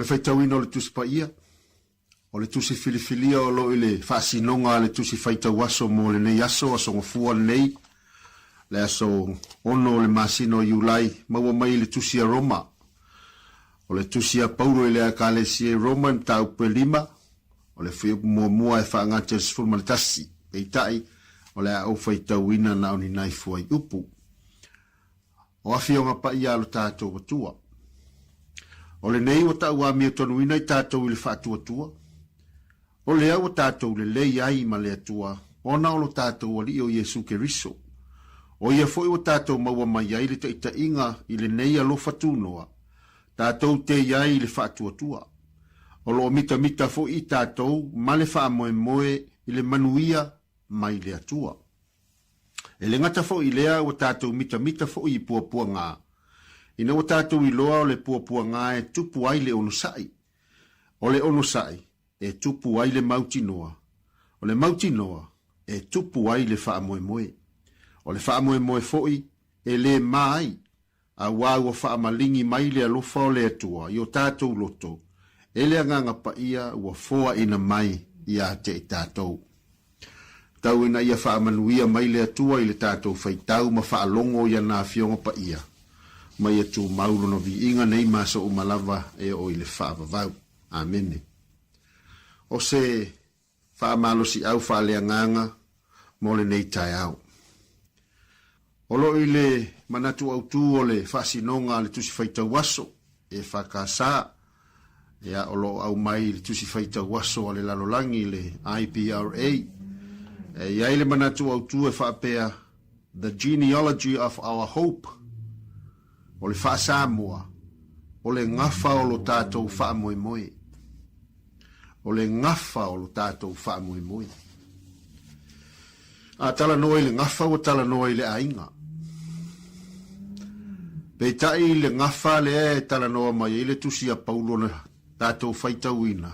faitauina o le Tusi Paia, o le Tusi Filifilia o lo o i le faasinoga a le Tusi Faitau Aso mo lenei aso, Aso Gafua lenei, le aso 6 o le masina o Iulai, maua mai i le Tusi a Roma. O le Tusi a Paulo i le Ekalesia i Roma i mataupu e lima, o le fuiupu muamua e faagata i le 11, peitai, o le a ou faitauina na o ni nai fuaiupu. O Afioga Paia a lo tatou Atua. O lenei ua tauamiotonuina i tatou i le faatuatua, o lea ua tatou lelei ai ma le Atua ona o lo tatou Alii o Iesu Keriso. O ia foi ua tatou maua mai ai le taitaiga i lenei alofa tunoa, tatou te i ai i le faatuatua. O lo o mitamita foi i tatou ma le faamoemoe i le manuia mai le Atua. E le gata foi i lea ua tatou mitamita foi i puapuagā. Ina ua tatou iloa o le puapuagā e tupu ai le onosai. O le onosai e tupu ai le mautinoa. O le mautinoa e tupu ai le faamoemoe. O le faamoemoe foi e le ma ai Auā ua faamaligi mai le alofa o le Atua i o tatou loto, e le Agaga Paia ua foaina mai ia te i tatou. Tau ina ia faamanuia mai le Atua i le tatou faitau ma faalogo i ana Afioga Paia, ma ia tumau Lona viiga nei ma aso uma lava e oo i le faavavau. Amene. O se faamalosiau faaleagaga mo lenei taeao. O lo o i le manatu autu o le faasinoga a le Tusi Faitau Aso, EFKS, ia, o lo o aumai i le Tusi Faitau Aso a le Lalolagi, le IPRA, e i ai le manatu autu e faapea, The Genealogy of Our Hope, o le faa-Samoa, o le gafa o lo tatou faamoemoe. O le gafa o lo tatou faamoemoe. A talanoa i le gafa ua talanoa i le aiga. Peitai i le gafa lea e talanoa mai ai le tusi a Paulo na tatou faitauina,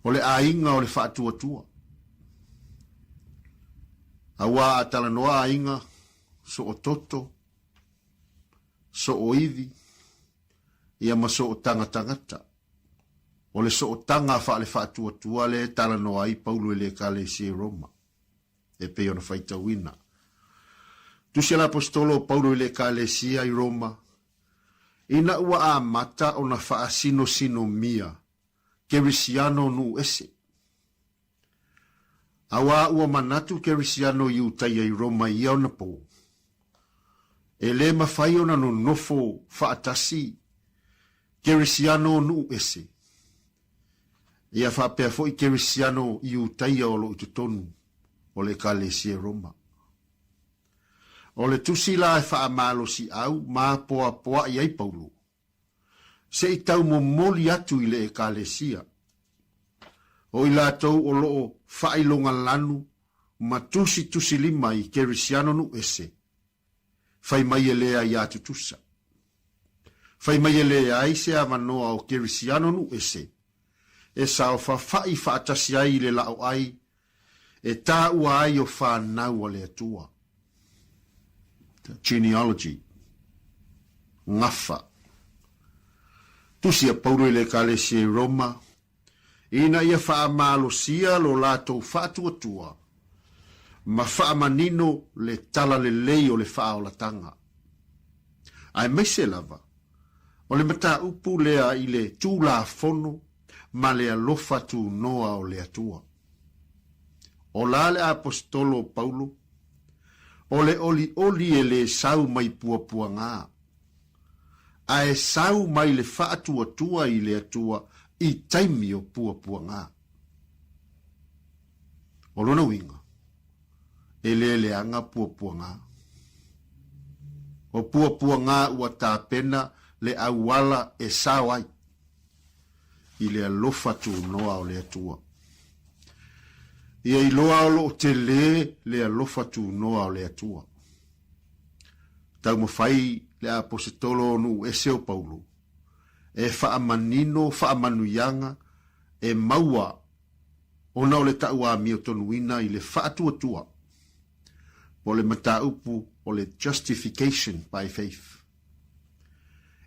o le aiga o le faatuatua. Auā a talanoa aiga, soototo, sooiwi, ia ma sootagatagata. O le sootaga faale-faatuatua lea e talanoa ai Paulo i le Ekalesia i Roma, e pei ona faitauina. Tusi a le Aposetolo o Paulo i le Ekalesia i Roma, ina ua amata ona faasinosinomia Kerisiano nuu ese. Auā ua manatu Kerisiano Iutaia i Roma i ia ona pō, e lē mafai ona nonofo faatasi Kerisiano nuu ese, ia faapea foi Kerisiano Iutaia o lo o i totonu o le Ekalesia i Roma. O le tusi la e faamalosiau ma poapoaʻi ai Paulo, Se i taumomoli atu i le Ekalesia. O i latou o lo o faailoga lanu ma tusitusilima i Kerisiano nuʻu ese, fai mai e leai iā tutusa. Fai mai e leai se avanoa o Kerisiano nuʻu ese e saofafaʻi faatasi ai i le laoʻai e tāua ai o whānau a le Atua. Genealogy. Gafa. Tusi a Paulo i le Ekalesia i Roma, ina ia faamalosia lo latou faatuatua ma faamanino le talalelei o le faaolatanga. Aemaise lava, o le mataupu lea i le Tulafono ma le alofa tunoa o le Atua. O la le Aposetolo o Paulo, o le olioli e lē sau mai puapuagā, a e sau mai le faatuatua i le Atua i taimi o puapuagā. O lona uiga, e lē leaga puapuagā. O puapuagā ua tapena le auala e sao ai. i le alofa tunoa o le Atua. Ia iloa o lo o telē le alofa tunoa o le Atua. Taumafai le Aposetolo o nuu ese o Paulo e faamanino faamanuiaga e maua ona o le tauamiotonuina i le faatuatua po o le mataupu o le justification by faith.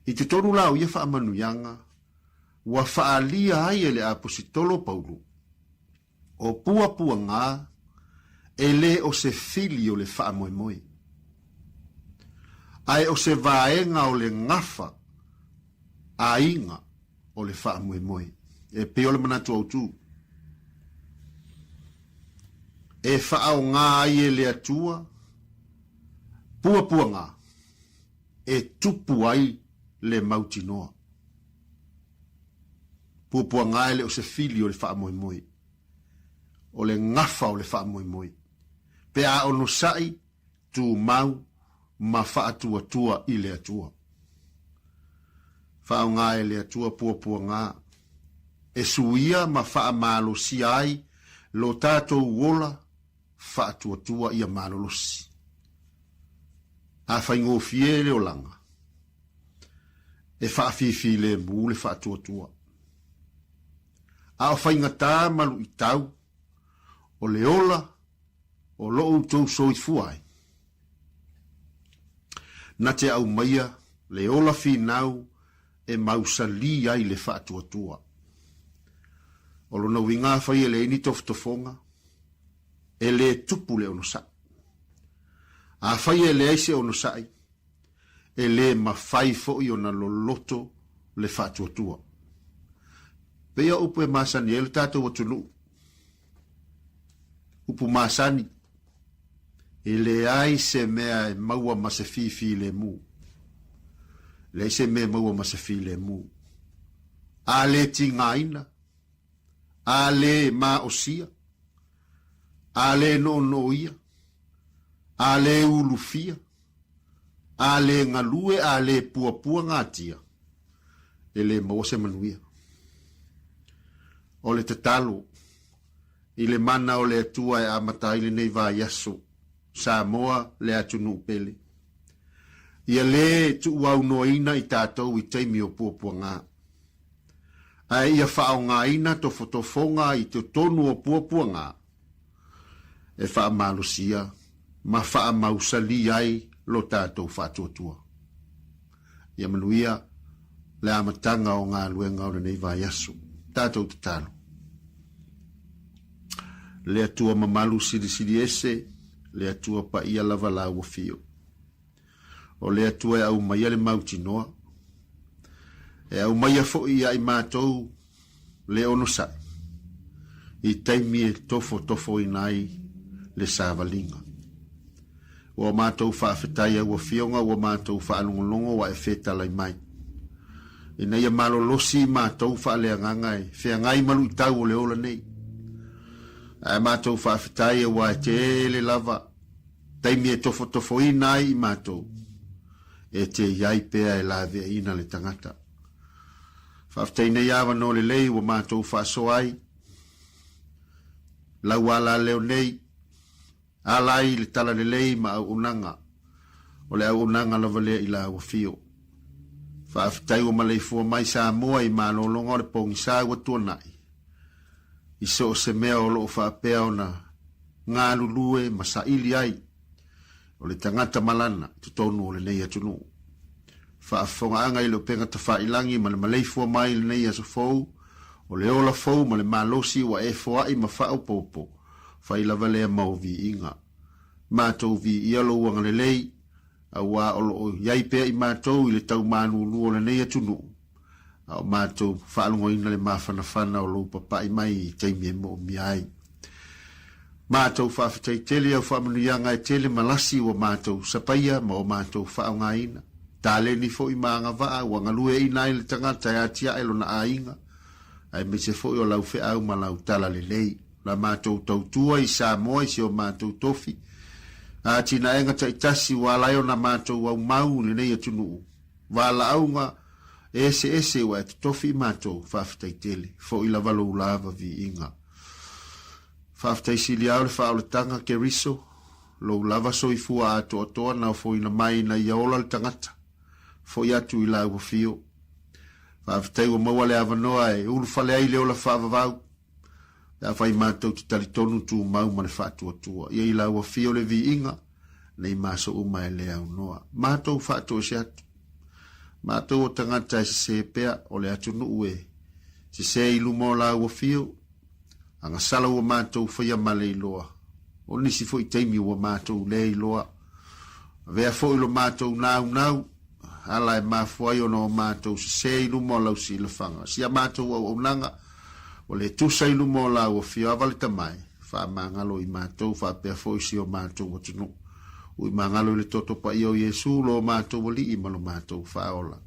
I totonu la o ia faamanuiaga, Ua faaalia ai e le Apositolo Paulo, o puapuaga e le o se fili o le faamoemoe, ae o se vaega o le gafa aiga o le faamoemoe. E pei o le manatu autu e faaaoga ai e le Atua puapuaga e tupu ai le mautinoa. Puapuaga e le o se fili o le faamoemoe, o le gafa o le faamoemoe, pe a onosai, tumau ma faatuatua i le Atua. Faaaoga e le Atua puapuaga e suia ma faamalosia ai lo tatou ola faatuatua ia malolosi. A faigofie le olaga, e faafifilemu le faatuatua. A o faigata ma luitau o le ola o lo outou soifua ai, na te aumaia le ola finau e mausali ai le faatuatua. O lona uiga afai e leai ni tofotofoga, e le tupu le onosai. Afai e leai se onosai, e le mafai foi ona loloto le faatuatua. Pei o upu e masani ai lo tatou atunuu, upu masani, e leai se mea e maua ma se fifilemu. Leai se mea e maua ma se filemu. A le tigaina, a le maosia, a le noonooia, a le ulufia, a le galue a le puapua gatia, e le maua se manuia. O le tatalo i le mana o le Atua e amata ai lenei vaiaso, Samoa le atunuu pele. Ia le tuuaunoaina i tatou i taimi o puapuaga. Ae ia faaaogaina tofotofoga i totonu o puapuaga e faamalosia ma faamausali ai lo tatou faatuatua. Ia manuia le amataga o galuega o lenei vaiaso. Tatou tatalo. Le Atua mamalu silisili ese, le Atua paia lava la ua fio. O le Atua e aumaia le mautinoa, e aumaia foi ia i matou le onosai i taimi e tofotofoina ai le savaliga. Ua matou faafetai au Afioga ua matou faalogologo ua e fetalai mai. Ina ia malolosi matou faaleagaga e feagai ma luitau o le ola nei. Ae matou faafetai aua e tele lava taimi e tofotofoina ai i matou, e te i ai pea e laveaiina le tagata. Faafetai nei avanoa lelei ua matou faasoa ai lau alaleo nei, ala ai le talalelei ma auaunaga, o le auaunaga lava lea i lau afio. Faafetai ua maleifua mai Samoa i malologa o le pogisa ua tuanai, i so o se mea o lo o faapea ona galulue ma saili ai o le tagata malana i totonu o lenei atunuu. Faafofogaaga i le upega tafailagi ma le maleifua mai i lenei aso fou, o le ola fou ma le malosi ua e foai ma faaopoopo, fai lava lea mau viiga. Matou viia lou agalelei, auā o lo o i ai pea i matou i le tau malūlū o lenei atunuu, a o matou faalogoina le mafanafana o lou papai mai i taimi e moomia ai. Matou faafetai tele i au faamanuiaga e tele ma lasi ua matou sapaia ma o matou faaaogaina. Taleni foi ma agavaa ua galueaina ai le tagata e atiae lona aiga, aemaise foi o lau feau ma lau tala lelei. La matou tautua i Samoa i si o matou tofi, atinaega taitasi ua ala ai ona matou aumau i lenei atunuu. Valaauga eseese ua e totofi i matou, faafetai tele. Foi lava lou lava viiga. Faafetai sili ao le faaolataga, Keriso, lou lava soifua atoatoa na ofoina mai ina ia ola le tagata. Foi atu i lau afio. Faafetai ua maua le avanoa e ulufale ai le ola faavavau. Pe afai matou te talitonu tumau ma le faatuatua ia i lau afio le viiga, nei maso uma e le aunoa. Matou faatoese atu. Matou o tagata e sese pea o le atunuu e. Sesē i luma o Lau Afio, agasala ua matou faia ma le iloa. O nisi foi taimi ua matou le iloa. Avea foi lo matou naunau, ala e mafua ai ona o matou sesē i luma o Lau silafaga. Si a matou auaunaga, ua le tusa i luma o Lau Afio, ava le Tama e faamagalo i matou faapea foi si o matou atunuu. Uimagalo i le toto paia o Iesu, lo matou Alii ma lo matou Faaola.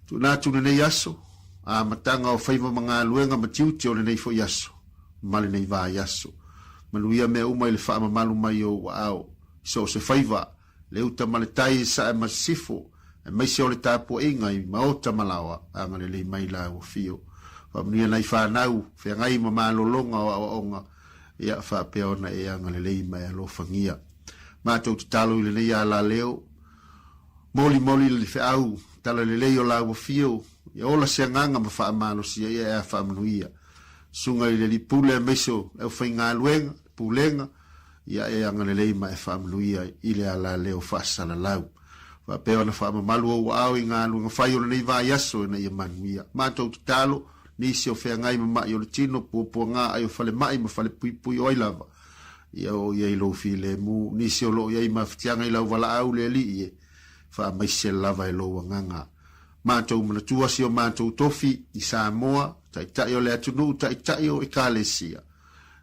Tuuina atu lenei aso, amataga o faiva ma galuega ma tiute o lenei foi aso ma lenei vaiaso. Manuia mea uma i le faamamalu mai o ou aao i so o se faiva, le uta ma le tai i sae ma sisifo, aemaise o le tapuaiga i maota ma laoa, agalelei mai lau afio. Faamanuia nai fanau, feagai ma malologa o aoaoga, ia faapea ona e agalelei ma e alofagia. Matou tatalo i lenei alaleo, Molimoli le feau talalelei o lau afio, ia ola se agaga ma faamalosia ia e a faamanuia. Susuga i le Alii Pule aemaise o le aufaigaluega, le Pulega, ia e agalelei ma e faamanuia i le alaleo faasalalau. Faapea ona faamamalu ou aao i galuega fai o lenei vaiaso ina ia manuia. Matou tatalo, nisi o feagai ma ma'i o le tino, puapuaga ai o falemai ma falepuipui o ai lava, Ia oo i ai lou filemu, nisi o lo o i ai mafatiaga i lau valaau le Alii e faamaise lava e lou agaga. Matou manatua si o matou tofi i Samoa, Taitai o le atunuu, Taitai o Ekalesia.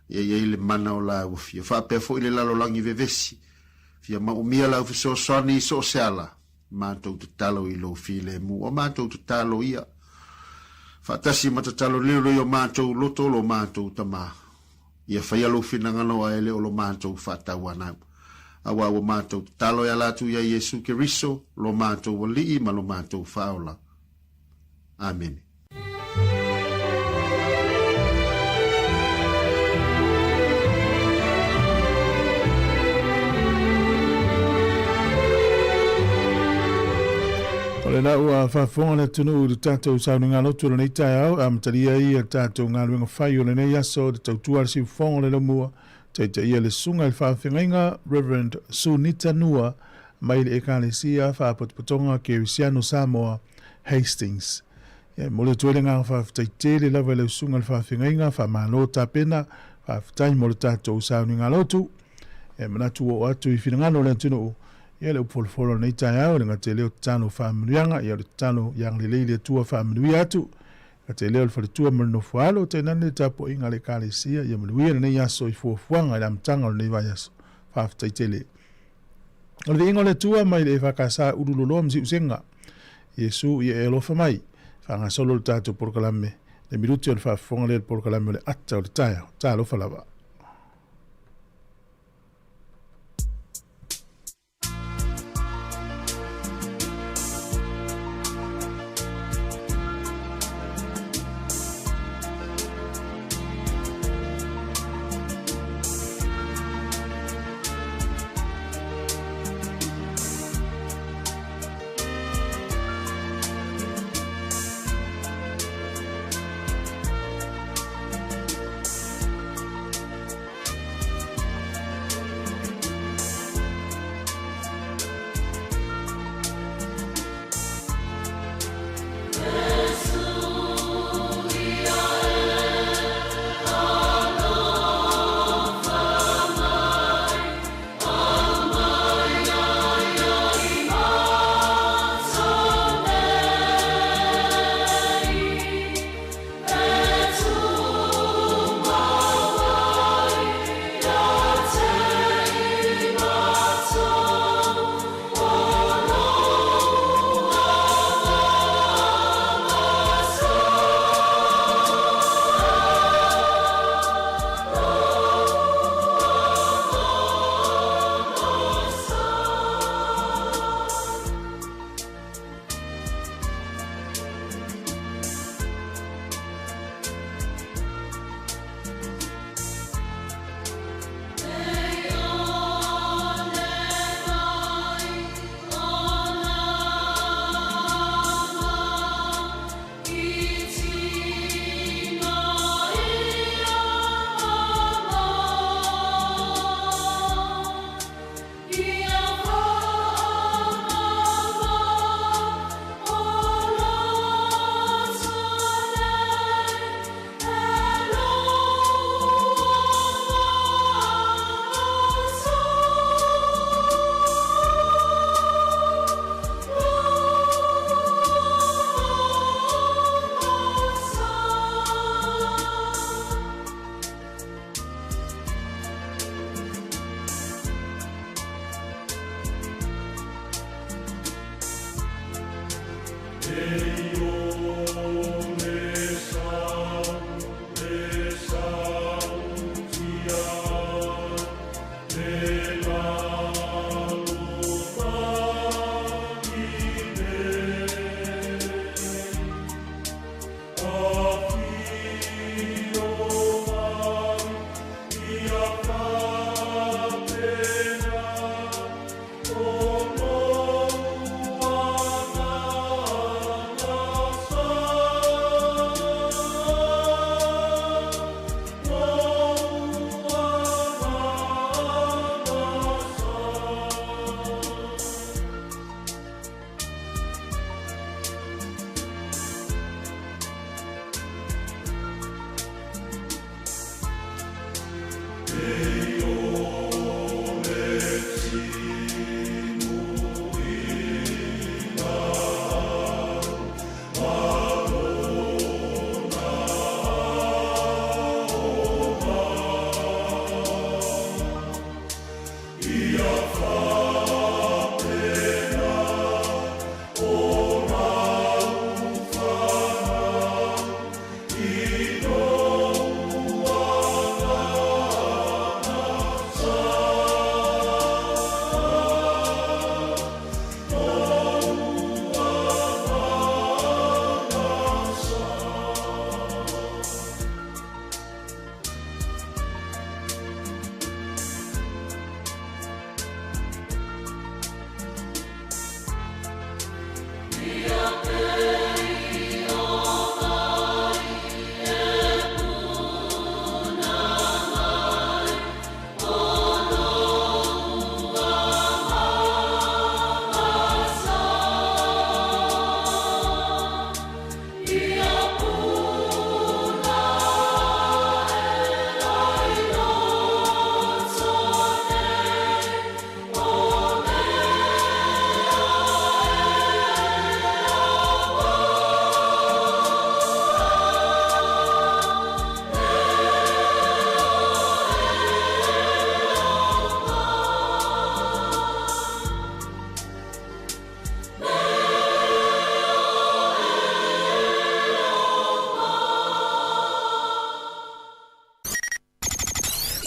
Ia i ai le mana o lau afio. Faapea foi le lalolagi vevesi. Fia maumia lau fesoasoani i so o se ala. Matou tatalo i lou filemu. O matou tatalo ia. Faatasi ma tatalo lilo i o matou loto lo matou Tama. Ia faia lou finagalo ae le o lo matou faatauanau. Aua ua matou tatalo e ala atu ia Iesu Keriso, lo matou Alii ma lo matou Faaola. Amene. O lena ua faafofoga le atunuu i le tatou sauniga lotu o lenei taeao e amatalia ai a tatou galuega fai o lenei aso le tautua a le siufofoga o le laumua, taitaia le Susuga i le Faafeagaiga Reverend Sunita Nua mai le Ekalesia Faapotopotoga Kerisiano Samoa, Hastings. Ia, e momoli atu ai le agaga faafetai tele lava i lau Susuga i le Faafeagaiga, faamalo tapena, faafetai mo le tatou sauniga lotu. E manatu ua oo atu i finagalo o le atunuu, ia le upu folafola o lenei taeao, e le gata i lea o tatalo faamanuiaga, ia o le tatalo ia agalelei le Atua faamanuia atu, gata i lea o le faletua ma le nofo alo, tainane le tapuaiga a le Ekalesia, ia manuia lenei aso i fuafuaga i le amataga o lenei vaiaso. Faafetai tele. O le viiga o le Atua mai le EFKS Ululoloa ma Siusega. Iesu ia e alofa mai. Faagasolo le tatou polokalame, le minute o le faafofoga lea i le polokalame o le ata o le taeao. Talofa lava.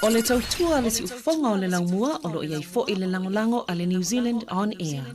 O le tautua a le siufofoga o le laumua o lo o i ai foi le lagolago a le New Zealand On Air.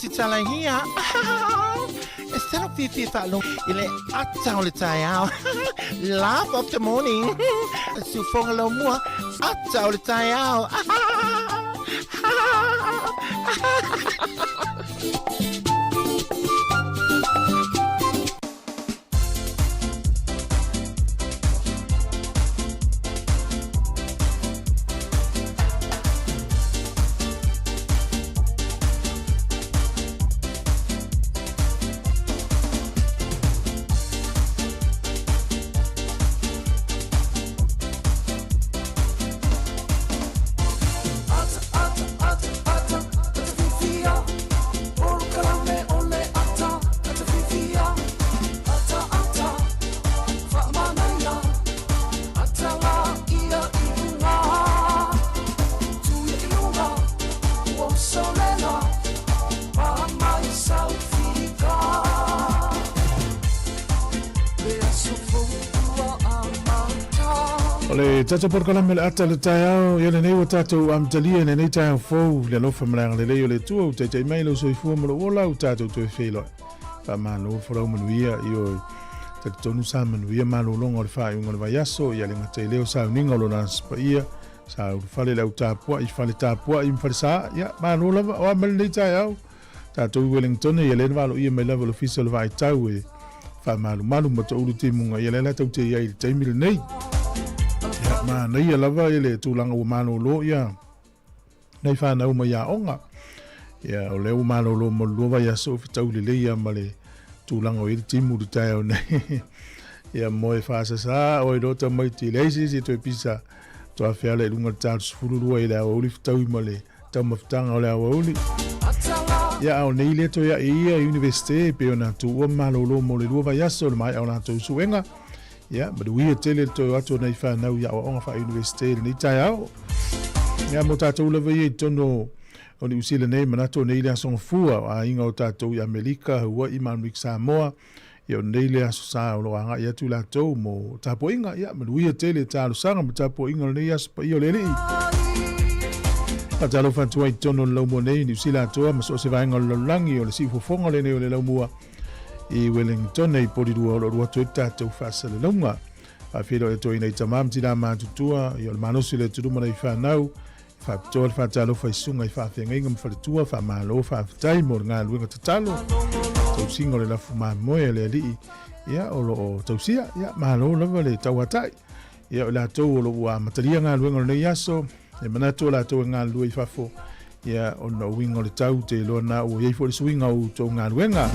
Tusitala here. E sa lou fiafia e faalogo i le ata o le taeao. Laugh of the morning. Siufoga laumua, ata o le taeao. O le tatou polokalame le ata le taeao ia lenei ua tatou amatalia i lenei taeao fou le alofa ma le agalelei o le Atua ua taitai mai lou soifua ma lou ola ua tatou toe feiloai. Faamalo folau manuia i oe. Talitonu sa manuia malologa o le faaiuga o le vaiaso ia le gata i lea o sauniga o lona Aso Paia sa ulufale le au tapuai fale tapuai ma falesa ia malo lava o a mai lenei taeao tatou i Wellington ia lea na valoia mai lava le ofisa o le vaitau e faamalumalu ma toulu timuga ia lea la tau te iai i le taimi lenei. Ia manaia lava i le tulaga ua malolo ia nai whanau mai aoga. Ia, o lea ua malolo mo le lua vaiaso o fetau lelei ia ma le tulaga o i le timu le taeao nei. Ia, mo e whaasasa o i rota mai ti leai se isi e toe pisa to awhea le lunga le tālu sefulu lua i le aoauli fetaui ma le taumafataga o le aoauli. Ia, a o nei le toe a'i ia i Universite e pei ona tuua ma malolo mo le lua vaiaso le maea o latou suega. Ia, manuia tele le toe o atu o nai whanau i aoaoga wha-universite i lenei taeao. Ia, mo tātou lava ia i totonu o Niu Sila nei, manatu o nei le aso gafua o aiga o tātou i Amerika, Hawaii ma Amerika Samoa. Ia, o nei le aso sa o lo o agai atu latou mo tapuaiga. Ia, manuia tele talosaga ma tapuaiga o lenei aso paia o le Alii. Faatalofa atu ai i totonu o le laumua nei i Niu Sila atoa ma so o se vaega o le lalolagi o le siufofoga lenei o le laumua i Wellington i Porirua o lo o alu atu ai le tatou faasalalauga. Faafeiloai atu ai nai tama ma tinā matutua, ia o le malosi o le atunuu ma nai fanau, e faapitoa le faatalofa i susuga i faafeagaiga ma faletua, faamalo, faafetai mo le galuega tatalo, tausiga o le lafu mamoe a le alii, ia o lo o tausia, ia malo lava le tauatai. Ia o i latou o lo o ua amatalia galuega o lenei aso, e manatu o latou e galulue i fafo, ia ona o uiga o le tau, te iloa na ua i ai foi le suiga o outou galuega.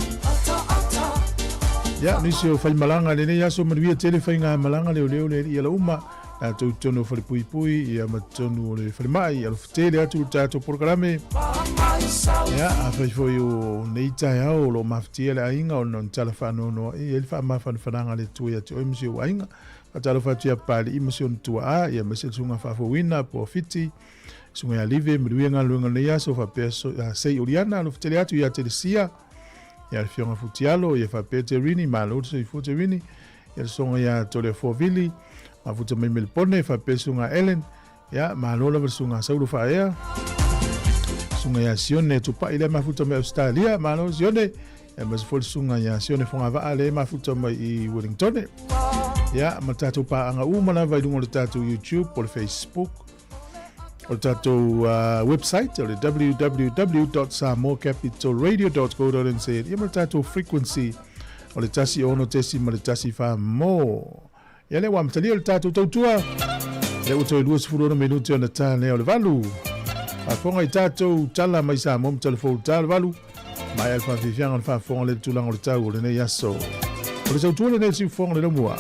Ia, nisi o faimalaga i lenei aso, manuia tele faigamalaga leoleo le alii ala uma, latou i totonu o falepuipui, ia ma totonu o le falemai, alofa tele atu le tatou polokalame. Ia, afai foi o nei taeao o lo o mafatia le aiga ona o ni tala faanoanoa, e i ai le faamafanafanaga a le Atua ia te oe ma si ou aiga. Faatalofa atu ia Papalii ma si ona tuaa, ia aemaise le susuga faafouina po o Fiti, susuga ia Live, manuia galuega o lenei aso, faapea Sei Oliana, alofa tele atu ia Telesia, ia le Afioga Futialo, ia faapea Terini, malo le soifua Terini, ia le susuga ia Toleafoa Vili, mafuta mai Melepone, faapea le susuga Ellen, ia malo lava le susuga Saulo Faaea, susuga ia Sione Tupai lea mafuta mai Australia, malo Sione, aemaise foi le susuga ia Sione Fogavaa lea e mafuta mai i Wellington. Ia, ma tatou paaga uma lava i luga o le tatou YouTube, o le Facebook, o le tatou website, o le www.samoacapitalradio.co.nz, ia ma le tatou frequency o le 106.1 mo. Ia lea ua amatalia le tatou tautua. Lea ua toe 26 minute ona ta lea o le valu. Faafofoga i tatou tala mai Samoa ma tala fou ta le valu. Mai al faafiafiaga o le faafofoga le tulaga o le tau o lenei aso. O le tautua lenei siufofoga le laumua.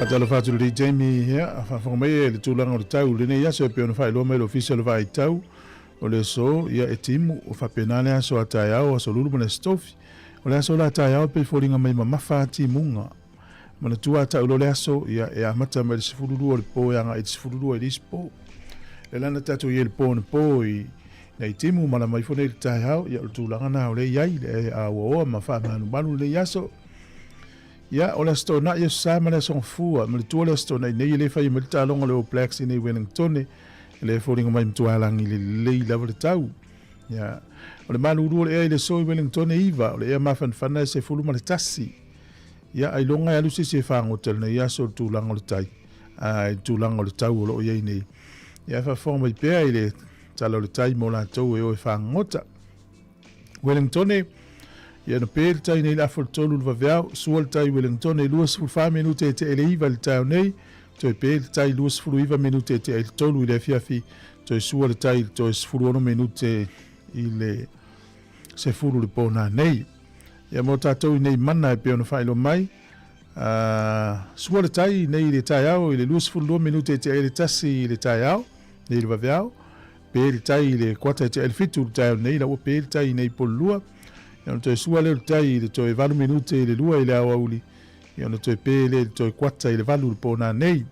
Faatalofa atu i le Jamie, ia, faafofoga mai e le tulaga o le tau i lenei aso e pei ona faailoa mai le Ofisa o le Vaai Tau o le aso, ia, e timu, o faapena le aso a taeao, aso Lulu ma le aso Tofi. O le aso la taeao e pei foliga mai mamafa a timuga. Manatua a tau loa le aso, ia, e amata mai le 12 o le po e agai i le 12 i le isi po. Le lana tatou i ai le po na po i nei timu malama ifo nei le taeao, ia, o le tulaga na o le i ai, le auaoa ma faamalumalu lenei aso. Ia, o le Aso Toonai, Aso Sa ma le Aso Gafua, ma le tua le Aso Toonai nei e le faia mai le taaloga o le All Blacks i nei Wellingtone, e le foliga mai matualagi le lelei lava le tau. Ia, o le malulu o le ea i le so i Wellingtone e 9, o le ea mafanafana e 11. Ia, ailoga e alu se isi e fagota i lenei aso i le tulaga o le tai, a, i le tulaga o le tau o lo o i ai nei. Ia, e faafofoga mai pea i le tala o le tai mo latou e o e fagota. Wellingtone, ia na pe le tai nei le afa o le tolu le vaveao, sua le tai Wellingtone 24 minute e te ele iva le taeo nei, toe pe le tai 29 minute e te le tolu i le afiafi, toe sua le tai toe 16 minute i le sefulu le pō nei. Ia mo tātou i nei mana e pei ona whailo mai, sua le tai nei i le taeao i le 22 minute e te le tasi i le taeao, nei le vaveao, pe le tai i le kuata e te le fitu le taeao nei, la ua pe le tai nei polu lua, ia ona toe sua lea o le tai i le toe 8 minute i le lua i le aoauli, ia ona toe pe lea i le toe kuata i le 8 le pō nei.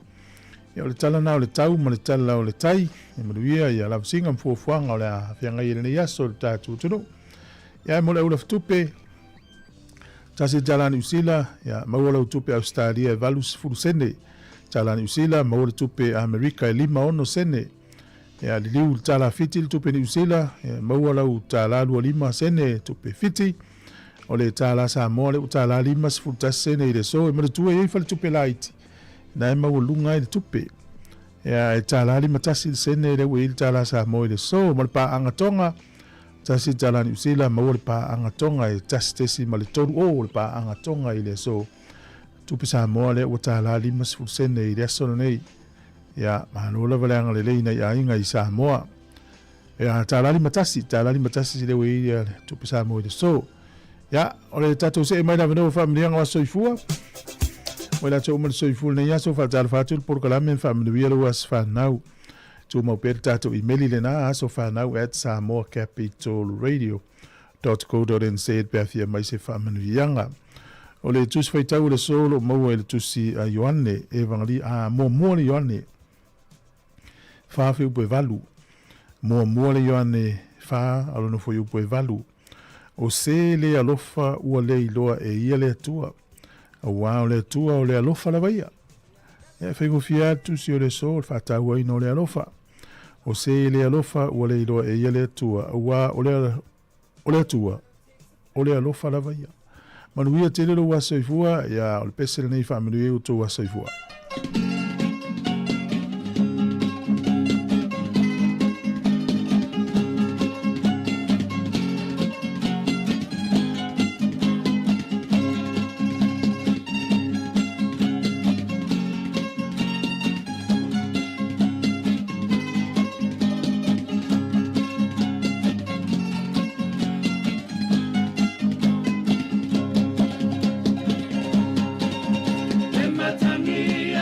Ia o le tala na o le tau ma le tala o le tai, e manuia ia lavasiga ma fuafuaga o le a feagai i lenei aso i le tatou atunuu. Ia e mo le aula futupe, tasi tala Niu Sila, ia maua lau tupe Australia e 80 sene. Tala Niu Sila, maua le tupe Amerika e 56 sene. Ia liliu le tala Fiti le tupe Niu Sila, ia maua lau tala 25 sene tupe Fiti. O le tala Samoa le ua tala 51 sene i le so, e manatua e i ai fale tupe laiti. Na e maualuga ai le tupe. Ia, e $51 le sene lea ua i ai le tala Samoa i le aso. Ma le paaga Toga, $1 Niu Sila, maua le paaga Toga e 1.30 le paaga Toga i le aso. Tupe Samoa lea ua $50 i le aso lenei. Ia, malo lava le agalelei i nai aiga i Samoa. Ia, $51, $51 lea ua i ai le tupe Samoa i le aso. Ia, o le tatou see mai le avanoa o faamanuiaga o aso soifua. Ua latou uma le soifua lenei aso, faatalofa atu le polokalame ma faamanuia lou aso fanau. Tumau pea le tatou imeli lena, asofanau@samoacapitalradio.co.nz pe a fia mai se faamanuiaga. O le tusi faitau o le aso o lo o maua i le tusi a Ioane, Evangelia, a muamua le Ioane, 4 fuaiupu e 8. Muamua le Ioane 4 a lona fuaiupu e 8. O se le alofa ua le iloa e ia le Atua, auā o le Atua o le alofa lava ia. E faigofie lava le tusi o le aso o le faatauaina o le alofa. O se le alofa ua le iloa e ia le Atua, auā o le, o le Atua o le alofa lava ia. Manuia tele lou aso soifua, ia o le pese lenei faamanuia ai outou aso soifua. E matangi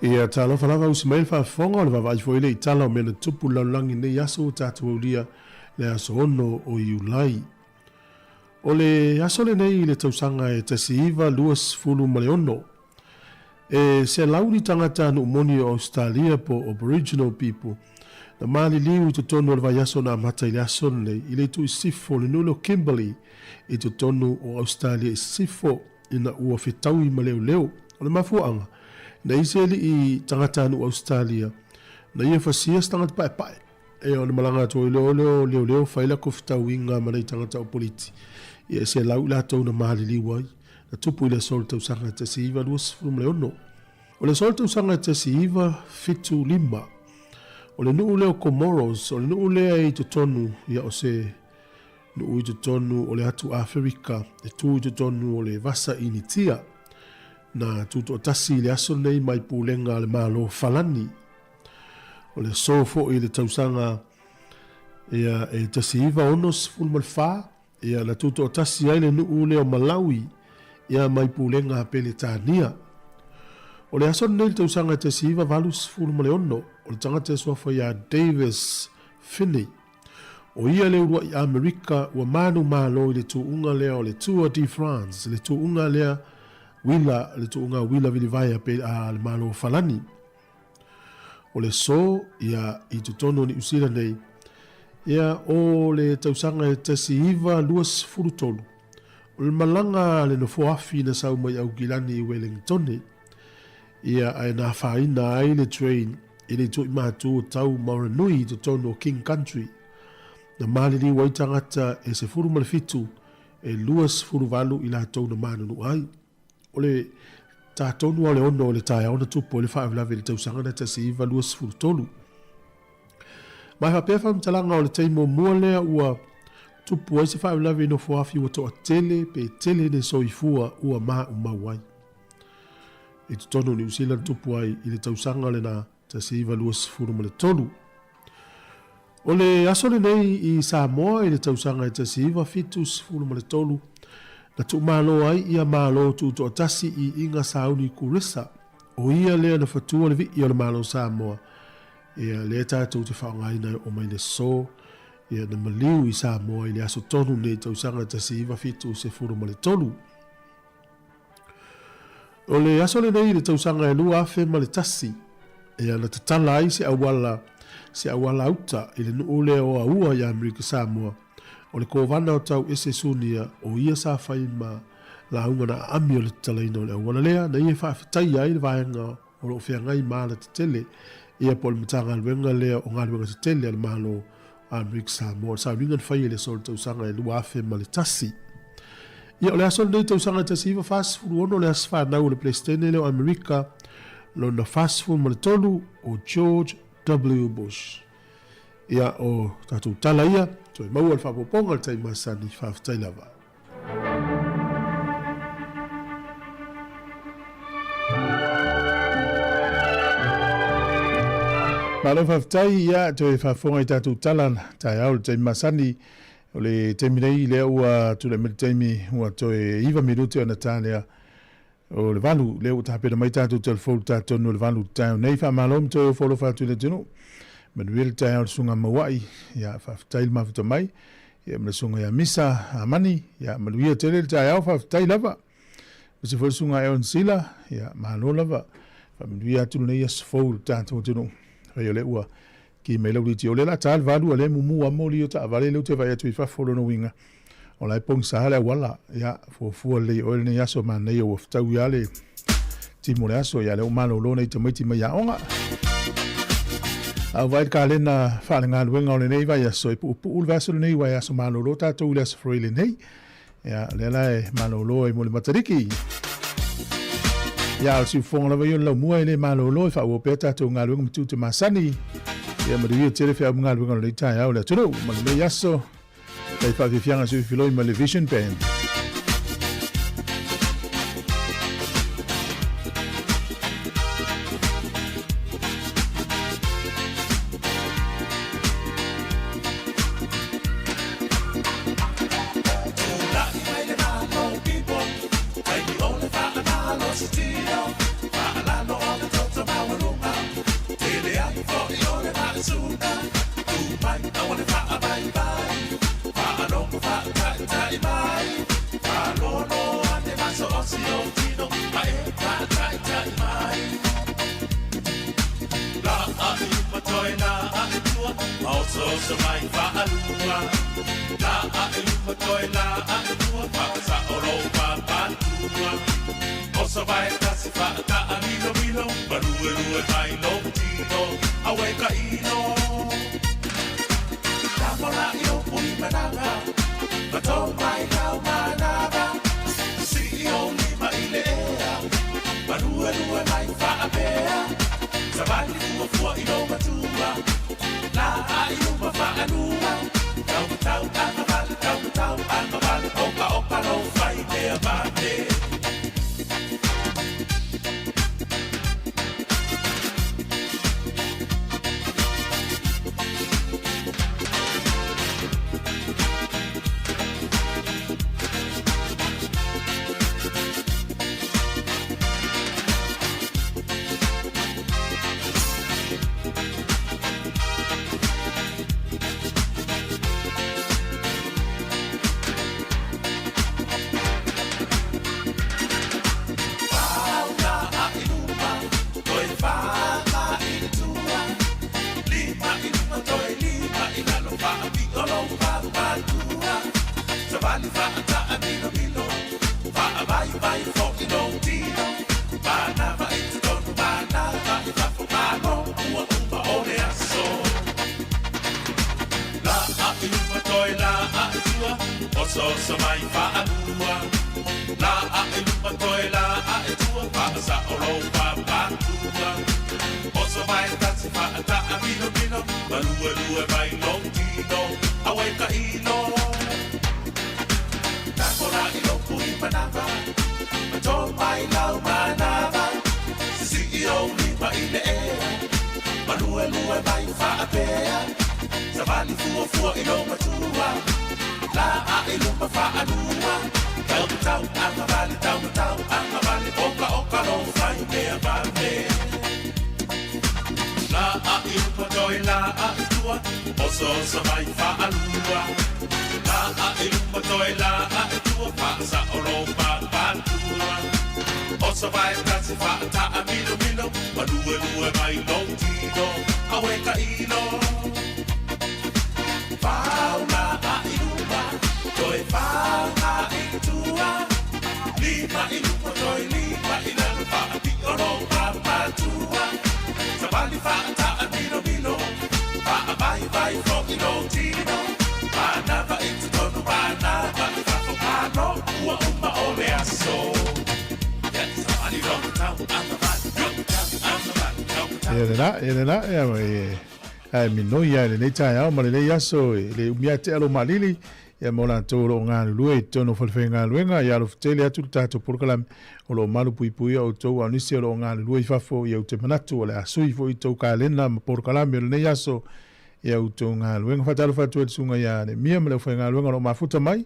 Ia, talofa lava usi mai le faafofoga o le vaavaai foi lea i tala o mea na tupu i le lalolagi i lenei aso ua tatou aulia le aso 6 o Iulai. O le aso lenei i le tausaga e 1926, e selau ni tagata nuu moni o Ausetalia po o Aboriginal people na maliliu i totonu o le vaiaso na amata i le aso lenei i le itu i sisifo o le nuu lea o Kimberley i totonu o Ausetalia i sisifo ina ua fetaui ma leoleo. O le mafuaaga, na i se alii tagatanuu Ausetalia na ia fasia se tagata paepae. E ona malaga atu ai lea o lea o leoleo fai lakou fetauiga ma nai tagata o politi, ia e selau i latou na maliliu ai, na tupu i le aso o le tausaga e 1926. O le aso o le tausaga e 1975, o le nuu lea o Comoros, o le nuu lea e i totonu, ia o se nuu i totonu o le atu Aferika e tu i totonu o le Vasa Initia, na tutoatasi i le aso lenei mai pulega a le Malo Falani. O le aso foi i le tausaga ia e 1964, ia na tutoatasi ai le nuu lea o Malawi ia mai pulega a Peretania. O le aso lenei i le tausaga e 1986, o le tagata e suafa ia Davis Finney, O ia le uluai Amerika ua manumalo i le tuuga lea o le Tour de France, le tuuga lea uila, le tuuga uila vilivae a, a le Malo o Falani. O le aso ia i totonu o Niu Sila nei, ia o le tausaga e 1923, o le malaga a le nofoafi na sau mai Aukilani i Welengitone, ia ae na afaina ai le train i le itu i matu o tau Maoranui i totonu o King Country. Na maliliu ai tagata e 17 e 28 i latou na manunu ai. O le ta tonu lava o le 6 o le taeao na tupu ai le faalavelave i le tausaga na 1923. Ma e faapea faamatalaga o le taimi muamua lea ua tupu ai se faalavelave i Nofoafi ua toatele pe tele ne soifua ua maumau ai. I totonu o Niu Sila na tupu ai i le tausaga lena 1923. O le aso lenei i Samoa i le tausaga e 1973, na tuumalo ai ia Malo Tutoatasi i Iga Sauni Kuresa, o ia lea na fatua le vii o le Malo Samoa, ia lea tatou te faaaogaina e oo mai le aso, ia na maliu i Samoa i le aso tonu nei tausaga 1973. O le aso lenei i le tausaga e 2001, ia na tatala ai se auala, se auala uta i le nuu lea o Aua i Amerika Samoa. O le Kovana o Tauese Sunia, o ia sa fai ma lauga na aami o le tatalaina o le auala lea, na ia faafetaia ai le vaega o lo o feagai ma ala tetele, ia po o le Matagaluega lea o Galuega Tetele a le Malo a Amerika Samoa. O le sauniga na faia i le aso o le tausaga e 2001. Ia, o le aso lenei tausaga e 1946, le aso fanau o le Peresetene lea o Amerika, lona 43 o George W. Bush. Ia, o tatou tala ia, toe maua le faaopoopoga o le taimi masani, faafetai lava. Malo faafetai, ia toe faafofoga i tatou tala taeao le taimi masani. O le taimi nei lea ua tulai mai le taimi ua toe 9 minute ona ta lea o le 8, lea ua tapena mai tatou telefoni tatonu o le 8 taeao nei. Faamalo ma toe ofo alofa atu i le atunuu. Manuia le taeao le susuga Mauai, ia faafetai le mafuta mai. Ia ma le susuga ia Misa Amani, ia manuia tele le taeao, faafetai lava. Aemaise foi le susuga Aaron Sila, ia malo lava. Faamanuia atu lenei aso fou i le tatou atunuu. Fai o lea ua ki mai lau liti, o lea la ta le valu a lea mumu a moli o taavale lea ou te vaai atu i fafo lona uiga. O la e pogisa le auala, ia fuafua lelei oe lenei aso manaia ua fetaui lava le timu o le aso, ia lea ua malolo nei tamaiti mai aoga. A vaai le kalena faalegaluega o lenei vaiaso, e puupuu le vaiaso lenei, ua e aso malolo tatou i le aso Faraile nei. Ia, lea la e malolo ai mo le Matariki. Ia, o le siufofoga lava ia o le laumua e le malolo, e faaauau pea tatou galuega ma tiute masani. Ia, manuia tele feau ma galuega o lenei taeao i le atunuu ma lenei aso. Lei faafiafiaga sui filoi ma le Vision Band. Ia le la, ia le la, ia e ae minoi ia lenei taeao ma lenei aso e le umi ate alo malili ia mo latou o lo o galulue i totonu o falefaigaluega ia alofa tele atu le tatou polokalame o lo o malu puipuia outou a o nisi o lo o galulue i fafo ia ou te manatu o le a sui foi tou kalena ma polokalame o lenei aso ia outou galuega. Faatalofa atu ai le susuga ia Nemia ma le aufaigaluega o lo o mafuta mai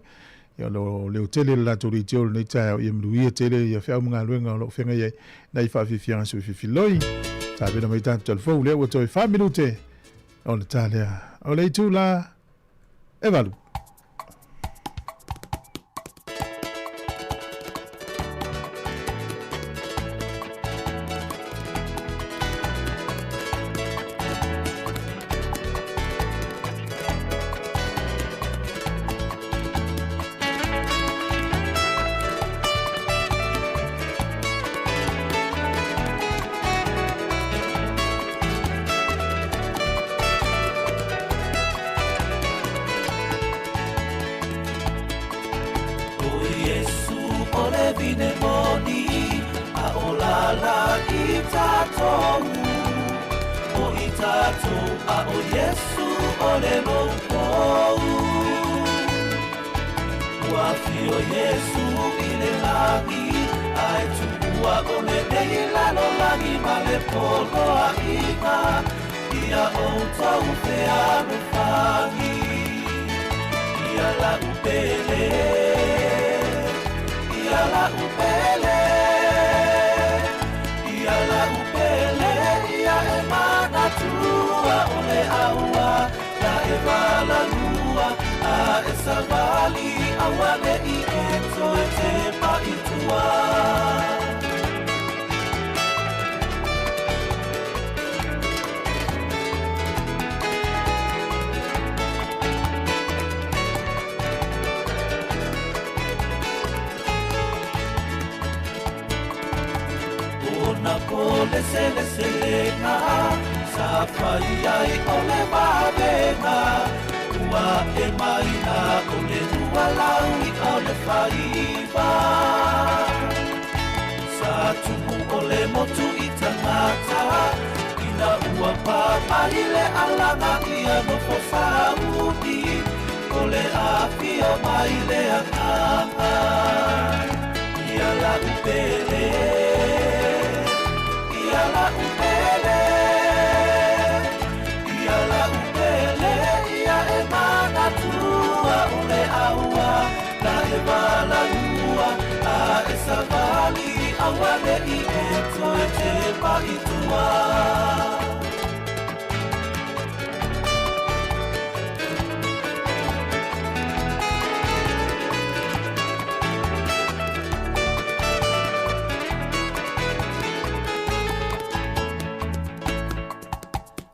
ia o lo o leo tele le latou leitio lenei taeao ia manuia tele ia feau ma galuega o lo o feagai ai nai faafiafiaga suififiloi. Tapena mai tatou talafou lea ua toe 4 minute ona ta lea o le itula e 8. Na ko le seleselega sa fai ai o le vavega ua e mai na o le lualau i o le faiva Sa tumu o le motu i tagata ina ua papai le alaga ia nofo sauni o le afio mai le agaga ia la'u pele ia la'u pele ia la'u pele ia e manatua o le aua na e valalua a e savali auane'i e toe tepa i tua.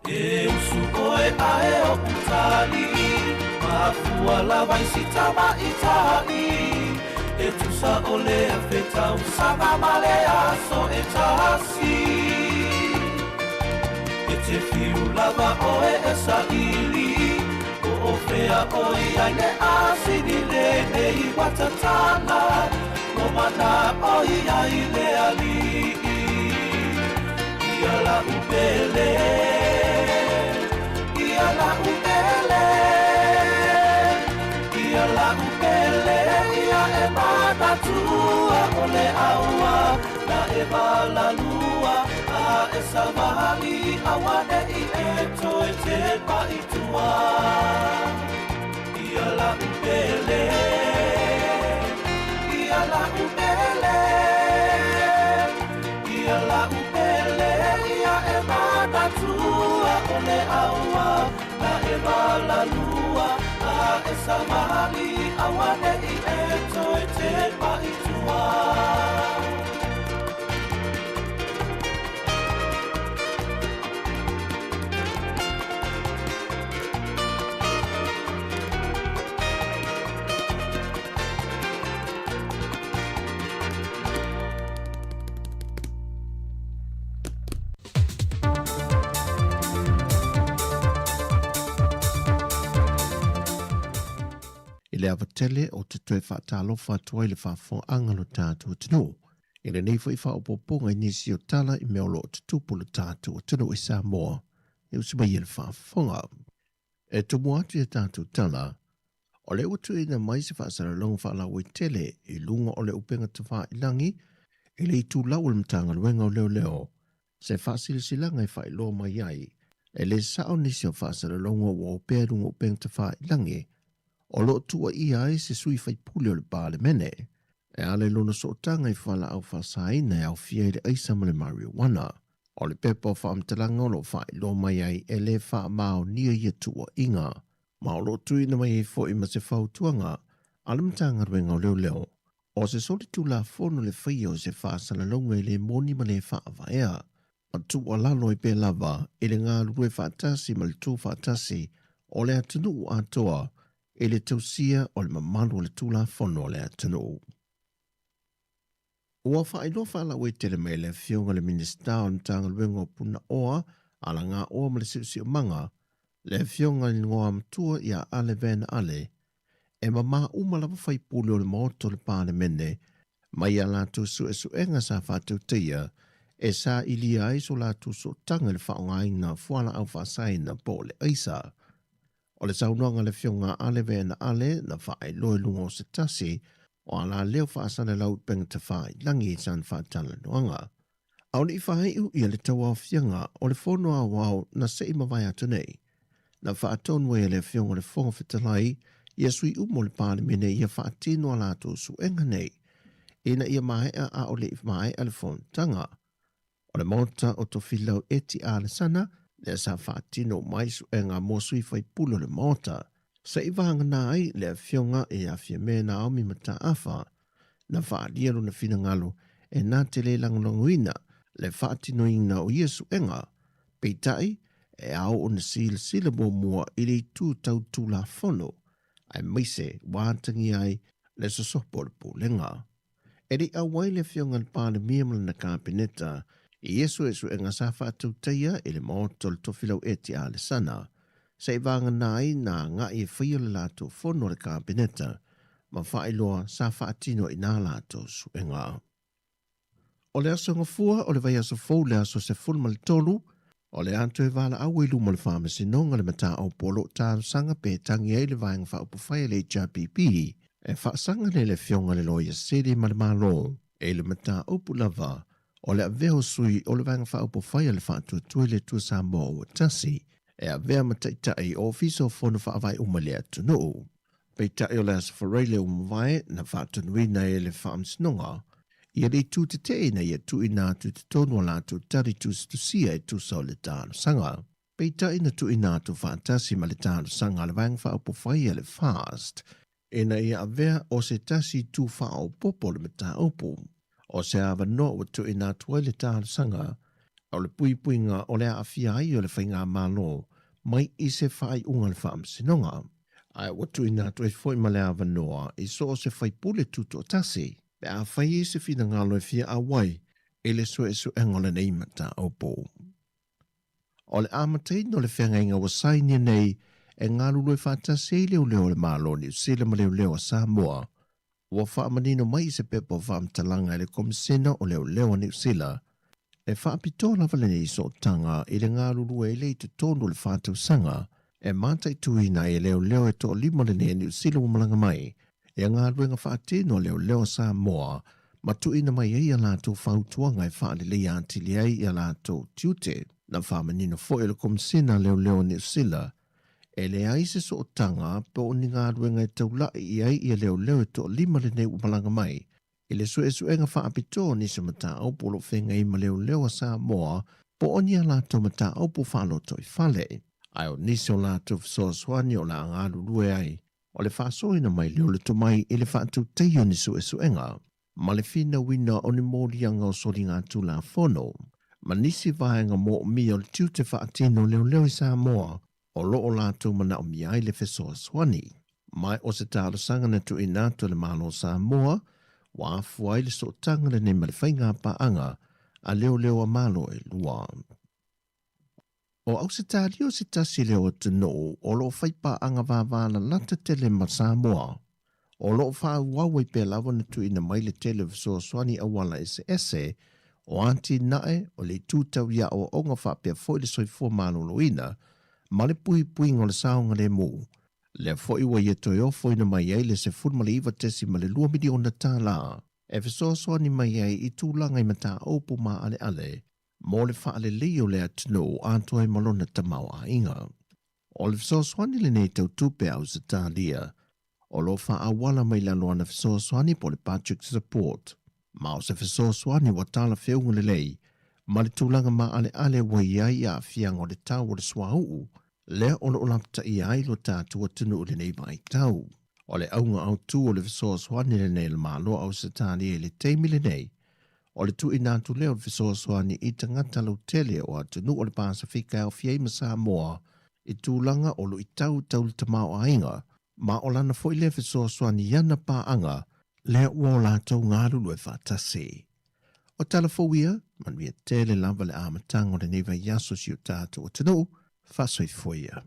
E usu oe ae o utali Mafua lava i si tamaitai E tusa o le afe tausaga ma le aso e tasi E te fiu lava oe e saili Po o fea o i ai le asini lenei ua tatala Ua mana'o i ai le alii Ia la'u pele Ia la'u pele Ia la'u pele Ia e manatua o le aua Na e valalua a e savali auane'i e toe tepa i tua Ia la'u pele Ia la'u pele Ia la'u pele Ia e manatua o le aua Na e valalua a e savali auane'i e toe tepa i tua. I le ava tele ou te toe faatalofa atu ai i le faafofogaaga a lo tatou atunuu. I lenei foi faaopoopoga i nisi o tala i mea o lo o tutupu i lo tatou atunuu i Samoa, e usi mai ai le faafofoga. E tumu atu i a tatou tala, o lea ua tuuina mai se faasalalauga faalauaitele i luga o le upega tafailangi i le itulau o le Matagaluega o Leoleo, se faasilasilaga e faailoa mai ai e le sao nisi o faasalalauga ua opea i luga o upega tafailangi o lo o tuuaia ai se sui faipule o le Palemene e ala i lona sootaga i fualaau faasaina e aofia ai le aisa ma le marijuana. O le pepa o faamatalaga o lo o faailoa mai ai e le faamaonia ia tuuaiga, ma o lo o tuuina mai ai foi ma se fautuaga a le Matagaluega o Leoleo, o se solitulafono le faia o se faasalalauga e le moni ma le faavaea, ma tuualalo ai pea lava i le galulue faatasi ma le tu faatasi o le atunuu atoa i le tausia o le mamalu o le Tulafono a le atunuu. Ua faailoa faalauaitele mai e le Afioga i le Minisita o le Matagaluega o Punaoa, Alagaoa ma le Siosiomaga, le Afioga i le Igoamatua ia Ale Van Ale, e mamā uma lava faipule o le Maota o le Palemene mai a latou suesuega sa faatautaia e sailia ai so latou sootaga i le faaaogaina o fualaau faasaina po o le aisa. O le saunoaga a le Afioga a Ale Van Ale na faailoa i luga o se tasi o alaleo faasalalau i upegatafailagi i sana faatalanoaga. A o le i faaiu ia le tauaofiaga o le Fono Aoao na se i mavae atu nei, na faatonu ai e le Afioga i le Fofoga Fetalai ia sui uma o le Palemene ia faatino a latou suega nei ina ia maea a o le i maea le fonotaga o le Maota o Tofilau Eti Alesana, lea sa faatino mai suega mo sui faipule o le Maota, se i vagana ai le Afioga ia Fiame Naomi Mataafa, na faaalia lona finagalo e na te le lagolagoina le faatinoina o ia suega, peitai e ao ona silasila muamua i le itu tau Tulafono, aemaise ua atagia ai le sosopo o le Pulega. E le i auai le Afioga i le Palemia ma lana Kapeneta I ia suesuega sa faatautaia e le Maota o le Tofilau Eti Alesana, seivagana ai na agai e faia le latou fono a le Kapeneta ma faailoa sa faatino i nā latou suega. O le Aso Gafua o le vaiaso fou le aso 13, o le a toe valaau i luma o le Faamasinoga le mataupu o lo o talosaga pe tagi ai le Vaega Faaupufai a le HRPP e faasaga lea le Afioga i le Loia Sili ma le Malo i le mataupu lava o le avea o sui o le Vaega Faaupufai a le Faatuatua i le Atua Samoa ua Tasi e avea ma Taitai o Ofisa o Fono Faavae uma i le atunuu. Peitai o le Aso Faraile ua mavae na faatonuina e le Faamasinoga ia le itu tetee ina ia tuuina atu i totonu a latou tali tusitusia e tusa o le talosaga. Peitai na tuuina atu faatasi ma le talosaga a le Vaega Faaupufai a le FAST ina ia avea o se tasi itu faaopoopo o le mataupu. O se avanoa ua tuuina atu ai le talosaga o le puipuiga o le aafia ai o le Faigamalo mai i se faaiuga a le Faamasinoga. Ae ua tuuina atu ai foi ma le avanoa i so o se faipule tutoatasi pe afai e i se finagalo e fia auai i le suesuega o lenei mataupu. O le amataina o le feagaiga ua sainia nei e galulue faatasi ai leoleo a le Malo o Niu Sila ma leoleo a Samoa, ua faamanino mai i se pepa o faamatalaga e le Komisena o Leoleo a Niu Sila, e faapitoa lava lenei sootaga i le galulue ai lea i totonu o le faatausaga e mataituina ai e leoleo e toalima lenei a Niu Sila ua malaga mai ia galuega faatino a leoleo a Samoa ma tuuina mai ai a latou fautuaga e faaleleia atili ai ia latou tiute. Na faamanino foi e le Komisena a Leoleo a Niu Sila, e leai se sootaga po o ni galuega e taulai i ai ia leoleo e toalima lenei ua malaga mai i le suesuega faapitoa o nisi mataupu o lo o feagai ma leoleo a Samoa po o ni a latou mataupu faalotoifale. Ae o nisi o latou fesoasoani o le a galulue ai o le faasoaina mai lea o le tomai i le faatautaia o ni suesuega ma le finauina o ni moliaga o soligatulafono ma nisi vaega moomia o le tiute faatino leoleo i Samoa o lo o latou manaomia ai le fesoasoani. Ma o se talosaga na tuuina atu e le Malo o Samoa ua afua ai le sootaga lenei ma le faigapaaga a leoleo a Malo e lua. O Ausetalia o se tasi lea o atunuu o lo o fai paaga vavalalata tele ma Samoa. O lo o faaauau ai pea lava ona tuuina mai le tele o fesoasoani auala eseese, o atinae, o le itu tau i aoaoga faapea foi le soifua maloloina ma le puipuiga o le saogalemu. Lea foi ua ia toe ofoina mai ai le $19.2 miliona tala e fesoasoani mai ai i tulaga i mataupu maaleale mo le faalelei o le atunuu atoa ai ma lona tamaoaiga. O le fesoasoani lenei tau tupe a Ausetalia, o lo o faaauala mai lalo ana fesoasoani po o le Budget Support, ma o se fesoasoani ua talafeuga lelei ma le tulaga maaleale ua i ai aafiaga o le tau o le suauu lea o lo o lapataia ai lo tatou atunuu i lenei vaitau. O le auga autu o le fesoasoani lenei a le Malo a Ausetalia i le taimi lenei, O le tuuina atu lea o le fesoasoani i tagata lautele o atunuu o le Pasefika e aofia ai ma Samoa i tulaga o luitau tau le tamaoaiga, ma o lana foi lea fesoasoani i ana paaga lea ua o latou galulue faatasi. O tala fou ia, manuia tele lava le amataga o lenei vaiaso i si o tatou atunuu, Faasoifua ia.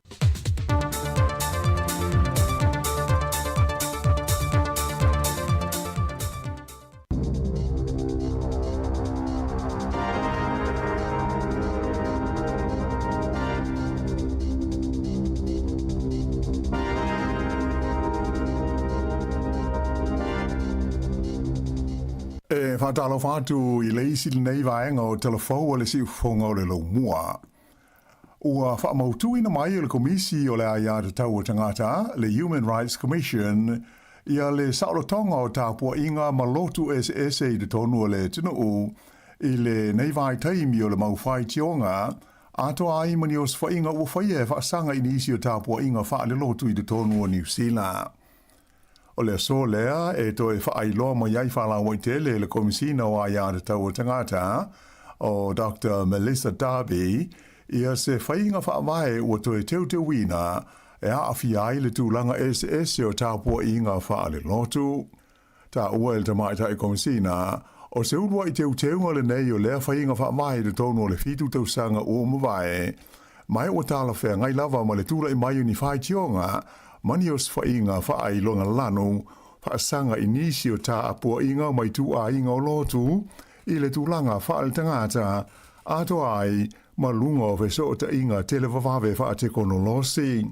E faatalofa atu i le isi lenei vaega o Talafou a le Siufofoga o le Laumua. Ua faamautuina mai e le Komisi o le Aiatatau a Tagata, le Human Rights Commission, ia le saolotoga o tapuaiga ma lotu eseese i totonu o le atunuu i lenei vaitaimi o le mau faitioga, atoa ai ma ni osofaiga ua faia e faasaga i nisi o tapuaiga faalelotu i totonu o Niu Sila. O le aso lea e toe faailoa mai ai faalauaitele e le Komisina o Aiatatau a Tagata, o Doctor Melissa Darby, ia se faiga faavae ua toe teuteuina e aafia ai le tulaga eseese o tapuaiga faalelotu. Taua e le Tamaitai Komisina, O se uluaʻi teuteuga lenei o lea faiga faavae i totonu o le fitu tausaga ua mavae, ma e ua talafeagai lava ma le tulaʻi mai o ni faitioga ma ni osofaiga faailogalanu faasaga i nisi o taapuaiga ma ituaiga o lotu i le tulaga faaletagata atoa ai ma luga o fesootaiga televavave faatekonolosi.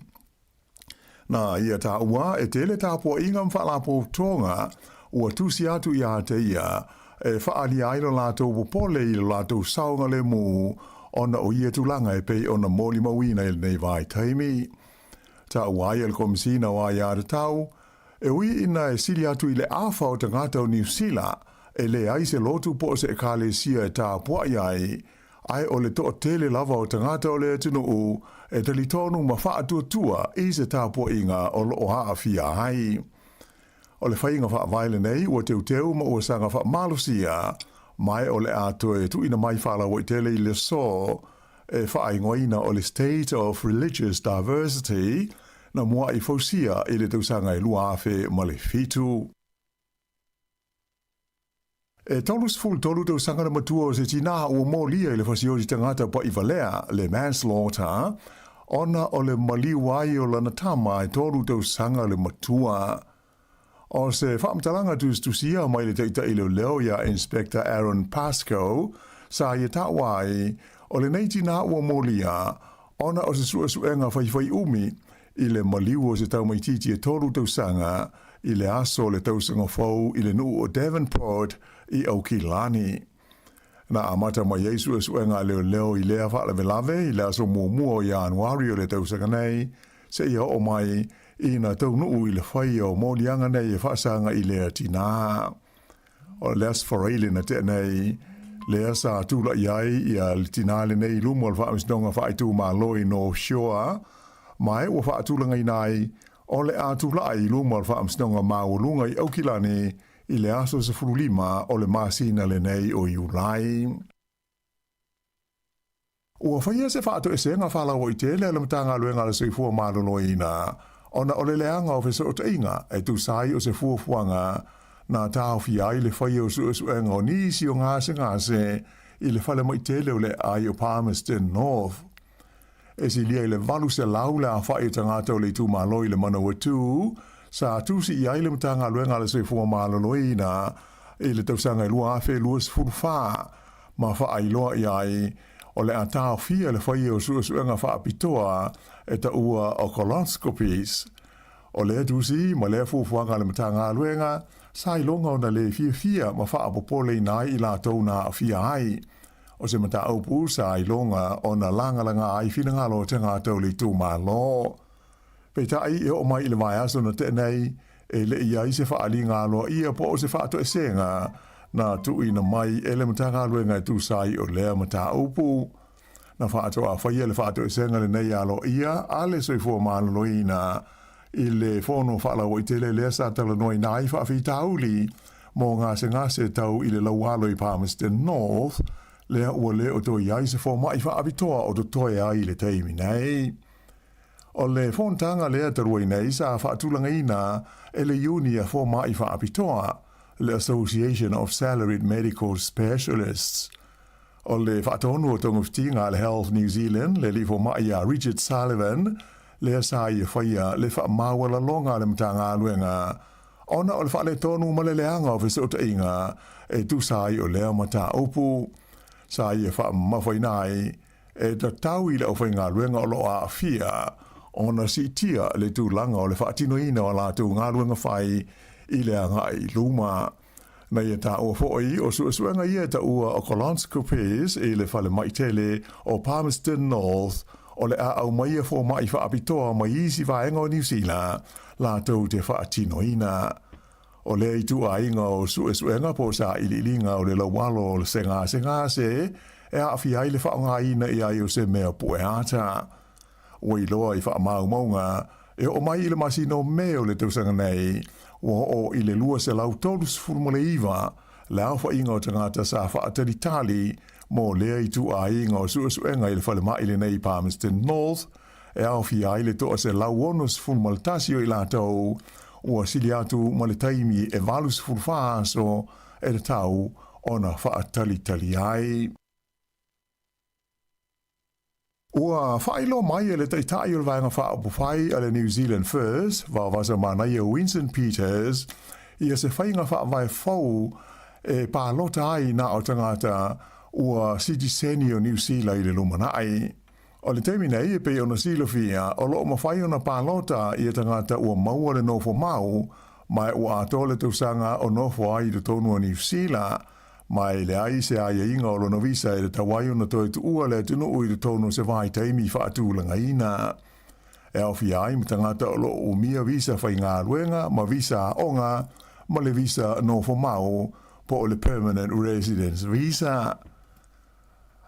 Na ia taua e tele tapuaiga ma faalapotopotoga ua tusi atu iā te ia e faaalia ai lo latou popole i lo latou saogalemu ona o ia tulaga e pei ona molimauina i lenei vaitaimi. Taua ai e le Komesina o Aia Tatau, e ui ina e sili atu i le afa o tagata o Niu Sila e leai se lotu po o se ekalesia e tapuai ai, ae o le toatele lava o tagata o le atunuu e talitonu ma faatuatua i se tapuaiga o lo o aafia ai. O le faiga faavae lenei ua teuteu ma ua saga faamalosia, ma e o le a toe tuuina mai faalauaitele i le aso e faaigoaina o le State of Religious Diversity na muaʻi fausia i le tausaga e 2007. E 33 tausaga le matua o se tinā ua molia i le fasioti tagata paʻi valea, le manslaughter, ona o le maliu ai o lana tama e tolu tausaga le matua. O se faamatalaga tusitusia mai le taitai leoleo iā Inspector Aaron Pascoe sa ia taua ai, o lenei tinā ua molia ona o se suesuega faifaiʻumi i le maliu o se taumaitiiti e tolu tausaga i le aso o le tausaga fou i le nuu o Devonport i Aukilani. Na amata mai ai suesuega a leoleo i lea faalavelave i le aso muamua o Ianuari o le tausaga nei, seia oo mai ina taunuu i le faia o moliaga nei e faasaga i lea tinā. O le Aso Faraile na tea nei, lea sa tulaʻi ai ia le tinā lenei i luma o le Faamasinoga Faaitumalo i North Shore, ma e ua faatulagaina ai o le a tulaʻi i luma o le Faamasinoga Maualuga i Aukilani i le aso 15 o le masina lenei o Iulai. Ua faia se faatoesega faalauaitele a le Matagaluega a le Soifua Maloloina ona o le leaga o fesootaiga e tusa ai o se fuafuaga na taofia ai le faia o suesuega o nisi o gasegase i le falemai tele o le aai o Palmerston North. E silia i le 800 le aofai o tagata o le itumalo i le Manawatū sa tusi i ai le Matagaluega a le Soifua Maloloina i le tausaga e 2024 ma faailoa i ai o le a taofia le faia o suesuega faapitoa e taua o colonoscopies. O lea tusi ma lea fuafuaga a le Matagaluega sa iloga ona le fiafia ma faapopoleina ai i latou na aafia ai. O se mataupu sa iloga ona lagalaga ai finagalo o tagata o le itumalo. Peitai, e oo mai i le vaiaso na tea nei, e le i ai se faaaliga aloaia po o se faatoesega na tuuina mai e le Matagaluega e tusa ai o lea mataupu. Na faatoa faia le faatoesega lenei aloaia a le Soifua Maloloina i le fono faalauaitele lea sa talanoaina ai faafitauli mo gasegase tau i le laualo i Palmerston North, lea ua le o toe i ai se fomai faapitoa o totoe ai i le taimi nei. O le fonotaga lea talu ai nei sa faatulagaina e le Iuni a Fomai Faapitoa, le Association of Salaried Medical Specialists. O le faatonu o togafitiga a le Health New Zealand, le alii fomai ia Richard Sullivan, lea sa ia faia le faamaualaloga a le Matagaluega ona o le faaletonu ma le leaga o fesootaiga e tusa ai o lea mataupu sa ia faamamafaina ai E tatau i le aufaigaluega o lo o aafia ona siitia le tulaga o le faatinoina o a latou galuega fai i le agai i luma. Na ia taua foi o suesuega ia e taua o colonoscopies i le falemai tele o Palmerston North o le a aumaia fomai faapitoa mai isi vaega o Niu Sila latou te faatinoina. O lea ituaiga o suesuega po o sailiiliga o le laualo o le segasegase e aafia ai le faaaogaina i ai o se mea pueata. Ua iloa i faamaumauga e oo mai i le masina o Me o le tausaga nei, ua oo i le 239 le aofaiga o tagata sa faatalitali mo lea ituaiga o suesuega i le falemai lenei i Palmerston North, e aofia ai le 161 o i latou ua sili atu ma le taimi e 84 aso e tatau ona faatalitali ai. Ua faailoa mai e le Taitai o le Vaega Faaupufai a le New Zealand First, Vaovasamanaia Winston Peters, ia se faiga faavae fou e palota ai na o tagata ua sitiseni o Niu Sila i le lumanai. O le taimi nei, e pei ona silafia, o lo o mafai ona palota ia tagata ua maua le nofo mau, ma ua atoa le tausaga o nofo ai i totonu o Niu Sila, ma e leai se aiaiga o lona visa e tatau ai ona toe tuua le atunuu i totonu o se vaitaimi faatulagaina. E aofia ai ma tagata o lo o umia visa faigaluega ma visa aoga ma le visa nofo mau po o le permanent residence visa.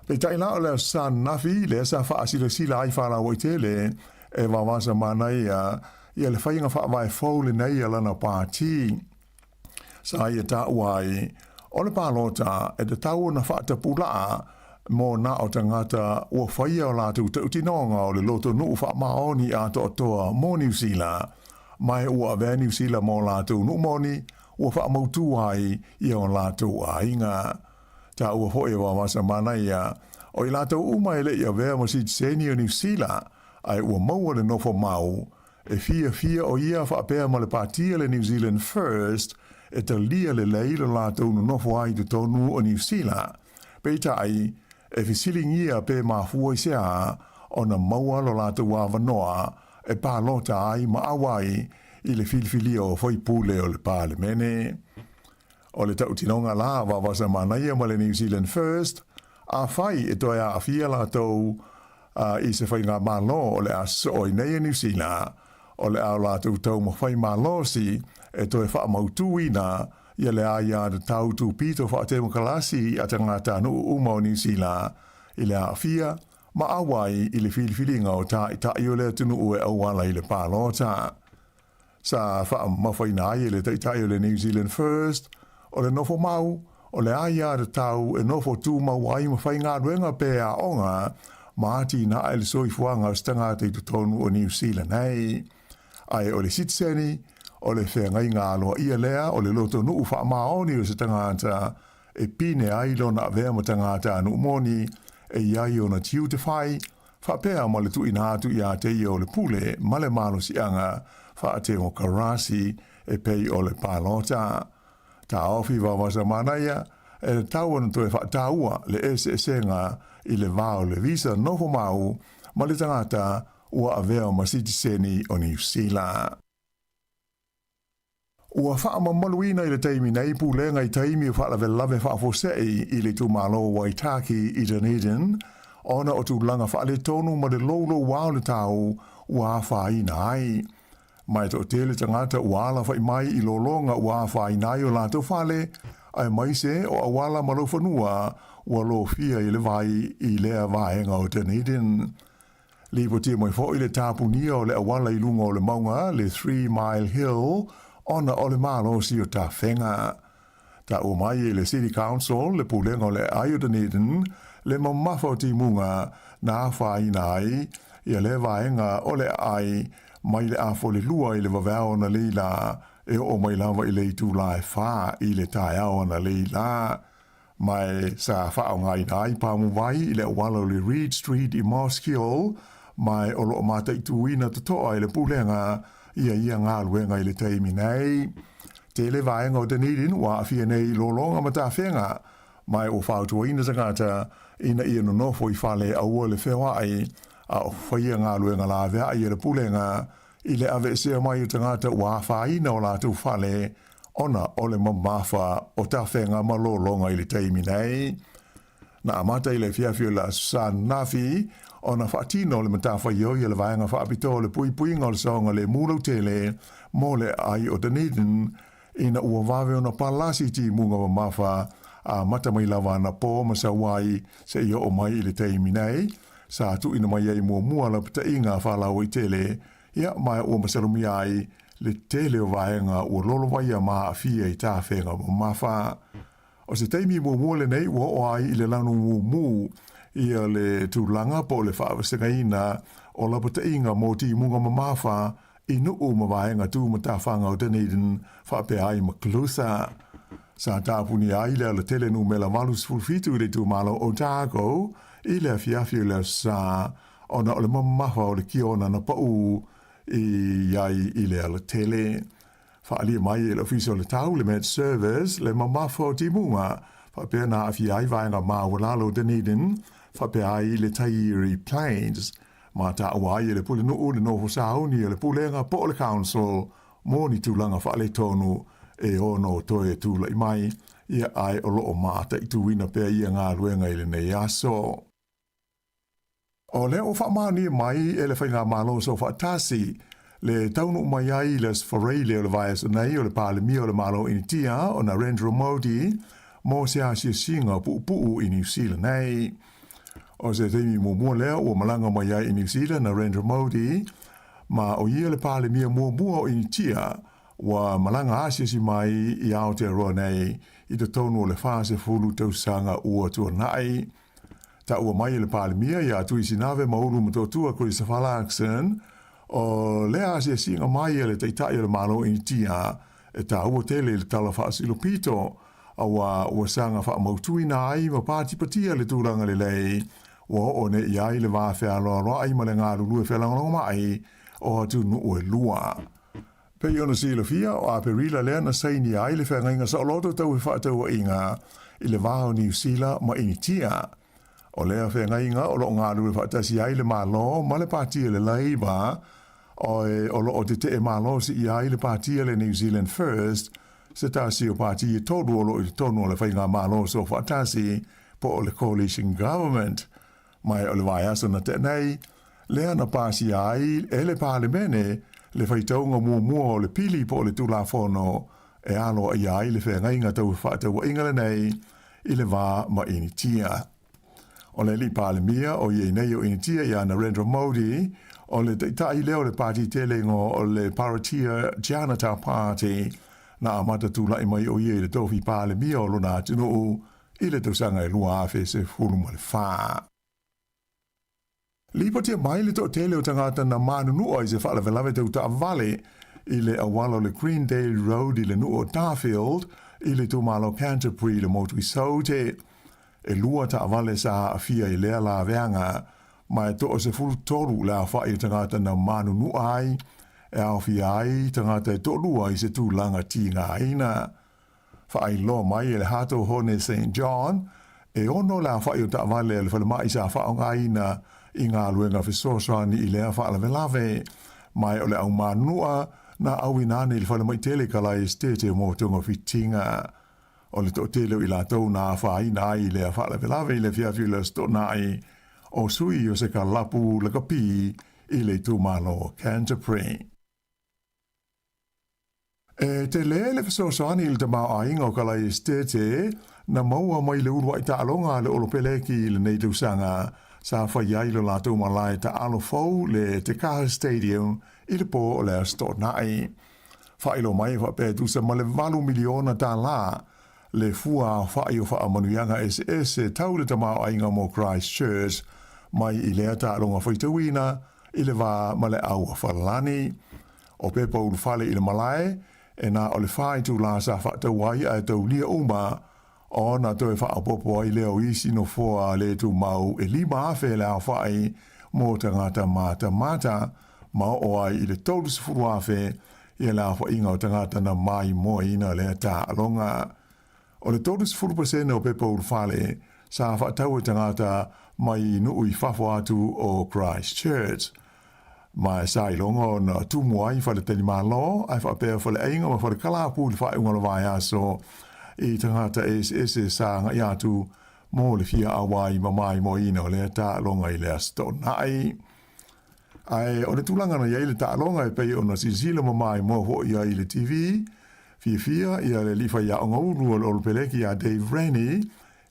Peitai la o le Aso Sa ananafi lea sa faasilasila ai faalauaitele e Vaovasamanaia ia le faiga faavae fou lenei a lana pati. Sa ia taua ai, o le palota e tatau ona faatapulaa mo na o tagata ua faia o latou tautinoga o le lotonuu faamaoni atoatoa mo Niu Sila, ma e ua avea Niu Sila mo latou nuu moni ua faamautū ai ia o latou aiga. Taua foi e Vaovasamanaia, o i latou uma e le i avea ma sitiseni o Niu Sila, ae ua maua le nofo mau, E fiafia ʻo ia faapea ma le pāti a le New Zealand First e talia lelei lo latou nonofo ai i totonu o Niu Sila. Peitai, e fesiligia pe mafua i se a ona maua lo latou avanoa e palota ai ma auai i le filifilia o faipule o le Palemene. O le tautinoga la a Vaovasamanaia ma le New Zealand First, afai e toe aafia latou i se faigamalo o le a sosoo ai nei e Niu Sila, o le a o latou taumafai malosi e toe faamautuina ia le aia tatau tupito faatemokalasi a tagatanuu uma o Niu Sila i le aafia ma auai i le filifiliga o taitai o le atunuu e auala i le palota. Sa faamamafaina ai e le Taitai o le New Zealand First, o le nofo mau, o le aia tatau e nofo tumau ai ma faigaluega pe aoga ma atinae le soifuaga o se tagata i totonu o Niu Sila nei. Ae o le sitiseni, o le feagaiga aloaia lea o le lotonuu faamaoni o se tagata e pine ai lona avea ma tagata nuu moni e i ai ona tiute fai, faapea ma le tuuina atu iā te ia o le pule ma le malosiaga faatemokarasi e pei o le palota. Taofi Vaovasamanaia, e tatau ona toe faataua le eseesega i le va o le visa nofo mau ma le tagata ua avea ma sitiseni o Niu Sila. Ua faamamaluina i le taimi nei pulega i taimi o faalavelave faafuasei i le itumalo o Waitaki i Dunedin ona o tulaga faaletonu ma le loulouā o le tau ua afaina ai. Ma e toatele tagata ua alafai mai i lologa ua afaina ai o latou fale, aemaise o auala ma laufanua ua lofia i le vai i lea vaega o Dunedin. Lipotia mai foi le tapunia o le auala i luga o le mauga, le Three Mile Hill, ona o le malosi o tafega. Taua mai e le City Council le pulega o le aai o Dunedin le mamafa o timuga na afaina ai ia lea vaega o le aai mai le afolelua i le vaveao analeila e oo mai lava i le itula e fa i le taeao analeila. Ma e sa faaaogaina ai pamuvai i le auala o le Reed Street i Mosgiel, ma e o lo o mataituina totoa e le Pulega ia ia galuega i le taimi nei. Tele vaega o Dunedin ua aafia nei i lologa ma tafega, ma e ua fautuaina tagata ina ia nonofo i fale aua le feoai a o faia galuega laveai a le Pulega i le aveesea mai o tagata ua afaina o latou fale ona o le mamafa o tafega ma lologa i le taimi nei. Na amata i le afiafi o le Aso Sa ananafi ona faatino le matafaioi a le Vaega Faapitoa o le Puipuiga o le Saogalemu Lautele mo le Aai o Dunedin ina ua vave ona palasi timuga mamafa amata mai lava anapo ma sau ai seia oo mai i le taimi nei sa tuuina mai ai muamua lapataiga faalauaitele ia ma ua masalomia ai le tele o vaega ua lolovaia ma aafia i tafega mamafa. O se taimi muamua lenei ua oo ai i le lanu mumu ia le tulaga po o le faavasegaina o lapataiga mo timuga mamafa i nuu ma vaega tu matafaga o Dunedin faapea ai ma Clutha. Sa tapunia ai le alatele numera 87 i le itumalo o Otago i le afiafi o le Aso Sa ona o le mamafa o le kiona na pau i ai i le alatele. Faaalia mai e le Ofisa o le Tau, le Met Service, le mamafa o timuga faapea na aafia ai vaega maualalo o Dunedin faapea ai le Taieri Plains. Ma taua ai e le Pulenuu le nofo sauni o le Pulega po o le Council mo ni tulaga faaletonu e ono toe tulai mai, ia ae o lo o mataituina pea ia galuega i lenei aso. O lea ua faamaonia mai e le Faigamalo Soofaatasi le taunuu mai ai i le Aso Faraile o le vaiaso nei o le Palemia o le Malo o Initia o Narendra Modi mo se asiasiga puupuu i Niu Sila nei. O se taimi muamua lea ua malaga mai ai i Niu Sila Narendra Modi, ma o ia le Palemia muamua o Initia ua malaga asiasi mai i Aotearoa nei i totonu o le 40 tausaga ua tuanai. Taua mai e le Palemia ia Tuisinave Maulu Motootua Christopher Luxon, o lea asiasiga mai a le Taitai o le Malo Initia e taua tele i le Tala Faasilopito, auā ua saga faamautuina ai ma patipatia le tulaga lelei ua oo nei i ai le va fealoaloai ma le galulue felagolagomai o atunuu e lua. Pei ona silafia, o Aperila lea na sainia ai le feagaiga saoloto tau fefaatauaiga i le va o Niu Sila ma Initia. O lea feagaiga o lo o galulue faatasi ai le Malo ma le Pati a le Labour, oe o lo o tetee malosi i ai le Pati a le New Zealand First, se tasi o pati e tolu o lo o i totonu o le Faigamalo Soofaatasi po o le Coalition Government. Mai o le vaiaso na tea nei, lea na pasia ai e le Palemene le faitauga muamua o le pili po o le Tulafono e aloaia ai le feagaiga tau fefaatauaiga lenei i le va ma Initia. O le alii Palemia o ia nei o Initia ia Narendra Modi, o le taitai lea o le pati tele igoa o le Bharatiya Janata Party, na amata tulai mai o ia i le tofi Palemia o lona atunuu i le tausaga e 2014. Lipotia mai le toatele o tagata na manunua i se faalavelave tau taavale i le auala o le Greendale Road i le nuu o Darfield i le itumalo Canterbury i le motu i Saute. E lua taavale sa aafia i lea laveaga, ma e toa-13 le aofai o tagata na manunua ai, e aofia ai tagata e toalua i se tulaga tigaina. Faailoa mai e le Hato Hone Saint John, e ono le aofai o taavale a le falemai sa faaaogaina i galuega fesoasoani i lea faalavelave, ma e o le aumanunua na auina ane i le falemai tele Kalai Estate mo togafitiga. O le toatele o i latou na afaina ai i lea faalavelave i le afiafi o le Aso Toonai, o sui o se kalapu lakapi i le itumalo o Canterbury. E tele le fesoasoani i le tamaoaiga o Kalai Estate na maua mai le uluai taaloga a le Olopeleki i lenei tausaga sa fai ai lo latou malae taalo fou le Te Kaha Stadium i le po o le Aso Toonai. Faailoa mai e faapea e tusa ma le $8 miliona le fua aofai o faamanuiaga eseese tau le tamaoaiga mo Christchurch mai i lea taaloga faitauina i le va ma le Auafalani. O pepa ulufale i le malae, e na o le fa itulā sa faatau ai ae taulia uma, ona toe faaopoopo ai lea o isi nofoa le tumau e 5,000 le aofai mo tagata matamata, ma oo ai i le 30,000 ia le aofaiga o tagata na maimoaina lea taaloga. O le 30% o pepa ulufale sa faatau e tagata mai i nuu i fafo atu o Christchurch. Ma e sa iloga ona tumu ai faletalimalo ae faapea faleaiga ma falekalapu i le faaiuga o le vaiaso i tagata eseese sa agai atu mo le fia auai ma maimoaina o lea taaloga i le Aso Toonai. Ae o le tulaga na i ai le taaloga e pei ona silasila ma maimoa foi ai i le TV, fiafia ia le alii faiaoga ulu o le Olopeleki ia Dave Rennie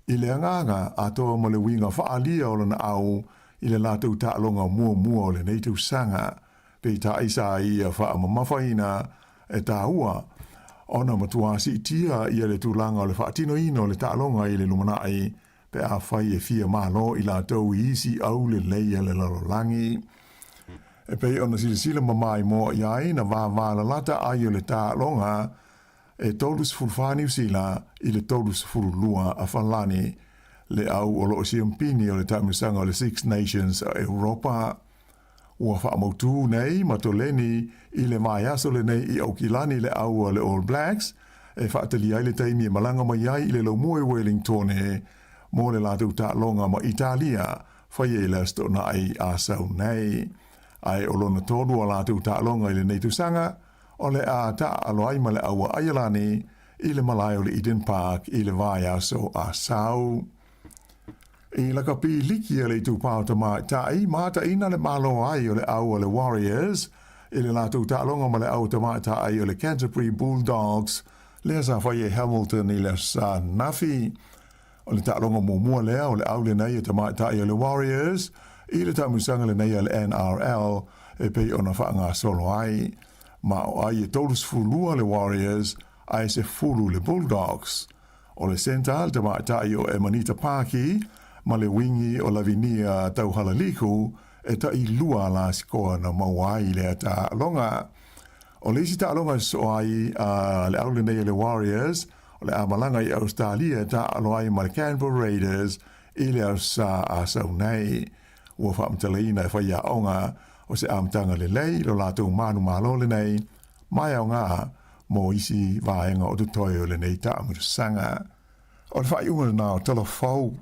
i le agaga atoa ma le uiga faaalia o lana au i le latou taaloga muamua o lenei tausaga. Peitai sa ia faamamafaina e taua ona matua siitia ia le tulaga o le faatinoina o le taaloga i le lumanai pe afai e fia malo i latou i isi au lelei a le lalolagi. E pei ona silasila ma maimoa i ai na vāvā lalata ai o le taaloga. e 34 Niu Sila i le 32 a Falani, le au o lo o siampini o le taamilosaga o le Six Nations a Europa. Ua faamautū nei ma toleni i le vaiaso lenei i Aukilani le au a le All Blacks e faatalia ai le taimi e malaga mai ai i le laumua i Wellingtone mo le latou taaloga ma Italia faia i le Aso Toonai a sau nei. Ae o lona tolu o latou taaloga i lenei tausaga, o le a taaalo ai ma le au a Aialani i le malae o le Eden Park i le vaiaso a sau. I lakapi liki a le itupa o tamaitai, mataina le malo ai o le au a le Warriors i le latou taaloga ma le au tamaitai o le Canterbury Bulldogs lea sa fai e Hamilton i le Aso Sa ananafi. O le taaloga muamua lea o le au lenei a tamaitai o le Warriors i le taamilosaga lenei a le NRL e pei ona faagasolo ai. Ma o ai e 32 le Warriors ae 10 le Bulldogs. O le centre le tamaitai o Emanita Paki ma le wingi o Lavinia Tauhalaliku e tailua la sikoa na maua ai lea taaloga. O le isi taaloga e sosoo ai a le au lenei o le Warriors, o le a malaga i Ausetalia e taaalo ai ma le Canberra Raiders i le Aso Sa a sau nei. Ua faamatalaina e faiaoga o se amataga lelei lo latou manumalo lenei ma e aoga mo isi vaega o totoe o lenei taamilosaga. O le faaiuga lena o Tala Fou.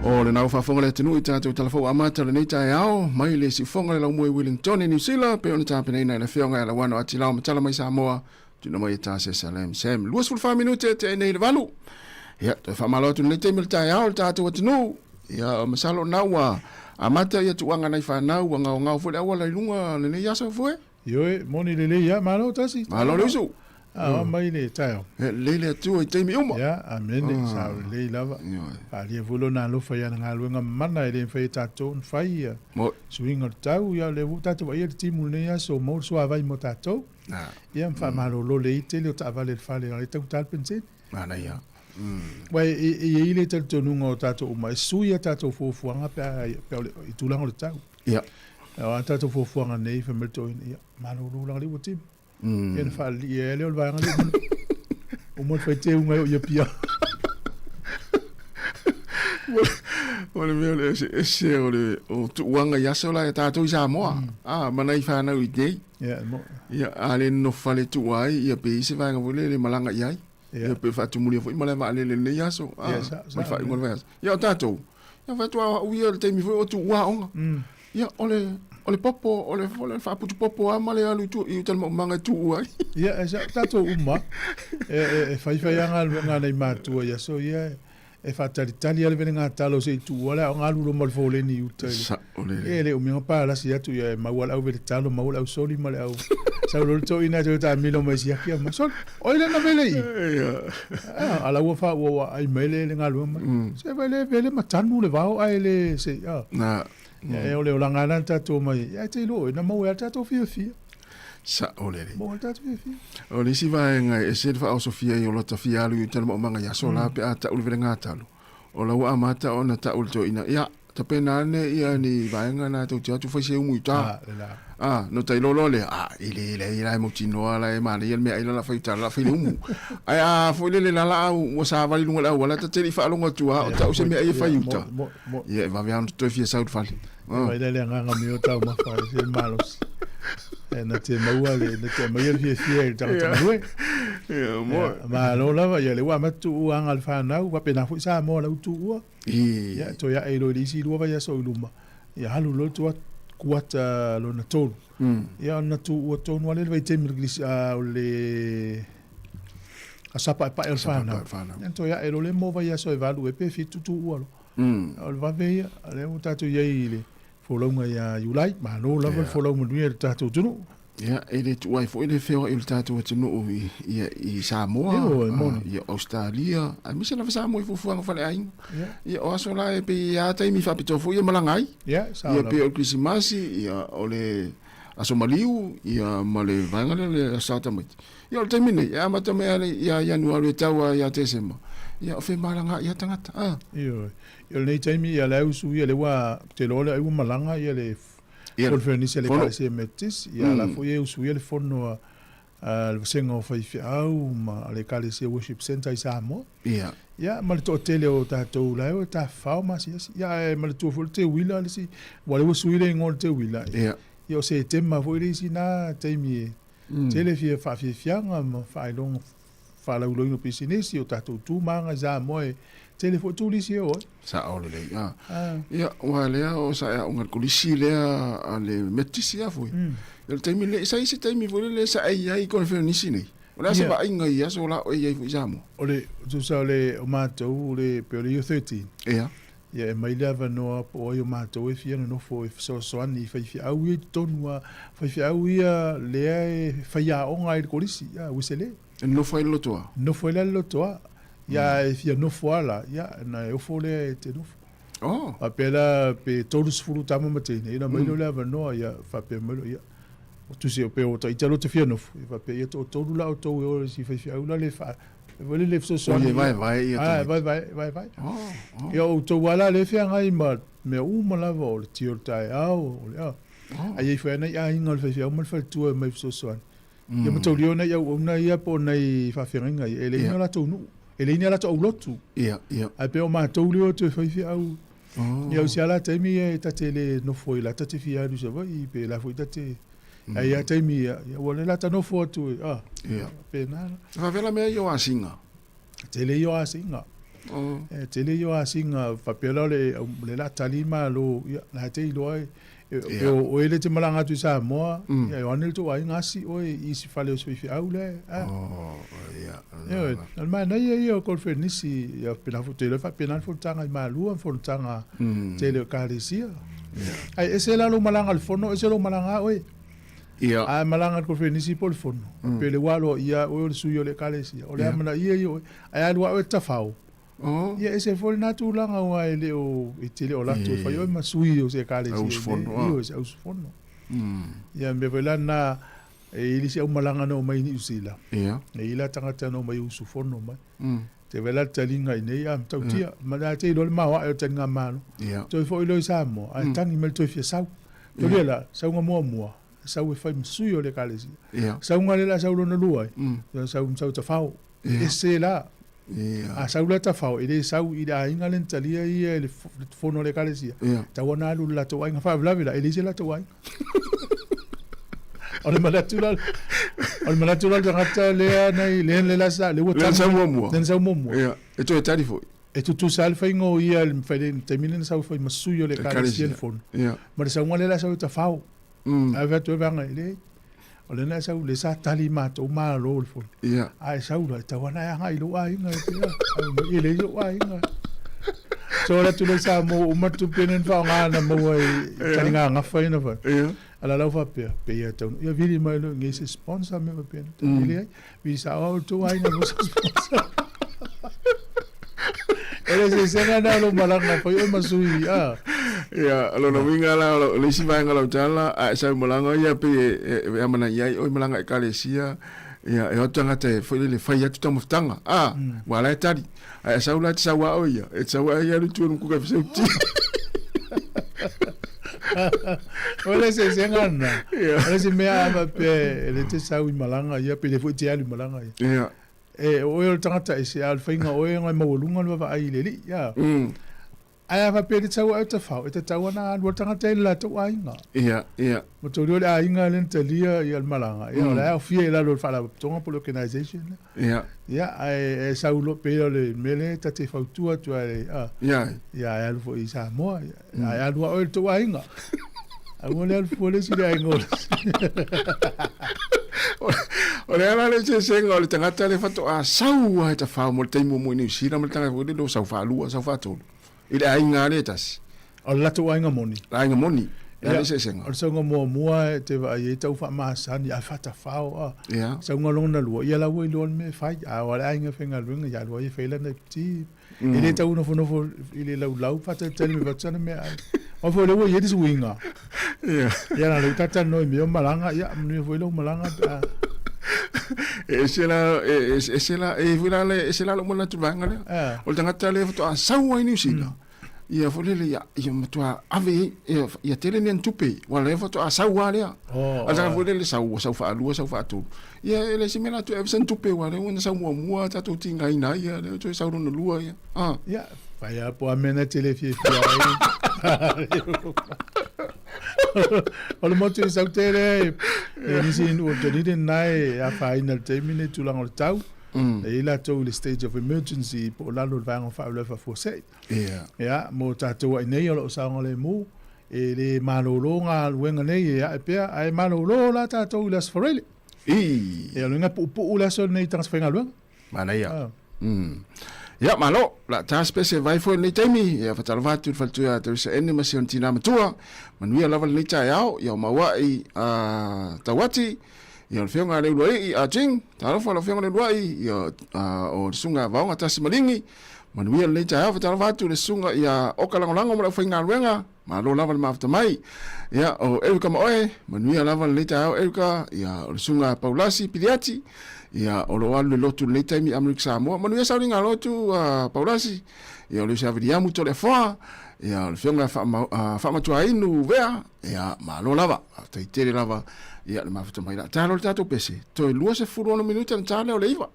O lena ua faafofoga le atunuu i tatou Tala Fou amata o lenei taeao mai le siufofoga le laumua i Wellington i Niu Sila pei ona tapenaina e le Afioga ia Lauano Atilao Matala mai Samoa. Tuuina mai e Tase Salem Sam. 24 minute e tea nei i le valu. Ia, toe faamalo atu lenei taimi o le taeao le tatou atunuu. Ia, masalo na ua amata ia tuuaga nai fanau, ua gaogao foi le auala i luga lenei aso foi. Ioe, moni lelei ia, malo tasi. Malo le usu. A mai le taeao. E lelei le Atua i taimi uma. Ia, amene, sao lelei lava. Faaalia foi lona alofa i ana galuega mana e le mafai e tatou ona fai ia. Suiga o le tau, ia o lea foi ua tatou vaaia le timu i lenei aso, maua le suavai mo tatou. Ia ma faamalolo lelei tele o taavale i le fale e taugata le penisini. Manaia. Aua e i ai le talitonuga o tatou uma e sui a tatou fuafuaga pe a pe o le i tulaga o le tau. Ia. O a tatou fuafuaga nei fai mai le toeaina, ia, malolo leaga o lea ua timu. Ia ona faalelii ai lea o le vaega lea uma ona fai teuga ai o i Apia. O le mea o le eseese o le o tuuaga i aso la e tatou i Samoa. Ah, ma nai fanau i nei. Ia, mo. Ia, a le nofo fale tuua ai, ia pe i ai se vaega foi lele e malaga i ai. Ia, pe faatumulia foi malae vaalele i lenei aso. A, Ia, sa, sa, ma le faaiuga o le vaiaso. Ia, o tatou, ia faatoa o au ia i le taimi foi o tuua aoga. Ia, o le, o le popo, o le, o le faaputu popo lava ma le alu i tua i uta i le maumaga e tuua ai. Ia, e sa, tatou uma, e, e, e faifai lava galuega a nai matua i aso ia, e, E faatalitali lava le velega talo se i tuua le aoga alu loma o le foleni i uta i le. Saolele. E le umi ona palasi atu ia e maua le au vele talo, maua le au soli ma le au sau loa le toeaina e toe taamilo mai siaki ma soli. Oi lena vele i. Ah, ala ua fa ua ua ai mai le le galuega mai. Se vai le vele ma tanu le vao ae le se ah. Na. Ia e o le olaga lena na tatou omai ai. Ia e te iloa oe na maua ai lava le tatou fiafia. Saolele. Maua ai le tatou fiafia. O le isi vaega e ese le faaosofia ai o lota fia alu i uta le maumaga i aso la pe a tau le velega talo. O la ua amata ona tau le toeaina, ia, tapena ane ia ni vaega na tou te o atu fai se umu i uta. Ah, le la. Ah, no tai loa loa lea, ah, e le, leai la e mautinoa la e manaia le meaai la la fai uta la la fai le umu. Ae a foi lele la la ua savali i luga o le auala, ta te le i faalogo atu lava o tau se meaai e fai i uta. Ia, e vave lava ona toe fia sau i le fale. E vai le agaga mai o taumafa e se malosi. E na te maua le, na te aumaia le fiafia i le tagata galue. Ia, mo. Ia, malo lava, ia lea ua amata tuua aga a le fanau, faapena foi Samoa la ua tuua. Ia, toe ae loa i le isi lua vaiaso i luma, ia alu loa le tua kuata lona tolu. Ia ona tuua tonu lava lea i le vaitaimi o le o le aso paepae o le fanau. Ia ona toe ae loa lea mo vaiaso e valu ea pe fitu tuua loa. O le vave ia, o lea ua tatou i ai i le folauga ia Iulai, malo lava le folau manuia i le tatou atunuu. Ia, e le tuua ai foi le feoai o le tatou atunuu i, ia, i Samoa, Ioe, moni. ia Ausetalia, aemaise lava Samoa i fuafuaga faaleaiga. Ia. Ia, o aso la e pei e a taimi faapitoa foi ia malaga ai. Ia, sao Ia, lava. pei o le Kerisimasi, ia, o le Aso Maliu, ia, ma le vaega lea o le Aso Sa Tamaiti. Ia, o le taimi nei, e amata mai lava ia Ianuari e tau lava ia Tesema. Ia, o femalagaai lava tagata, a. Ioe. Ia, o lenei taimi, ia, la e usu ia, lea ua, ou te iloa o lea ai ua malaga ia le Fono Ferenisi a le Ekalesia Metotisi, ia, la foi e usu ia le fono a a le vasega o faifeau ma le Ekalesia Worship Centre i Samoa. Ia. Ia, ma le toatele o tatou la e o e tafafao ma asiasi. Ia, ae manatua foi le teuila le isi, aua o lea ua sui le igoa o le teuila. Ia. Ia, o Setema foi le isi na taimi e tele fia faafiafiaga ma faailoga faalauiloaina o pisinisi, o tatou tu ma aga i Samoa e tele foi turisi e o ai. Sao lelei, a. Ia, aua lea o sa e aoga i le kolisi lea a le Metotisi a foi. Ia, o le taimi le, sa i ai se taimi foi lele sa e i ai i koneferenisi nei. O le a se vaaiga i aso la o e i ai foi i Samoa? O le, tusa o le, o matou, o le, pei o le Year 13. Ia. Ia, e mai le avanoa po o ai o matou e fia nonofo e fesoasoani i faifeau ia i totonu a faifeau ia lea e faiaoga ai i le kolisi, ia, Uesele. E nofo ai le lotoa? Nofo ai la le lotoa. Ia, e fia nofo lava la, ia, ona e ofo lea e te nofo. Oh. Faapea la, pe 30 tama ma teine, ia ona aumai lea o le avanoa, ia, faapea mai loa, ia, o tusi, pe o ita loa te fia nofo, ia faapea, ia toatolu la outou e o i si faifeau la le faa, foi lele fesoasoani. Oi, e vaevae ia tamaiti. Vaevae, vaevae. Oh, oh. Ia, o outou lava la lea e feagai ma mea uma lava, o le tio o le taeao, o le a. Oh. Ae i ai foi lava nai aiga o le faifeau ma le faletua e omai fesoasoani. Ia mataulia o nai auauna ia po o nai faafeagaiga ia, e leai ni o latou nuu, e leai ni a latou aulotu. Ia, ia. Ae pei o matou lea o toe fai feau. Oh. Ia o si ala taimi ia e ta te le nofo i la ta te fia alu i Savaii pe la foi ta te Ai ia taimi ia, ia ua le la ta nofo atu e, ah. Ia. Pena la. E faapea la mea ia o asiga? Tele ia o asiga. Oh. E tele ia o asiga, faapea la o le, le la tali malo, ia, la te iloa e, e o oe le te malaga atu i Samoa, ia e o ane le tou aiga asi oe i isi fale o se faifeau lea, a. Oh, ia. Ioe, o le manaia ia o koneferenisi, ia pena foi, te iloa e faapena le fonotaga i Malua ma fonotaga tele o Ekalesia. Ae ese la lou malaga i le fono, ese lou malaga a oe. Ia. A e malaga i le koneferenisi po o le fono, pe le ua aloaia oe o le sui o le Ekalesia, o le amanaia ia o oe. Ae alu lava oe e tafao, Oh. Ia ese foi lena tulaga aua e le o, e te le o latou e fai oe ma sui o se Ekalesia Au usufono, ah. Ioe, se au usufono. Ia mea foi la lena, e i ai le isi aumalaga na omai i Niu Sila. Ia. E i ai la tagata na omai usufono mai. Te vaai la le taliga i inei, a, matautia. Ma le a te iloa le maoae o le taliga malo. Ia. Toe foi loa i Samoa, ae tagi mai le toe fia sau. Toli la, sauga muamua, sau e fai ma sui o le Ekalesia. Ia. Sauga lea la sau lona lua ai, sau sau tafao. Ese la. Ia. A sau la tafao, e le sau i le aiga lea na talia ia e le fono a le Ekalesia. Ia. Tau ana alu i le latou aiga. Faalavelave la, e leai se latou aiga. O le manatu la, o le manatu la o le tagata lea nai, lea lea la sa, lea ua Lea na sau muamua. Lea na sau muamua. Ia. E toe tali foi. E tutusa lava le faiga o ia i le fai le taimi lea na sau fai ma sui o le Ekalesia le fono. Ia. Ma le sauga lea la sau e tafao. Ae fai atu ai vaega, e leai. O lea na e sau, lea sa tali matou malo i le fono. Ia. A e sau loa, e tatau lava ona e agai i lou aiga e te, e leai sou aiga. So o le atu lea i Samoa ua uma le tupe lea na faaaoga na maua i taliga gafa ia na fai. Ia. A la lau faapea, pei e tau, ia vili mai loa i se sponsor mea faapena. E leai, vili sao lava outou aiga mo se sponsor. E le eseesega lena o lou malaga fai oe ma sui, a. Ia, o lona uiga la, o le isi vaega o lau tala, a e sau i malaga ia, pei e amanaia ai oe malaga Ekalesia, ia, e o atu tagata e foi lele fai atu taumafataga, a, ua la e tali. Ae a sau la e te sau a oe ia, e te sau a ia alu i tua i le mukuka e fesauti. O le eseesega lena. O le isi mea a faapea e le te sau i malaga ia, pe le foi te alu i malaga ia. Ia. E, o oe o le tagata ese, a o le faiga o oe e maualuga le vaavaai i le alii, a. Ae a faapea e te sau ai o tafao, e tatau lava ona alu le tagata i le latou aiga. Ia, ia. Ma taulia o le aiga lea na talia ia le malaga, ia o la e aofia i lalo o le faalapotopotoga po o le organization lea. Ia. Ia, ae e sau loa pei o le mea lea ta te fautua atu ai, a. Ia. Ia, ae alu foi i Samoa, ia, ae alu lava oe i le tou aiga. Aua le alu fua le isi i le aiga o le isi. O le ala le eseesega o le tagata lea faatoa sau lava e tafao mo le taimi muamua i Niu Sila ma le tagata foi lele o sau faalua, sau faatolu i le aiga lava lea e tasi. O le latou aiga moni. Le aiga moni. Le ala le eseesega. O le sauga muamua e te vaai ai tau faamasani ae faatafao a. Ia. Sauga lona lua, ia la ua iloa le mea e fai. A o le aiga faigaluega, ia alu ai e fai lana ipiti. E le tau nofonofo i le laulau faatalitali mai fatu sana meaai. Aua foi o lea ua i ai le suiga. Ia. Ia na o lea ua ta talanoa i mea o malaga, ia manuia foi lou malaga pe a. E ese la, e ese la, e foi la le, ese la lou manatu i le vaega lea. O le tagata lea faatoa sau ai Niu Sila, ia foi lele ia, ia matua ave i ai, ia, ia tele ni ana tupe, aua o lea faatoa sau lava lea. A le tagata foi lele sau, ua sau faalua, sau faatolu, ia e leai se mea o le a toe ave sana tupe, aua o lea ua na sau muamua tatou tigaina ai, ia lea ua toe sau lona lua, ia. Ah. Ia, fai lava po o a mea na e te le fiafia ai. O le motu i Saute lea, e nisi i nuu o Dunedin na e afaina i le taimi nei tulaga o le tau. E i ai latou i le stage of emergency po o lalo i le vaega o faalavelave faafuasei. Ia, mo tatou ai nei o lo o saogalemu, e le malolo galuega nei e ae pea, ae malolo la tatou i le Aso Faraile. Ia, o le uiga e puupuu le aso lenei i tagata faigaluega. Manaia. Ah. Ia, malo, la ta spese vai foi lenei taimi, ia whatalofa atu le faletua ia Teresa Ene ma si ona tina matua, manuia lava lenei taeao, ia o Maua'i a Tauati, ia o le fionga a le Uluai'i a Jing, talofa lau fionga le Ulua'i, ia o le susuga Vaoga Tasi Maligi, manuia lenei taeao, whatalofa atu le susuga ia Oka Lagolago ma le aufaigaluega, Malo lava le mafuta mai. Ia, o Erica ma oe, manuia lava lenei taeao Erica, ia, o le susuga Paulasi Piliati, ia, o lo o alu le lotu lenei taimi Amerika Samoa. Manuia sauniga lotu uh, Paulasi, ia, o le uso Viliamu Toleafoa, ia, o le fionga Faamatuainu Vea, ia, malo lava, faafetai tele lava, ia, le mafuta mai la. Talo le tatou pese, toe 26 minuta na ta lea o le 9.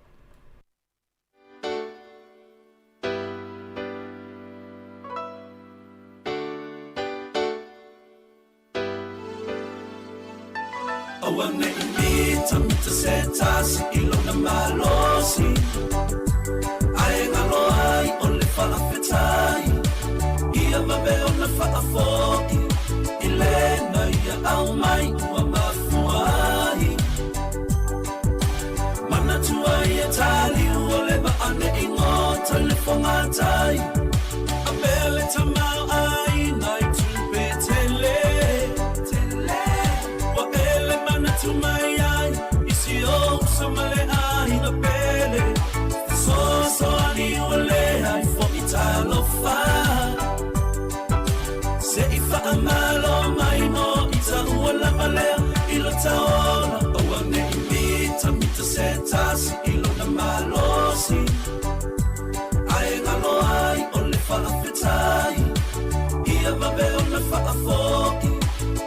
Aua ne i mitamita se tasi i lona malosi, Ae galo ai o le faafetai, Ia vave ona faafoi i lena ia aumai ua mafua ai. Manatua ia taliu o le vaa ne i gota i le fogatai, A pea le tamaoaiga i tupe tele, Ua ele manatu mai ai i si ou uso ma le aiga pele, Fesoasoani ua leai foi talofa, Se i faamalo mai mo ita ua lava lea i lo ta ola, Aua ne i mitamita se tasi i lona malosi, Ae galo ai o le faafetai, Ia vave ona faafoi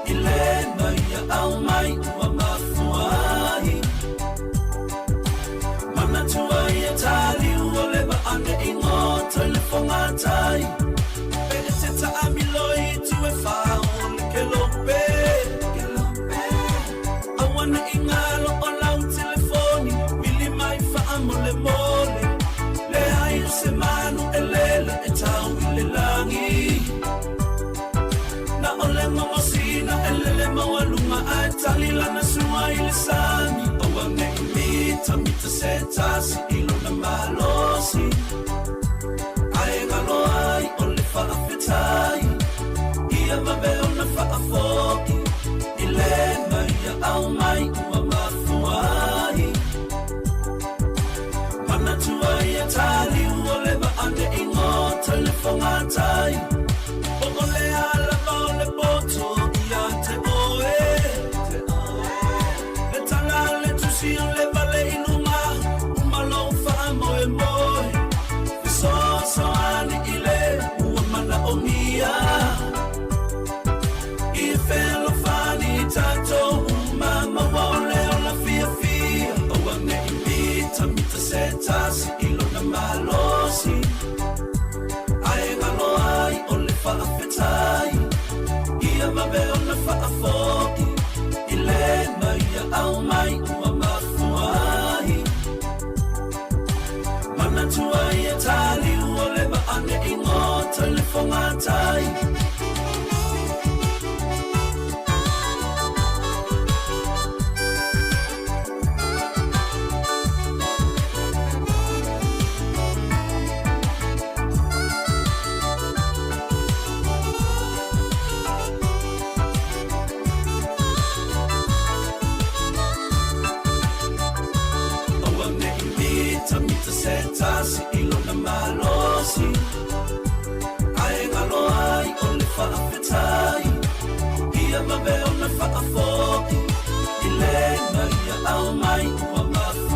i lena ia aumai ua mafua ai. Manatua ia taliu o le vaa ne i gota i le fogatai, Pe e te taamilo i itu e fa o le kelope, Aua ne i galo o lau telefoni, vili mai faamolemole, Leai o se manu e lele e tau i le lagi, Na o le gogosina e lele maualuga ae tali lana sua i le sami, Aua ne i mitamita se tasi i lona malosi, Ae galo ai o le faafetai, Ia vave ona faafoi i lena ia aumai ua mafua ai. Manatua ia taliu o le vaa ne i gota i le fogatai, Po o le a lava o le poto ia te oe, Le tala a le tusi o le vale i luga, uma lou faamoemoe, Fesoasoani i le ua manaomia, I fealofani i tatou uma maua o le ola fiafia, Aua ne i mitamita se tasi i lona malosi, Ae galo ai o le faafetai, Ia vave ona faafoi i lena ia aumai ua mafua ai. Manatua ia taliu o le vaa ne i gota i le fogatai. Aua ne i mitamita se tasi i lona malosi, Ae galo ai o le faafetai, Ia vave ona faafoi i lena ia aumai ua mafua.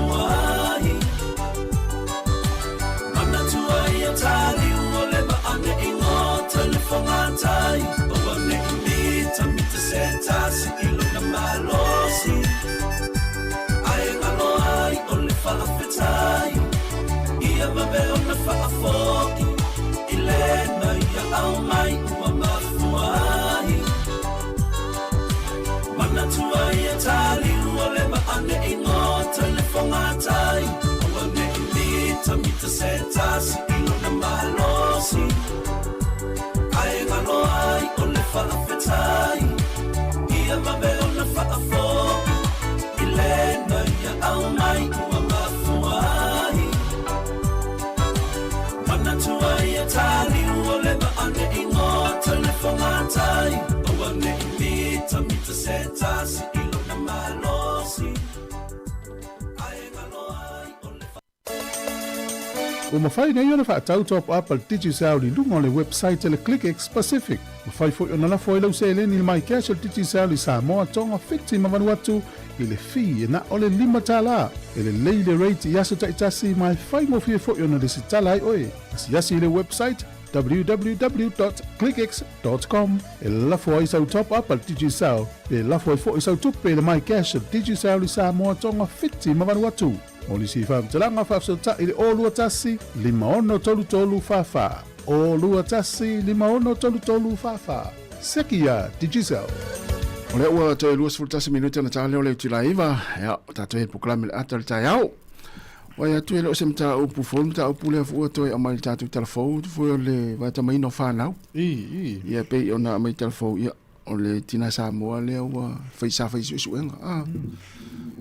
tasi i lona malosi Ae galo ai o le Ua mafai nei ona faatau top up a le Digicel i luga o le website a le ClickX Pacific. Mafai foi ona lafo ai lau seleni i le MyCash a le Digicel i Samoa, Tonga, Fiti ma Vanuatu i le fee e na o le $5. E lelei le rate i aso taitasi ma e faigofie foi ona lesitala ai oe. Asiasi i le website www.clickx com e lafo ai sau top up a le Digicel pe lafo ai foi sau tupe i le MyCash a le Digicel i Samoa, Tonga, Fiti ma Vanuatu. Mo nisi faamatalaga faafesootai i le 021 5633 44. 021 5633 44. Seki iā Digicel. O lea ua toe 21 minute ona ta lea o le itula 9, ia, tatou i le polokalame le ata o le taeao. Wai atu e le o se mataupu fou, le mataupu lea foi ua toe aumai i le tatou tala fou, foi o le vaatamaina o fanau. I, i. Ia, pei ona aumai i tala fou, ia, o le tina Samoa lea ua fai sa fai suesuega. Ah.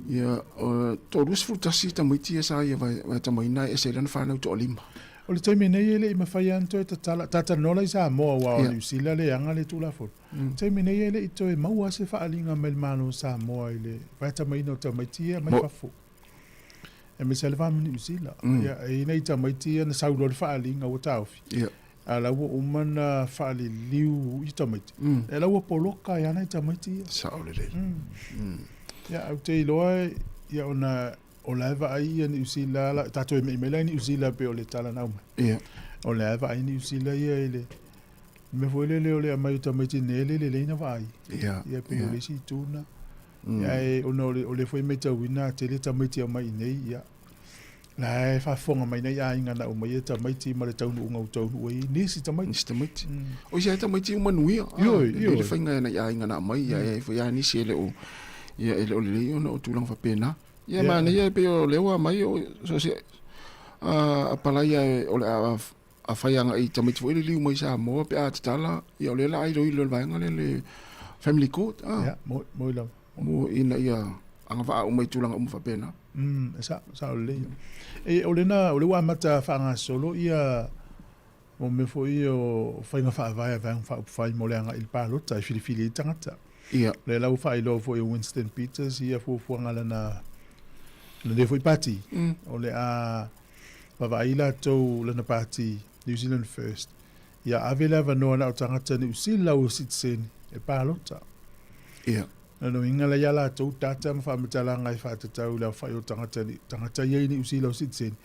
Ia, o 31 tamaiti ia sa ia vaatamaina e ese ai lana fanau toalima. O le taimi nei e le i mafai lava ona toe tatala, talatalanoa la i Samoa aua o Niu Sila le aga le Tulafono. O le taimi nei e le i toe maua se faaaliga mai le Malo o Samoa i le vaatamaina o tamaiti ia mai fafo. Aemaise lava le va ma Niu Sila. Ia, e i ai nai tamaiti ia na sau loa le faaaliga ua taofi. A o la ua uma ona faaliliu i tamaiti. O la ua poloka ai lava nai tamaiti ia. Sao lelei. Ia, ou te iloa, ia ona o la e vaai ia Niu Sila, tatou e me'i mai la i Niu Sila pei o le tala na aumai. Ia. O la e vaai Niu Sila ia i le mea foi lele o le aumai o tamaiti nei e le lelei ona vaai. Ia. Ia pei o le isi itu lena. Ae ona o lea foi e matauina a tele tamaiti e aumai i inei, ia, la e faafofoga mai nai aiga na aumaia tamaiti ma le taunuuga ua taunuu ai nisi tamaiti. Nisi tamaiti. O isi lava tamaiti ua manuia. Ioe, ioe. E le faiga e nai aiga na aumai, ia e foi lava nisi e le o, ia e le o lelei ona o tulaga faapena. Ia manaia e pei o lea ua aumai o so o se apalai o le a Afai agai tamaiti foi liliu mai Samoa pe a tatala, ia o lea la a iloilo e le vaega lea le Family Court. Ah. Ia, mo, mo i lava. Mo ina ia agavaa uma i tulaga uma faapena. Mm, e sa, sao lelei. E, o lena, o lea ua amata faagasolo ia mo mea foi ia o faiga faavae a Vaega Faaupufai mo le agai i le palota e filifili ai tagata. Ia. O lea la ua faailoa foi e Winston Peters ia fuafuaga a lana, lana foi pati. O le a Vaavaai latou lana pati New Zealand First ia ave le avanoa na o tagata Niu Sila ua sitiseni e palota. Ia. Lona uiga la ia latou data ma faamatalaga e faatatau i le aofai o tagata tagata ia i Niu Sila ua sitiseni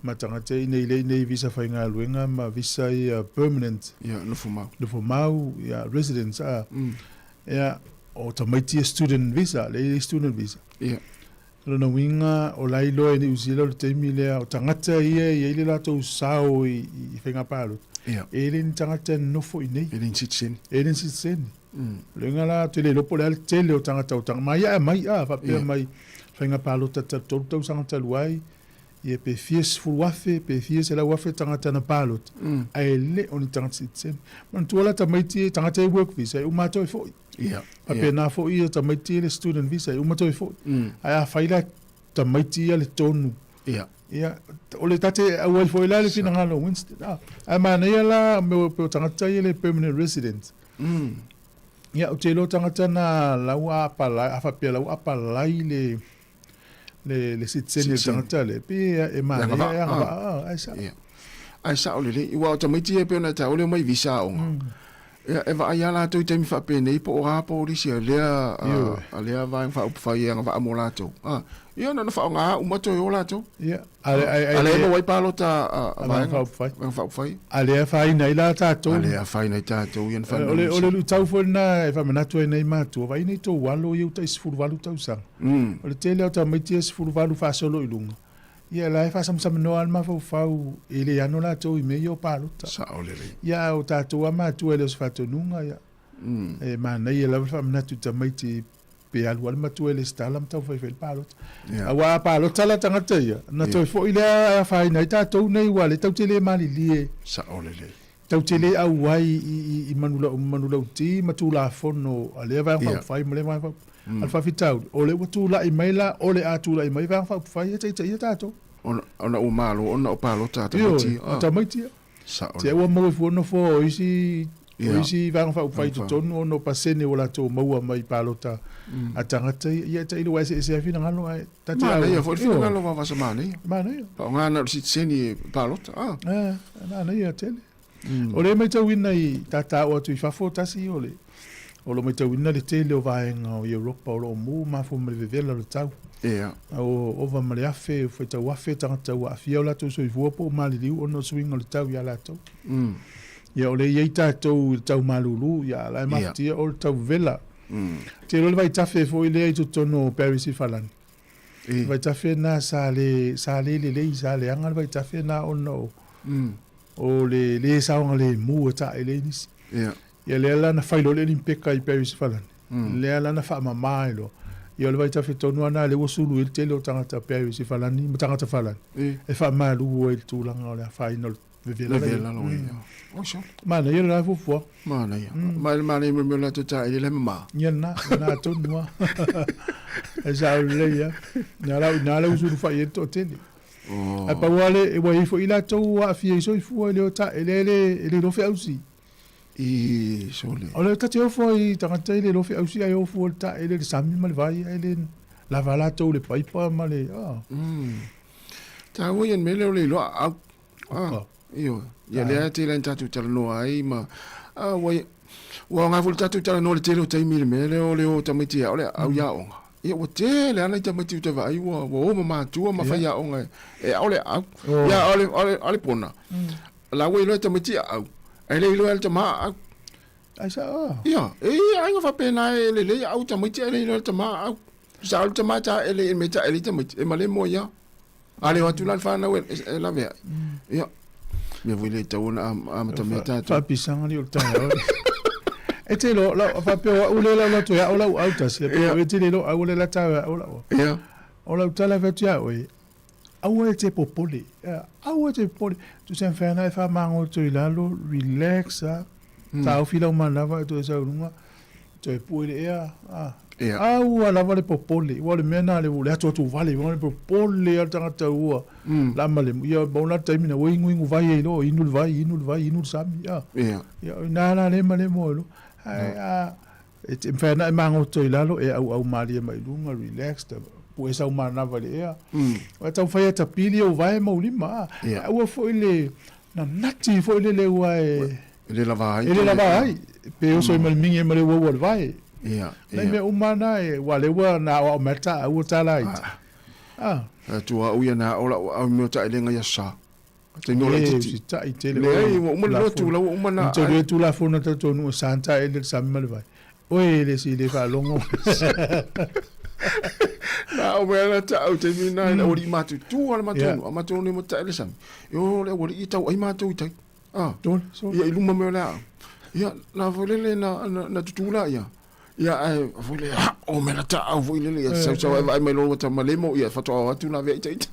ma tagata i nei lea i nei visa faigaluega ma visa ia permanent. Ia, nofo mau. Nofo mau, ia residence a. Ia, o tamaiti ia student visa, lea i student visa. Ia. O lona uiga, o la e iloa e Niu Sila o le taimi lea, o tagata ia e i ai le latou sao i, i faiga palota, yeah. e le ni tagata e nofo i nei. E le ni sitiseni. E le ni sitiseni. O le uiga la, ou te le iloa po o le a le tele o tagata o tagata. Ma ia e aumai a, faapea yeah. mai faiga palota talu tolu tausaga talu ai, ia pe fia 10,000, pe fia 100,000 tagata na palota, ae le o ni tagata sitiseni. Manatua la tamaiti, tagata e work visa, e uma atu ai foi. Ia. Faapena foi ia tamaiti ia le student visa e uma toe foi. Ae afai la tamaiti ia le tonu. Ia. Ia, o le tate auai foi la le finagalo o Winston. Ah, ae manaia la mea pe o tagata ia le permanent resident. Ia, ou te iloa tagata na lau a apalai, a faapea lau apalai le le le sitiseni o le tagata lea, pe e manaia e agavaa, ah, ae sao. Ia. Ae sao lelei. Aua o tamaiti ia e pei ona e taua le omai visa aoga. Ia, e vaai lava latou i taimi faapenei po o a polisi a lea, a lea vaega faaupufai e agavaa mo latou. Ah, ia na ona faaaoga uma toe o latou. Ia, a lea e maua ai palota a vaega faaupufai. Vaega faaupufai. A lea e afaina ai la tatou. A lea e afaina ai tatou ia na O le, o le luitau foi lena e faamanatu ai nei matua, vaai nei tou alo ia ua tai 18 tausaga. O le tele o tamaiti ia 18 faasolo i luga, ia la e faasamsamanoa lava le mafaufau e le ano latou i mea ia o palota. Sao lelei. Ia a o tatou lava matua e le o se faatonuga, ia e manaia lava le faamanatu i tamaiti pe alu lava le matua e lesitala ma taumafai e fai le palota. Aua a palota la tagata ia, ona toe foi lea e afaina ai tatou nei aua o lea tatou te le malilie. Sao lelei. Tatou te le auai i manulauti ma Tulafono a lea Vaega Faaupufai ma lea Vaega Faaupufai. A o le faafitauli, o lea ua tulai mai la, o le a tulai mai Vaega Faaupufai e taitaia tatou. Ona ua malo ona o palota a tamaiti ia. Ioe, a tamaiti ia. Sao Te ua maua i fua nofoa o isi. O isi Vaega Faaupufai i totonu 6% ua latou maua mai i palota a tagata ia, ia e tailo ua eseese ai finagalo ae ta te Manaia foi le finagalo vavasa manaia. Manaia. Faaaoga na o le sitiseni e palota. Ah. Eh, manaia tele. O lea e matauina i tata oo atu i fafo tasi o le o lo o matauina le tele o vaega o Europa o lo o mu mafua ma le vevela o le tau. Ia. A ua ova ma le 1000, faitau afe tagata ua aafia o latou soifua po o maliliu ona o suiga o le tau ia latou. Ia o lea e i ai tatou i le tau malulu, ia a o la e mafatia o le tau vevela. Ou te iloa le vaitafe foi lea i totonu o Paris i Falani. Le vaitafe lena sa le, sa le lelei, sa leaga le vaitafe lena ona o, o le le saogalemu e taele ai nisi. Ia lea la na fai loa le Olimpeka i Paris i Falani, lea la na faamama ai loa. Ia o le vaitafe tonu lava lena lea ua sulu ai le tele o tagata Paris i Falani ma tagata Falani e faamalu ai i le tulaga o le afaina o le vevela la Vevela la ia. Oi sole. Manaia le la fuafuaga. Manaia. Ma le manaia mo le mea o le latou taele la e mama. Ia lena, lena tonu lava. E sao lelei lava. Ina la, ina la ua sulufai ai le toatele. Ae pau lava le, ua i ai foi latou ua aafia i soifua i le o taele e le, e le iloa feausi. I sole. O le ta te ofo ai i tagata e le iloa feausi ae o fua i le taele i le sami ma le vai ae le lava latou i le paipa ma le, ah. Taua ia le mea lea o le iloa aau. Ah, ioe. Ia lea e tele ai na tatou talanoa ai ma ah, ua ua aoga foi le tatou talanoa i le tele o taimi i le mea lea o le o tamaiti e ao le au i aoga. Ia ua tele lava nai tamaiti ou te vaai ua ua o ma matua ma faiaoga e ao le aau. Ia a o le a o le a o le pona, la ua iloa e tamaiti aau, ae le iloa e le tama aau. Ai sao. Ia, e i ai aiga faapena e lelei aau tamaiti ae le iloa e le tama aau. Sa o le tama taele i le mea taele ai tamaiti, e malemo ai lava. A le o atu la le fanau e, e laveai. Ia, mea foi lea e tatau ona amatamea tatou. Faapisaga alii o le taeao. E te iloa, lau, faapea o au lea lau latou e ao lau au tasi, e pei e te le iloa au lea la tau e ao lau au. Ia. O lau tala e fai atu ia oe, aua e te popole, aua e te popole. Tusa mafai ana e faamagoto i lalo, relax a, taofi lau manava e toe sau i luga, toe pue i le ea, a. Aua lava le popole, aua o le mea lena le atuatu vale, le popole lava le tagata ua lama le, ia ma ona taimi na ua inuinu vai ai loa, inu le vai, inu le vai, inu le sami, a. Ia, o ina la lea e malemo ai loa. Ae a, e te mafai ona e magoto i lalo, e auau malie mai luga, relax, pue sau manava i le ea. Aua e taumafai e tapili ou vae ma ou lima, a. Aua foi le nanati foi lele ua e... E le lava ai. E le lava ai. Pe oso ai ma le mingi ma le uaua o le vae. Ia. Nai mea uma na e, ua lea ua na aoao mai ta aua ta laiti. Ah. Atu au ia na ao lau au mea taelega ia sa. Taimi o laitiiti. E usitai tele. Leai, ua uma le lotu, la ua uma na. Te le Tulafono tatou nuu e sa taele le sami ma le vai. Oe e le si le faalogo. Na au mea na ta au taimi na i le aualii matutua le matou nuu. A matou nei mo taele sami. E o le aualii e tau ai matou i tai. Ah. Ia i luma mai o le aau. Ia, na foi lele na, na, na tutū la ia. Ia, ae, foi lele, ha, o mea na ta au foi lele, ia, sau sau e vaai mai loa ua tama lemo, ia, faatoa o atu la vea ita ita.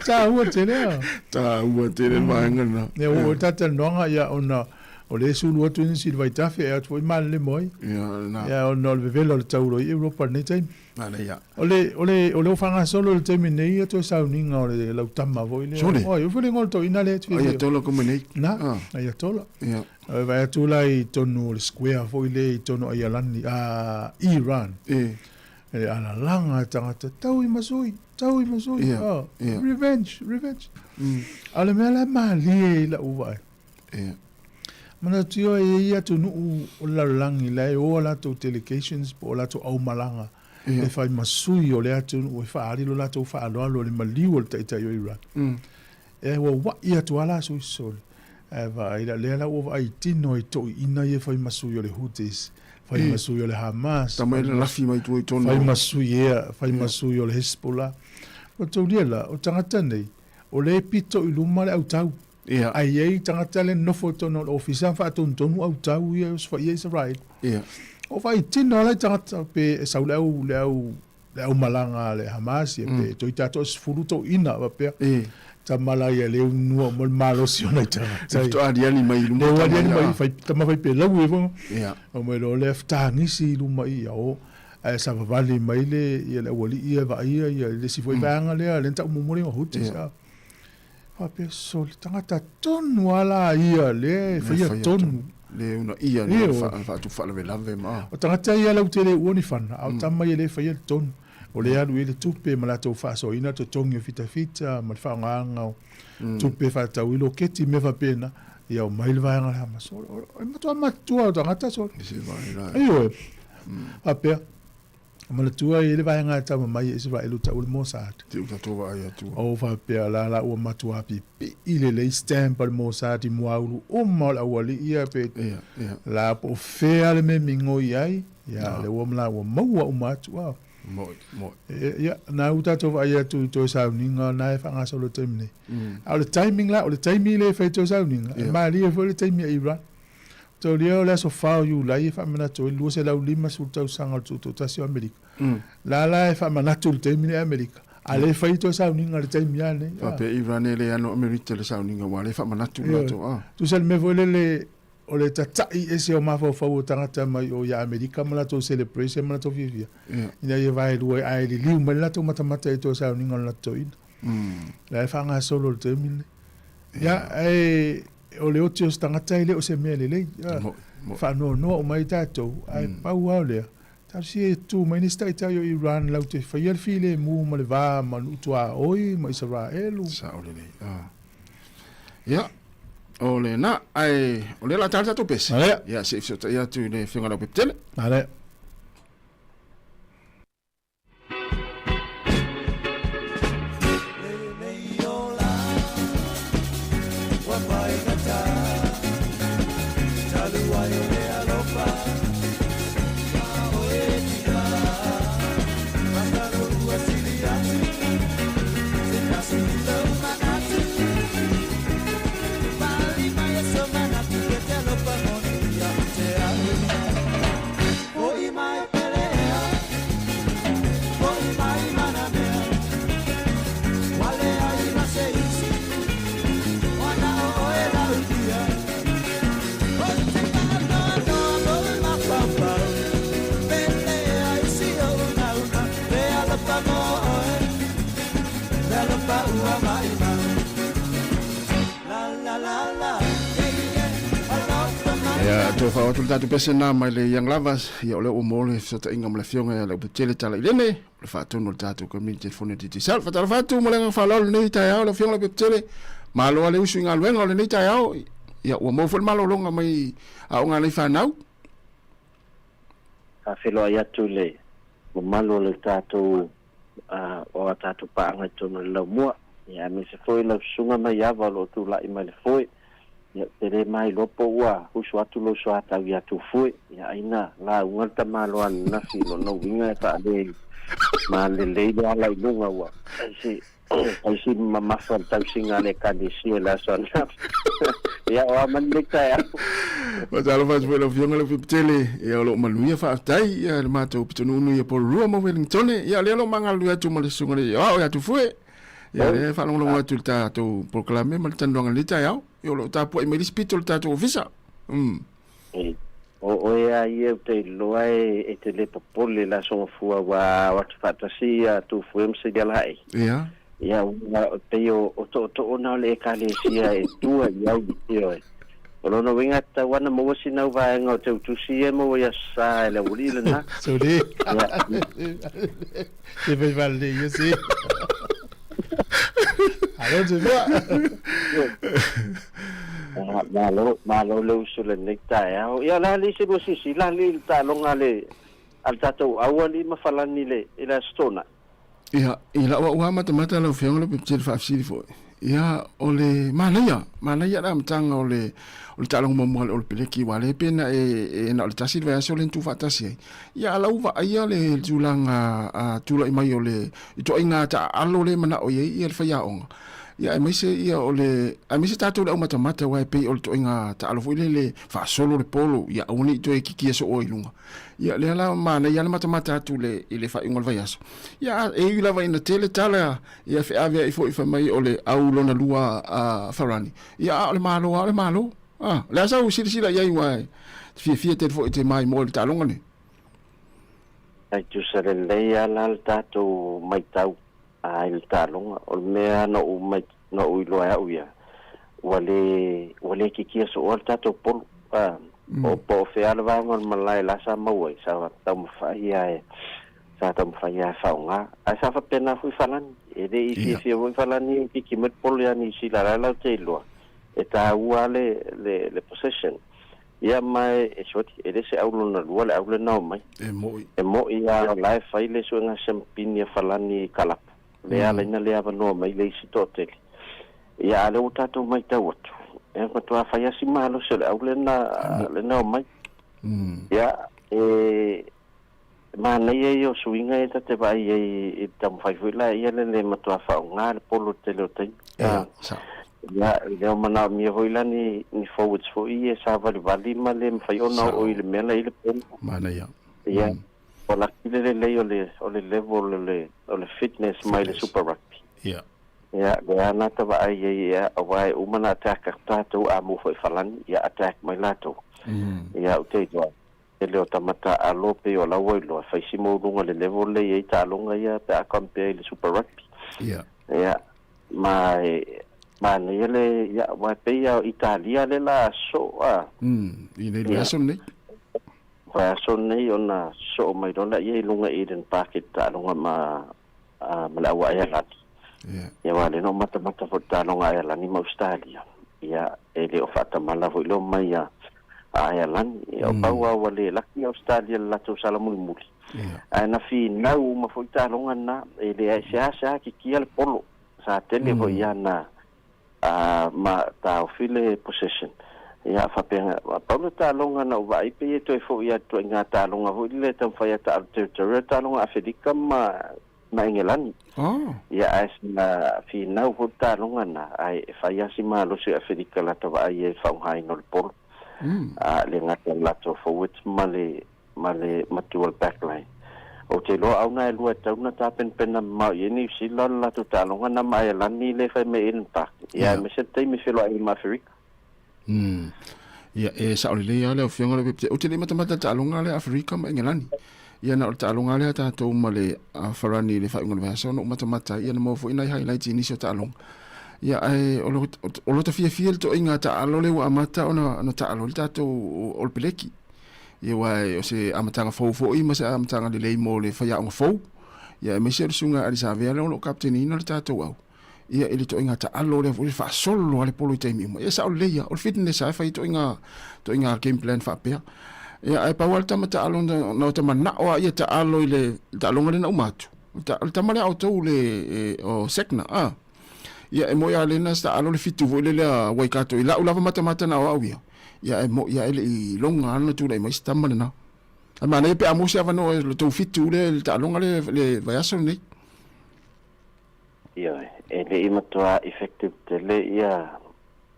Tāua tele a. Tāua tele le vaega lena. Ia, ua o talatalanoaga, ia, ona o lea e sulu atu nisi i le vaitafe, e atu foi malelemo ai. Ia, lena. Ia, ona o le vevela o le tau loa i Europa i lenei taimi. Manaia. O le, o le, o le ua faagasolo i le taimi nei ia toe sauniga o le lautama foi lea. Sole. Oi, foi le igoa o le toeaina lea e te fiafia. Ayatollah Khomeini. Na, Ah. Ayatollah. Ia. E vaai atu la i totonu o le square foi lea i totonu o Aialani, a Iran. E. E alalaga e tagata, tau i masui, tau i masui. Ia, Oh, ia. Revenge, revenge. A o le mea la e malie i lau vaai. Ia. Manatua e i ai atunuu o le lalolagi la e o a latou delegations po o latou aumalaga e fai ma sui o le atunuu e faaali lo latou faaaloalo i le maliu o le Taitai o Iran. E auauai atu lava la sui sole. Ae vaai la, lea la ua vaai tino ai toeaiina ia e fai ma sui o le Houthis, fai ma sui o le Hamas, Tama e lalafi mai tua i tonu. fai ma sui ea, fai ma sui o le Hezbollah. Ua taulia la, o tagata nei, o lea e pito i luma le autau. Ia. Ae i ai tagata lea e nofo i totonu o le ofisa ma faatonutonu autau ia e osofaia Isaraelu. Ia. O faitino lava lai tagata pe e sau le au le au le aumalaga a le Hamas ia pe toe toasefulu toeaiina faapea. E. Tama la ia le unua uma le malosi o nai tagata. E faatoa aliali mai i luma. Lea ua aliali mai fai tama fai pelau e foi. Ia. Omai loa lea fetagisi i luma i ia o ae savavali mai le ia le aualii ia e vaaia ia le isi foi vaega lea lea na tau muamua le igoa Houthis. Ia. Faapea, sole, tagata tonu a la ia lea e faia tonu. Le una ia le faatupu faalavelave ma. O tagata ia lau te le ua ni fana, a o tama ia le faia le tonu. O lea alu i ai le tupe ma latou faasoaina totogi o fitafita ma le faaaogaina o tupe faatatau i loketi mea faapena, ia omai le vaega le Hamas. O le matua matutua o tagata sole. Ioe. Faapea, manatua e i ai le vaega e tama mai e Isaraelu tau le Mossad. Te uta tō vaai atu. O faapea la la ua matua pipii lelei stamp a le Mossad i muaulu uma o le aualii ia pe yeah, yeah. La po o fea le mea migoi ai ia le ua la ua maua uma atu a. Moi, moi. Ia, na u tatou vaai atu i toe sauniga na e faagasolo i le taimi nei. A o le timing la, o le taimi lea e fai toe sauniga, e malie foi le taimi a Iran. Taulia o le aso 4 o Iulai e faamanatu ai le 250 tausaga o le Tutoatasi o Amerika. La la e faamanatu i le taimi lea Amerika, a le fai toe sauniga i le taimi lava lenei. Faapea Iran e le ano Amerika le sauniga ua le faamanatu Ioe. latou a. Tusa le mea foi lele o le tata'i ese o mafaufau o tagata mai o ia Amerika ma latou celebration ma latou fiafia, ina ia vaelua ai ae liliu mai le latou matamata i toe sauniga o le latou toeaina. La e faagasolo i le taimi lenei. Ia, ae o le oti o se tagata e le o se mea lelei. Faanoanoa uma ai tatou, ae pau lava o lea, talosia ia tutu mai nisi taitai o Iran latou te faia le filemu ma le va ma nuu tuaoi ma Isaraelu. Sao lelei. Ah. Ia, o lena, ae o lea la tala tatou pese. Ia, se i fesootai atu i le Afioga i le Aupepetele. Ale. Ia, toe faaoo atu le tatou pese lena mai le Young Lovers. Ia, o lea ua maua le fesootaiga ma le Afioga ia Leupetele Talailene, o le faatonu o le tatou community telefoni a Digicel. Faatalofa atu ma le agaga faaaloalo i lenei taeao lau Afioga Leupetele. Malo lava le usu i galuega o lenei taeao. Ia, ua maua foi le malologa mai aoga a nai fanau. Faafeiloai atu i le mamalu o le tatou o a tatou paaga i totonu o le laumua, ia aemaise foi lau susuga Maiava o lo o tulai mai le foe. Ia ou te le mailoa po ua usu atu lou soatau ia Tufue, ia ai na lauga le tamaloa ananafi i lona uiga e faale malelei le ala i luga ua aisi aisi mamafa le tausiga a le Ekalesia i le aso ananafi. Ia o a mai lenei taeao. Faatalofa atu foi i lau Afioga Leupepetele, ia o lo o manuia faafetai ia le matou pitonuu ia Porirua ma Wellingtone. Ia o lea o lo o magalulue atu ma le susuga i le Aoao ia Tufue. Ia o lea e faalogologo atu i le tatou polokalame ma le talanoaga i lenei taeao. Ia o lo o tapuai mai le isi pito o le tatou ofisa. Mm. O oe a ia ou te iloa e te le popole i le aso gafua ua ao atu faatasi ia Tufue ma Silialae. Ia. Ia, ua pei o tootoo na o le Ekalesia e tua i ai, ioe. O lona uiga e tatau lava ona maua sina au vaega o teutusi ia e maua i Aso Sa e le aualii lena. Sole. Se fai faalelei ia se. Alo te mea. Malo, malo le usu lenei taeao. Ia, o le a le se lua silasila alii i le taaloga a le a le tatou aualii ma Falani i le i le Aso Toonai? Ia, i lau au lava matamata lau Afioga Leupepetele faafesili foi, ia, o le manaia, manaia le amataga o le, o le taaloga muamua a le Olopeleki, aua o lea pei na e, e na o le tasi le vaiaso lea na tuufaatasi ai. Ia, a lau vaaia le tulaga a, tulai mai o le ituaiga taaalo lea e manao i ai ia le faiaoga, Ia, aemaise ia o le, aemaise tatou le aumatamata, aua e pei o le ituaiga taalo foi lele faasolo le polo, ia aua ne i toe kikia soo ai luga. Ia, lea la manaia lava le matamata atu i le, i le faaiuga o le vaiaso. Ia, e ui lava ina tele tala, ia feaveai foi fai mai o le au lona lua a Farani, ia a o le Malo lava o le Malo. A, o le a sau silasila i ai aua e fiafia tele foi e te maimoa i le taaloga lenei. E tusa lelei lava la le tatou matau i le taaloga. O le mea na ou Na ou iloa e au ia, ua lē, ua lē kikia sooa le tatou polo. A, o po o fea le vaega o le malae la sa maua ai, sa taumafai lava e, sa taumafai lava e faaaoga. Ae sa faapena foi Falani. E le i fiafia foi Falani e kiki mai le polo ia Niu Sila, la e latou te iloa, e taua lava le, le, le possession. Ia ma e soli, e le se au lona lua le au lena o mai. E mo'i. E mo'i lava o la e fai le suega siampini a Falani i kalapu. Le ala ina le avanoa mai le isi toatele. Ia, a o lea ua tatou matau atu, e matua fai lava si malosi o le au lena, lena o mai. Ia, e manaia ia o suiga ia ta te vaai ai i le taumafai foi la ia le le matua faaaoga le polo i le tele o taimi. Ia, sao. Ia, e le o manaomia foi la ni, ni forwards foi ia e savalivali ma le mafai ona oo i le mea la e i ai le polo. Manaia. Ia, Ua laki le lelei o le o le level o le o le fitness mai le Super Rugby. Ia. Ia, lea na ta vaai ai ia aua e uma na attack atu tatou a mu foi falani, ia attack mai latou. Ia ou te iloa, tele o tama taalo pei o la ua iloa, fai si maualuga le level lea i ai taaloga ia pe a compare i le Super Rugby. Ia. Ia, ma e manaia le, ia, aua e pei lava o Italia le la soo a. I nei le aso lenei. Vaiaso nei ona soo mai loa laia i luga i Eden Park i le taaloga ma ma le au Aialani. Ia aua o lea na ou matamata foi i le taaloga a Aialani ma Ausetalia. Ia e le o faatamala foi le omai a Aialani. Ia o pau lava ua le laki Ausetalia i le latou sala mulimuli. Ae na finau uma foi taaloga na, e leai seasea kikia le polo. Sa tele foi ana Ā, ma taofi le possession. Ia, faapea, pau le taaloga na ou vaai pei e toe foi atu ai ngā taaloga foi lele e taumafai a taalo territorial, o taaloga Aferika ma, ma Engelani. Oh. Ia, ae sina finau foi le taaloga na, ae e fai lava si malosi o Aferika lata vaai ai i le faaaogaina o le polo. Ā, le gata o le latou forwards ma le, ma le matua o le backline. Ou te iloa auna e lua e tatau ona tapenapena mamao i ai Niu Sila o le latou taaloga na ma Aialani lea e fai mai Eden Park. Ia aemaise le taimi e feiloai ai ma Aferika. Umm. Ia, e sao lelei lava le afioga le Webster. Ou te le i matamata i le taaloga lea a Aferika ma Engelani. Ia na o le taaloga lea a tatou ma le Farani i le faaiuga o le vaiaso na ou matamata ai, ia na maua foi nai highlights i nisi o taaloga. Ia, ae o lo, o lota fiafia le toaiga taalo lea ua amata ona, ona taalo ai le tatou All Peleki. Ia aua o se amataga fou foi ma se amataga lelei mo le faiaoga fou. Ia aemaise o le susuga a Elisavea lea o lo o kapteneina le tatou au. Ia i le ituaiga taalo lea foi le faasolo a le polo i taimi uma. Ia sao lelei lava, o le fitness lava e fai ituaiga ituaiga game plan faapea. Ia ae pau lava le tama taalo na na ota manao lava ia taalo i le taaloga lea na uma atu. O le tama lea a outou le o Sekna, a. Ia e moi a lena sa alo le fitu foi lele a Waikato i lau lava matamata na o au ia. Ia e moi ia e le i longa ana tulai mai se tama lena. Ae manaia pe a maua se avanoa i le tou fitu lea i le taaloga lea le vaiaso lenei. Ioe, e le i matua effective tele ia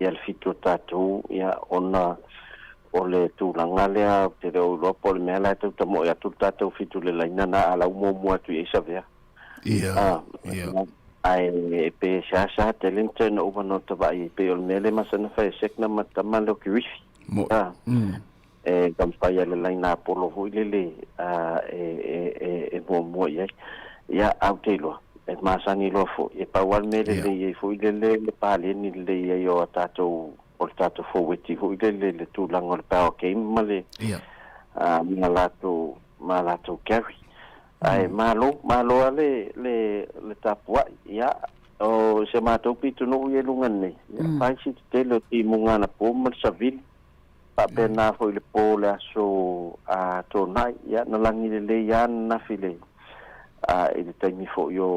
ia le fitu o tatou ia ona o le tulaga lea ou te le o iloa po o le mea la e tau tamoe atu le tatou fitu i le laina na a lau muamua atu i ai Savea. Ia, Ah, ia. ae pe seasea tele ni turnover no ta vaai ai pei o le mea lea masani ona fai e Sekna ma tama lea o Kirifi. Mo'i. Ah, Mm. e taumafai a le laina polo foi lele ah, e, e, e, e muamua i ai. Ia, au te iloa, e masani loa foi. E pau lava le mea Ia. lelei ai foi lele le paleni lelei ai o a tatou o le tatou forward foi lele le tulaga o le power game ma le Ia. ah, ma latou ma latou carry. Ae malo, malo lava le, le, le tapuai. Ia, o si a matou pitonuu ia i luga nei, ia, fai si tetele o timuga anapo ma le savili. Faapena foi i le po o le aso a Toonai, ia, na lagi lelei lava ananafi i le, a, i le taimi foi o,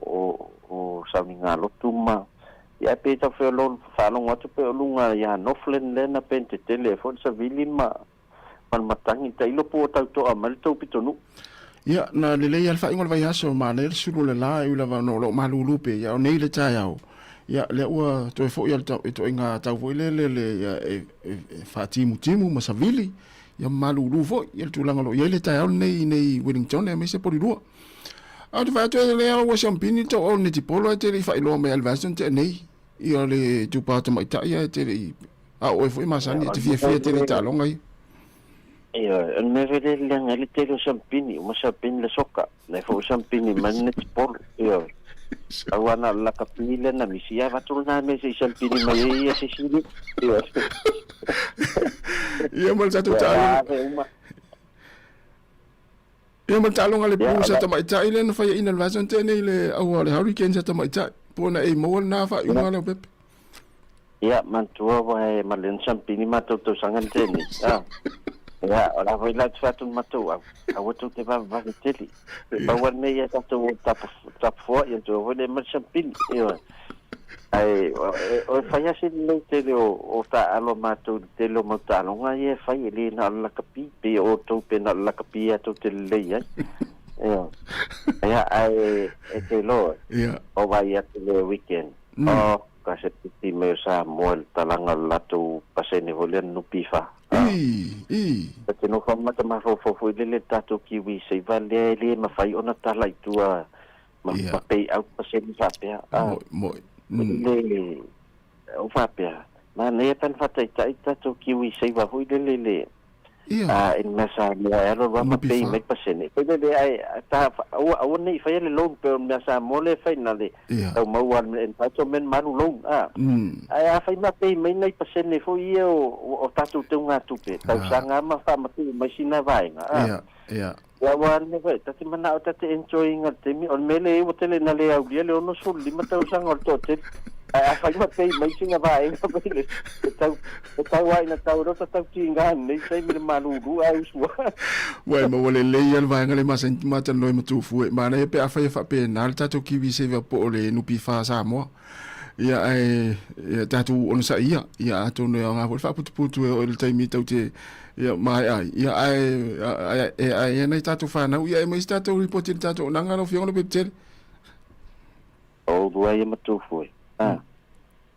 o, o sauniga lotu ma, ia, e pei e tau faalogo atu pei o luga ia Northland lea na penetetele ai foi le savili ma, ma le matagi, tailo po ua tau toa mai le tou pitonuu. Ia, na lelei lava le faaiuga o le vaiaso, manaia le sulu o le la, e ui lava ona o lo o malulu pea, ia o nei le taeao, ia lea ua toe foi lava i ituaiga tau foi lele le, ia, e, e, e faatimutimu ma savili, ia ma malulu foi, ia le tulaga o lo o i ai le taeao lenei i nei Wellington aemaise Polilua. Ae ou te vaai atu e lea ua siampini le tou au netipolo ae te le i faailoa mai e le vaiaso na tea nei, ia le itupa tamaitai ae te le i A o oe foi masani e te fiafia tele i taaloga ia. Ioe, o le mea foi lea e leaga ai le tele o siampini, uma siampini le soka, lea foi ua siampini mai le netipolo, ioe. Pau lava na o le lakapi lea na misi, ia avatu lena mea se i salipini mai ai ia se isi nuu. Ioe. Ia ma le tatou Ia, taaloga. ave uma. Ia ma le taaloga a le Ia, pu o sa le tamaitai lea na faiaina i le vaiaso na tea nei i le aua o le Hurricane sa tamaitai. Po na e maua lena faaiuga Ia, Leaupepe. ia, manatua ua e ma le na sampini matou tausaga na tea nei. Ah. Ia, o la foi la te fai atu le matou au. Aua tou te vavevave tele. E pau lava le mea ia tatou o tapu, tapufoa, ia toe foi lea ma le sampini. Ioe. Ae, o e fai lava si lelei tele o, o taaalo a matou i le tele o mau taaloga ia e fai, e le na o le lakapi, pei o outou pe na o le lakapi lava tou te lelei ai. Ioe. Ia, ae e te iloa, o vaai atu le weekend, oh, ka se piti mai o Samoa i le talaga o le latou pasene foi lea na NPF. Ta te nofo ma ta mafaufau foi lele i le tatou Kiwi Saver lea e le mafai ona tala i tua ma, ma pay out pasene faapea. Moi. Le, o faapea, manaia pe ana faataitai le tatou Kiwi Saver foi lele i le, i le mea Samoa e alu alu lava ma pay mai pasene. Foi lele ae ta, aua, aua ne i faia le loan pei o le mea Samoa lea e fai na le tau maua le entitlement ma alu loan. Ae a fai ma pay mai nai pasene foi ia o, o tatou teugatupe, tausaga ma faamatuu mai sina vaega. Ia aua le mea foi, ta te manao ta te enjoy ina le taimi, o le mea lea ua tele ina le aulia le 65 tausaga o le toatele. Ae afai ma pay mai sina vaega foi le, e tau, e tau lava ina tau loa ta tau tiga nei taimi le malulu ae usu lava. Uai ma ua lelei lava le vaega lea masani matalanoa i Matufu e manaia pe afai e faapena le tatou Kiwi Saver po o le NPF Samoa. Ia ae ia tatou onosai ia, ia atonu e aoga foi le faaputuputu e oo i le taimi tou te ia maea ai. Ia ae ae ae ia nai tatou fanau ia e aumai se tatou ripoti i le tatou onaga lau Afioga Lopepetele. O lua ia Matufu e. A,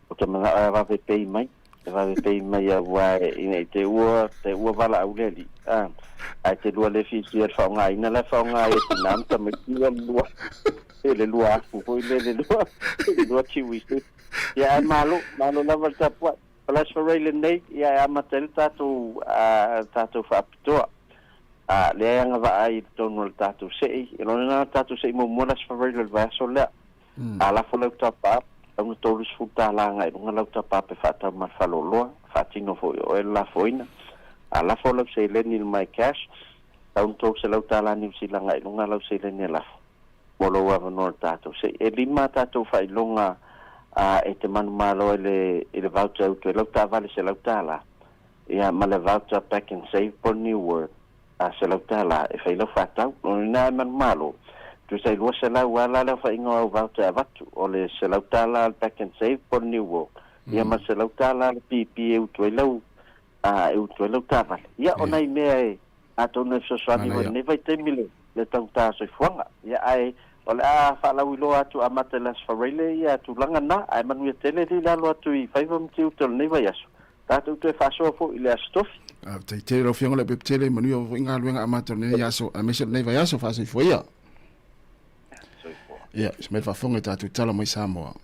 o te manao e vave pei mai, e vave pei mai aua ina i te ua, te ua valaau le alii. A, ae te lua le fiafia i le faaaogaina la e faaaoga ai e tina ma tamaiti ia le lua, le lua afu foi lea, le lua, le lua kiwi. Ia ae malo, malo lava le tapuai. O le Aso Faraile lenei, ia e amata ai le tatou, a, tatou faapitoa. A, lea e agavaa ai i totonu o le tatou sei. E lona na tatou sei muamua le Aso Faraile o le vaiaso lea. A lafo lau tapa, tau na $30 agai i luga lau tapa pe faatau ma le faleoloa, faatino foi e oe le lafoina. A lafo lau seleni i le My Cash, tau na $300 Niu Sila agai i luga lau seleni e lafo mo lou avanoa i le tatou sei. E lima a tatou faailoga e te manumalo ai i le voucher e utu ai lau taavale $100, ia ma le voucher Pack and Save po o le New World. a $100 e fai lau faatau. O lena e manumalo, tusa i 200 a la le aofaiga o au voucher e avatu, o le $100 le Pack and Save po o le New World, ia ma le $100 le PP e utu ai lau, a, e utu ai lau taavale. Ia, o nai mea e, atonu e fesoasoani foi i lenei vaitaimi le, le taugata soifuaga. Ia, ae o le a faalauiloa atu amata i le Aso Faraile ia tulaga na, ae manuia tele alii le alo atu i faiva ma tiute o lenei vaiaso. Tatou toe faasoa foi i le Aso Tofi. Faafetai tele lau Afioga Leaupepe Tele, manuia foi galuega amata o lenei aso aemaise o lenei vaiaso. Faasoifua ia. Soifua. Ia, se mai faafofoga i tatou tala mai Samoa.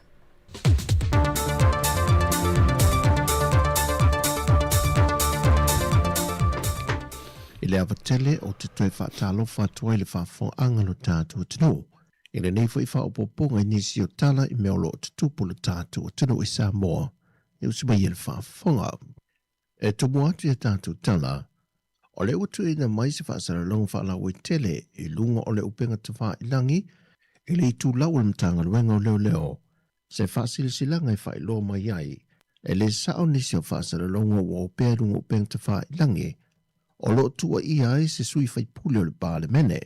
I le ava tele ou te toe faatalofa atu ai i le faafofogaaga a lo tatou atunuu. I lenei foi faaopoopoga i nisi o tala i mea o lo o tutupu i lo tatou atunuu i Samoa, e usu mai ai le faafofoga. E tumu atu i a tatou tala, o lea ua tuuina mai se faasalalauga faalauaitele i luga o le upega tafailangi i le itulau o le Matagaluega o Leoleo, se faasilasilaga e faailoa mai ai e le sao nisi o faasalalauga ua opea i luga o upega tafailangi o lo o tuuaia ai se sui faipule o le Palemene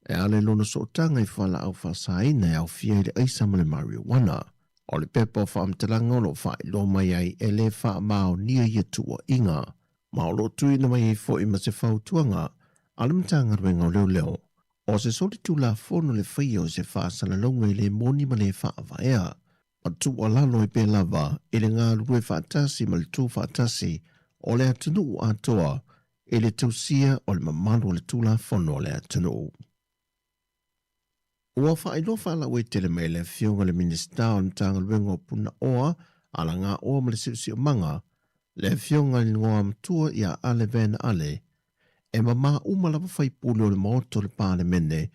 e ala i lona sootaga i fualaau faasaina e aofia ai le aisa ma le marijuana. O le pepa o faamatalaga o lo o faailoa mai ai e le faamaonia ia tuuaiga, ma o lo o tuuina mai ai foi ma se fautuaga a le Matagaluega o Leoleo, o se solitulafono le faia o se faasalalauga e le moni ma le faavaea, ma tuualalo ai pea lava i le galulue faatasi ma le tu faatasi o le atunuu atoa i le tausia o le mamalu o le Tulafono a le atunuu. Ua faailoa faalauaitele mai e le Afioga i le Minisita o le Matagaluega o Punaoa, Alagaoa ma le Siosiomaga, le Afioga i le Igoamatua ia Ale Van Ale, e mamā uma lava faipule o le Maota o le Palemene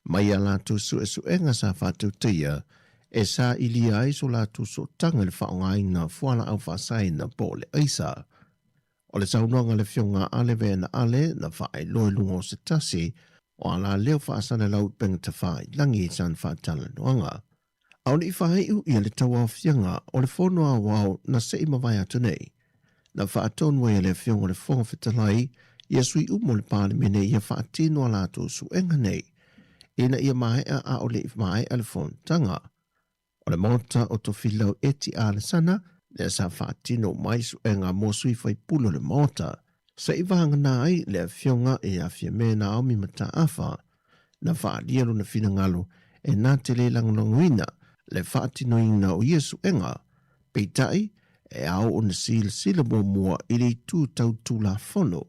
mai a latou suesuega sa faatautaia e sailia ai so latou sootaga i le faaaogaina o fualaau faasaina po o le aisa. O le saunoaga a le Afioga a Ale Veena Ale na faailoa i luga o se tasi o alaleo faasalalau i upegatafailagi i sana faatalanoaga. A o le i faaiu ia le tauaofiaga o le Fono Aoao na se i mavae atu nei, na faatonu ai e le Afioga i le Fofoga Fetalai ia sui uma o le Palemene ia faatino a latou suega nei ina ia maea a o le i maea le fonotaga o le Maota o Tofilau Eti Alesana, lea sa faatino uma ai suega mo sui faipule o le Maota, se i vagana ai le Afioga ia Fiame Naomi Mataafa, na faaalia lona finagalo e na te le lagolagoina le faatinoina o ia suega, peitai, e ao ona silasila muamua i le itu tau Tulafono,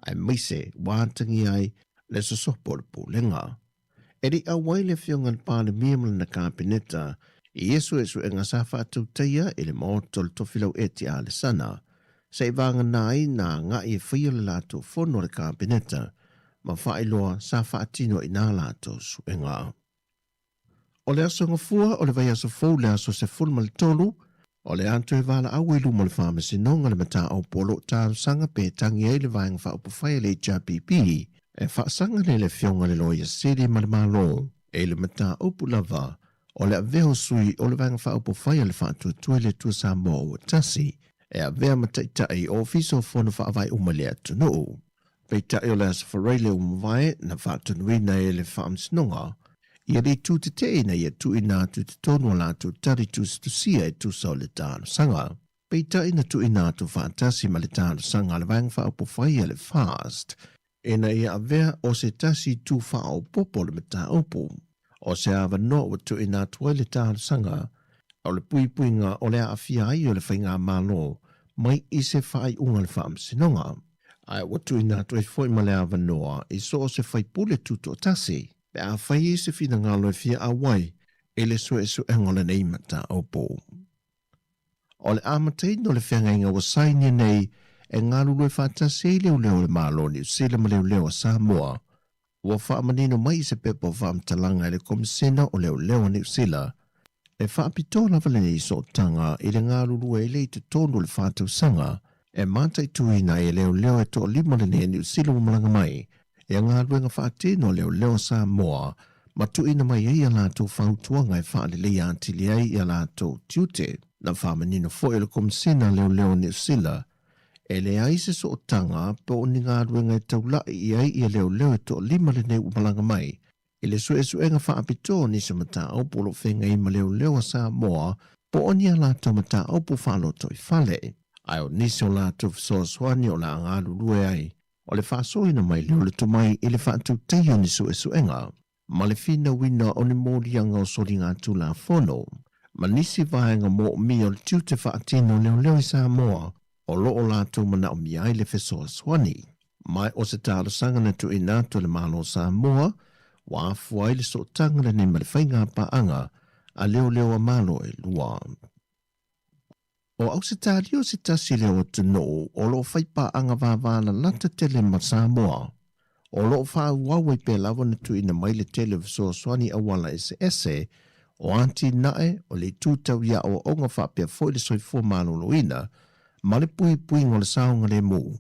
aemaise ua atagia ai le sosopo o le Pulega. E le i auai le Afioga i le Palemia ma lana Kapeneta i ia suesuega sa faatautaia i le Maota o le Tofilau Eti Alesana, se i vagana ai na agai e faia le latou fono a le Kapeneta ma faailoa sa faatino i na latou suega. O le Aso Gafua o le vaiaso fou le aso 13, o le a toe valaau ai luma o le Faamasinoga le mataupu o lo o talosaga pe tagi ai le Vaega Faaupufai a le HRPP e faasaga lea le Afioga i le Loia Sili ma le Malo i le mataupu lava o le avea o sui o le Vaega Faaupufai a le Faatuatua i le Atua Samoa ua Tasi e avea ma Taitai o Ofisa o Fono Faavae uma i le atunuu. Peitai o le Aso Faraile ua mavae na faatonuina e le Faamasinoga ia le itu tetee ina ia tuuina atu i totonu a latou tali tusitusia e tusa o le talosaga. Peitai na tuuina atu faatasi ma le talosaga a le Vaega Faaupufai a le FAST ina ia avea o se tasi itu faaopoopo o le mataupu. O se avanoa ua tuuina atu ai le talosaga o le puipuiga o le aafia ai o le Faigamalo mai i se faaiuga a le Faamasinoga. Ae ua tuuina atu ai foi ma le avanoa i so o se faipule tutoatasi pe afai i se finagalo e fia auai i le suesuega o lenei mataupu. O le amataina o le feagaiga ua sainia nei e galulue faatasi ai leoleo a le Malo o Niu Sila ma leoleo a Samoa, ua faamanino mai i se pepa o faamatalaga e le Komisena o Leoleo a Niu Sila, e faapitoa lava lenei sootaga i le galulue ai lea i totonu o le faatausaga e mataituina ai e leoleo e toalima lenei a Niu Sila ua malaga mai ia galuega faatino a leoleo a Samoa ma tuuina mai ai a latou fautuaga e faaleleia atili ai ia latou tiute. Na faamanino foi e le Komisena a Leoleo a Niu Sila e leai se sootaga po o ni galuega e taulai i ai ia leoleo e toalima lenei ua malaga mai i le suesuega faapitoa o nisi mataupu o lo o feagai ma leoleo a Samoa po o ni a latou mataupu faalotoifale. Ae o nisi o latou fesoasoani o le a galulue ai o le faasoaina mai lea o le tomai i le faatautaia o ni suesuega ma le finauina o ni moliaga o soligatulafono ma nisi vaega moomia o le tiute faatino leoleo i Samoa o lo o latou manaomia ai le fesoasoani. Ma o se talosaga na tuuina atu e le Malo o Samoa ua afua ai le sootaga lenei ma le faigapaaga a leoleo a Malo e lua. O Ausetalia o se tasi lea o atunuu o lo o fai paaga vavalalata tele ma Samoa. O lo o faaauau ai pea lava ona tuuina mai le tele o fesoasoani auala eseese, o atinae, o le itu tau i aoaoga faapea foi le soifua maloloina ma le puipuiga o le saogalemu.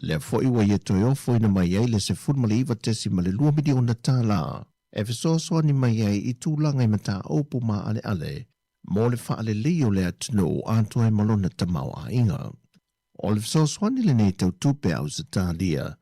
Lea foi ua ia toe ofoina mai ai le $19.2 miliona tala e fesoasoani mai ai i tulaga i mataupu maaleale mo le faalelei o le atunuu atoa ai ma lona tamaoaiga. O le fesoasoani lenei tau tupe a Ausetalia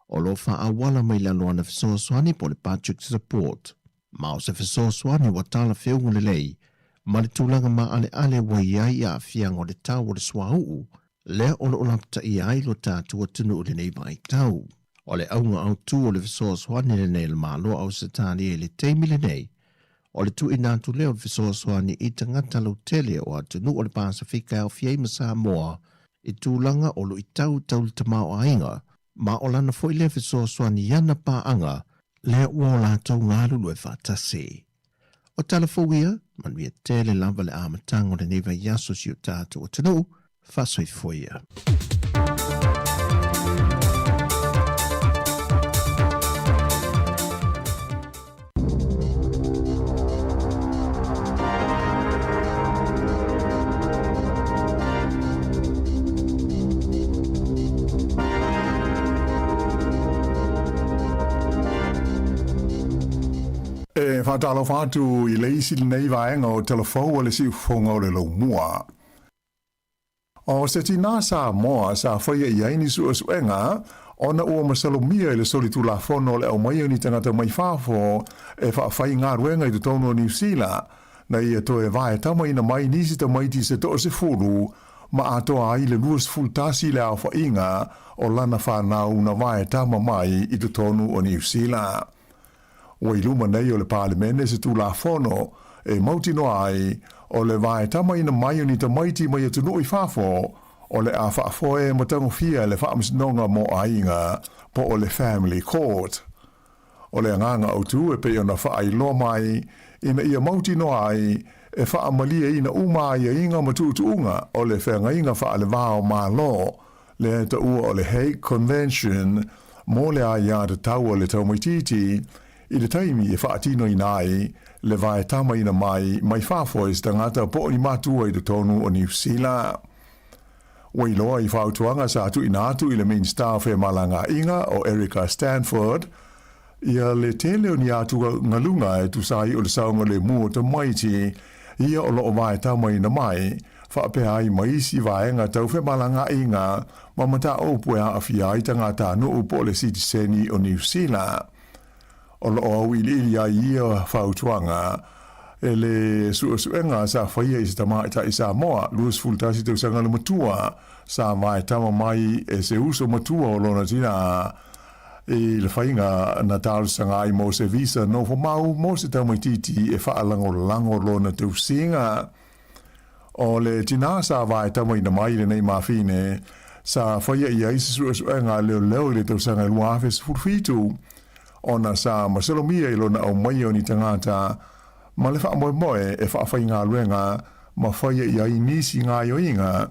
o lo o faaauala mai lalo ana fesoasoani po o le Budget Support, ma o se fesoasoani ua talafeuga lelei ma le tulaga maaleale ua i ai aafiaga o le tau o le suauu lea o lo o lapataia ai lo tatou atunuu i lenei vaitau. O le auga autu o le fesoasoani lenei a le Malo a Ausetalia i le taimi lenei, O le tuuina atu lea o le fesoasoani i tagata lautele o atunuu o le Pasefika e aofia ai ma Samoa i tulaga o luitau tau le tamaoaiga, ma o lana foi lea fesoasoani i ana paaga lea ua o latou galulue faatasi. O tala fou ia, manuia tele lava le amataga o lenei vaiaso i si o tatou atunuu, faasoifua ia. faatalofa atu i le isi lenei vaega o Talafou a le Siufofoga o le Laumua. O se tinā Samoa sa faia i ai ni suesuega ona ua masalomia i le solitulafono o le aumaia o ni tagata mai fafo e faafaigaluega i totonu o Niu Sila, na ia toe vaetamaina mai nisi tamaiti se toasefulu ma atoa ai le 21 le aofaiga o lana fanau na vaetama mai i totonu o Niu Sila. Ua i luma nei o le Palemene se Tulafono e mautinoa ai o le vaetamaina mai o ni tamaiti mai atunuu i fafo o le a faafoe ma tagofia e le Faamasinoga mo Aiga po o le Family Court. O le agaga autu e pei ona faailoa mai ina ia mautinoa ai e faamalieina uma aiaiga ma tuutuuga o le feagaiga faaleva o Malo lea e taua o le Hague Convention mo le aiatatau a le taumaitiiti i le taimi e faatinoina ai le vaetamaina mai mai fafo e se tagata po o ni matua i totonu o Niu Sila. Ua iloa i fautuaga sa tuuina atu i le Minisita o Femalagaaiga o Erica Stanford ia le tele o ni atugaluga e tusa ai o le saogalemu o tamaiti ia o lo o vaetamaina mai, faapea ai ma isi vaega tau femalagaaiga ma mataupu e aafia ai tagatanuu po o le sitiseni o Niu Sila. O lo o auiliili ai ia fautuaga e le suesuega sa faia i se tamaitai Samoa, 21 tausaga le matua, sa vaetama mai e se uso matua o lona tinā i le faiga na talosaga ai mo se visa nofomau mo se tamaitiiti e faalagolago lona tausiga. O le tinā sa vaetamaina mai i lenei mafine, sa faia i ai se suesuega a leoleo i le tausaga e 2017, ona sa masalomia i lona aumaia o ni tagata ma le faamoemoe e faafaigaluega ma faia i ai nisi gaoioiga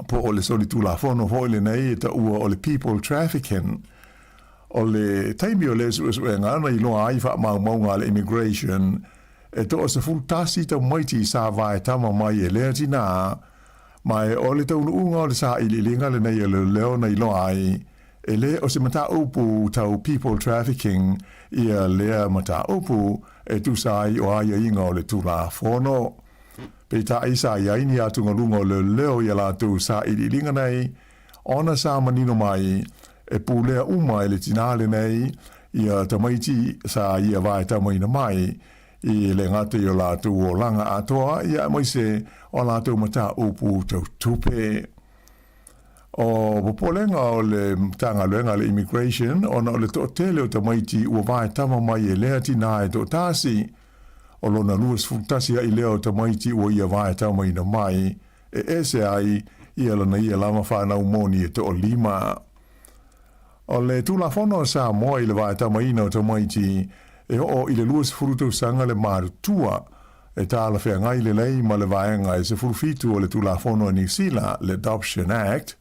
po o le solitulafono foi lenei e taua o le people trafficking. O le taimi o le suesuega na iloa ai faamaumauga a le immigration e toa-11 tamaiti sa vaetama mai e lea tinā, ma e o le taunuuga o le sailiiliga lenei a leoleo na iloa ai, e le o se mataupu tau people trafficking ia lea mataupu e tusa ai o aiaiga o le Tulafono. Peitai sa i ai ni atugaluga o leoleo i a latou sailiiliga nei, ona sa manino mai e pulea uma e le tinā lenei ia tamaiti sa ia vaetamaina mai i le gata i o latou olaga atoa ia aemaise o a latou mataupu tau tupe. O popolega o le Matagaluega a le Immigration ona o le toatele o tamaiti ua vaetama mai e lea tinā e toatasi, o lona 21 ai lea o tamaiti ua ia vaetamaina mai e ese ai ia lana ia lava fanau moni e toalima. O le Tulafono a Samoa i le vaetamaina o tamaiti e oo i le 20 tausaga le matutua e talafeagai lelei ma le vaega e 17 o le Tulafono a Niu Sila, le Adoption Act,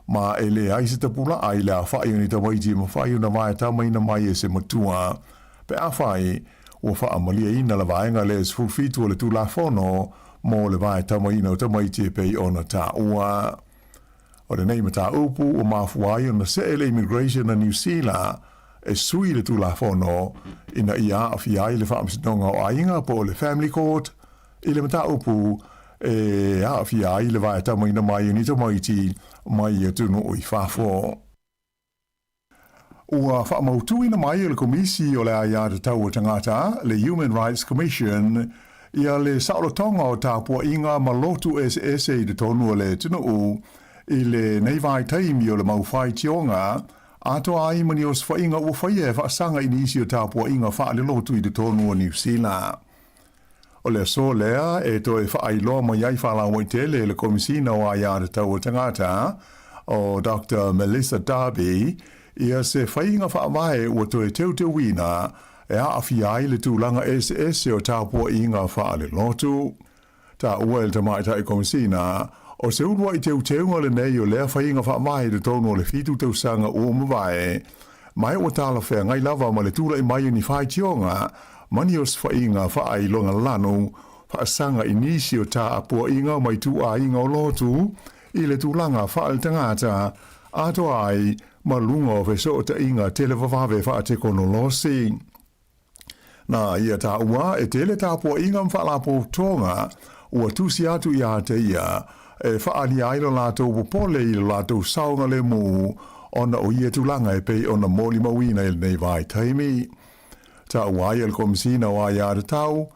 ma e leai se tapulaa i le aofai o ni tamaiti e mafai ona vaetamaina mai e se matua pe afai ua faamalieina le vaega lea e 17 o le Tulafono mo le vaetamaina o tamaiti e pei ona taua. O lenei mataupu ua mafua ai ona see le Immigration a Niu Sila e sui le Tulafono ina ia aafia ai le Faamasinoga o Aiga po o le Family Court i le mataupu e aafia ai le vaetamaina mai o ni tamaiti mai atunuu i fafo. Ua faamautuina mai e le Komisi o le Aiatatau a Tagata, le Human Rights Commission, ia le saolotoga o tapuaiga ma lotu eseese i totonu o le atunuu i lenei vaitaimi o le mau faitioga, atoa ai ma ni osofaiga ua faia e faasaga i nisi o tapuaiga faalelotu i totonu o Niu Sila. O le aso lea e toe faailoa mai ai faalauaitele e le Komisina o Aiatatau a Tagata, o Doctor Melissa Darby, ia se faiga faavae ua toe teuteuina e aafia ai le tulaga eseese o tapuaiga faalelotu. Taua e le Tamaitai Komisina, o se uluai teuteuga lenei o lea faiga faavae i totonu o le 7 tausaga ua mavae, ma e ua talafeagai lava ma le tulai mai o ni faitioga ma ni osofaiga faailoga lanu faasaga i nisi o taapuaiga ma ituaiga o lotu i le tulaga faaletagata atoa ai ma luga o fesootaiga televavave faatekonolosi. Na ia taua e tele tapuaʻiga ma faalapotopotoga ua tusi atu iā te ia e faaalia ai lo latou popole i lo latou saogalemu ona o ia tulaga e pei ona molimauina i lenei vaitaimi. Taua ai e le Komesina o Aia Tatau,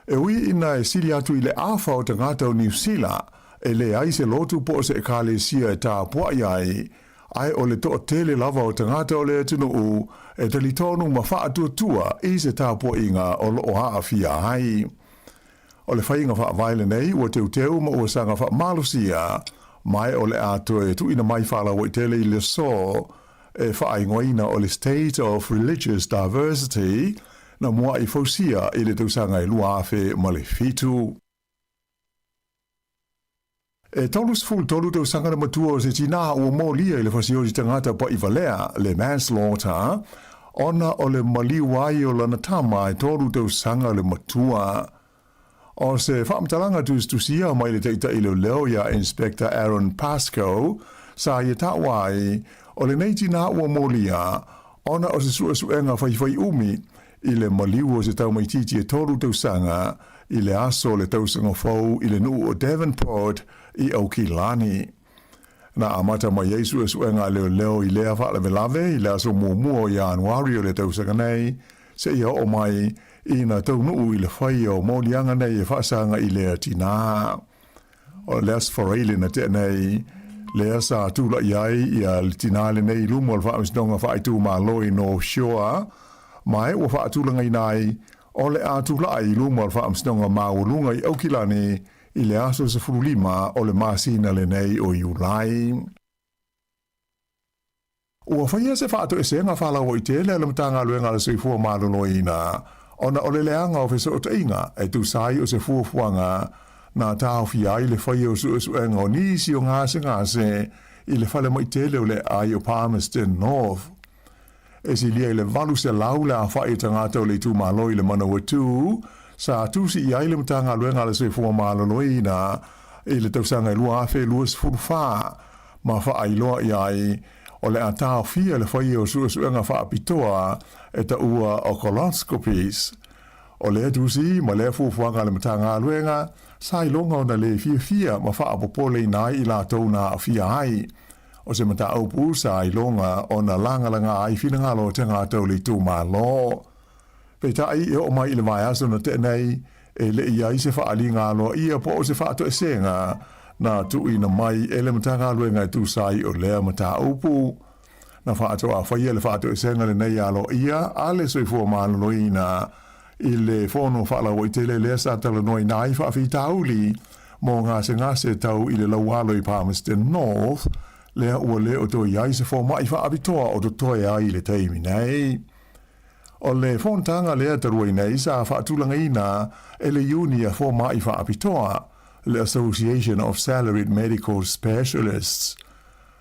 e ui ina e sili atu i le afa o tagata o Niu Sila e leai se lotu po o se ekalesia e tapuaʻi ai, ae o le toatele lava o tagata o le atunuu e talitonu ma faatuatua i se tapuaiga o lo o aafia ai. O le faiga faavae lenei ua teuteu ma ua saga faamalosia, ma o le a toe tuuina mai faalauaitele i le aso e faaigoaina o le State of Religious Diversity na muaʻi fausia i le tausaga e 2007. E 33 tausaga le matua o se tinā ua molia i le fasioti tagata paʻi valea, le manslaughter, ona o le maliu ai o lana tama e tolu tausaga le matua. O se faamatalaga tusitusia mai le taitai leoleo iā Inspector Aaron Pascoe sa ia taua ai, o lenei tinā ua molia ona o se suesuega faifaiʻumi i le maliu o se taumaitiiti e tolu tausaga i le aso o le tausaga fou i le nuu o Devonport i Aukilani. Na amata mai ai suesuega a leoleo i lea faalavelave i le aso muamua o Ianuari o le tausaga nei, seia oo mai ina taunuu i le faia o moliaga nei e faasaga i lea tinā. O le Aso Faraile na tea nei, lea sa tulaʻi ai ia le tinā lenei i luma o le Faamasinoga Faaitumalo i North Shore, ma e ua faatulagaina ai o le a tulaʻi i luma o le Faamasinoga Maualuga i Aukilani i le aso 15 o le masina lenei o Iulai. Ua faia se faatoesega faalauaitele a le Matagaluega a le Soifua Maloloina ona o le leaga o fesootaiga e tusa ai o se fuafuaga na taofia ai le faia o suesuega o nisi o gasegase i le falemai tele o le aai o Palmerston North. E silia i le 800 le aofai o tagata o le itumalo i le Manawatu sa tusi i ai le Matagaluega a le Soifua Maloloina i le tausaga e 2024 ma faailoa i ai o le a taofia le faia o suesuega faapitoa e taua o coloscopies. O lea tusi ma lea fuafuaga a le Matagaluega sa iloga ona le fiafia ma faapopoleina ai i latou na aafia ai. O se mataupu sa iloga ona lagalaga ai finagalo o tagata o le itumalo. Peitai, e oo mai i le vaiaso na tea nei, e le i ai se faaaliga aloaia po o se faatoesega na tuuina mai e le Matagaluega e tusa ai o lea mataupu. Na faatoa faia le faatoesega lenei aloaia a le Soifua Maloloina i le fono faalauaitele lea sa talanoaina ai faafitauli mo gasegase tau i le laualo i Palmerston North, lea ua le o toe i ai se fomai faapitoa o totoe ai i le taimi nei. O le fonotaga lea talu ai nei sa faatulagaina e le Iuni a Fomai Faapitoa, le Association of Salaried Medical Specialists.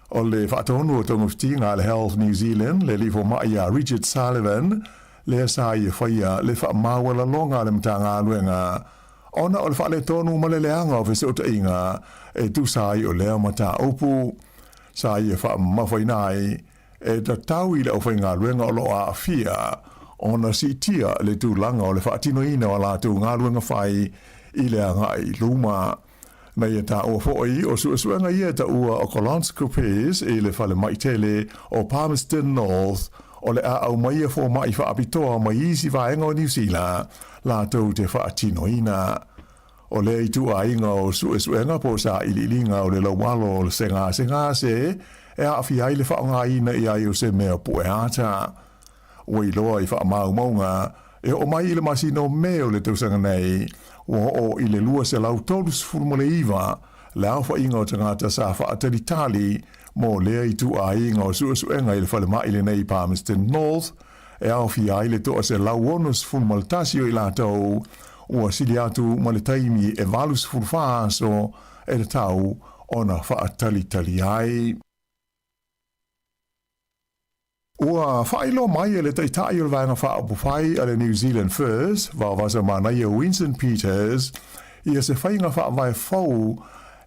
O le faatonu o togafitiga a le Health New Zealand, le alii fomai a Richard Sullivan, lea sa ia faia le faamaualaloga a le Matagaluega ona o le faaletonu ma le leaga o fesootaiga e tusa ai o lea mataupu sa ia faamamafaina ai E tatau i le aufaigaluega o lo o aafia ona siitia le tulaga o le faatinoina o a latou galuega fai i le agai i luma. Na ia taua foi o suesuega ia e taua o coloscopies i le falemai tele o Palmerston North o le a aumaia fomai faapitoa mai isi vaega o Niu Sila latou te faatinoina. O lea ituaiga o suesuega po o sailiiliga o le laualo o le segasegase e aafia ai le faaaogaina i ai o se mea pueata. Ua iloa i faamaumauga e oo mai i le masina o Me o le tausaga nei, ua oo i le 239 le aofaiga o tagata sa faatalitali mo lea ituaiga o suesuega i le falemai lenei i Palmerston North, e aofia ai le 161 o i latou ua sili atu ma le taimi e 84 aso e tatau ona faatalitali ai. Ua faailoa mai e le Taitai o le Vaega Faaupufai a le New Zealand First, Vaovasa Manaia Winston Peters, ia se faiga faavae fou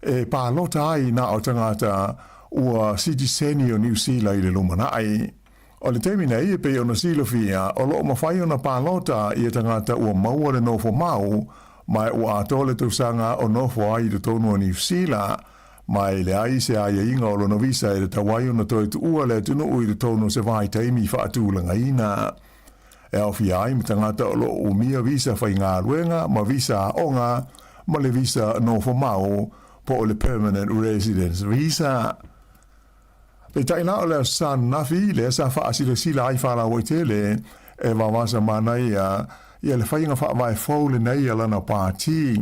e palota ai na o tagata ua sitiseni o Niu Sila i le lumanai. O le taimi nei, e pei ona silafia, o lo o mafai ona palota ia tagata ua maua le nofo mau, ma ua atoa le tausaga o nofo ai i totonu o Niu Sila, ma e leai se aiaiga o lona visa e tatau ai ona toe tuua le atunuu i totonu o se vaitaimi faatulagaina. E aofia ai ma tagata o lo o umia visa faigaluega ma visa aoga ma le visa nofo mau po o le Permanent Residence Visa. Peitai la o le Aso Sa ananafi lea sa faasilasila ai faalauaitele e Vavasa Manaia ia le faiga faavae fou lenei a lana pati.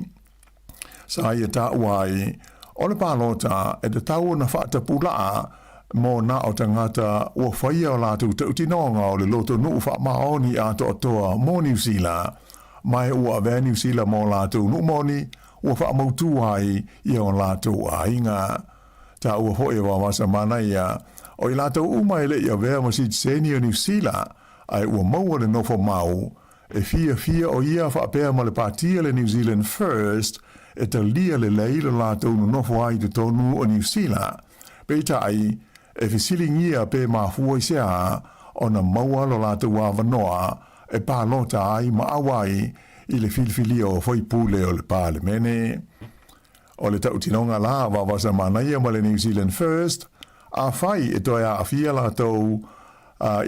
Sa ia taua ai, o le palota e tatau ona faatapulaa mo na o tagata ua faia o latou tautinoga o le lotonuu faamaoni atoatoa mo Niu Sila, ma e ua avea Niu Sila ma o latou nuu moni ua faamautū ai ia o latou aiga. Taua foi e Vavasa Manaia, o i latou uma e le i avea ma sitiseni o Niu Sila, ae ua maua le nofo mau, e fiafia o ia faapea ma le patia le New Zealand First e talia lelei lo latou nonofo ai i totonu o Niu Sila. Peitai, e fesiligia pe mafua i se a ona maua lo latou avanoa e palota ai ma auai i le filifilia o faipule o le Palemene. O le tautinoga la a Vavasa Manaia ma le New Zealand First, afai e toe aafia latou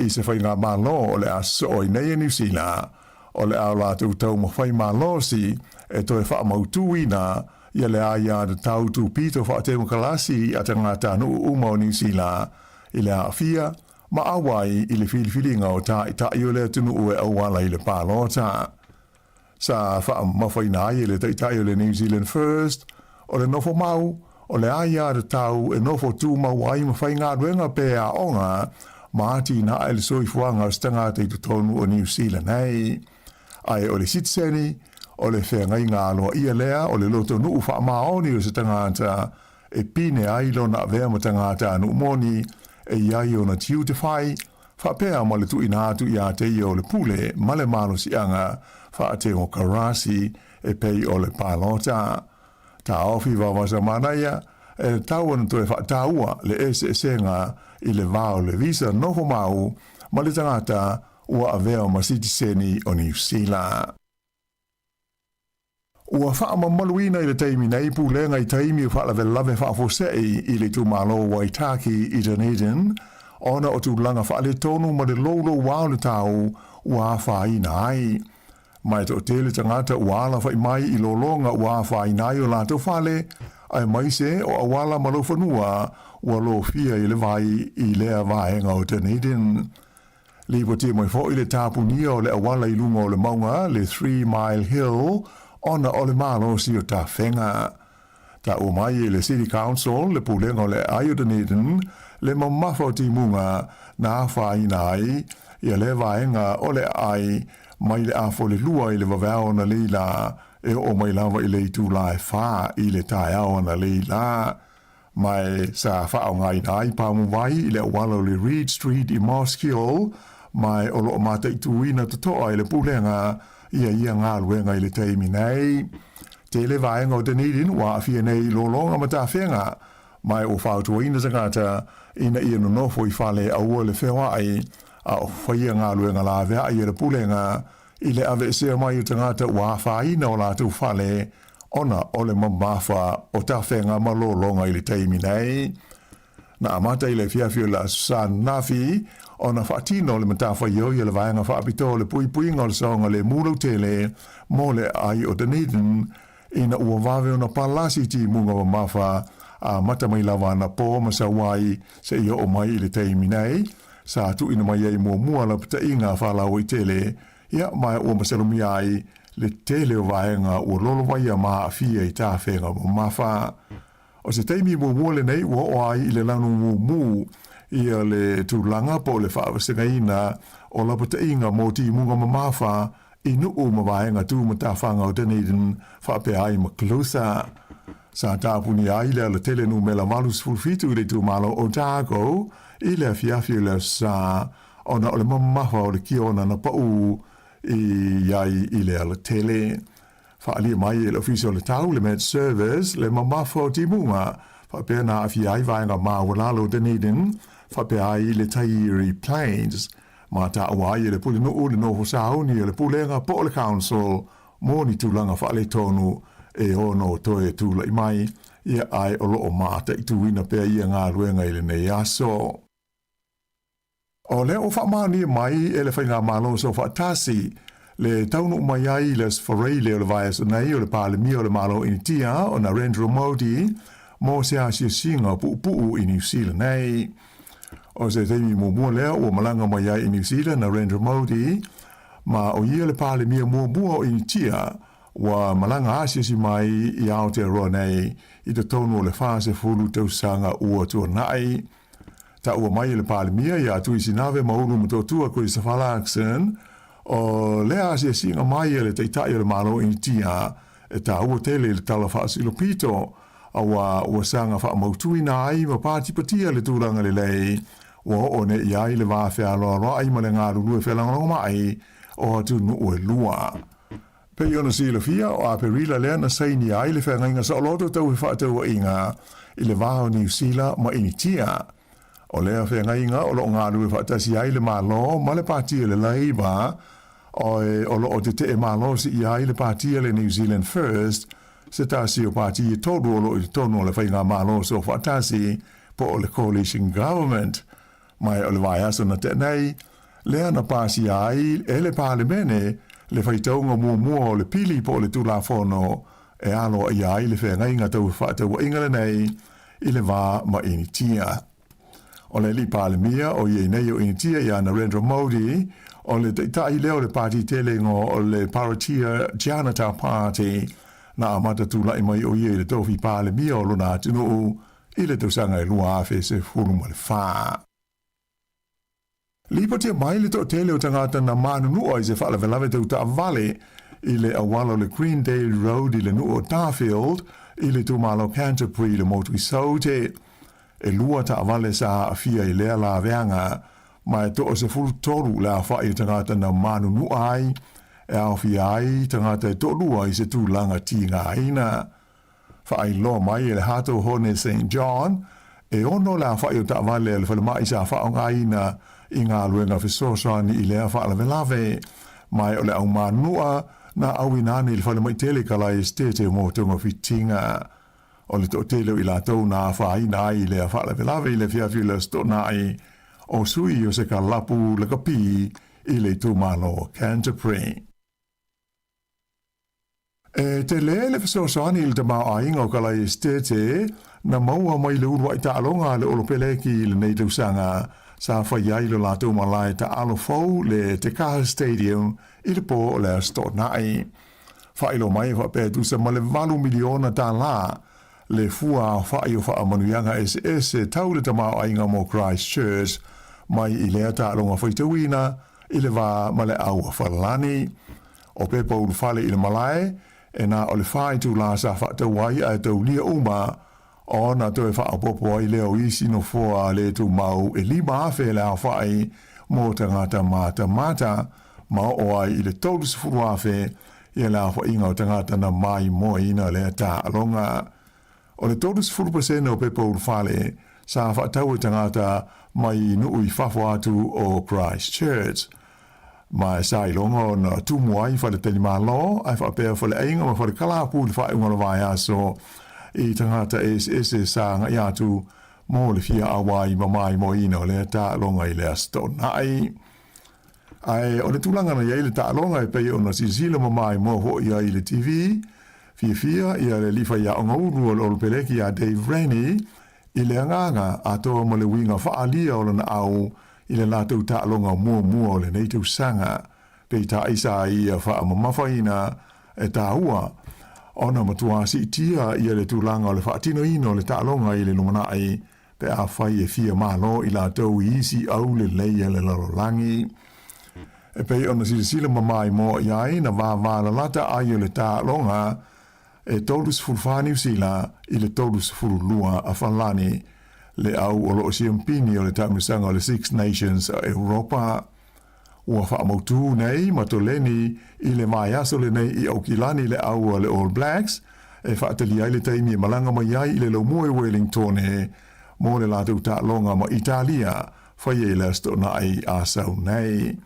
i se faigamalo o le a sosoo ai nei e Niu Sila, o le a o latou taumafai malosi e toe faamautuina ia le aiatatau tupito faatemokalasi a tagatanuu uma o Niu Sila i le aafia ma auai i le filifiliga o taitai o le atunuu e auala i le palota. Sa faamamafaina ai e le Taitai o le New Zealand First, o le nofo mau, o le aiatatau e nofo tumau ai ma faigaluega pe aoga ma atinae le soifuaga o se tagata i totonu o Niu Sila nei. Ae o le sitiseni, o le feagaiga aloaia lea o le lotonuu faamaoni o se tagata e pine ai lona avea ma tagata nuu moni e i ai ona tiute fai, faapea ma le tuuina atu iā te ia o le pule ma le malosiaga faatemokarasi e pei o le palota. Taofi Vavasa Manaia, e tatau ona toe faataua le eseesega i le va o le visa nofo mau ma le tagata ua avea ma sitiseni o Niu Sila. Ua faamamaluina i le taimi nei pulega i taimi o faalavelave faafuasei i le itumalo o Waitaki i Dunedin ona o tulaga faaletonu ma le loulouā o le tau ua afaina ai. Ma e toatele tagata ua alafai mai i lologa ua afaina ai o latou fale, aemaise o auala ma laufanua ua lofia i le vai i lea vaega o Dunedin. Lipotia mai foi le tapunia o le auala i luga o le mauga, le Three Mile Hill, ona o le malosi o tafega. Taua mai e le City Council le pulega o le aai o Dunedin le mamafa o timuga na afaina ai ia lea vaega o le aai mai le afolelua i le vaveao analeila e oo mai lava i le itula e fa i le taeao analeila. Ma e sa faaaogaina ai pamuvai i le auala o le Reed Street i Mosgiel, ma e o lo o mataituina totoa e le Pulega ia ia galuega i le taimi nei. Tele vaega o Dunedin ua aafia nei i lologa ma tafega, ma e ua fautuaina tagata ina ia nonofo i fale aua le feoai a o faia galuega laveai e le Pulega i le aveesea mai o tagata ua afaina o latou fale ona o le mamafa o tafega ma lologa i le taimi nei. Na amata i le afiafi o le Aso Sa ananafi ona faatino le matafaioi a le Vaega Faapitoa o le Puipuiga o le Saogalemu Lautele mo le Aai o Dunedin ina ua vave ona palasi timuga mamafa amata mai lava anapo ma sau ai seia oo mai i le taimi nei. Sa tuuina mai ai muamua lapataiga faalauaitele, ia, ma ua masalomia ai le tele o vaega ua lolovaia ma aafia i tafega mamafa. O se taimi muamua lenei ua oo ai i le lanu mumu ia le tulaga po o le faavasegaina o lapataiga mo timuga mamafa i nuu ma vaega tu matafaga o Dunedin faapea ai ma Clutha. Sa tapunia ai le alatele numera 87 i le itumalo o Otago i le afiafi o le Aso Sa ona o le mamafa o le kiona na paʻū i ai i le alatele. Faaalia mai e le Ofisa o le Tau, le Met Service, le mamafa o timuga faapea na aafia ai vaega maualalo o Dunedin. faapea ai le Taieri Plains. Ma taua ai e le Pulenuu le nofo sauni o le Pulega po o le Council mo ni tulaga faaletonu e ono toe tulai mai, ia ae o lo o mataituina pea ia galuega i lenei aso. O lea ua faamaonia mai e le Faigamalo Soofaatasi le taunuu mai ai i le Aso Faraile o le vaiaso nei o le Palemia o le Malo o Initia o Narendra Modi mo se asiasiga puupuu i Niu Sila nei. O se taimi muamua lea ua malaga mai ai i Niu Sila Narendra Modi, ma o ia le Palemia muamua o Initia ua malaga asiasi mai i Aotearoa nei i totonu o le 40 tausaga ua tuanai. Taua mai e le Palemia ia Tuisinave Maulu Motootua Christopher Luxon, o lea asiasiga mai a le Taitai o le Malo o Initia e taua tele i le Tala Faasilopito, auā ua saga faamautuina ai ma patipatia le tulaga lelei ua oo nei i ai le va fealoaloai ma le galulue felagolagomai o atunuu e lua. Pei ona silafia, o Aperila lea na sainia ai le feagaiga saoloto tau fefaatauaiga i le va o Niu Sila ma Initia. O lea feagaiga o lo o galulue faatasi ai le Malo ma le Pati o le Labour, oe o lo o tetee malosi i ai le Pati a le New Zealand First, se tasi o pati e tolu o lo o i totonu o le Faigamalo Soofaatasi po o le Coalition Government. Ma o le vaiaso na tea nei, lea na pasia ai e le Palemene le faitauga muamua o le pili po o le Tulafono e aloaia ai le feagaiga tau fefaatauaiga lenei i le va ma Initia. O le alii Palemia o i ai nei o Initia ia Narendra Modi, o le taitai lea o le pati tele igoa o le Bharatiya Janata Party, na amata tulai mai o ia i le tofi Palemia o lona atunuu i le tausaga e 2014. Lipotia mai le toatele o tagata na manunua i se faalavelave tau taavale i le auala o le Greendale Road i le nuu o Darfield i le itumalo Canterbury i le motu i Saute. E lua taavale sa aafia i lea laveaga, ma e toa 13 le aofai o tagata na manunua ai, e aofia ai tagata e toalua i se tulaga tigaina. Faailoa mai e le Hato Hone Saint John, e ono le aofai o taavale a le falemai sa faaaogaina i galuega fesoasoani i lea faalavelave, ma o le aumanua na auina ane i le falemai tele Kalai Estate mo togafitiga. O le toatele o i latou na afaina ai i lea faalavelave i le afiafi o le Aso Toonai, o sui o se kalapu lakapi i le itumalo o Canterbury. E tele le fesoasoani i le tamaoaiga o Kalai Estate na maua mai le uluai taaloga a le Olopeleki i lenei tausaga sa fai ai lo latou malae taalo fou le Te Kaha Stadium i le po o le Aso Toonai. Faailoa mai e faapea e tusa ma le $8 miliona le fua aofai o faamanuiaga eseese tau le tamaoaiga mo Christchurch mai i lea taaloga faitauina i le va ma le Auafalani. O pepa ulufale i le malae, e na o le fa itulā sa faatau ai ae taulia uma, ona toe faaopoopo ai lea o isi nofoa le tumau e 5,000 le aofai mo tagata matamata, ma oo ai i le 30,000 ia le aofaiga o tagata na maimoaina lea taaloga. O le 30% o pepa ulufale sa faatau e tagata mai nuu i fafo atu o Christchurch. Ma e sa iloga ona tumu ai faletalimalo ae faapea faleaiga ma falekalapu i le faaiuga o le vaiaso i tagata eseese sa agai atu mo le fia auai ma maimoaina o lea taaloga i le Aso Toonai. Ae o le tulaga na i ai le taaloga e pei ona silasila ma maimoa foi ai i le TV, fiafia ia le alii faiaoga ulu o le Olopeleki ia Dave Rennie i le agaga atoa ma le uiga faaalia o lana au i le latou taaloga muamua o lenei tausaga. Peitai sa ia faamamafaina e taua ona matua siitia ia le tulaga o le faatinoina o le taaloga i le lumanai pe afai e fia malo i latou i isi au lelei a le lalolagi. E pei ona silasila ma maimoa i ai na vāvālalata ai o le taaloga e 34 Niu Sila i le 32 a Falani, le au o lo o siampini o le taamilosaga o le Six Nations a Europa. Ua faamautū nei ma toleni i le vaiaso lenei i Aukilani le au a le All Blacks e faatalia ai le taimi e malaga mai ai i le laumua i Wellingtone. mo le latou taaloga ma Italia faia i le Aso Toonai a sau nei.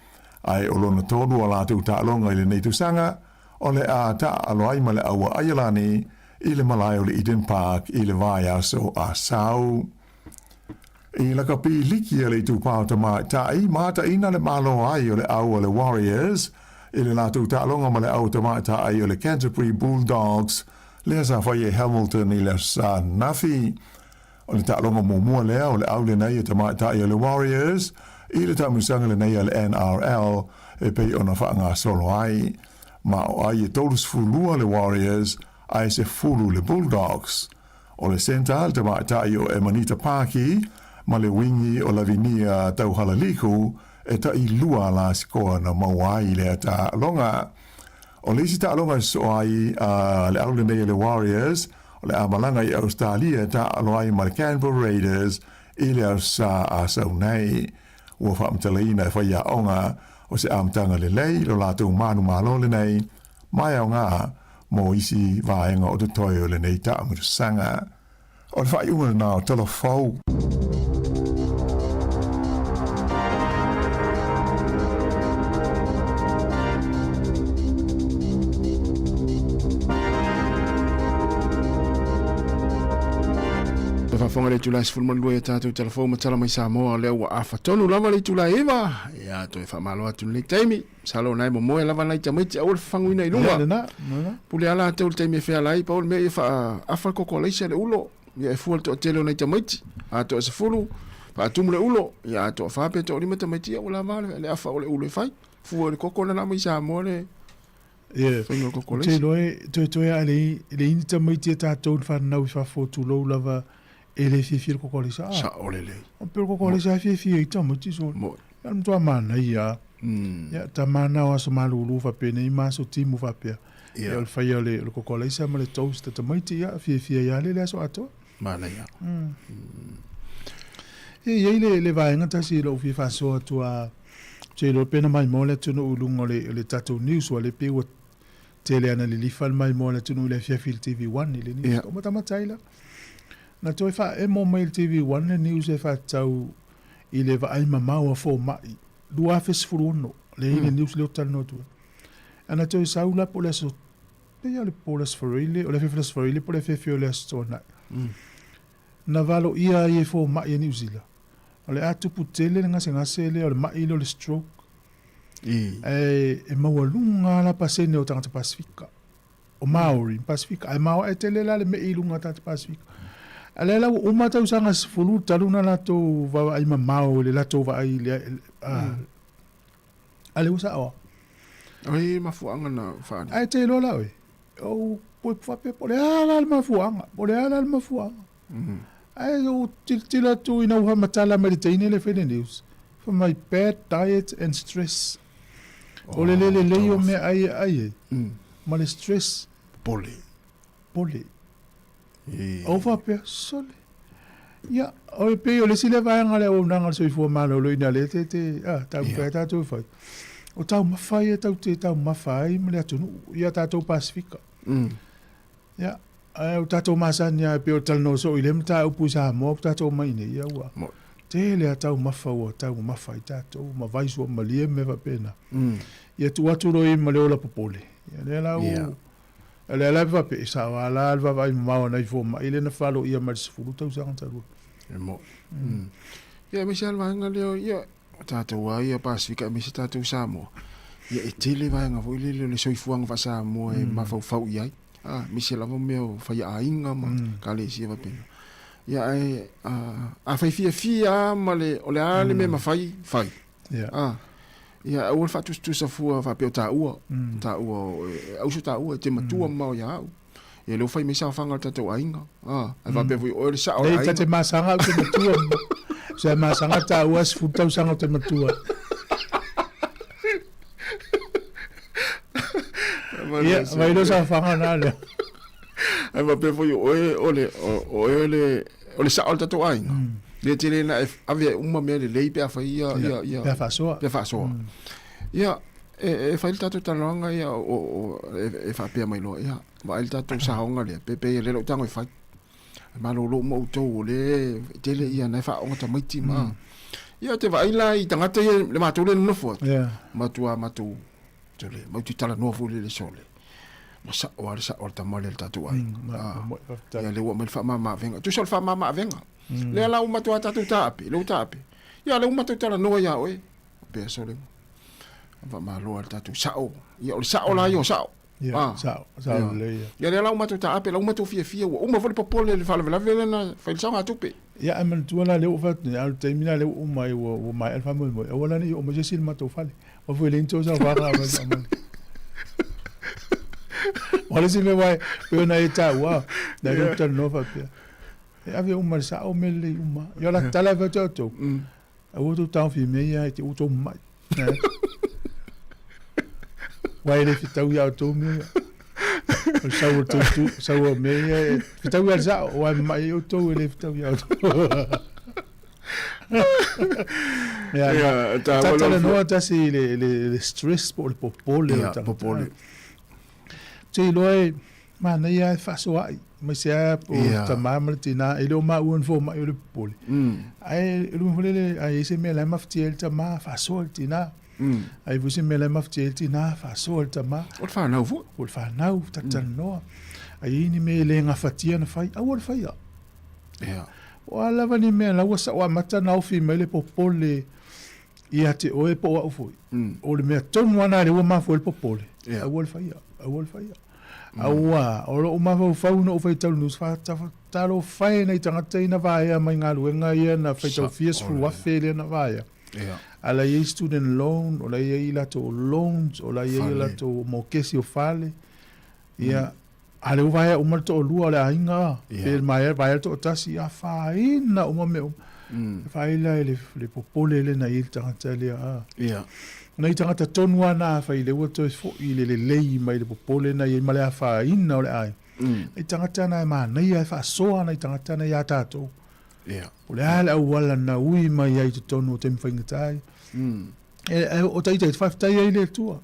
Ae o lona tolu o latou taaloga i lenei tausaga, o le a taaalo ai ma le au a Aialani i le malae o le Eden Park i le vaiaso a sau. I lakapi liki a le Itupa o Tamaitai, mataina le malo ai o le au a le Warriors i le latou taaloga ma le au tamaitai o le Canterbury Bulldogs lea sa faia i Hamilton i le Aso Sa ananafi. O le taaloga muamua lea o le au lenei a tamaitai o le Warriors i le taamilosaga lenei a le NRL e pei ona faagasolo ai. Ma o ai e 32 le Warriors ae 10 le Bulldogs. O le centre le tamaitai o Emanita Paki ma le wingi o Lavinia Tauhalaliku e taʻi lua la sikoa na maua ai lea taaloga. O le isi taaloga e sosoo ai a le au lenei o le Warriors, o le a malaga i Ausetalia e taaalo ai ma le Canberra Raiders i le Aso Sa a sau nei. Ua faamatalaina e faiaoga o se amataga lelei lo latou manumalo lenei ma e aoga mo isi vaega o totoe o lenei taamilosaga. O le faaiuga lena o Tala Fou. Faafofoga le itula e 12 ia tatou Tala Fou ma Tala mai Samoa, o lea ua afa tonu lava le itula e 9. Ia toe faamalo atu lenei taimi. Masalo o na e momoe lava nai tamaiti aua le fafaguina i luga. Lena, lena. Pule a latou i le taimi e fealai, pau le mea ia faaafa le koko alaisa le ulo. Ia e fua le toatele o nai tamaiti. A toasefulu, faatumu le ulo. Ia a toafa pe toalima tamaiti, ia ua lava le afa o le ulo e fai. Fua i le koko na mai Samoa le Ia, faiga o koko ou te alaisa. iloa e toetoe lava e leai ni tamaiti a tatou na fanau i fafo tulou lava e le fiafia i le koko alaisa. Ah, Sao lelei. o pei o le koko alaisa e fiafia ai tamaiti so. Mo'i. Ia o le matua manaia lava. Ia, tama na o aso malūlū faapenei ma aso timu faapea. Ia, o le faia o le, o le koko alaisa ma le toast a tamaiti, ia, fiafia ai lava le, le aso atoa. Manaia. Ia, e i ai le, le vaega tasi i lou fia faasoa atu a, ou te iloa pe na maimoa le atunuu i luga o le, o le tatou news, ua le pei ua tele ana lilifa le maimoa le atunuu i le afiafi i le TV1 i le news. Ia. O matamata ai la. Na toe faaemo mai i le TV1 le news e faatatau i le vaai mamao a fomai 2016, lea i le news lea ou te talanoa atu ai. Ana toe sau la po o le aso, pei lava o le po o le Aso Faraile, o le afiafi o le Aso Faraile po o le afiafi o le Aso Toonai. Na valoia ai e fomai a Niu Sila, o le a tupu tele le gasegase lea o le ma'i lea o le stroke, ae e maualuga lava la pasene o tagata Pasefika. O Māori, Pasefika, ae maoae tele la le me'i i luga o tagata Pasefika. A lea la ua uma tausaga 10 talu ona latou vaavaai mamao i le latou vaai i le, a, a lea ua sao lava. Ai mafuaaga na faaali. Ae te iloa la oe, ou poe faapea po o le a la le mafuaaga, po o le a la le mafuaaga. Ae ou tilotilo atu ina ua faamatala mai le teine lea e fai le news, fai mai bad diet and stress. O le le lelei o meaai e ai ai, ma le stress. Pole. Pole. Ou faapea, sole. Ia, o e pei o le isi lea vaega o le auaunaga o le soifua maloloina lea te, te, a, taumafai ai tatou e fai. O taumafa ia tatou te taumafa ai ma le atunuu, ia tatou Pasefika. Ia, ae o tatou masani lava e pei o le talanoa soo i lea mataupu i Samoa ua tatou omai i nei, ia ua tele lava taumafa ua taumamafa ai tatou ma vai suamalie ma mea faapena. Ia tuu atu loa i ai ma le ola popole, ia lea la ua, o lea la e faapea, e sao lava la le vaavaai mamao a nai fomai lea na faloia mai le 10 tausaga talu ai. E mo'i. Ia aemaise lava le vaega lea, ia, o tatou lava ia Pasefika aemaise tatou Samoa, ia e tele vaega foi lele o le soifuaga faa-Samoa e mafaufau i ai, a, aemaise lava mea o faiaaiga ma ekalesia faapena. Ia ae afai fiafia lava ma le, o le a le mea e mafai, fai. A, ia aua le faatusatusa fua faapea o taua, taua e auso taua e te matua mamao ia au. Ia lea ua fai mai saofaga a le tatou aiga. A, ae faapea foi o oe le sao o le Nei, aiga. ta te masaga au te matua. Se masaga taua 10 tausaga o te matua. Ia, vai lo saofaga na lea. Ae faapea foi o oe o le, o oe o le, o le sao o le tatou aiga. Le tele na e ave ai uma mea lelei pe afai ia, ia, ia. Pe a faasoa. Pe a faasoa. Ia, e, e fai le tatou talanoaga ia, o, o, e, e faapea mai loa, ia, vaai le tatou saoga lea, pe pei e le lou tago e fai. E malolo uma outou o lea e tele ia na e faaoga tamaiti ma. Ia ou te vaai la i tagata ia le matou lea nonofo atu. Matua matou sole mau te talanoa foi le sole. Ua sao lava le sao o le tama lea i le tatou aiga. Ia lea ua aumai le faamama avega. Tusa o le faamama avega. Lea la ua matua tatou taape, lea ua taape. Ia lea ua matou talanoa ia oe. Pea sole. Faamalo lava le tatou sao. Ia o le sao la ia o sao. Ia, Ah. sao, sao Ia. lelei ia. Ia lea la ua matou taape, la ua matou fiafia, ua uma foi le popole i le faalavelave lea na fai le saogatupe. Ia, ae manatua la lea ua ou fai atu nei, a o le taimi la lea ua uma ai, ua, ua maea le faamoemoe, aua la ne i oo mai se isi i le matou fale. Aua foi e leai ni tou saofaga a mai aumai. O le isi mea aua e pei ona e taua, na e ou talanoa faapea, e ave uma i le sao mea lelei uma. Ia o la tala e fai atu ia outou, Aua outou taofi i mea ia e te ua outou mamai. Aua e le fetau ia outou mea ia. O le sau o tou sau o mea ia e fetau ia le sao, aua e mamai ai outou e le fetau ia outou. Ia, Ia, taua ta lau talanoa tasi i le, le, le stress po o le popole o le Ia, tagata. popole. Te iloa e manaia lava e faasoa'i, aemaise lava po o Ia. tama ma le tina, e le o maua ni fomai o le popole. Ae o le uiga foi lele, a i ai se mea la e mafatia ai le tama, faasoa i le tina. A i ai foi se mea la e mafatia ai le tina, faasoa i le tama. O le fanau foi. O le fanau, talatalanoa. A i ai ni mea e le gafatia ona fai, aua le faia. Ia. O a lava ni mea la ua sao amata ona ofi mai le popole ia te oe po o au foi. O le mea tonu lava lena lea ua mafua ai le popole, aua le faia, aua le faia. Aua, o lou mafaufau na ou faitau i le news, talofa e nai tagata ia na vaea mai galuega ia na faitau fia 10,000 lea na vaea. A la e i ai student loan, o la e i ai latou loans, o la e i ai latou mokesi o fale. Ia, a lea ua vaea uma le toalua o le aiga, pe maea vaea le toatasi, afaina uma mea uma. E vaai la i le popole lea na i ai le tagata lea. O nai tagata tonu lava na afai lea ua toe foi i le lelei mai le popole na i ai ma le afaina o le aiga. Nai tagata na e manaia e faasoa nai tagata na ia tatou. Po o le a le auala na ui mai ai i totonu o taimi faigata ia. O ita e faafetai ai i le Atua.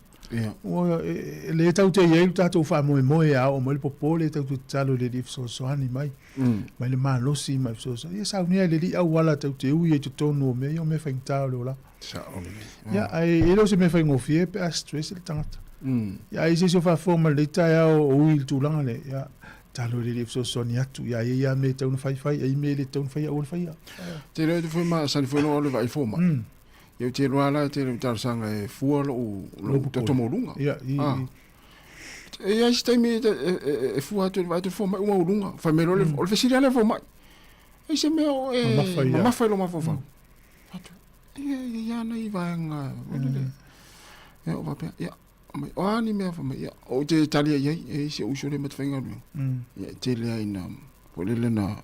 Ua e le tatou te i ai lo tatou faamoemoe a oo mai le popole, tatou te tatalo i le Alii e fesoasoani mai, mai le malosi ma e fesoasoani. Ia saunia e le Alii auala tatou te ui ai i totonu o mea ia, o mea faigata o le olaga. Sao lelei. Ia, ae e le o se mea faigofie pe a stress le tagata. Ia, a i ai se isi o faafofoga mai i lenei taeao o ui i le tulaga lea, ia, tatalo i le Alii e fesoasoani atu. Ia, e i ai lava mea e tatau ona fai, fai, e i ai mea e le tatau ona faia, aua le faia. Te iloa foi masani foi lou alu e vaai fomai. Ia ou te iloa la e tele o talosaga e fua lou lou toto maualuga. Ia, i, Ah. i. E i ai se taimi e, e, e, e fua atu i le vaai atu i le fomai ua maualuga. Fai mai loa le, o le fesili lava lea fomai. Ai se mea o e Mamafa ia. mamafa i lou mafaufau. Fai atu, ia, ia, ia ana i vaega, foi lele. Ia, ou faapea, ia, mai, o a ni mea fai mai, ia, ou te tali ai i ai, e i ai si ou uso lea ma te faigaluega. Ia, e tele lava ina, foi lele na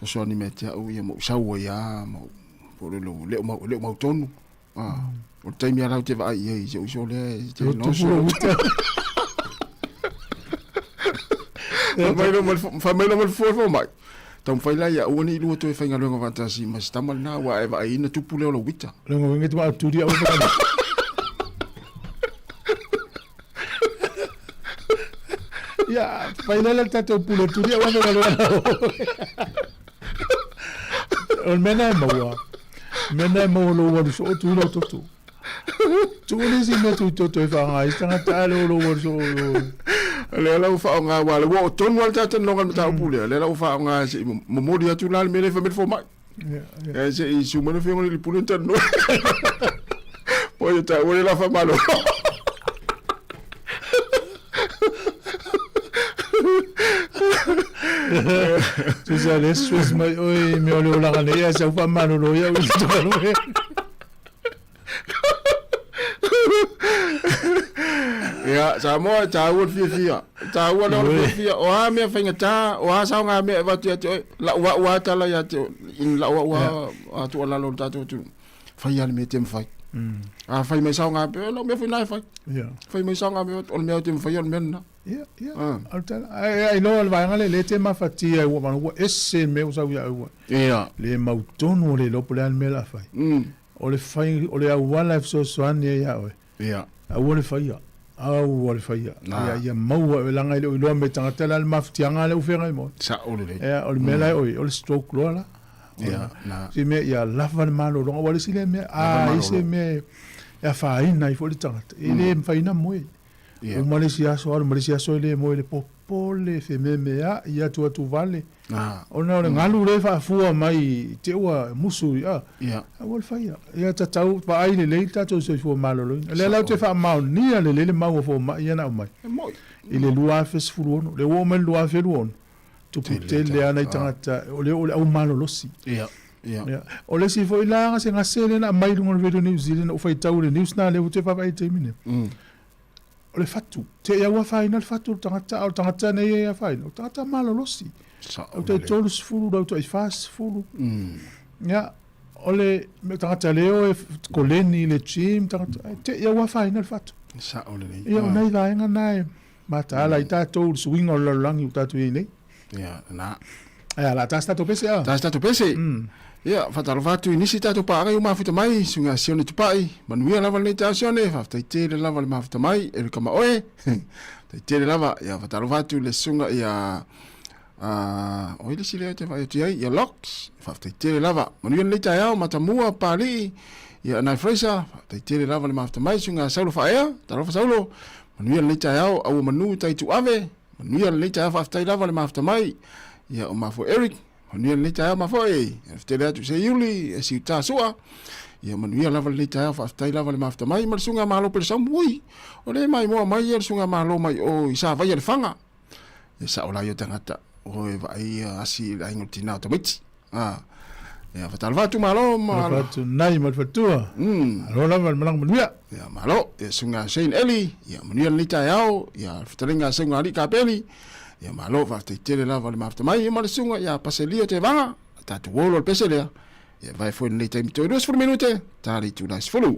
fesoasoani mai ia te au, ia ma ou sau ai lava, ma ou, foi lele, e le o mau, e le o mautonu. Ah, o le taimi lava la ou te vaai i ai i si ou uso lea, e tele na oso. Fai mai loa ma le fai mai loa ma le fua le fomai, taumafai la ia aua ne i lua toe faigaluega faatasi ma si tama lena, aua a e vaai ona tupu lea o lou uita. Logo wenge te maaturi au whakana. Ia, fai lele le tatou pule turi au whakana. O le mea na e maua, mea na e maua lou alu soo tui lou toto. Tuu le isi mea tui toto e whaanga ai se tagata a le o lou alu soo. Lea la ua faaaoga, aua o lea ua oo tonu lava le talatalanoaga i le mataupu lea, lea la ua faaaoga se i momoli atu la le mea lea e fai mai le fomai. Ia se i susu mai le afioga i le Pule ona talanoa. Po o taua le la faamalolo. Tusa le stress mai oe i mea o le olaga nei ae sau faamalolo ia au i le tuvalu. Ia, Samoa, e taua le fiafia. E taua le ola fiafia. O a mea faigata, o a saoga mea e avatu ia te oe, lau au lava tala ia te oe, i lau au lava a tuualalo i le tatou atunuu, fai lava le mea e te mafai. A fai mai saoga mea, o lau mea foi lena e fai. Fai mai saoga mea, o le mea ou te mafaia o le mea lena. Ia, ia. O le tala, ai, ai loa le vaega lea, lea e te mafatia ua ua ese le mea ua sau ia au. Ia. Le mautonu o le iloa po o le a le mea o le a fai. O le fai, o le auala e fesoasoani ai ia oe. Ia. Aua le faia. Aua le faia. Ia, ia maua e leaga e le o iloa me tagata le a le mafatiaga lea ua feagai ma oe. Sao lelei. Ia, o le mea la e oe, o le stroke loa la. Ia, na. Se mea ia lava le malologa, aua o le isi lea mea, a i ai se mea e afaina ai foi le tagata, e le mafai ona moe. Uma le isi aso, alu ma le isi aso e le moe, le popole, fememeai, atuatu vale. Ona o le galu lea e faafua mai i te ua musu i, a, aua le faia. Ia tatau, vaai lelei le tatou soifua maloloina. O lea la ou te faamaonia lelei le mau a fomai ia na aumai i le 2016. Lea ua oo mai le 2026, tupu tele lava nai tagata, o lea o le au malolosi. Ia. O le isi foi la gasegase lea na aumai i luga o le Radio New Zealand, na ou faitau i le news lena lea ua toe vaavaai i le taimi nei. O le fatu. Te i au afaina le fatu o le tagata, a o le tagata nei e afaina, o le tagata malolosi. Au tai 30, au tai 40. Ia, o le tagata lea o e koleni i le gym, tagata, te i au afaina le fatu. Sao lelei. Ia, o nai vaega na e mataala ai tatou i le suiga o le lalolagi ua tatou i ai nei. Ia, na. Ae a, la ta se tatou pese a? Ta se tatou pese. Ia, whatalofa atu i nisi tatou paaga i o mafuta mai, sunga Sione Tupai, manuia lava lenei taeao Sione, faafetai tele lava le mafuta mai, Erika ma oe, faafetai tele lava, ia whatalofa atu le susuga ia, oi le isi lea ou te vaai atu i ai, ia Locks, faafetai tele lava, manuia lenei taeao, Matamua, Papalii, ia Anae Fraser, faafetai tele lava le mafuta mai, susuga Saulo Faaea, talofa Saulo, manuia lenei taeao, aua manu tai tuave, Manuia lenei taeao faafetai lava le mafuta mai. Ia o mafoe Eric, manuia lenei taeao mafoe. Ia fetele atu se Iuli, e siuta sua. Ia manuia lava lenei taeao faafetai lava le mafuta mai ma le susuga Malo Pelesaumu. Ui, o le maimoa mai ia le susuga Malo mai o i Savaia le Faga. Ia sao la ia tagata, o e vaai asi i le aiga o le tina o tamaiti. Ah. Ia fatalofa atu malo ma Alofa atu nai ma le faletua. Malo lava le malaga manuia. Ia malo, ia susuga Shane Eli, ia manuia lenei taeao, ia le fetalaiga a Seuga Alii Kapeli. Ia malo faafetai tele lava le mafuta mai ma le susuga ia Paselio Tevaga, tatou olo le pese lea. Ia vae foi lenei taimi toe 20 minute, ta le itula e 10.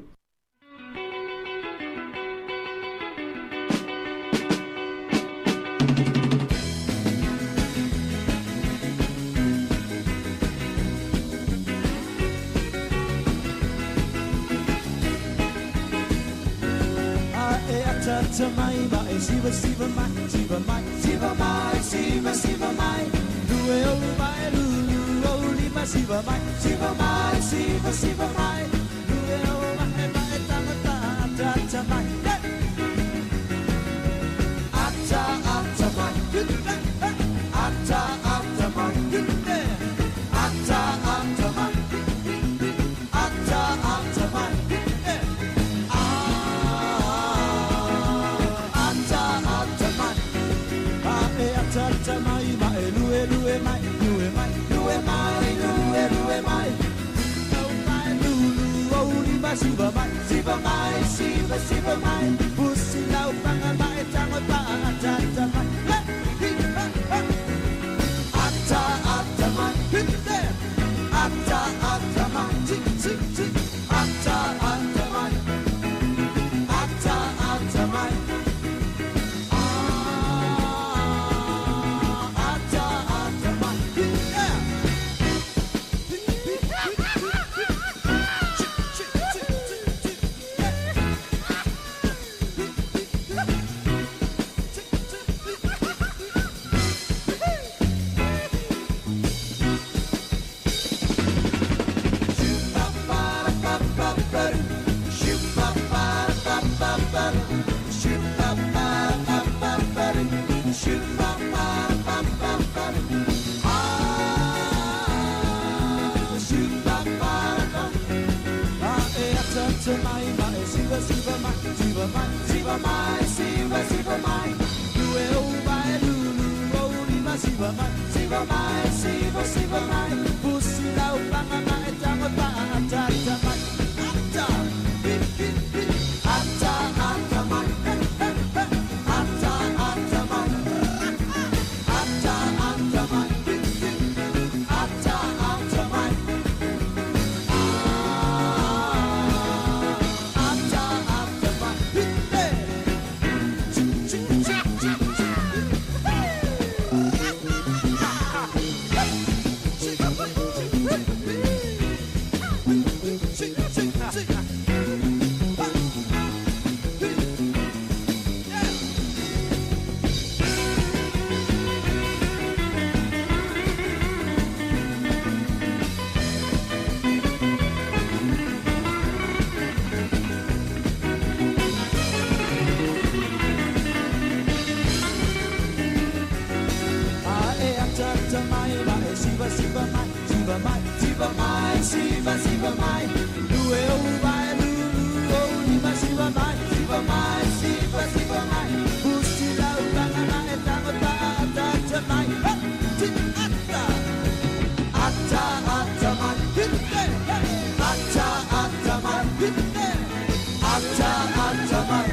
mai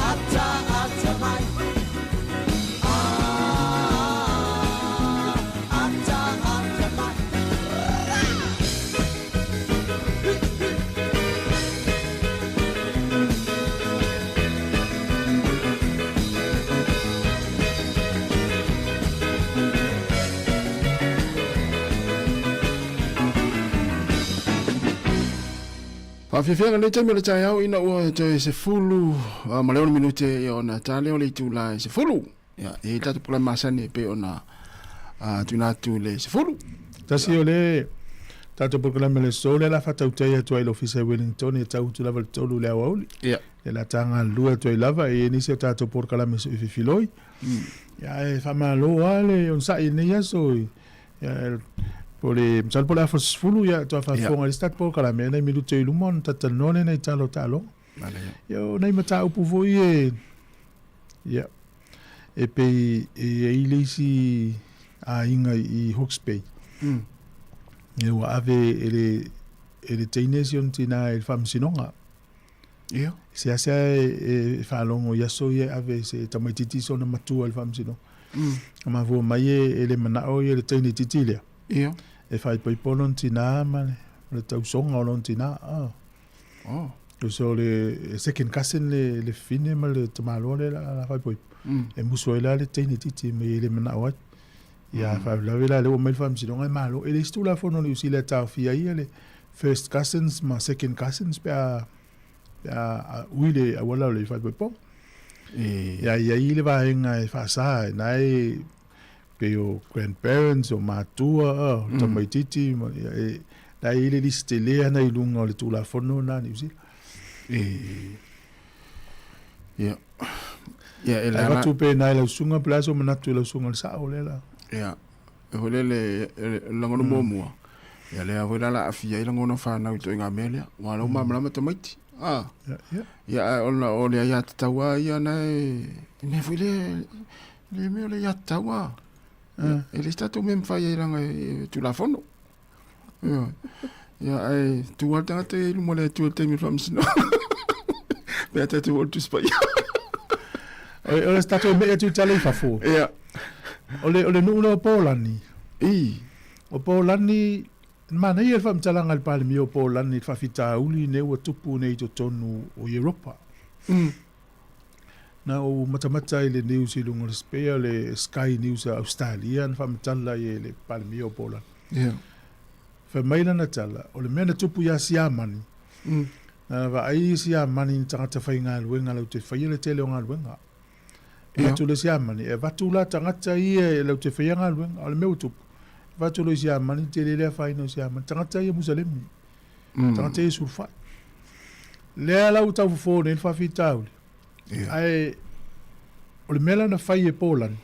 Ata ata mai Ah Ata ata mai Faafiafiaga lenei taimi o le taeao ina ua toe 10 ma le 6 minute ia ona ta lea o le itula e 10. Ia, e i ai tatou polokalame masani e pei ona tuuina atu i le 10. Tasi o le tatou polokalame o le aso lea o le a faatautai atu ai i le Ofisa i Wellington e tau atu lava i le 3 i le aoauli. Ia. Lea o le a ta galulue atu ai lava e i ai nisi o tatou polokalame soififiloi. Ia, ae faamalo lava le onosai i lenei aso i Ia, po o le, masalo po o le afa 10, ia, toa faafofoga i le isi tatou polokalame, ia nai minute i luma ona talatalanoa lea nai tala o taaloga. Ia, o nai mataupu foi e, ia, e pei e i ai le isi aiga i Hawke's Bay. Ia, ua ave e le, e le teine si ona tinā i le faamasinoga. Ia. Seasea e faalogo i aso ia e ave e se tamaitiiti sona matua i le faamasinoga. A mafua mai e le manao ia le teine itiiti lea. Ia. E faaipoipo lona tinā ma le tausoga o lona tinā. Oh. Oh. So le second cousin le fine ma le tamaloa lea la faaipoipo. E musu ai la le teine itiiti mai e le manao ai. Ia, faalavelave la lea ua mai le faamasinoga e malo. E le isi Tulafono a Niu Sila e taofia ai le first cousins ma second cousins pe a, pe a ui le auala o le faaipoipoga. Ia, e i ai le vaega e faasa, na e pei o grandparents, o matua, o tamaitiiti, ma, ia, e, na e i ai le lisi tele lava na i luga o le Tulafono lena a Niu Sila. Ia. Ia, e le avatu pe nai lau susuga pe le a sou manatu i lau susuga i le sao lea la. Ia, e foi lele e lagona muamua. Ia lea foi la la aafia ai lagona o fanau i ituaiga mea lea. Aua o la ua malamalama tamaiti. A. Ia, ia. Ia, ae ona o le aiatatau lava ia na e, i mea foi lea, le mea o le aiatatau lava. E leai se tatou mea e mafai ai leaga e Tulafono. Ioe. Ia, ae tu lava le tagata ia i luma o le Atua i le taimi o le faamasinoga. Pe a tatou oo i le Tusi Paia. O le tatou me'i atu i tala i fafo. Ia. O le, o le nuu lea o Polani. I. O Polani, manaia le faamatalaga a le Palemia o Polani i le faafitauli lenei ua tupu nei i totonu o Europa. Na ou matamata i le news i luga o le pei o le Sky News a Australia na faamatala ai e le Palemia o Polani. Yeah. Fai mai lana tala, o le mea na tupu ia Siamani, na vaai Siamani i tagata faigaluega latou te faia le tele o galuega. Yeah. Avatu le Siamani, e avatu la tagata ia e latou te faia galuega. O le mea ua tupu, avatu loa i Siamani, tele le afaina o Siamani. Tagata ia Musalemi. Tagata ia sulufai. Lea la ua tau fofo nei le faafitauli. Yeah. Ae o le mea la na fai e Polani,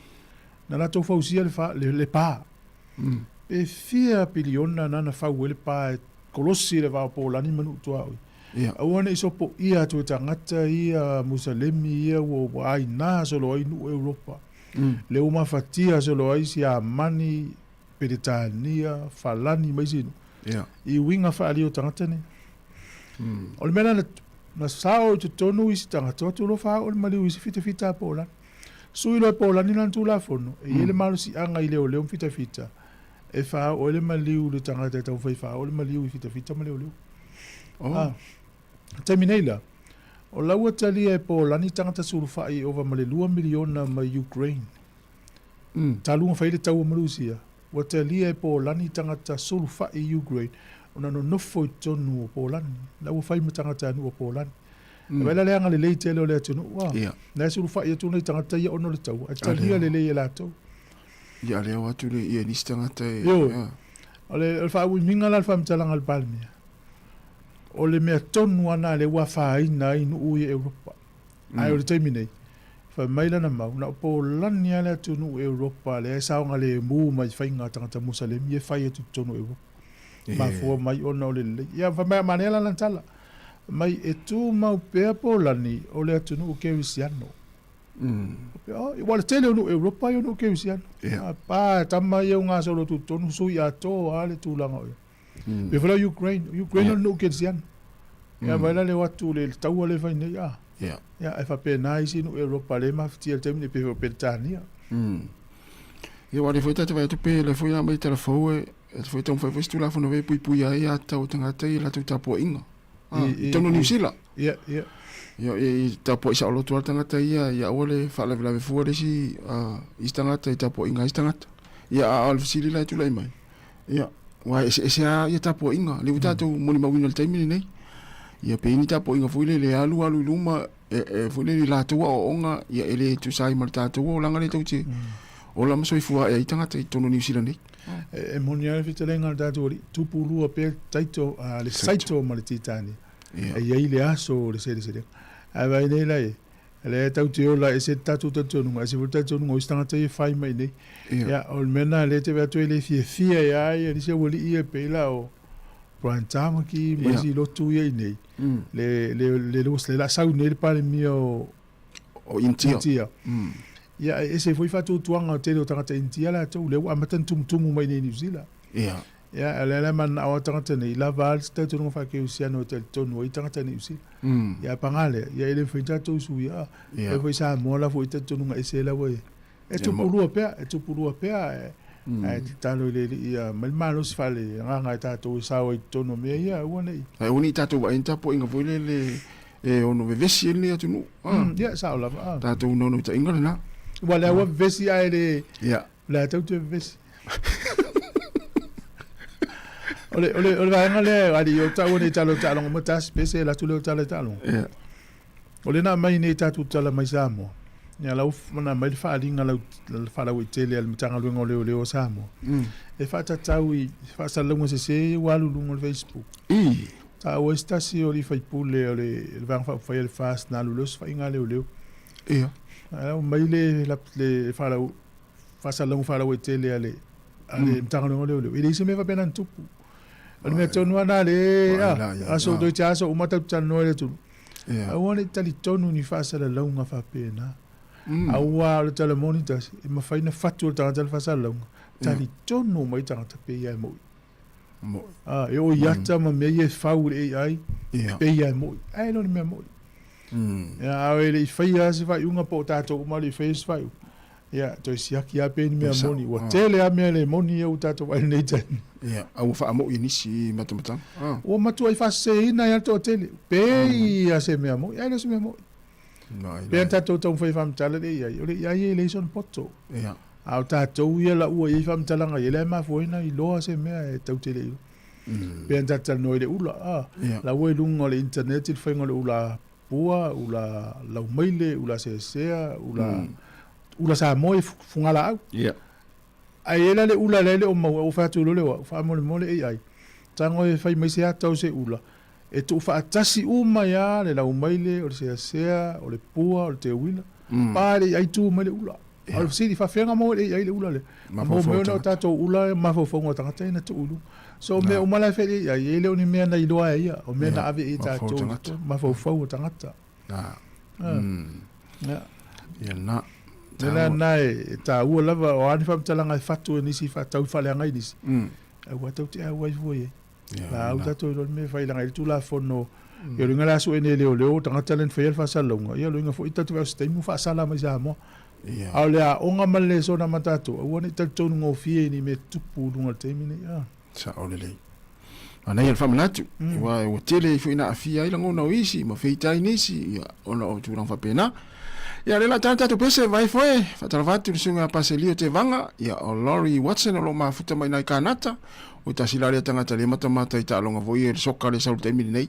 na latou fausia le, fa, le, le pa. Pe fia piliona na na fau ai le pa e kolosi le va o Polani ma nuu tuaoi. Yeah. Aua ne i sopoia atu e tagata ia Musalemi ia ua, ua aina solo ai nuu Europa. Le ua mafatia solo ai Siamani, Peretania, Falani ma isi nuu. Yeah. I uiga faaalia o tagata nei. O le mea la na, na sao i totonu isi tagata, o atu loa faaoo le maliu i isi fitafita a Polani. Sui loa e Polani lana Tulafono, e i ai le malosiaga i leoleo ma fitafita e faaoo ai le maliu i le tagata e taumafai e faaoo le maliu i fitafita ma leoleo. Oh. Ah, taimi nei la, o la ua talia e Polani tagata sulufai e ova ma le 2 miliona mai Ukraine. Talu ona fai le taua ma Rusia, ua talia e Polani tagata sulufai i Ukraine ona nonofo i totonu o Polani. La ua fai ma tagatanuu o Polani. E vaai la le agalelei tele o le atunuu, a, Ia. la e sulufai atu nai tagata ia ona o le taua, ae talia lelei e latou. Ia, lea o atu le, ia nisi tagata e, Ioe. ia. O le, o le faauimiga la o le faamatalaga a le Palemia, o le mea tonu lava lena lea ua afaina ai nuu ia Europa. Ae o le taimi nei, fai mai lana mau, na o Polani lava le atunuu Europa lea e saogalemu mai faiga a tagata Musalemi e fai atu i totonu o Europa. Mafua mai ona o le lelei. Ia, fai mai, manaia la lana tala, mai e tumau pea Polani o le atunuu kerisiano. Aua o le tele o nuu Europa ia o nuu kerisiano. Yeah. Pa tama ia o gasolo tutotonu, sui atoa lava le tulaga o i ai. Pei foi la o Ukraine, o Ukraine o le nuu kerisiano. Ia vaai la le o atu i le taua lea e fai nei a. Ia. Ia ae faapena isi nuu Europa lea e mafatia i le taimi nei pei foi o Peretania. Ia aua o lea foi tatou te vaai atu pe o lea foi a aumai tala fou e foi taumafai foi se Tulafono e puipuia ai aiatatau a tagata ia i latou tapuaiga. I totonu o Niu Sila. Ia, ia. Ia, i tapuai saoloto lava le tagata ia, ia aua le faalavelave fua le isi, isi tagata i tapuaiga a isi tagata. Ia, a o le fesili la e tulai mai, ia, aua e eseese lava ia tapuaiga, lea ua tatou molimauina i le taimi lenei. Ia, pe i ai ni tapuaiga foi lele e alu alu i luma, e foi lele i latou aoaoga, ia e le tusa ai ma le tatou olaga lea tou te ola ma soifua ae ai tagata i totonu o Niu Sila nei. E moni lava le fetalaiga a le tatou Alii, tupu lua pea le taito, le saito ma le titania. E i ai le aso o le seleselega. Ae vaai nei la e, lea tatou te ola e ese le tatou talitonuga, ese foi le talitonuga o isi tagata ia e fai mai nei. Ia, o le mea lena lea e te vaai atu e le fiafia ai lava nisi aualii ia pei la o Brian Tamaki ma isi lotu ia i inei. Le, le, le, le la sau nei le Palemia o, o Initia. Initia. Ia, e ese foi faatuatuaga o le tele o tagata Initia latou, lea ua amata ona tumutumu mai nei i Niu Sila. Ia. Ia, o lea la e mananao lava tagata nei, lava lava le talitonuga faa-kerisiano e talitonu ai tagata Niu Sila. Ia, a paga lea, ia e le mafai ona tatou suia. Ia. E foi Samoa la foi talitonuga ese la ua i ai. E tupu lua pea, e tupu lua pea, ae, ae tatalo i le Alii ia aumai le malosi faale-agaga e tatou e sao ai i totonu o mea ia, aua ne i. Ae aua ne i tatou vaai i ni tapuaiga foi lele e ono vevesi ai lenei atunuu. Ia, e sao lava. A. Tatou naunautaiga lena. Aua o lea ua vevesi ae le, Ia. o le a tatou toe vevesi. O le, o le, o le vaega lea, alii, o taua nei tala o taaloga uma tasi, pese e alu atu lea o tala i taaloga. Ia. O lea na aumai nei tatou tala mai Samoa, ia la ua na aumai le faaaliga lau faalauaitele a le Matagaluega o Leoleo a Samoa, e faatatau i faasalalauga sese ia ua alu i luga o le Facebook. Taua ai se tasi o alii faipule o le Vaega Faaupufai a le FAST na alu loa se faiga a leoleo. Ia. Ae aumai le le faalau faasalalauga faalauaitele a le a le Matagaluega o Leoleo, e leai se mea faapena na tupu. O le mea tonu lava lena lea, aso toeitiiti aso uma tatou te talanoa i le atunuu. Aua ne i talitonu ni faasalalauga faapena. Aua o le tala moni tasi, e mafai ona fatu e le tagata le faasalalauga, talitonu mai tagata pei lava e moi. A, e oo i ata ma mea ia e fau i le AI, pei lava e moi. Ae le o le mea moi. Ia, a e le i faia lava se faaiuga po o tatou uma e le i faia se faaiuga, Ia, toe siaki lava pe ni mea moni. Ua tele lava mea le moni ia ua tatou vaai i lenei taimi. Ia, a ua faamo'i e nisi matamatanga. Ua matuai faaseseina ai lava le toatele. Pei lava se mea moni, ae le o se mea moni. Pei ona tatou taumafai e faamatala le AI, o le AI e leai sona poto. Ia. A o tatou ia la ua i ai faamatalaga ia, lea e mafua ai ona iloa se mea e tatou te le iloa. Pei ona tatou talanoa i le ula, la ua i luga o le internet le faiga o le ula pua, ula laumaile, ula seasea, ula, ula Samoa i fugalaau. Yeah. Ae i ai la le ula lea e le o maua, ua fai atu loa le au, faamolemole AI, tago e fai mai se ata o se ula, e tuufaatasi uma ai lava le laumaile, o le seasea, o le pua, o le teuila, pa le AI tu mai le ula. A o le fesili, faafefea ona maua e le AI le ula lea? Na maua mai ona o tatou ula mafaufauga o tagata ia na tuu i luga. So o mea uma la e fai e le AI, e le o ni mea na iloa e ia, o mea na ave i ai tatou i mafaufau o tagata. Ia. Ia na. Le la na e taua lava, o a ni faamatalaga e fatu e nisi, faatau faaleaga i nisi, aua tou te auai fua i ai. La au tatou iloa le mea e fai leaga e i ai le Tulafono ia o le uiga la sue nei e leoleo o tagata lea na faia le faasalalauga ia o le uiga foi tatou te vaai o se taimi ua faasala mai Samoa. A o le aoga ma le lesona ma tatou aua ne i talitonu gofie i ni mea tupu i luga o le taimi nei. Sao lelei. Manaia le faamanatu, aua ua tele foi ina aafia ai lagona o isi ma feita ai nisi, ia, ona o tulaga faapena. Ia, lea la tala tatou pese, vai foe, faatalofa atu i le susuga ia Paselio Tevaga, ia, o Laurie Watson o lo o mafuta mai nai Kanata, o tasi la lea tagata le matamata i taaloga foi ia le soka lea e sau i le taimi lenei.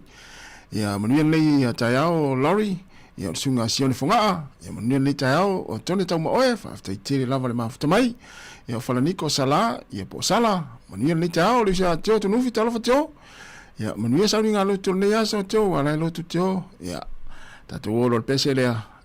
Ia, manuia lenei ia taeao Laurie, ia, o le susuga Sione Fogaa, ia, manuia lenei taeao o Tone Taumaoe, faafetai tele lava le mafuta mai. Ia, o Falaniko Sala, ia, po o Sala, manuia lenei taeao, le uso a Teo Tunufi, talofa Teo. Ia, manuia sauniga lotu o lenei aso Teo, ala e lotu Teo. Ia, tatou o loa le pese lea.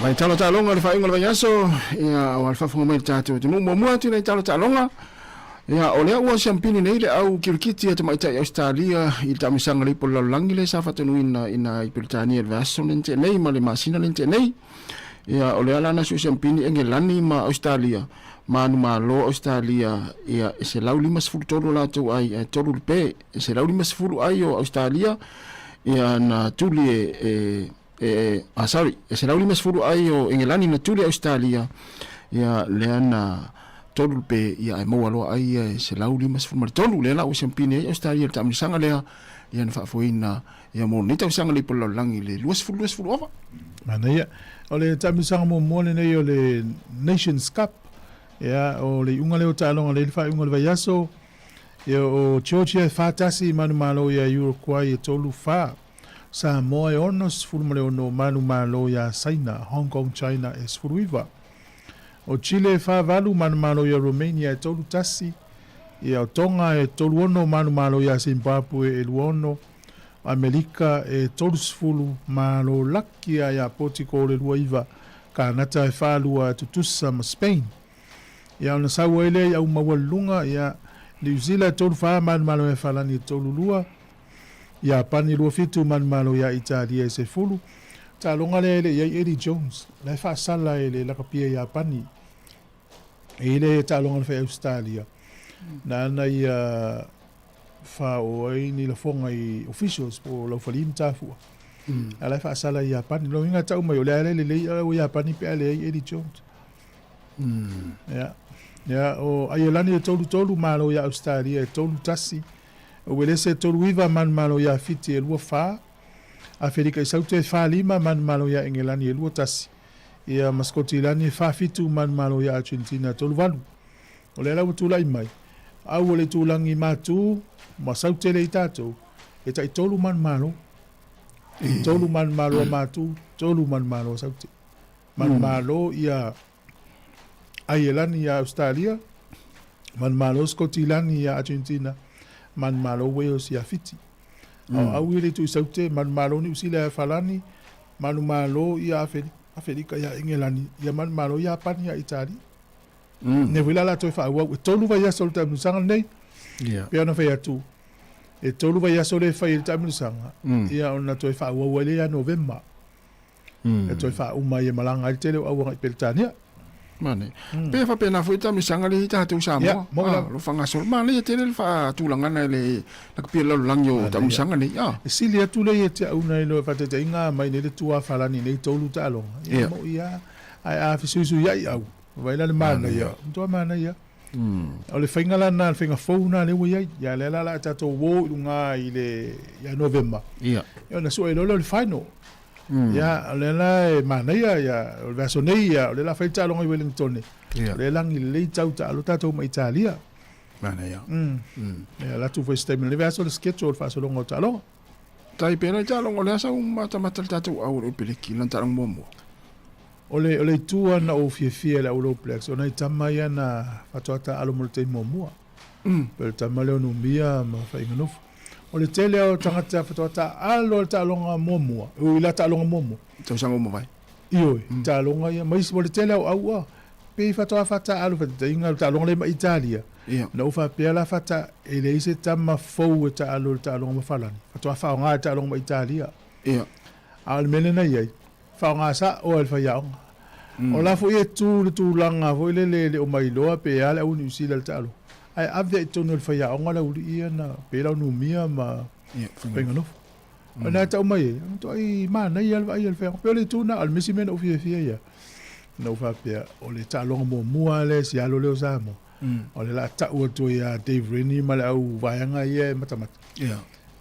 Mai talo taaloga le faaiuga o le vaiaso, ia aua le faafofoga mai le tatou atunuu. Muamua atu i talo taaloga, ia o lea ua siampini nei le au kirikiti a tamaitai Australia i le taamilosaga le ipu o le lalolagi lea sa faatonuina ina i Peretania i le vaiaso lea na tea nei ma le masina lea na tea nei. Ia o lea la na sui siampini Engelani ma Australia manumalo Australia ia e 153 latou ai ae 3 le pe e 150 ai o Australia ia na tuli e, e e, ah, sorry, e 150 ai o Engelani na tuli Australia, ia lea na tolu pe ia e maua loa ai ia e 153, lea la ua siampini ai Australia le taamilosaga lea, ia na faafoeina ia mo lenei tausaga le ipu o le lalolagi le 2020 ova. Manaia. O le taamilosaga muamua lenei o le Nations Cup. Ia, o le iuga lea o taaloga lea i le faaiuga o le vaiaso. Ia, o Georgia e 4-1 manumalo ia Uruguay e 3-4. Samoa e 66 manumalo iā Saina, Hong Kong China e 19. O Chile e 48 manumalo iā Romania e 31, ia o Tonga e 36 manumalo iā Zimbabwe e 26, o Amerika e 30 malo laki a iā Potiko le 29, Kanata e 42 e tutusa ma Spain. Ia ona sau ai lea i au maualuluga ia Niu Sila e 34 manumalo iā Falani e 32, Iapani e 27 manumalo iā Italia e 10. Taaloga lea e le i ai Eddie Jones, la e faasala e le lakapia Iapani. E i le taaloga na fai Ausetalia, nāna ia faaoo ai ni lafoga i officials po o laufali ma tafua. A la e faasala i Iapani. Lona uiga e tau mai o le a le lelei a ua Iapani pe a leai Eddie Jones. Ia. Ia, o Aielani e 3-3, malo iā Ausetalia e 3-1. O Uelese e 3-9, manumalo iā Fiti e 2-4. Aferika i Saute e 4-5, manumalo iā Engelani e 2-1. Ia ma Skotilani e 4-7, manumalo iā Argentina e 3-8. O lea la ua tulai mai, au o le itulagi matū ma Saute lea i tatou, e tai tolu manumalo. Tolu manumalo a matū, tolu manumalo a Saute. Manumalo ia Aielani iā Ausetalia, manumalo Skotilani iā Argentina, manumalo Wales iā Fiti. A o au ia le itu i Saute, manumalo Niu Sila iā Falani, manumalo ia Aferika iā Engelani, ia manumalo Iapani iā Italia. Nei foi la latou e faaauau, e tolu vaiaso o le taamilosaga lenei. Pei ona fai atu, e tolu vaiaso lea e fai ai le taamilosaga, ia ona toe faaauau ai lea ia Novema. E toe faauma ai e malaga ai le tele o au agai Peretania. Manaia. Pe faapena foi taamilosaga lea i tatou Samoa. Ia, mo Ah, lo faagasolo. Manaia tele le faatulagana i le lakapia o le lalolagi o taamilosaga nei. Ah. E sili atu lea ia te au nai lo faataitaiga mai nei le tuafalani nei tolu taaloga. Ia, mo'i lava. Ae a fesuisuiai au, vaai la le manaia, matua manaia. O le faiga la lena, le faiga fou lena lea ua i ai. Ia lea la o le a tatou o i luga i le ia Novema. Ia. Ia ona sue loa lea o le final. Ia, o lea la e manaia ia, o le vaiaso nei ia, o lea o le a fai le taaloga i Wellington. Ia. O lea e lagi lelei tau taalo tatou ma Italia. Manaia. Ia, alu atu foi i se taimi o lenei vaiaso le schedule o le faasologa o taaloga. Tai pea le taaloga o le a sau matamata le tatou au o le Peleki lana taaloga muamua. O le, o le itu lava na ou fiafia i le au All Blacks, o nai tama ia na faatoa taaalo mo le taimi muamua. Pei o le tama lea o Numia ma Faaiganofo. O le tele lava o tagata faatoa taaalo i le taaloga muamua, ui i la taaloga muamua. Tausaga ua mavae. Ioe, taaloga ia, ma isi, o le tele lava o au a, pei faatoa faataaalo faataitaiga le taaloga lea ma Italia. Ia. Na ou faapea la faata, e leai se tama fou e taaalo i le taaloga ma Falani, faatoa faaaoga i le taaloga ma Italia. Ia. A o le mea lea na i ai, Faaaoga sao ai le faiaoga. O la foi e tu le tulaga foi lele e le o mailoa pe a le au Niu Sila i le taaloga, ae ave i totonu o le faiaoga le aualii ia na pe lau numia ma Faiganofu. O lena e tau mai ai, e matuai manaia le vaai a le faiaoga. Pei o le itu lena, o le misi mea na ou fiafia ai, na ou faapea, o le taaloga muamua lea i si alo lea o Samoa, o le la tau atu ai ia Dave Rennie ma le au vaega ia e matamata.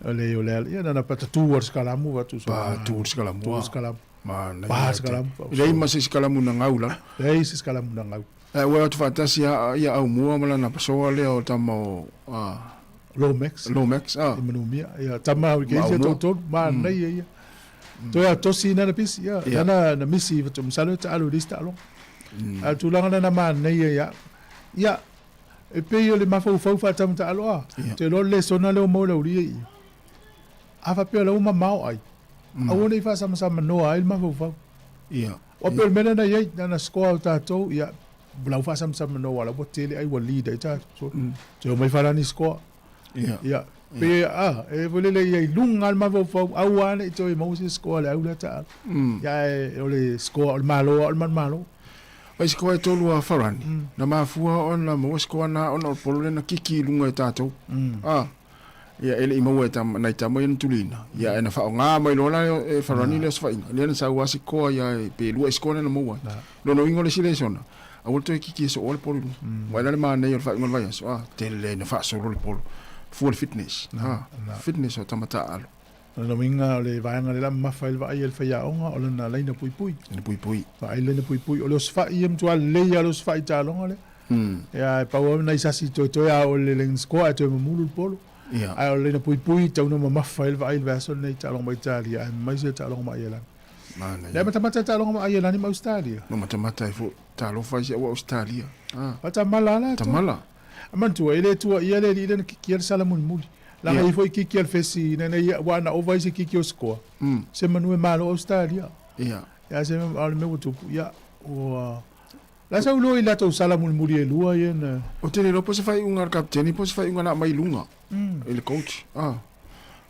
O le o le ala, ia na na patatu o le sikalamu vatu so. Pa tu le sikalamu. Tu le sikalamu. Ma na. Pa sikalamu. Lei ma se sikalamu na ngau la. Lei se sikalamu na ngau. E ua atu faatasi ia au mua ma lana pasoa lea o tama o a Lomax. Lomax a. I manumia. Ia tama o ke isi tolu ma nei ia ia. Toe a tosi na na pisi ia. Na na misi vatu misalo ta alu lista alo. A tulaga na na ma nei ia. Ia E pei o le mafaufau faatamataalo a, te iloa le lesona lea ua maua i le aualii ia i. A faapea o la ua mamao ai, aua ne i faasamsamanoa ai le mafaufau. Ia. O pe o le mea lea na i ai, na ona score o tatou, ia, lau faasamasama aua la ua tele ai ua lead ai tatou. Toe omai Farani score. Ia, pe a, e foi lele ia i luga le mafaufau, aua ne i toe maua se score a le au lea taalo. Ia ae o le score o le Malo lava o le manumalo. Ai score e tolu a Farani, na mafua ona maua score na ona o le polo lea na kiki i luga e tatou. A, ia e le i maua e tama, nai tama ia na tulina. Ia ae na faaaoga mai loa la e Farani le osofaiga. Lea na sau lava sikoa ia pe lua score lea na maua ai. Lona uiga o le isi lesona, aua le toe kiki e sooa le polo i luga. Aua e le o le manaia o le faaiuga o le vaiaso, a, tele ina faasolo le polo. Fua le fitness, a, fitness o tama taaalo. O lona uiga o le vaega lea la mamafa ai le vaai a le faiaoga o lana laina puipui. Laina puipui. Vaai laina puipui. O le osofai ia matua lelei lava le osofai taaloga lea. Ia e pau lava nai sasi toetoe a oo i le lane score ae toe mamulu le polo. Ae o le laina puipui tau ina mamafa ai le vaai i le vaiaso lenei i taaloga ma Italia aemaise le taaloga ma Aielani. Manaia. Lea matamata i taaloga ma Aielani ma Ausetalia. No matamata ai foi talofa ai si au Ausetalia. Ah. Tamala la. Tamala. Manatua e le tuuaia le alii lea na kikia le sala mulimuli. Leaga e i ai foi kiki a le fesi ina ia aua ana ova ai se kiki o sikoa, se manu e malo Ausetalia. Ia se a o le mea ua tupu, ia ua La sa ulo i latou sala mulimuli e lua ia na. Ou te le iloa po o se faaiuga a le kapeteni po o se faaiuga na aumai i luga i le coach.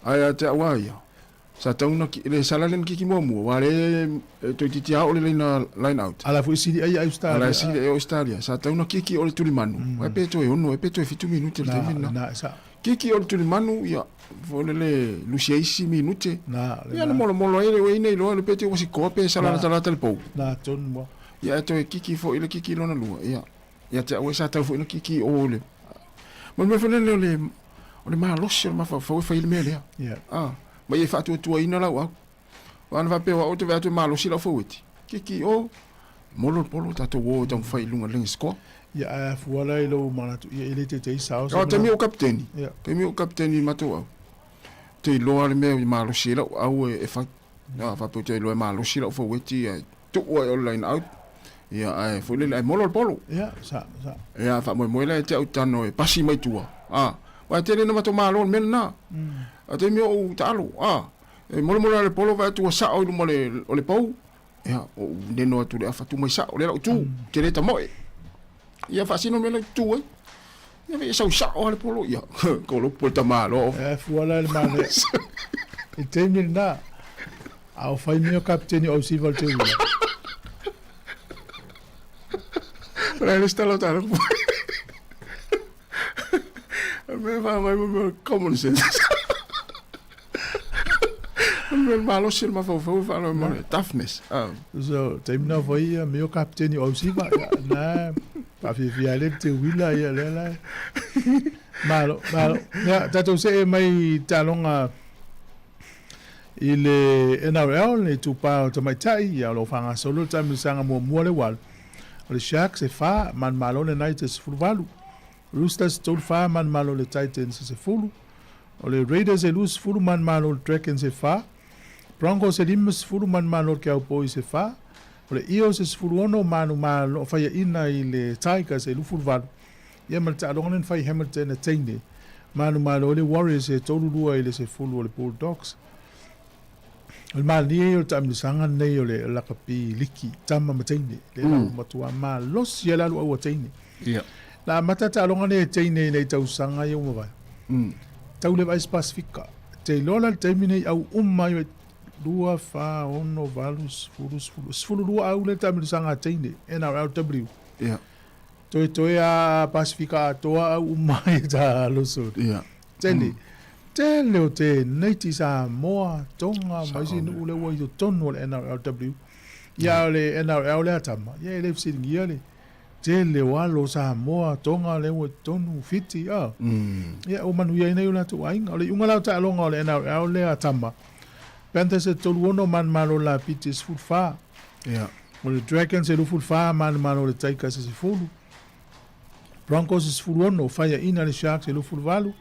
Ae ia te au lava ia, Sa tau na le sala lea na kiki muamua, aua lea e toeitiiti lava oo le laina line out. A la foi sili ai Australia. A la e sili ai Australia. Sa tau na kiki o le tulimanu, mm. pe toe ono, e pe toe fitu minute le taimi na. Na, sa. Kiki o le tulimanu, ia, foi le le lusi ai isi minute. Na, le ia, na molomolo ai le ue ina iloa, le pe te ua sikoa pe sala latalata le pou. Na, tonu mua. Ia, e toe kiki foi le kiki lona lua, ia. Ia te au e sa tau foi na kiki o le. Ma le mea foi lele o le, o le malosi o le mafaufau e fai ai le mea lea. Yeah. Ah, ma ia e faatuatuaina lau au. Aua ana faapea o au ou te vaai atu e malosi lau faueti. Kiki o, molo le polo tatou o e taumafai i luga i le lagi score. Ia, ae a fua la i lou manatu, ia e le taitai sao se. O taimi o kapiteni. Yeah. Taimi o kapiteni i matou au. Te iloa le mea i malosi ai lau au e fai. A faapea ou te iloa e malosi lau faueti ae tuu ai o le line out. Ia ae foi lele ae molo le polo. Ia, sa, sa. Ia faamoemoe la ia te au tano e pasi mai tua. A, aua e tele ina matou malo le mea lena. A taimi o ou taalo, a, e molomolo ai le polo vaai atu ua sao i luma o le, o le pou. Ia, ou neno atu i le afa tu mai sao, lea la ou tu, ou te le tamoe. Ia faasino le mea la ou tu ai. Ia e sau sao lava le polo, ia, kolopo le tamaloa. E fua la i le manaia. I taimi lena, a o fai mea o kapiteni o Ausiva le teuila. O le lesitala o talo. Mea faamai mo mea common sense. O le mea malosi o le mafaufau e faaloe mo le toughness. So, taimi na fai ia mea o kapiteni o Ausiva. Na, faafiafia ai le teuila ia lea la. Malo, malo. Ia, tatou see mai i taaloga i le NRL, le itupa o tamaitai, ia o lo o faagasolo le taamilosaga muamua le ua alu. O le Sharks e fa, manumalo le Knights e 18. Roosters 34, manumalo le Titans e 10. O le Raiders e 20, manumalo le Dragons e fa. Broncos e 50, manumalo le Cowboys e fa. O le Eels e 16, manumalo, faiaina i le Tigers e 28. Ia ma le taaloga lea na fai i Hamilton e teine, manumalo ai le Warriors e 32 i le 10 o le Bulldogs. O le malilie ia o le taamilosaga lenei o le lakapi liki, tama ma teine, lea la ua matua malosi ai le alu au a teine. Na amata taaloga nei e teine i nei tausaga ia ua mavae. Tau le vaai se Pasifika. Te iloa la le taimi nei au uma ai 2, 4, 6, 8, 10, 10, 12 au le taamilosaga a teine, NRLW. Toetoe a Pasifika atoa au uma ai ta aloso. Tele. Tele o tenei ti Samoa, Tonga ma isi nuu lea ua i totonu o le NRLW. Ia o le NRL lea tama, ia e le fesiligia le tele o alo o Samoa, Tonga lea ua i totonu, Fiti, a. Ia ua manuia ai nei o latou aiga. O le iuga la o taaloga o le NRL lea tama, Panthers e 36, manumalo Lapiti e 14. O le Dragons e 24, manumalo le Tigers e 10. Broncos e 16, faiaina le Sharks e 28.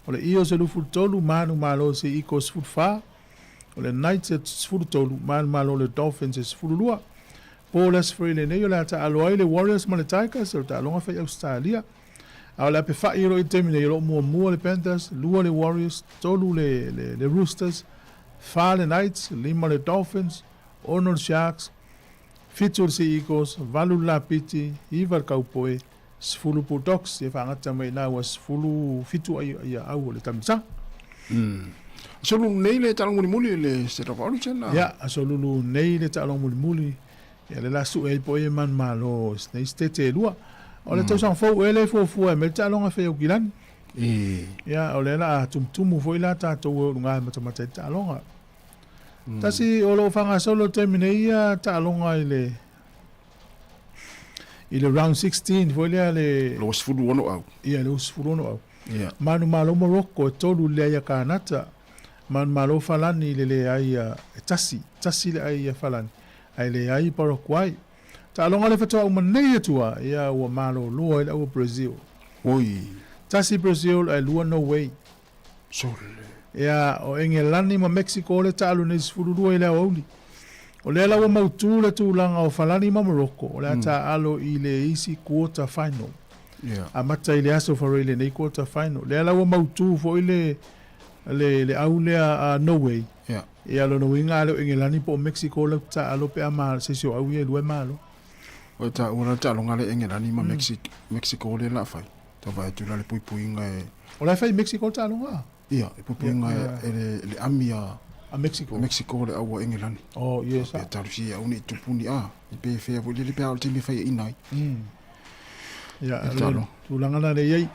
O le Eels e 23, manumalo se Eagles 14. O le Knights e 13, manumalo le Dolphins e 12. Po le aso foi lenei o le a taalo ai le Warriors ma le Tigers, o le taaloga fai Ausetalia. A o le apefa'i o lo o i le taimi nei, o lo o muamua le Panthers, lua le Warriors, tolu le, le, le Roosters, fa le Knights, lima le Dolphins, ono le Sharks, 7 le Sea Eagles, 8 le Lapiti, 9 le Kaupoe, 10 Bulldogs, ia faagata mai ina ua 17 ai ia au o le tamisaga. Aso lulu nei le taaloga mulimuli i le State of Origin a? Ia, aso lulu nei le taaloga mulimuli, ia le la sue ai po o ia manumalo i nei sitete e lua. O le tausaga fou ea lea e fuafua e aumai le taaloga e fai Aukilani. Ia, o lea la a tumutumu foi la tatou e o i luga e matamata ai le taaloga. Tasi o lo o faagasolo i le taimi nei ia taaloga i le i le round 16 foi lea le 26 au. Ia, le 26 au. Manumalo Morocco e tolu i le leai a Kanata. Manumalo Falani i le leai a e tasi, tasi le ai a Falani, ae leai Paraguay. Taaloga le faatoa uma nei atu a, ia ua malolo ai le au a Brazil. Oi. Tasi Brazil ae lua Norway. Sole. Ia, o Engelani ma Mexico le taalu nei 12 i le aoauli. O lea la ua mautu le tulaga o Falani ma Morocco, o le a taaalo i le isi quarter final. Amata i le aso Farei lenei quarter final. Lea la ua mautu foi le le le au lea a Norway. Ia lona uiga a le o Engelani po o Mexico la taaalo pe a ma se isi o au ia e lua e malo. O e taua la le taaloga le Engelani ma Mexico lea la fai. Tau vaai atu la le puipuiga e. O la e fai i Mexico le taaloga? Ia, e puipuiga e le ami a. A Mexico. A Mexico le au a Engelani. Oh, yes. Pe talusi e au nei tupu ni a. I pe whea foi lele pe a o le taimi e faiaina ai. Ia, le tulaga la lea e i ai.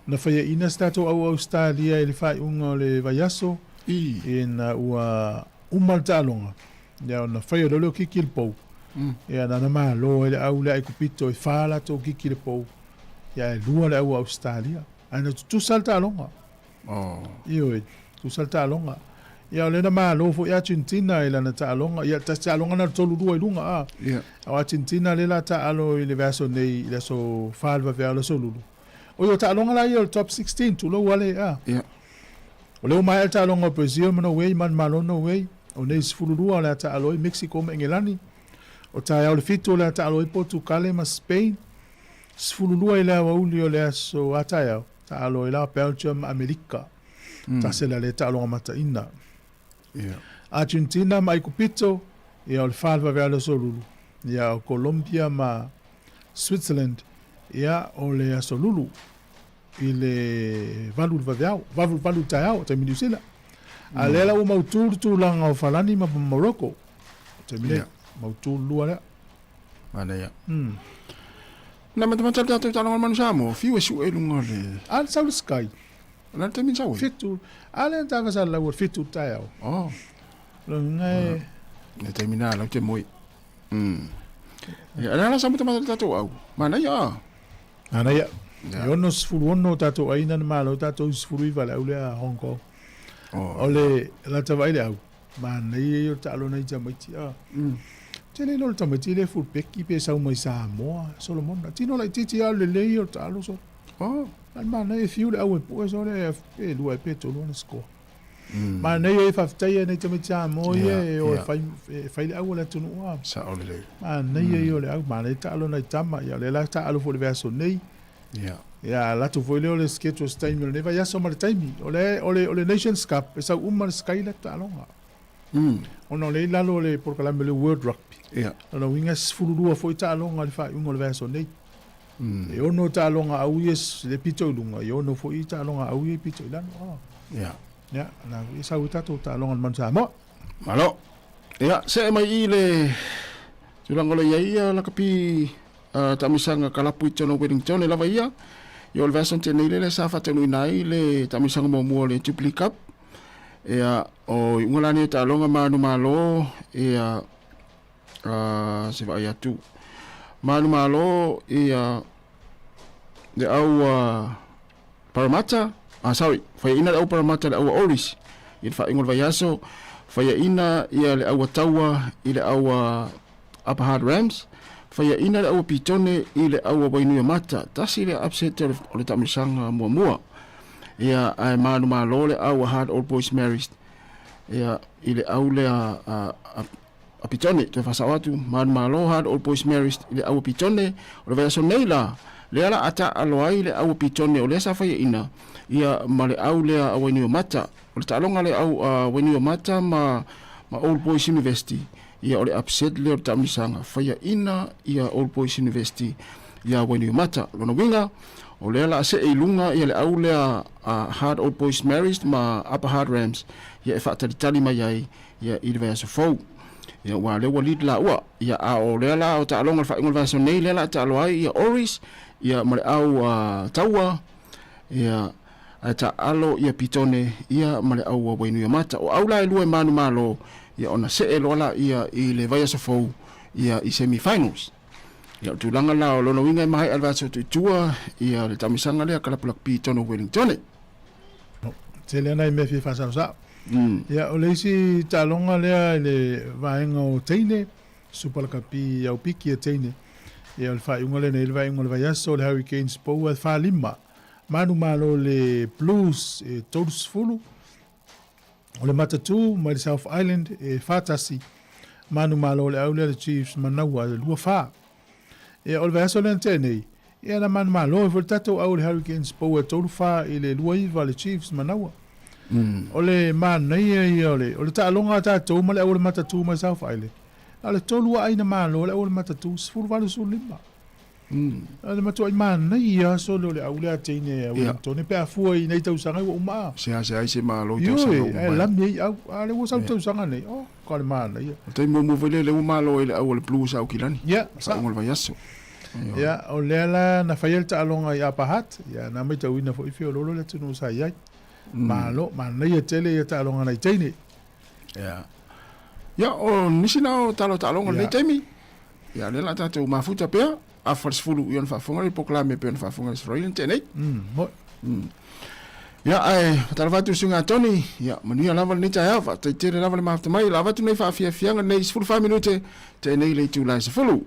Na faiaina se tatou au Ausetalia i le faaiuga o le vaiaso. Ina ua uma le taaloga. Ia, ona faia loa lea o kiki i le pou. Ia, na ona malo ai le au lea Aikupito e fa latou kiki i le pou. Ia, e lua le au Ausetalia. Ae na tutusa le taaloga. Oh. Ioe, tutusa le taaloga. Ia, o lea na malo foi Argentina i lana taaloga. Ia, tasi taaloga na o le 3-2 i luga, a. Ia. O Argentina lea la taalo i le vaiaso nei, i le aso 4 le vaveao o le aso Lulu. Oi, o taaloga la ia o le top 16, tulou ale, a. Ia. O lea ua maea le taaloga o Brazil ma Norway, manumalo Norway. O nei 12 o le a taalo ai Mexico ma Engelani. O taeao le 7 o le a taalo ai Portucale ma Spain. 12 i le aoauli o le aso a taeao, taalo ai la Belgium ma Amerika. Tasi la lea taaloga mataina. Argentina ma Aikupito, ia o le 4 le vaveao o le aso Lulu. Ia o Colombia ma Switzerland, ia o le aso Lulu i le 8 le vaveao, 8 le taeao, taimi Niu Sila. A lea la ua mautu le tulaga o Falani ma Morocco. Taimi nei, mautu le lua lea. Manaia. Na matamata le tatou taaloga o le Manu Samoa, fiu e sue i luga o le... A le sau le Sky. O le a le taimi na sau ai? Fitu. A lea na tafa sa lau o le fitu le taeao. Oh. Lona e... Le taimi na lau te moe. Ia, le ala sa matamata le tatou au. Manaia a. Manaia. E 66 tatou aina na malo tatou 19 le au lea Hong Kong. Oh. O le lata vaai le au. Manaia ia o le taalo nai tamaiti a. Tele loa le tamaiti lea fulpeki pe sau mai Samoa, Solomona. Tino laitiiti lava o le lelei ia o le taalo solo. Oh. A le manaia e fiu le au e pue solo e pe lua e pe tolu ona score. Manaia ia faafetai nai tamaiti Samoa ia e o e fai e fai le au a le atunuu a. Sao lelei. Manaia ia o le au, manaia taalo nai tama ia o lea la taalo foi i le vaiaso nei. Ia alu atu foi lea o le schedule o se taimi o lenei vaiaso ma le taimi. O le, o le, o le Nations Cup, e sau uma le Sky le taaloga. Ona o lea i lalo o le polokalame o le World Rugby. Lona uiga e 12 foi taaloga i le faaiuga o le vaiaso nei. E ono taaloga au ia le pito i luga, e ono foi taaloga au ia pito i lalo. Oh. Ia, na e sau i tatou taaloga o le Manu Samoa. Malo. Ia, see mai i le tulaga o lo o i ai ia lakapi taamilosaga kalapu i totonu o Wellington e lava ia. Ia o le vaiaso na tea nei lea sa faataunuuina ai le taamilosaga muamua o le Jubilee Cup. Ia o iuga la nei o taaloga ma anu malo ia se vaai atu. Ma anu malo ia le au Parramatta, sorry, faiaina le au Parramatta le au Oris i le faaiuga o le vaiaso, faiaina ia le au Taua i le au Upper Hutt Rams, faiaina le au Pitone i le au Wainuiomata. Tasi le upset o le taamilosaga muamua. Ia, ae manumalo le au Hard Old Boys Marist ia, i le au lea a Pitone. Toe faasao atu, manumalo Hard Old Boys Marist i le au Pitone. O le vaiaso nei la, lea la a taalo ai le au Pitone o lea sa faiaina ia ma le au lea a Wainuiomata. O le taaloga le au a Wainuiomata ma Old Boys University. Ia o le upset lea o le taamilosaga faiaina ia Old Boys University ia Wainuiomata. O lona uiga, o lea la a see i luga ia le au lea a Hard Old Boys Marist ma Upper Hard Rams ia e faatalitali mai ai ia i le vaiaso fou. Ia ua lea ua lead laua. Ia a o lea la o taaloga le faaiuga o le vaiaso nei lea la taalo ai ia Oris ia ma le au a Taua ia ae taalo ia Pitone ia ma le au a Wainuiomata. O au la e lua e manumalo ia ona see loa laia i le vaiaso fou ia i semi finals. Ia o le tulaga la o lona uiga e maea le vaiaso atu i tua ia le taamilosaga lea kalapu lakapi i totonu o Wellingtone. Tele lava nai mea fia faasaosao. Ia, o le isi taaloga lea i le vaega o teine, Supa Lakapi au piki a teine. Ia, o le faaiuga lea nei le vaaiuga o le vaiaso, le Hurricanes Poua e 4-5. Manumalo le Blues e 30. O le Matatū mai le South Island e 4-1. Manumalo le au lea le Chiefs Manaua e 2-4. Ia, o le vaiaso lea na tea nei, ia na manumalo ai foi le tatou au le Hurricanes Poua e 3-4 i le 2-9 le Chiefs Manaua. O le manaia ia o le, o le taaloga a tatou ma le au o le Matatū mai South Island, na o le tolu aai na malo le au o le Matatū, 18, 15. O le matuai manaia aso lea o le au lea a teine a Wellington pe a fua i nei tausaga ua uma a. Se a se ai se malo i tausaga uma. Ioe, ae lami ai au. A lea ua sau tausaga nei. Oh, ka le manaia. O taimi muamua foi lea, lea ua malo ai le au o le Blues a Aukilani. Ia, sa. Faaiuga o le vaiaso. Ia, o lea la na faia le taaloga i Upper Hutt, ia na matauina foi feoloolo le atunuu sa i ai. Malo, manaia tele ia taaloga nai teine. Ia. Ia, o nisi na o talo taaloga lenei taimi. Ia, lea la tatou mafuta pea, afa le 10 i ona faafofoga le polokalame pei ona faafofoga le Israel na tea nei. Moi. Ia, ae faatalofa atu i le suiga Tony, ia, manuia lava lenei taeao, faafetai tele lava le mafuta mai, la avatu nei faafiafiaga nei 14 minute, tea nei le itula e 10.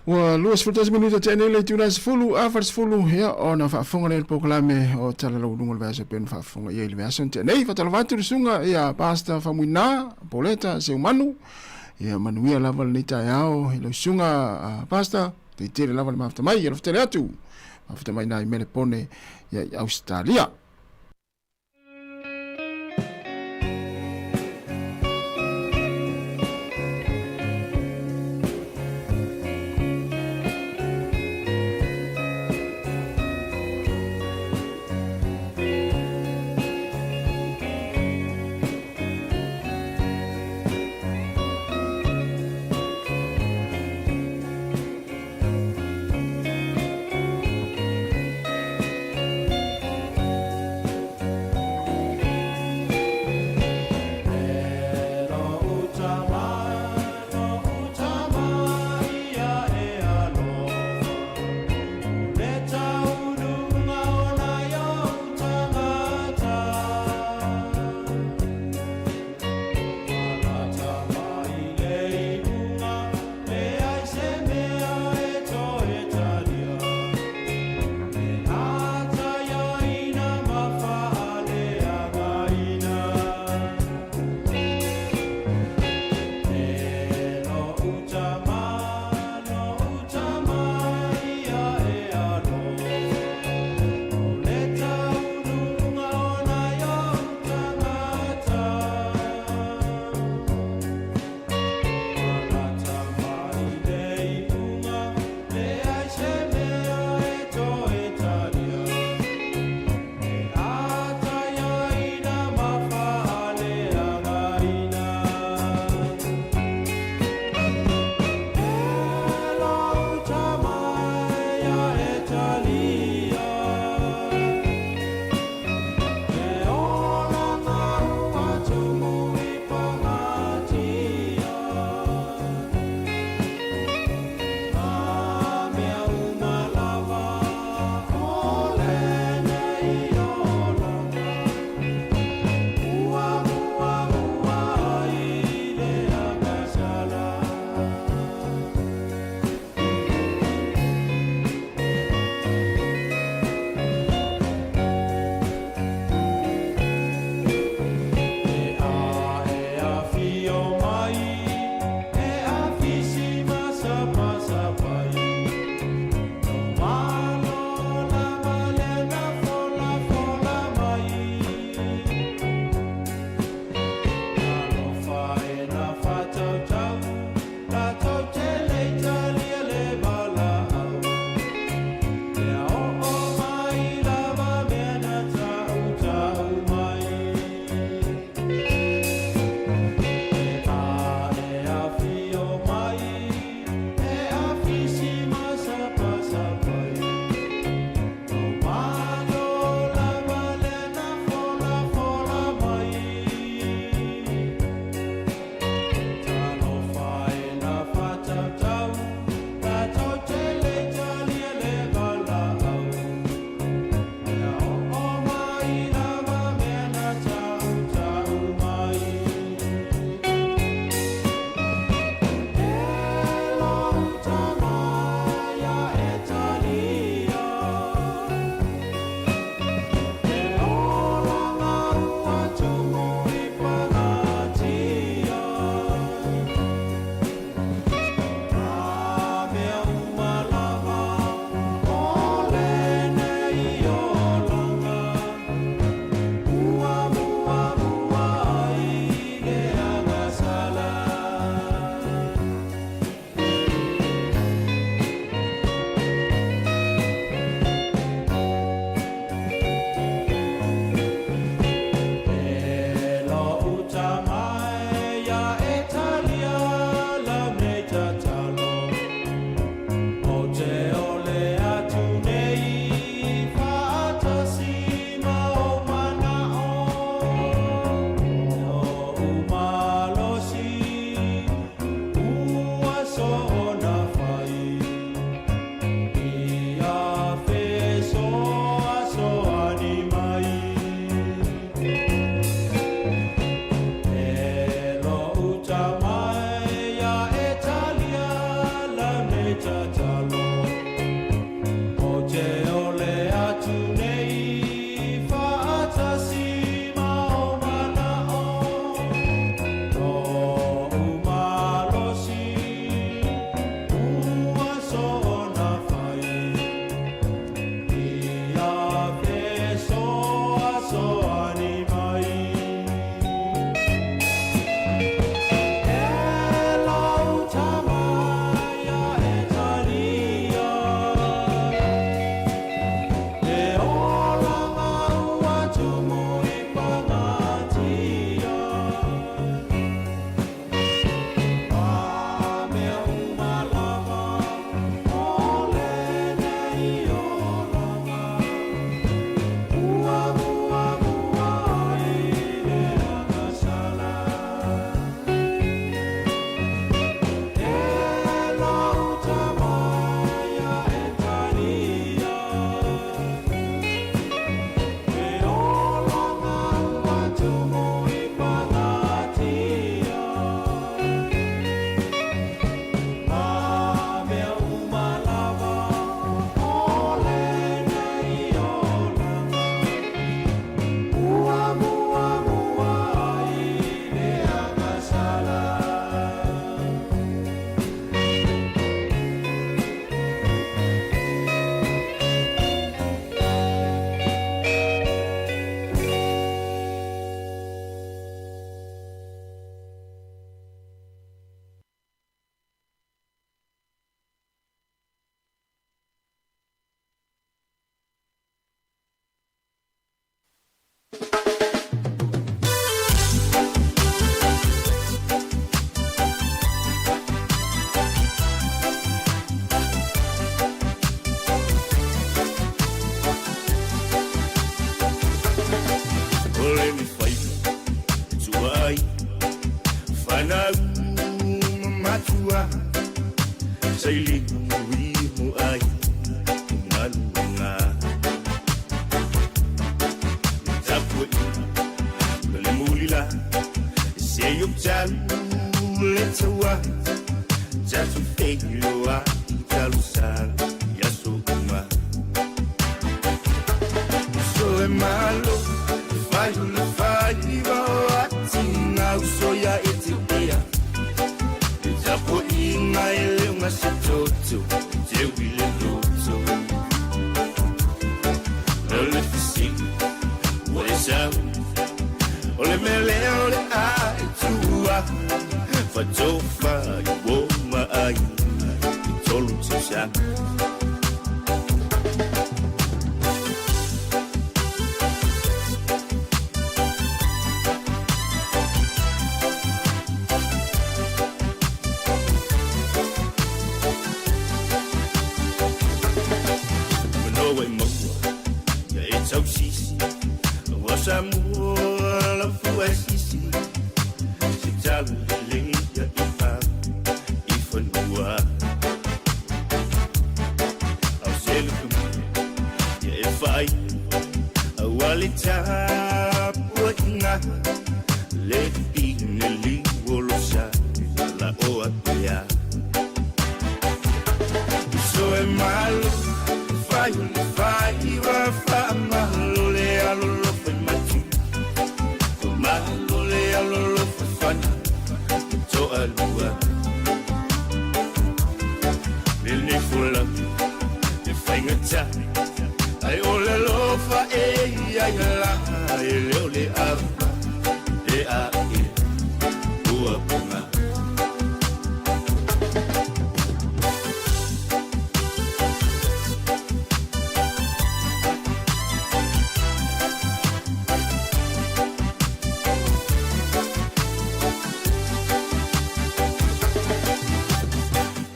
Ua 21 minute tea nei le itula e 10, afa le 10, ia, ona faafofoga lea i le polokalame o Tala Laualuga o le Vaiaso e pei ona faafofoga i ai i le vaiaso na tea nei. Faatalofa atu i le susuga ia Pastor Faumuina Poleta Seumanu. Ia manuia lava lenei taeao i lau susuga Pastor, teitele lava le mafuta mai, alofa tele atu. Mafuta mai nai Melepone ia i Ausetalia. malo fai o le faiva o atiga uso ia Etiopia le tapuaʻiga e le o gasetoto teu i le loto o le fesili ua e sau o le mea lea o le a e tua fatofa i uō ma aiga i tolu tausaga. Manoa e maua ia e tausisi ua Samoa lau fua e sisi se talo lelei ia i pau i fanua au se luku ia e fai aua le tapuaiga le pine liu o lo sa la o apea so e malo fai o le faiva faamalo le alolofa i matu faamalo le alolofa fana toalua lenei folauga e faigata ai o le alofa e ia ia la e le o le ava e a e ua poga.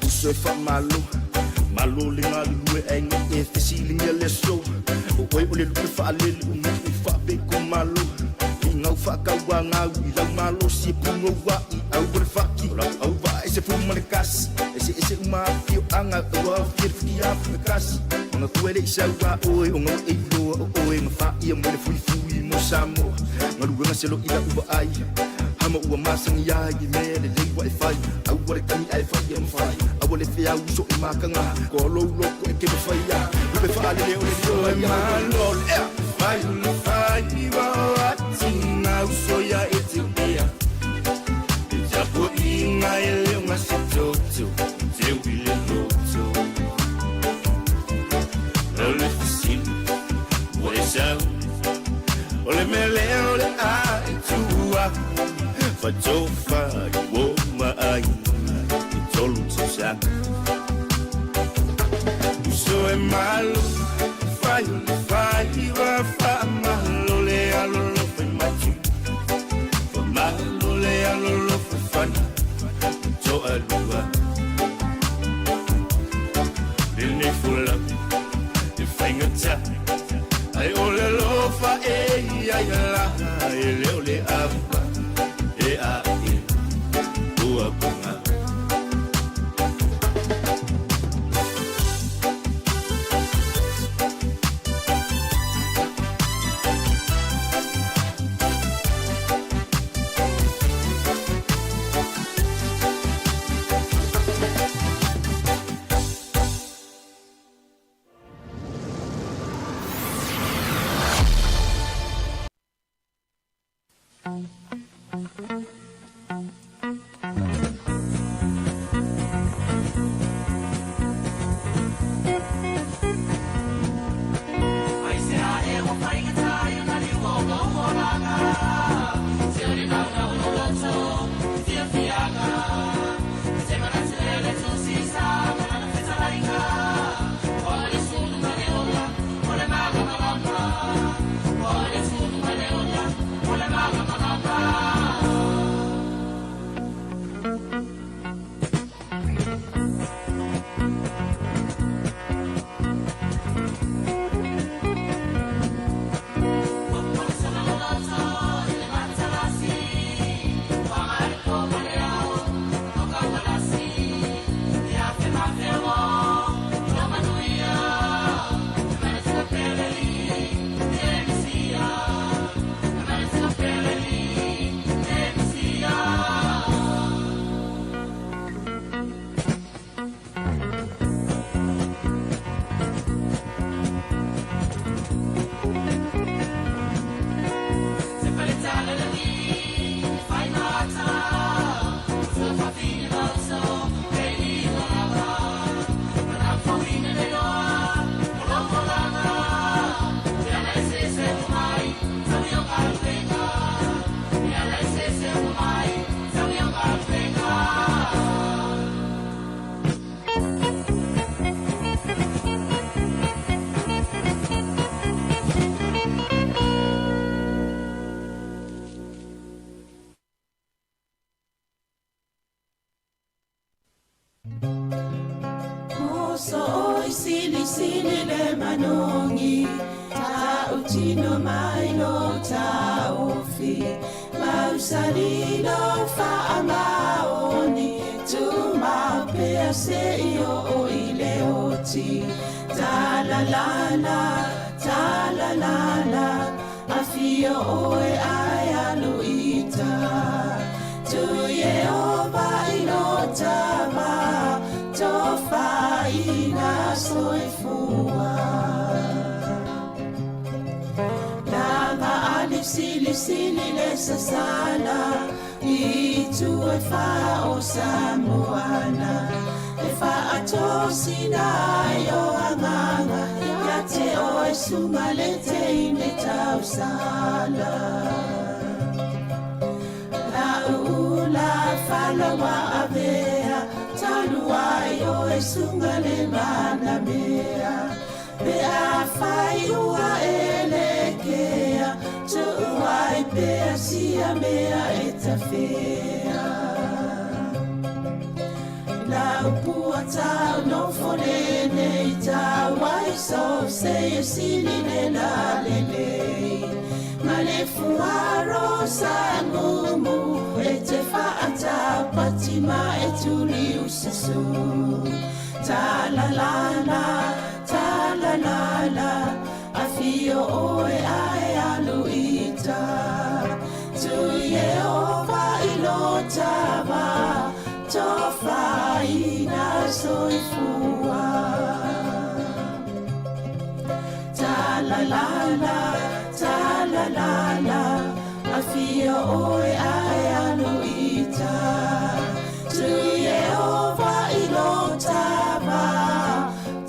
Uso e faamalo malo le galulue aiga e fesiligia le aso o oe o le lupe faalele o nuʻu faapeku malo igau faakauagau i lau malosi e pugouaʻi au o le faki o lau auvaa e se fu ma le kasi eseese uma afioaga ua afia le fukiafu kasi ona kua le isaua oe o gau e iloa o oe ma faia mai le fuifui mo Samoa galuega se loʻi lau vaai hama ua masagi ai i mea lelei ua e fai aua le tagi ae fai e mafai aua le feau so e makaga kolou loko e ke mafaia lupe faalele o le lio e malo ea fai o le faiva o atiga uso ia Etiopia le tapuaʻiga e le o gasetoto teu i le loto o le fesili ua e sau o le mea lea o le a e tua fatofa i uō ma aiga i tolu tausaga uso e malo fai o le faiva faamalo le alolofa i matu faamalo le alolofa fana toalua lenei folauga e faigata ai o le alofa e ia ia la e le o le ava e a e ua poga. Silisili le manogi Tautino mai lo taofi Mausali lo faamaoni Tumau pea seia oo i le oti Talalala, talalala Afio oe ae alu i uta Tu Ieova i lo tama Tofaina soifua Laga ali silisili le sasala I itu e fa o Samoana E faatosina ai o agaga Ia te oe suga le teine tausala La'u ula falaua avea Talu ai oe suga le manamea Pe afai ua e lekea Tuu ai pea sia mea e tafea Lau pua tau nofo lenei Tau ai so se e sili le lalelei Ma le fuaro sa ngumu E te faatapati ma e tuli ususu Ta la la la, ta la la la Afio oe ae alu i uta Tu Ieova i lo tama Tofaina soifua Ta la la la, ta la la la Afio oe ae alu i uta Tu Ieova i lo tama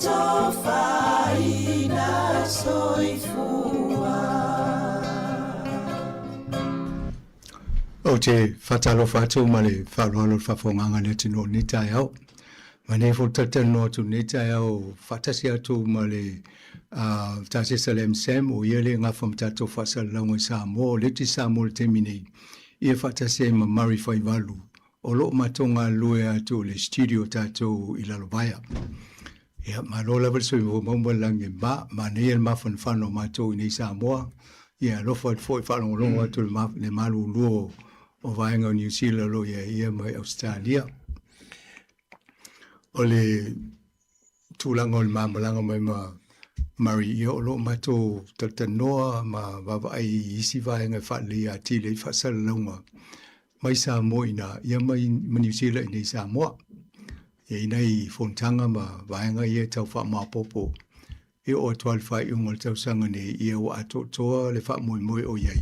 Tofaina soifua. Ou te faatalofa atu ma le faaaloalo i le faafofogaaga a le atunuu i lenei taeao. Ma nei foi talatalanoa atu i lenei taeao faatasi atu ma le Tasesa Lam Sam, o ia le gafa ma tatou faasalalauga i Samoa, o lea ou te i Samoa i le taimi nei, ia faatasi ai ma Murray Faivalu, o lo o matou galulue atu i le studio tatou i Lalovaea. Ia, malo lava le soifua mau ma le lagi e ma, manaia le mafanafana o matou i nei Samoa. Ia, alofa atu foi faalogologo atu le, ma, le maluluo o vaega o Niu Sila o lo o ia ia mai Ausetalia. O le tulaga o le ma malaga mai ma Murray, ia o lo o matou talatalanoa ma vaavaai i isi vaega e faaleleia atili ai faasalalauga mai Samoa i ina, ia mai ma Niu Sila i nei Samoa. E i ai nai fonotaga ma vaega ia e tau faamaopoopo e oo atu lava i le faaiuga o le tausaga nei, ia ua atoatoa le faamoemoe o i ai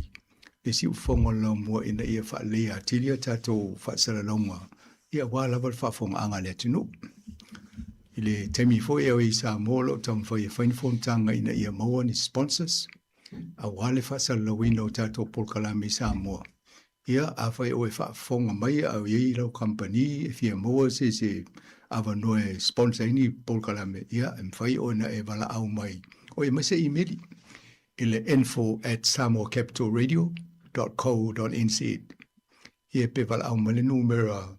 le siufofoga o le laumua ina ia faaleleia atili a tatou faasalalauga ia aua lava le faafofogaaga a le atunuu. I le taimi foi e o i Samoa o lo o taumafai e fai ni fonotaga ina ia maua ni sponsors aua le faasalalauina o tatou polokalame i Samoa. Ia, afai o e faafofoga mai a o i ai lau kamupani e fia maua se se avanoa e sponsor ai ni polokalame, ia, e mafai ona e valaau mai o e mai se imeli i le info@samoacapitalradio.co.nz. Ia, pe valaau mai le numera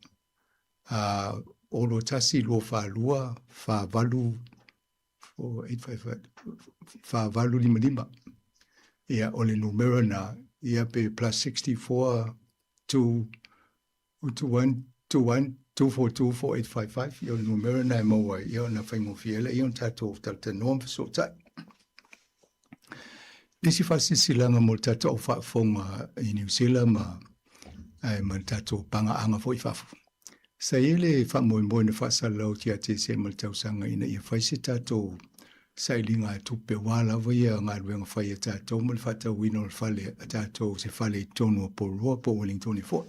a 021 242 48 4855. Ia, o le numera na, ia pe plus 64 2 21 21 242 4855. Ia, o le numera na e maua ai, ia ona faigofie ai lea ona tatou talatalanoa ma fesootai. Le isi faasilasilaga mo le tatou au faafofoga i Niu Sila ma ae ma le tatou pagaaga foi i fafo. Sa i ai le faamoemoe na faasalalau atu ia Tesema le tausaga ina ia fai se tatou sailiga tupe aua lava ia galuega fai a tatou ma le faatauina o le fale a tatou se fale i totonu o Porirua po o Wellingtone foi.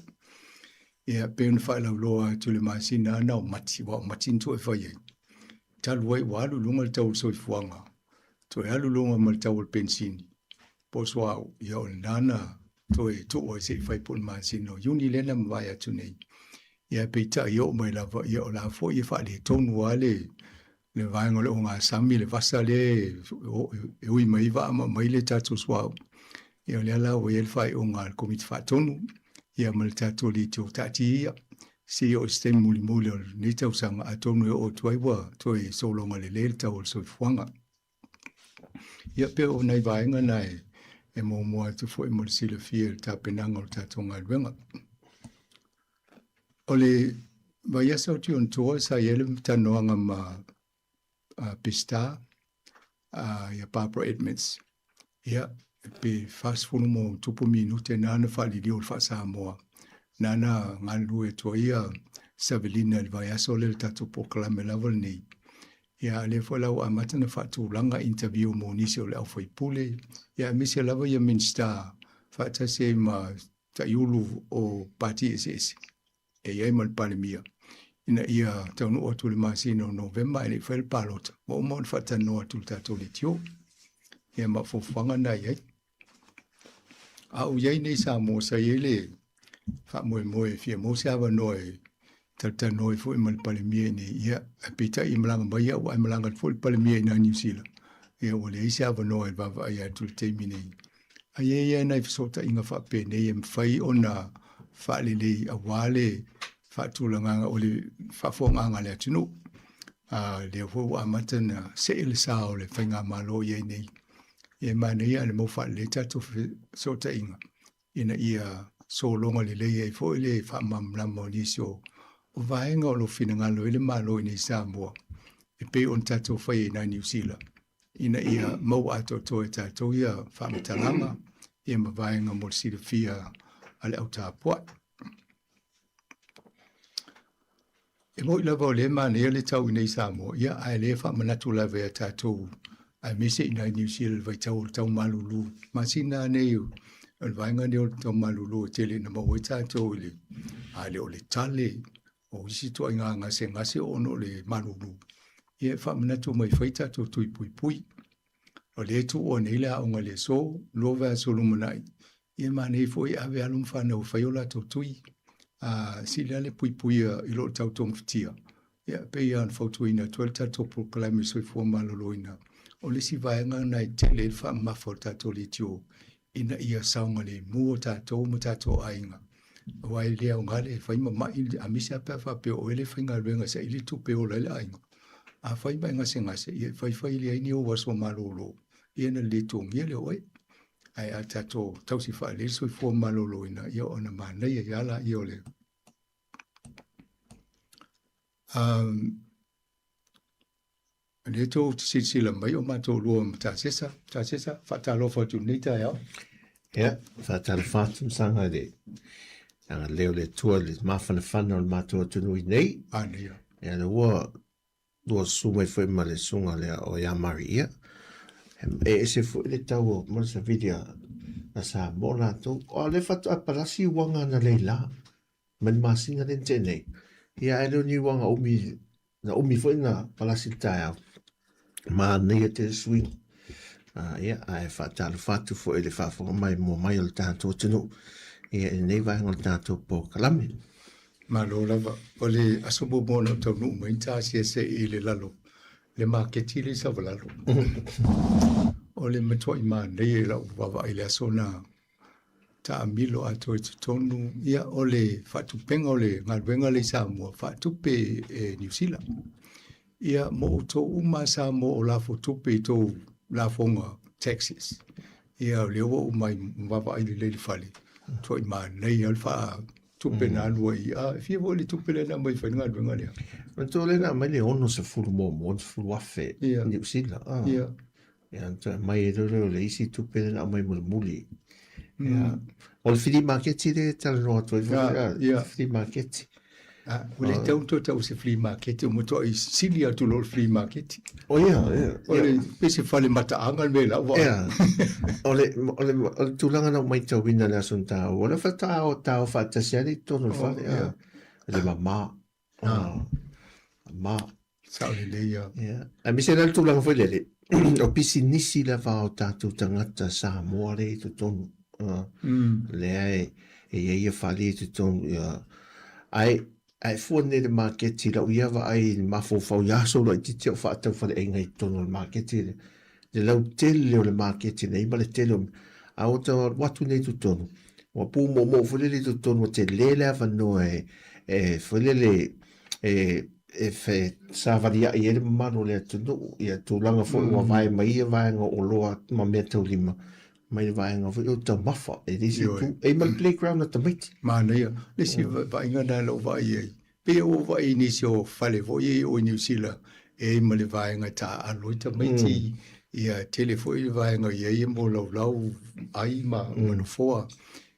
Ia pei ona faalauiloa atu i le masina na o Mati, aua o Mati na toe fai ai. Talu ai ua alu i luga le tau o le soifuaga, toe alu i luga ma le tau o le penisini po o suauu, ia o lena na toe tuu ai se i fai po o le masina o Iuni lea na mavae atu nei. Ia peitai oo mai lava, ia o la foi e faaletonu lava le le vaega o le ogasami, le vasa lea e ui mai ai vaa ma aumai le tatou suauu. Ia o lea la ua i ai le faaiuga a le Komiti Faatonu ia ma le tatou alii taatia ia. Seia oo i se taimi mulimuli o lenei tausaga, atonu e oo atu ai ua toe sologa lelei le tau o le soifuaga. Ia pei o nai vaega na e, e muamua atu foi mo le silafia i le tapenaga o le tatou galuega. O le vaiaso atu i ona toa sa i ai le talanoaga ma Peseta ia Barbara Edmonds. Ia, pe 40 ma ona tupu minute na na faaliliu o le faa-Samoa. Na na galulue atu ai ia Savelina i le vaiaso lea i le tatou polokalame lava lenei. Ia, a lea foi la ua amata ona faatulaga interview mo nisi o le aufaipule, ia aemaise lava ia Minisita faatasi ai ma taiulu o pati eseese e i ai ma le Palemia ina ia taunuu atu i le masina o Novema ae le i fai le palota, ua uma ona faatalanoa atu i le tatou leitio. Ia ma o fuafuaga na i ai. A ou i ai nei i Samoa, sa i ai le faamoemoe e fia maua se avanoa e talatalanoa ai foi ma le Palemia i inei, ia, ae peitai e malaga mai au ae malaga atu foi le Palemia i ina i Niu Sila, ia ua leai se avanoa e vaavaai atu i le taimi nei. Ae i ai lava nai fesootaiga faapenei e mafai ona faalelei aua le faatulagaga o le faafofogaaga a le atunuu. A lea foi ua amata ona see le sa o le faigamalo i ai nei. E manaia lava le mau faalelei tatou fesootaiga ina ia sologa lelei ai foi le faamalamalama o nisi o vaega o lo o finagalo ai le Malo i nei Samoa e pei ona tatou faia i ina i Niu Sila ina ia maua atoatoa e tatou ia faamatalaga ia ma vaega mo le silafia a le au tapuai. E moni lava o lea e manaia le tau i nei Samoa, ia ae lea e faamanatu lava ia tatou aemaise i nai Niu Sila i le vaitau o le tau malulu. Masina lava nei o le vaega nei o le tau malulu e tele ina maua ai tatou i le, a le o le tale, o isi ituaiga gasegase ona o le malulu. Ia e faamanatu mai fai tatou tui puipui. O lea e tuua nei le aoga i le aso, 2 vaiaso lumanai, ia manaia foi e ave alo ma fanau e fai o latou tui. A sili lava le puipuia i lo le tau togafitia. Ia, e pei lava ona fautuaina atu ai le tatou polokalame soifua maloloina, o le isi vaega lena e tele ai le faamamafa o le tatou leitio ina ia saogalemu o tatou ma tatou aiga. Aua e le aoga le fai ma mai, aemaise lava pe a faapea o oe le faigaluega e saili tupe e ola ai le aiga. Afai ma e gasegase, ia e faifai leai ni ou aso malolo, ia ona le totogia lea o oe. Ae a tatou tausi faalelei le soifua maloloina, ia ona manaia ai lava lea o le lea tou te silasila mai o matou lua ma Tasesa. Tasesa, faatalofa atu i lenei taeao. Ia, faatalofa atu Masaga i le agalelei o le Atua i le mafanafana o le matou atunuu i nei. Manaia. Ia, lea ua ua susu mai foi ma le susuga lea o ia Maria. E ese foi le tau o ma le savili a a Samoa latou. O lea faatoa palasi uaga analeila mai le masina lea na tea nei. Ia ae le o ni uaga umi, na umi foi na palasi le taeao. Manaia tele suiga. Ia, ae faatalofa atu foi i le faafofoga mai mua mai o le tatou atunuu ia i lenei vaega o le tatou polokalame. Malo lava. O le aso muamua na ou taunuu mai na ta asiasi i le lalo, le maketi lea i Savalalo. O le matuai manaia i lau vaavaai i le aso na taamilo atoa i totonu. Ia, o le faatupega o le galuega lea i Samoa, faatupe e Niu Sila. Ia, mo outou uma a Samoa o lafo tupe i tou lafoga taxes. Ia, o lea ua ou mai vaavaai lelei i le fale, matuai manaia le faatupe na alu ai. A, e fia foi le tupe lea na aumai e fai le galuega lea? Manatua lea na aumai le 61 60,000 i Niu Sila. Ia. Ia, na toe aumai ai lea o le isi tupe lea na aumai mulimuli. Ia, o le fili maketi lea e talanoa atu ai foi, ia, fili maketi. Ah, ua le tatau ona toe tau o se flea market, ua matuai sili atu loa le flea market. O ia, ia. O le pei se fale mataaga le mea i lau vaai. Ia. O le, o le, o le tulaga na ou matauina i le aso na taua, o lea faatoa o tao faatasi ai i totonu o le fale, ia. Le mama. Mama. Sao lelei ia. Ia. Aemaise la le tulaga foi lele, o pisinisi lava o tatou tagata Samoa lea i totonu. Lea e, e i ai ia fale i totonu. Ia. Ae, ae fua nei le maketi, lau ia vaai i le mafaufau i aso laitiiti a o faatau faleaiga i totonu o le maketi, le, le lautele o le maketi nei ma le tele o, a ua tau alu atu nei i totonu, ua pumoomoo foi lele i totonu, ua tele le avanoa e, e foi lele e e fe savaliaʻi ai le mamalu o le atunuu ia tulaga foi ua vae mai ia vaega o oloa ma meataulima mai le vaega foi o taumafa e le isi itu e ma le playground a tamaiti. Manaia. Le isi vaaiga lena na ou vaai ai, pei ua ou vaai i nisi o fale foi ia i o i Niu Sila e i ai ma le vaega e taaalo ai tamaiti, ia e tele foi le vaega e i ai mo laulau ai ma nofoa.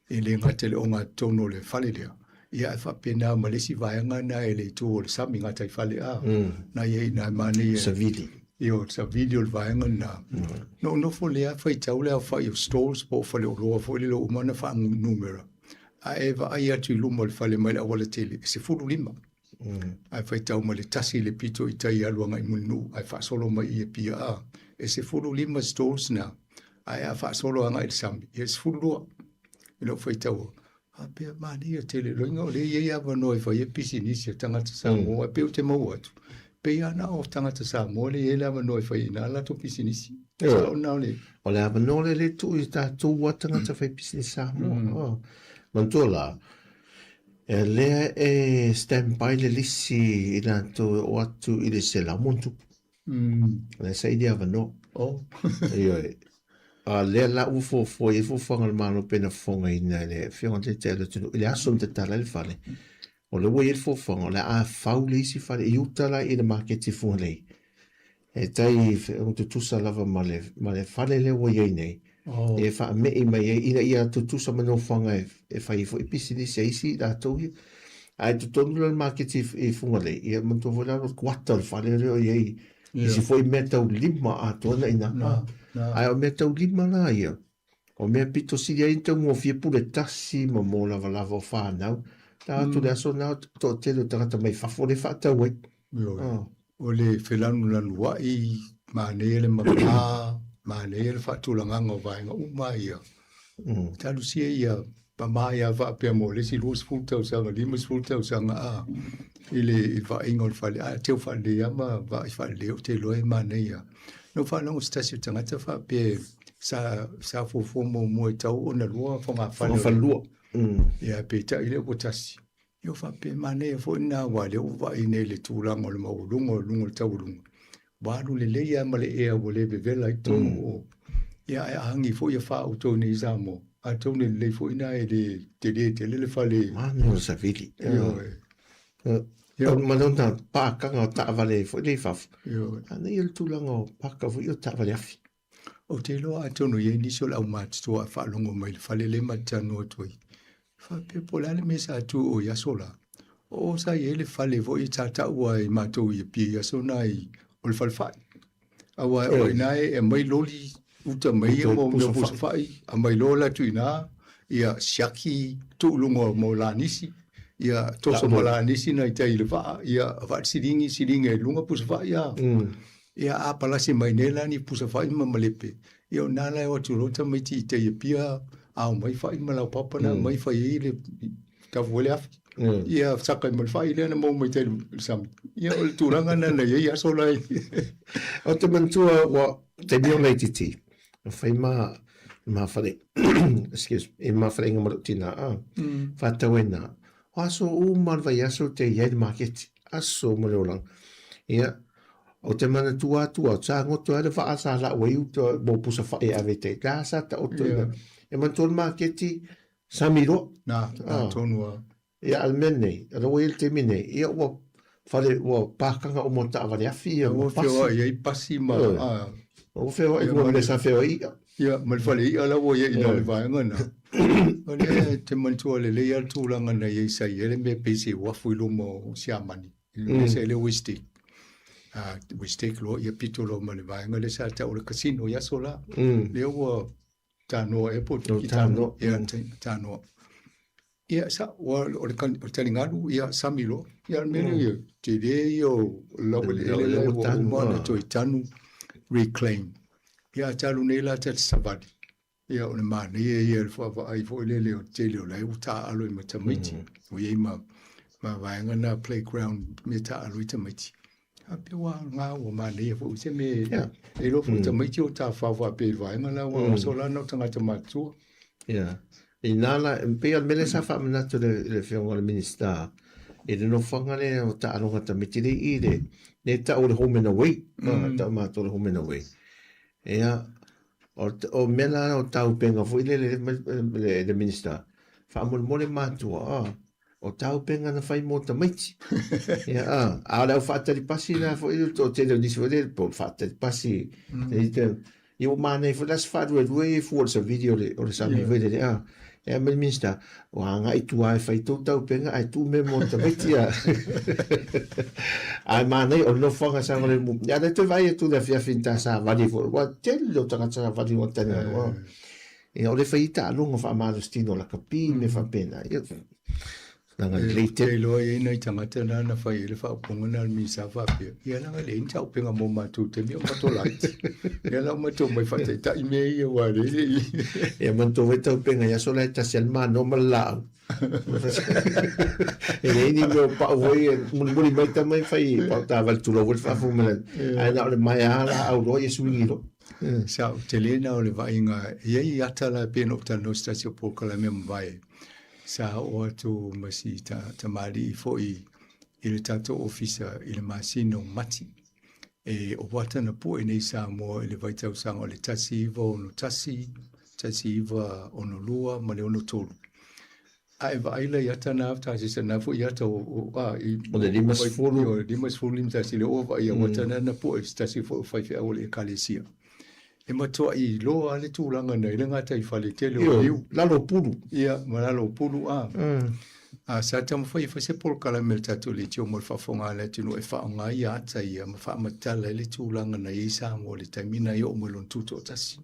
E le gata i le ogatotonu o le fale lea, ia ae faapena ma le isi vaega lena i le itu o le sami, gataifale a, na i ai i ina e manaia. Savili. Ia, o le savili o le vaega lena. Na ou nofo lea faitau le aofai o stalls po o faleoloa foi lele ua uma ona faanumera, a e vaai atu i luma o le fale mai le aualatele, e 15. Ae faitau mai le tasi i le pito i tai alu agai i Mulinuu ae faasolo mai i Apia a, e 15 stalls na, ae a faasolo agai i le sami, ia e 12. I lou faitaua, faapea manaia tele loiga o lea e i ai avanoa e fai ai pisinisi a tagata Samoa, mm. pei ou te maua atu, pei lava na o tagata Samoa lea e i ai le avanoa e fai ai nā latou pisinisi. Sao na o le... O le avanoa lea le tuu i tatou a tagata fai pisinisi Samoa. Mm. Oh. Manatua la, e lea e stand by le lisi i latou e o atu i le 100+. Mm. Lea saili avanoa. Oh. Ioe. A lea la ua fuafua i ai fuafuaga a le Malo pei ona fofogaina e le Afioga i le Taitai o le atunuu i le aso na tatala ai le fale. O lea ua i ai le fuafuaga o le a fau le isi fale i uta la i le maketi i Fugalei. E tai tutusa lava ma le, ma le fale lea ua i ai nei. Oh. E faame'i mai ai ina ia tutusa ma nofoaga e, e fai ai foi pisinisi a isi i latou ia. Ae totonu la le maketi i Fugalei, ia manatua foi la o le kuata o le fale lea o i ai isi foi meataulima atoa na i ina. Ae o meataulima la ia, o mea pito sili ai ona taugofie pule tasi ma mo lavalava o fanau. Ta atu le aso lena, toatele o tagata mai fafo lea e faatau ai. O le felanulanuai, manaia le mama, manaia le faatulagaga o vaega uma ia. Talosia ia mama ia faapea mo le isi 20 tausaga, 50 tausaga a, i le vaaiga o le fale, a teu faalelei lava ma vaai faalelei, ou te iloa e manaia. Na ou faalogo i se tasi o tagata faapea sa, sa fuafua muamua e tau ona lua fogafale. Fogafale lua. Ia, peitai lea ua tasi. Ia faapea manaia foi lena aua o lea ua vaai nei i le tulaga o le maualuga o luga o le taualuga, ua alu lelei lava ma le ea ua le vevela ai totonu o o. Ia ae a agi foi afa outou nei i Samoa, atonu e lelei foi lena e le tele tele le fale. Manaia o le savili. Ioe. Ia ma lona pakaga o taavale foi lea i fafo. Ioe. Manaia le tulaga o paka foi o taavale afi. Ou te iloa atonu e i ai nisi o le aumatutua e faalogo mai i le fale lea ma te talanoa atu ai. Faapea po o le a le mea sa tu o i aso la. O o sa i ai le fale foi sa taua e matou i Apia i aso na i, o le fale fai. Aua o i ina e aumai loli uta mai ia mo mea pusa fai, aumai loa la atu i ina, ia siaki tuu i luga mo lanisi, ia toso ma lanisi nai tai i le vaa, ia faasilingi silingi ai i luga pusa fai a. Ia a palasi mai nei la ni pusa fai ma malepe, ia o na la e o atu loa tamaiti i tai Apia, ao mai fai ma laupapa na mai fai ai le tafu ai le afi. Ia saka ai ma le fai lea na maua mai tai le sami. Ia o le tulaga na na i ai aso la. Ou te manatua ua taimi o laitiiti, na fai ma ma fale excuse me, ma faleaiga ma lou tina a, faatau ai na. O aso uma o le vaiaso te i ai le maketi, aso uma le olaga. Ia, Ou te manatua atu au, sa goto ai le vaa sa lau ai uta mo pusa fai e ave i tai. La sa taoto ina. E manatua le maketi, sami loa. Na, na tonu a. Ia, a le mea nei, a le ua i ai le taimi nei, ia ua fale, ua pākanga uma o taavale afi ia ma pasi. Ua feoai ai pasi ma... Ua feoai lua mea sa feoai i'a. Ia, ma le fale i'a la ua i ai i le vaega na. O lea e te manatua lelei lava le tulaga na i ai sa i ai le mea pei se uafu i luma o Siamani. Le sa i le Westec. Westec loa ia pito loa ma le vaega lea sa tau o le casino i aso la. Lea ua tanoa ea po o Tanoa. Ia, tanoa. Ia, sa, ua, o le, o le taligalu, ia, sami loa. Ia, o le mea lea, ia, tele ia o laueleele la ua uma ona toe tanu, reclaim. Ia, a talu nei la ta te savali. Ia, o le manaia ia o le vaavaai foi lele o le tele o la e ua taaalo ai ma tamaiti. Ua i ai ma, ma vaega na playground mea taaalo ai tamaiti. A pei ua aoga ua manaia foi se mea yeah. e iloa foi tamaiti o tafafao faapea i vaega la ua mm. sola na o tagata matutua. Yeah. Inā la, pei o le mea lea sa faamanatu le, le Afioga i le Minisita, I le nofoaga lea o taaloga tamaiti le i le le tau o le home and away. Mm. Tau mātou le home and away. Ia, o, o mea la o taupenga foi le le, le, le minister, faamolemole mātua, ah, o taupenga na fai mō tamaiti. Ia, ah, a o le au whaatari pasi la foi, o tele o nisi foi le, po whaatari pasi, mm. Ia ua manaia foi la se faaluelue ia fua o le savili o le, o le sami foi lele, a. E ma le Minista, ua agai i tua e fai tou taupenga ae tuu mea mo tamaiti a. Ae manaia o le nofoaga saogalemu. Ia lea toe vaai atu i le afiafi i ta savali foi, ua tele o tagata savali ua tali ua. Ia o le fai i taaloga faamalositino lakapi mea faapena. Ia Leaga lelei tele. Te iloa e i ai nai tagata na na fai ai le faaupuga na a le Minisita faapea, ia leaga e leai ni taupenga mo matou i taimi o matou laiti. Ia la ua matou omai faataitai mea ia aua e leai le i. Ia manatua foi taupenga i aso la e tasi lava le mano ma le laau. E leai ni mea o pau foi e mulimuli mai tama e fai pau taavale tulou foi le faafofoga mai ae na o le maea lava laau loa ia suigi loa. Sa ou tele na o le vaaiga e i ai ata la e pei ona ou talanoa i se tasi o polokalame ua mavae. Sa oo atu ma si tamalii foi i le tatou ofisa i le masina o Mati. E o ata na pue nei i Samoa i le vaitausaga o le 1961, 1962 ma le 63. A e vaai la i ata na tasisa na foi ata o, o, a, i, o le 50. O le 50, 51, le o vaai au ata na na pue se tasi foi o faifeau o le ekalesia. E matuai iloa lava le tulaga na i le gataifale tele o Niu. Lalo o pulu. Ia, ma lalo o pulu, a. A sa taumafai e fai se polokalame a le tatou leitio mo le faafofoga a le atunuu e faaaoga ai ata ia ma faamatala ai le tulaga na i ai Samoa i le taimi na i oo mai lona tutoatasi.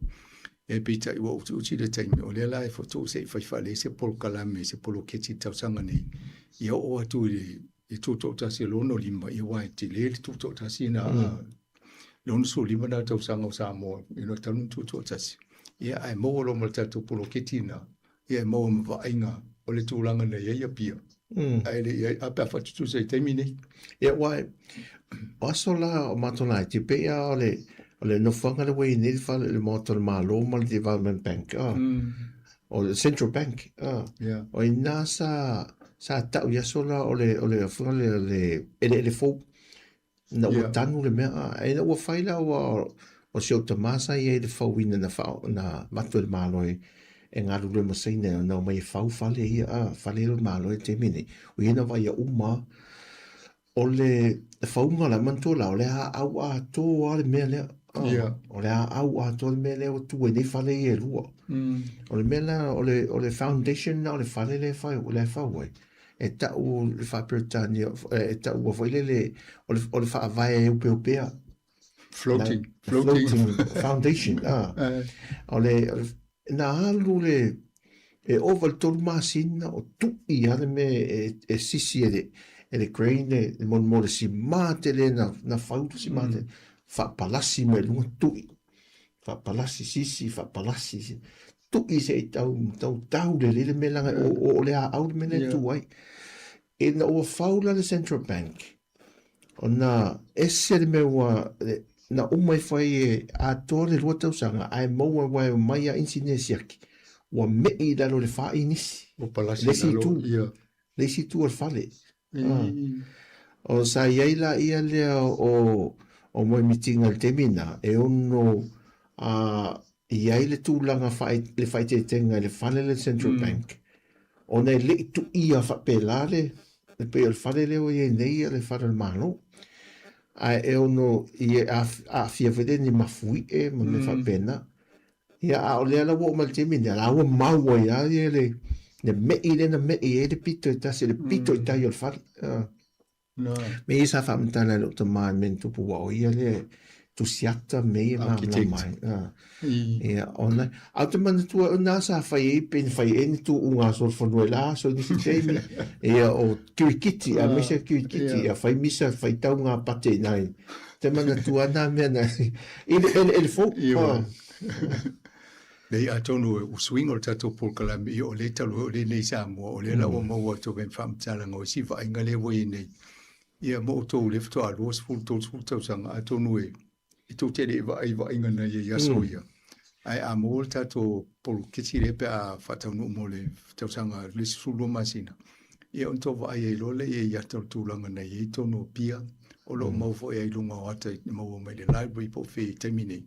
E peitai ua utiuti le taimi, o lea la e fotu se i fai faalelei se polokalame, se poloketi i le tausaga nei, ia oo atu i le i tutoatasi e 65, ia aua e tele le tutoatasi na le 65 na tausaga o Samoa i no talu na tutoatasi. Ia ae maua loa ma le tatou poloketi na, ia e maua ma vaaiga o le tulaga na i ai Apia. Ae le i ai, a pe a faatutusa i taimi nei. Ia aua o aso la o matou laiti, e pei lava o le, o le nofoaga lea ua i ai nei le fale, le Maota o le Malo ma le Development Bank. O le Central Bank, ah. Yeah. O ina sa, sa tau i aso la o le, o le afioga lea le eleele fou. Na ua yeah. tanu le mea, ah. E na ua fai la ua, o si ou tamā sa i ai le fauina na, wha, na matu e le malo e, e galulue ma Saina na omai e fau fale ia, ah, fale ia o le malo e taimi nei. O ia na vaia uma, O le fauga la, manatua la, o le aau atoa le mea lea. Oh, yeah. O le aau atoa le mea lea ua tu ai nei fale ia e lua. O le mea la, o le, o le foundation na o le fale lea e fai, lea e fau ai. E tau le faa-Peretania, e taua foi lele, o le, o le faavae e upeupea. Floating. Floating, floating foundation. Ah. O le, o le, na alu le, e ova i le tolu masina o tui lava le mea e, e sisi e le, e le crane le, le mo, mo le simā tele na, na fau le simā tele, faapalasi mai luga tui. Faapalasi sisi, faapalasi sisi. Tui se i tau, tau tau lelei le mea leaga o, o, o le aau le mea lea e tu ai. Ina ua fau la le Central Bank, Ona ese le mea ua, na uma ifo ai e atoa le lua tausaga ae maua aua e omai a inisinia siaki, ua me'i i lalo i le fa inisi. Ua palasi i lalo, ia. Le isi itu o le fale. O sa i ai la ia lea o, o moemitiga i le taimi na, e ono a i ai le tulaga whae, le whaetetenga i le fale le Central Bank, ona e le i tuia faapelā le, le pei o le fale lea ua i ai nei ia le fale o le Malo. Ae e ono i e aafia foi lea ni mafuie ma mea faapena. Ia, a o lea la ua oo mai i le taimi lenei, la ua mau ai lava ia le, le me'i lea na me'i ai le pito e tasi, le pito i tai o le fale. Na. Me ia sa faamatala e lou tama i mea na tupu aua o ia lea e tusiata me ia malamalama ai. Ia, ona, a ou te manatua o na sa fai ai pe na fai ai ni tuuga a solofanua i la aso i nisi taimi, ia o kirikiti, aemaise o kirikiti, ia fai misa, faitau ngā pate i nai. Te manatua nā mea na, i le eleele fou. Ioe. Nei, atonu o suiga o le tatou polokalame, ia o lea talu ai o lea nei Samoa, o lea la ua maua atu ai ma faamatalaga o isi vaaiga lea ua i ai nei. Ia ma outou lea faatoa 20, 30 tausaga, atonu e e tou te le i vaai i vaaiga na i ai i aso ia. Ae a maua le tatou poloketi lea pe a faataunuu mo le tausaga le isi 12 masina, Ia ona tou vaai ai loa lea i ata o le tulaga na i ai totonu o Apia, o lo o maua foi ai i luga o ata e maua mai le library po o fea i taimi nei,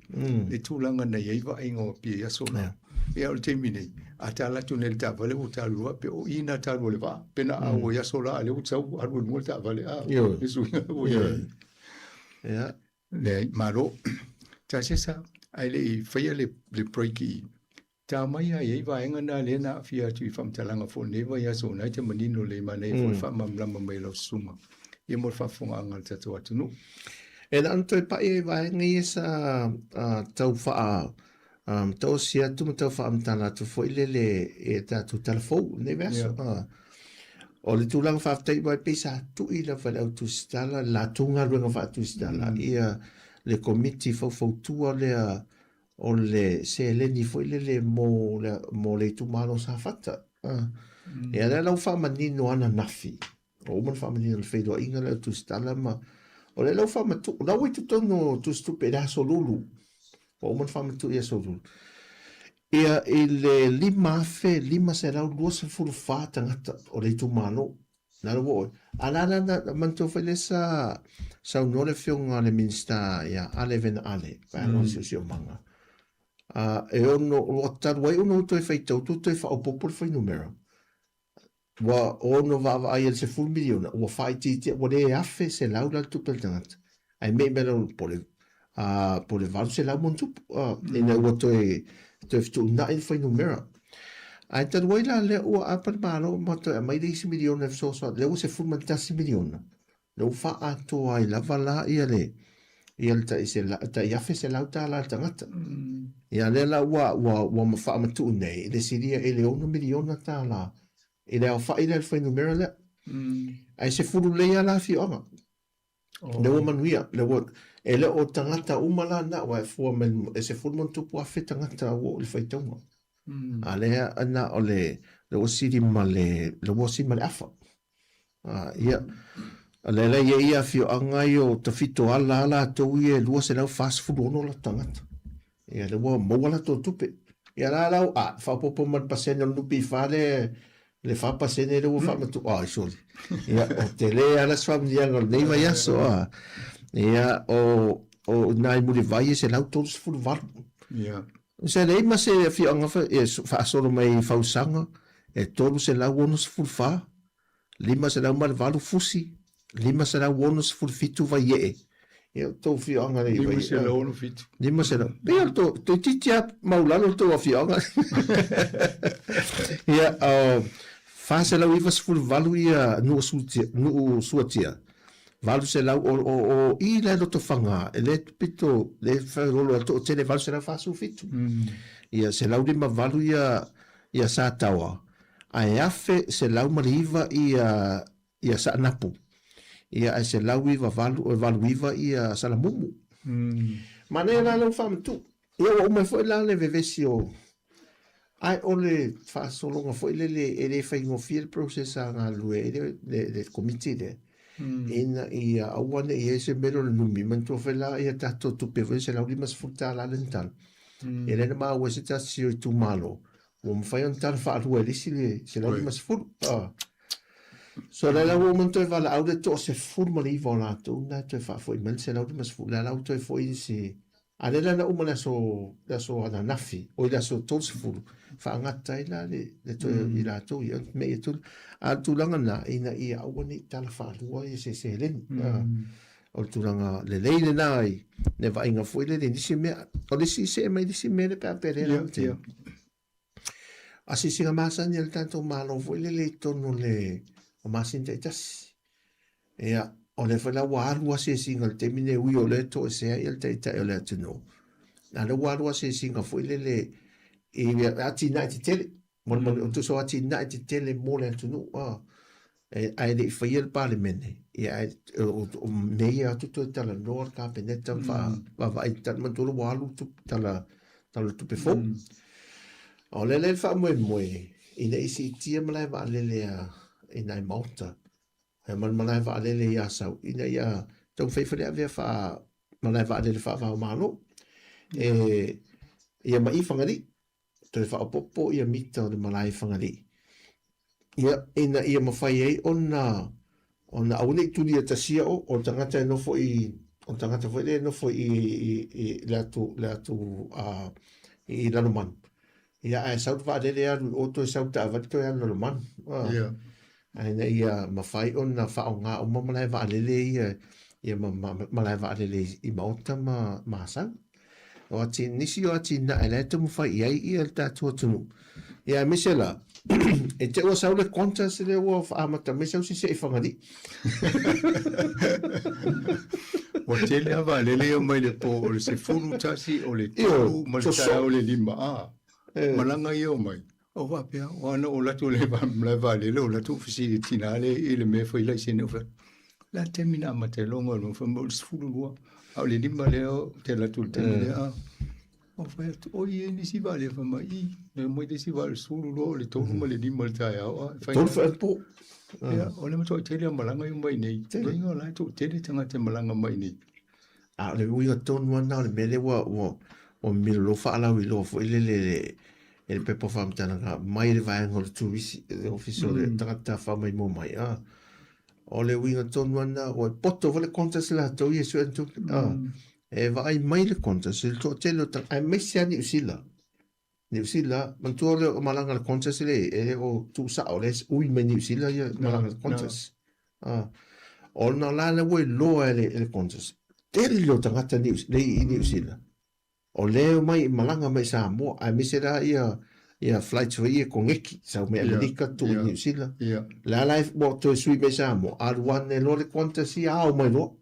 le tulaga na i ai vaaiga o Apia i aso la. Ia o le taimi nei, a ta alu atu nei i le taavale ua ta alu loa pe o i na ta alu o le vaa, pe na a ua i aso la a lea ua sau alu i luga le taavale, a, le suiga ua i ai. Leai, malo. Tasesa, ae le i faia le, le break i, ta mai a i ai vaega na lea na aafia atu i faamatalaga foi o lenei vaiaso, o na e te manino lelei manaia foi le faamalamalama mai e lau susuga ia mo le faafofogaaga a le tatou atunuu. E na ona toe pai ai vaega ia sa tau faa tausi atu ma tau faamatala atu foi lele e tatou tala fou lenei vaiaso. Yeah. O le tulaga faafetai mai pei sa tui lava le au tusitala, le latou galuega faatusitala, ia le komiti faufautua lea o le seleni foi lele mo le, mo le itumalo o Safata. Ia lea la ua faamanino ananafi, ua uma ona faamanino i le feiloaiga lea o Tusitala ma o lea la ua faamatuu, la ua i totonu o tusitupe i le Aso Lulu, ua uma ona faamatuu i Aso Lulu. Ia i le 5,524 tagata o le itumalo, na la ua oo. A la la na manatua foi lea sa saunoa le afioga i le Minisita ia Ale Vena Ale, Vaega o le Siosiomaga, e ono, ua talu ai ona ua toe faitau atu ua toe faaopoopo le fuainumera. Ua ono vaavaai i le 10 miliona, ua faaitiitia, ua le 1,100 la le tupe a le tagata, ae mei mai lalo po o le, po o le 800 ma ona tupu, ina ua toe, toe fetuunai le fuainumera. Ae talu ai la lea ua apa le Malo ma toe aumai le isi miliona e fesoasoani, lea ua $11 miliona, lea ua faaatoa ai lava la ia le, ia le tai sela, tai $1,100 a le tagata. Ia lea la ua, ua, ua faamatuu nei i le silia i le $6 miliona tala i le aofai lea i le fuainumera lea. Ae sefulu lelei lava la afioaga. Lea ua manuia, lea ua, e le o tagata uma la na, aua e fua mai e sefulu ma ona tupu afe tagata ua oo i le faitauga. A lea na o le, lea ua sili ma le, lea ua sili ma le afa. Ia, o lea la e i ai afioaga ia o Tafitoala a latou ia e 246 o latou tagata. Ia, lea ua maua latou tupe. Ia la lau, a, faaopoopo ma le pasene o le NPF lea, le 4% lea ua faamatuu, ai soli. Ia, o tele lava la se faamanuiaga o lenei vaiaso, a. Ia, o nai Mulivai e 138. Ia. Sa leai ma se afioaga faasolo mai i Fausaga e 364, 508 Fusi, 567 Vaiee. Ia, o tou afioaga nei i Vaiee. 567. 500. Pei o le tou, toeitiiti lava maulalo le tou afioaga. Ia, o 498 ia Nuu Suatia, 800, o, o, o i la e Lotofaga, e le pito, le feoloolo ai le toatele, 847. Ia, 158 ia, ia Sataoa, ae 1,109 ia, ia Saanapu. Ia, ae 198, 89 ia Salamumu. Manaia la lau faamatuu. Ia ua uma ai foi la le vevesi o Ae o le faasologa foi lele e le faigofie le process a galulue ai le, le, le komiti lea. Ina ia aua ne i ai se mea o le numi, manatua foi la ia tatou tupe foi $150 le tala. Ia lea na maua e se tasi o itumalo, ua mafai ona tala faalua e le isi le 150. Ah. So lea la ua uma ona toe valaau le toa 19 o latou na toe faafoi mai le 150, lea la ua toe foi se A lea la na uma le aso, le aso ananafi, oi le aso 30, faagata ai la le, le toe i latou ia, mea ia tolu. A o le tulaga lena, ina ia aua ne i tala faalua ia se seleni. O le tulaga lelei lena i le vaaiga foi lele i nisi mea. O le isi see mai le isi mea lea pe a pele la. Yeah, yeah. Asiasiga masani a le tatou Malo foi lele i totonu o le o masina taitasi. Ia, o lea foi la ua alu asiasiga i le taimi nei, ui o lea e toesea ia le Taitai o le atunuu, a o lea ua alu asiasiga foi lele i atinae tetele, mo le mm. tusa o atinae tetele mo le atunuu. Ah. E, ae le i faia le Palemene, ia, ae, o, o, mea ia atu toe talanoa le Kapeneta mm. vaavaai tala, manatua ua alu tala, tala tupe fou. O lea le faamoemoe ina i siitia malae vaalele a i nai maota, ma le malae vaalele i Asau, ina ia taumafai foi le avea faa malae vaalele faava o Malo. E, ia ma i Fagalii, toe faaopoopo ia mita o le malae i Fagalii. Ia, ina ia mafai ai ona ona aua ne i tulia tasia o o le tagata e nofo i o le tagata foi lea e nofo i i i le atu le atu a i Lalomanu. Ia ae sau le vaalele alu i o toe sau taavale toe alu i Lalomanu. Ah. Ia. Ae ina ia mafai ona faaaoga uma malae vaalele ia ia ma, ma, malae vaalele i, i Maota ma, ma Asau. O ati, nisi o atinae la e taumafai i ai ia le tatou atunuu. Ia aemaise la, e te ua sau le Qantas lea ua faamata mai sau sisi i Fagalii. Ua tele lava vaalele ia mai le po o le 11, o le 3 ma le taeao o le 5, a. Malaga ia o mai. O faapea, o ana o latou le malae vaalele, o latou fesili tina le i le mea fai laisene o fai. La taimi na amata ai loa galuega, fai mai o le 12, a o le 5 lea ou te alu atu i le taimi lea. A. O fai atu, oi e i ai nisi vaalele, fai mai, i, na omai le isi vaalele 12, o le 3 ma le 5 i le taeao. A, e fai Tolu foi le po. Ia, o le matuai tele o malaga ia mai nei. Loiga o la e toatele tagata e malaga mai nei. A o le uiga tonu lava lena o le mea lea ua, ua, ua milolo faalauiloa foi lele e le, e le pepa faamatalaga mai le vaega o le turisi, le ofisa o le tagata tafafao maimoa mai. A, o le uiga tonu lava lena, ua poto foi le Qantas latou ia e sue atu, a, e vaai mai le Qantas i le toatele o tagata, aemaise lava Niu Sila. Niu Sila, manatua lea o malaga a le Qantas le, e le o tuusao, lea e ui mai Niu Sila ia malaga a le Qantas. Ah, ona la lea ua iloa e le, e le Qantas, tele o tagata Niu, le i Niu Sila. O lea e omai malaga mai Samoa, aemaise la ia ia flights foi ia koneki, sau mai Amerika tuu i Niu Sila. La la e ua toe sui mai Samoa, alu ane loa le Qantas ia ao mai loa.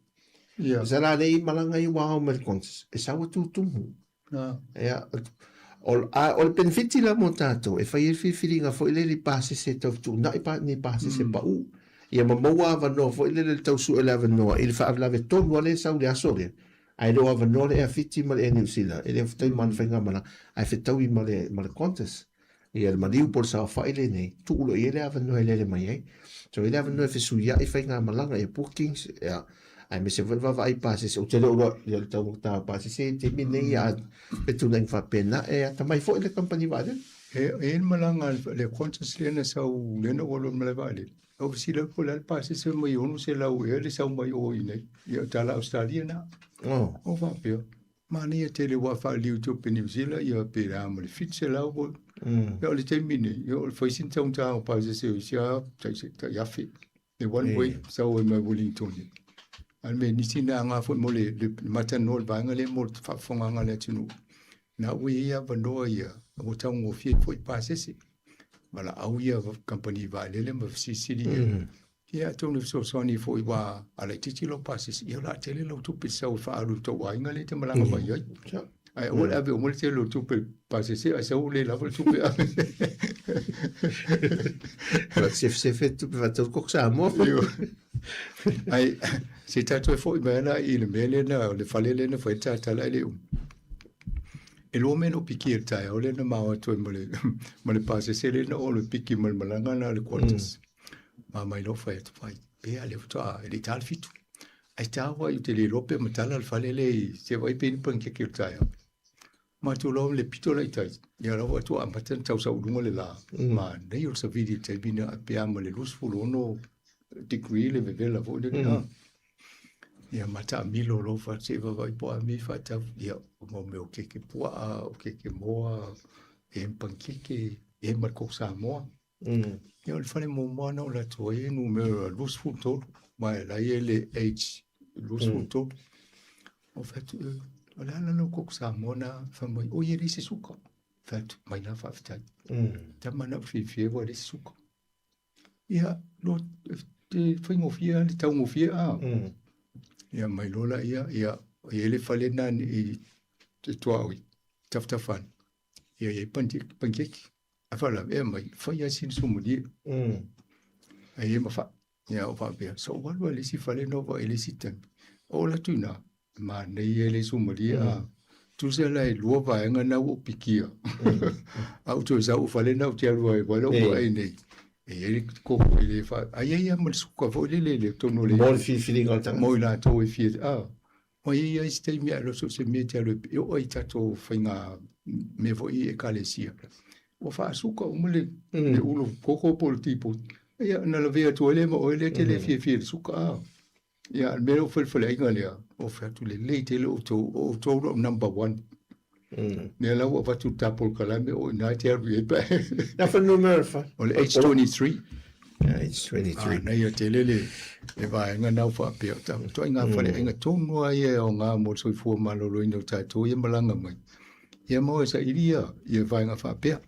Sa la le i malaga ia ua ao mai le Qantas, e sau e tutumu. Ia, o, a, o le penefiti la mo tātou, e fai ai filifiliga foi lele i pasese tau fetuunai pa, ni pasese mm. pau. Ia ma maua avanoa foi lele le tau sue le avanoa i le faalavelave tonu a le sau le aso lea. Ae le o avanoa le Air Fiti ma le Air New Zealand, e le o fetaui ma ana faigamalaga, ae fetaui ma le, ma le Qantas. Ia le maliu po o le saofai lenei, tuu loa i ai le avanoa e lele mai ai. So i le avanoa e fesuiai faigamalaga, ia bookings, ia, aemaise foi le vaavaai i pasese. Ou te le o iloa i le taugata o pasese i le taimi lenei, a fetuunai faapena, e atamai foi le kamupani vaalele. E i ai le malaga a le Qantas lea na sau, lea na ou alu ai i le malae vaalele. Ou fesili atu po o le a le pasese mai 600 ea le sau mai o i inei. Ia o tala Ausetalia na. Oh. Ou faapea, Manaia tele ua faaliliu tupe Niu Sila ia pe le a ma le 700 foi. Ia o le taimi nei, ia o le fai sina taugata o pasese o isi a tai tai afe. Le one way sau ai mai Wellington. A le mea nisi na aga foi mo le le matalanoa le vaega lea mo le faafofogaaga a le atunuu. Na ua i ai avanoa ia ua taugofie ai foi pasese. Valaau ia kamupani vaalele ma fesilisili ia. Ia atonu e fesoasoani foi ua a laitiiti lou pasese, ia o le a tele lau tupe sau e faaalu i tou aiga lea e te malaga mai ai. Ae aua le ave uma le tele o tupe i le pasese ae sau le lava le tupe ave. Ua sefesefe tupe faatau koko Samoa. Ae se tatou e foi mai ana i le mea lea na, le fale lea na fai le tatala ai le umi. E lua mea na ou pikia i le taeao lea na mao atu ai ma le, ma le pasese lea na oo le piki ma le malaga na le Qantas. Mm. Ma mai loa fai atu, fai, pea le faatoa e le i ta le fitu. Ai ta wai te le iloa pe matala le fale le i se vai pe ni panikeke o le taeao. Matou loa le pito la i tai, ia la ua atu amata na tau sau i luga le la. Ma nei o le savili i le taimi na pe a ma le 26 degree le vevela foi lele. Mm. Ia ma taamilo loa fa se i vaavaai po o a mea i faatau. Ia, o mau mea o keke puaa, o keke moa, e panikeke, e ma le koko Samoa. Mm. Ia o le fale muamua na ou alu atu ai e numera 23, ma e la e i ai le H 23. Mm. Ou fai atu, o le a la lau koko Samoa na fai mai, oi e leai se suka. Fai atu, mai la faafetai. Mm. Tama na ou fiafia ua leai se suka. Ia, lo, te faigofie le taugofie a. Mm. Ia mai loa la ia, ia, e i ai le fale na i te tuaoi, tafatafa ane. Ia i ai panikeke. A faalavelave mai, fai lava sina somalie. Ai e ma fa. Ia o faapea, so ou alu lava i le isi fale na ou vaai i le isi taimi. Oo alu atu i ina, manaia le somalie a. Tusa la e lua vaega na ua ou pikia. A ou toe sau i le fale na ou te alu ai, aua o lea ua vaai nei. E i ai le koko e le fa... Ai ai lava ma le suka foi lele i le totonu o le... Mo le filifiliga o le tagata. Mo i latou e fia... A. Ua i ai se taimi ae loso se mea te alu e oo ai tatou faiga mea foi i ekalesia. Ua faasuka uma le le ulu koko po o le tipoti. Ia, ona lavea atu ai lea ma oe lea e te le fiafia i le suka a. Ia, o le mea lea o felefeleaiga lea, ua fai atu lelei tele outou, o outou lau number one. Lea la ua avatu le ta polokalame o i ina e te alu i ai pe a Na fuainumera le fale. O le H23. H23. A, na ia tele le, le vaega na faapea. O ituaiga faleaiga tonu lava ia e aoga mo le soifua maloloina o tatou ia malaga mai. Ia maua e saili ia, ia vaega faapea.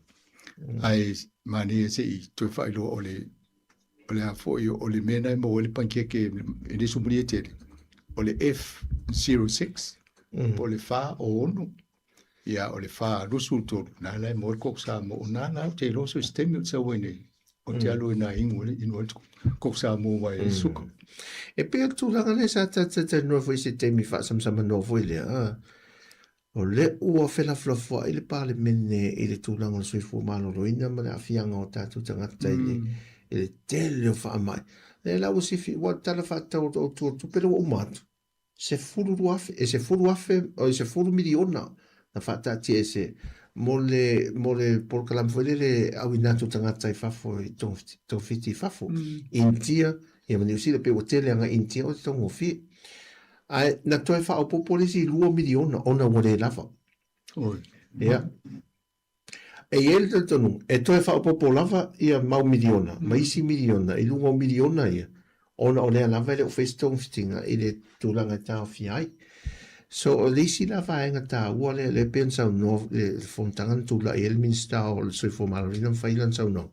Ae manaia se i toe faailoa o le, o le a foi, o le mea na e maua ai le panikeke e le sumulia tele, o le F06, po o le 46, ia o le 423, na la e maua ai le koko Samoa. O na la ou te iloa so se taimi ou te sau ai nei, ou te alu ai na inu ai inu ai le koko Samoa mai le suka. E pei o le tulaga lea sa talatalanoa foi i se taimi faasamsamanoa foi lea, a. O lea ua felafolafoai le Palemene i le tulaga o le soifua maloloina ma le aafiaga o tatou tagata i le, i le tele o faamai. Lea la ua sifi, ua tala faatatau o tua tupe lea ua uma atu, 12,000, e 10,000, oi, 10 miliona na faataatia e se, mo le, mo le polokalame foi lele e auina atu tagata i fafo i togafiti i fafo, Initia, ia ma Niu Sila, pei ua tele agai Initia o te taugofie. Ae na toe faaopoopo le isi 2 miliona ona ua le lava. Oi. Ia. E i ai le talitonuga, e toe faaopoopo lava ia mau miliona ma isi miliona i luga o miliona ia, ona o lea lava e le o fai se togafitiga i le tulaga e taofia ai. So, o le isi la vaega taua lea, lea e pei ona saunoa le fonotaga na tulai ai le Minisita o le Soifua Maloloina ma fai lana saunoaga,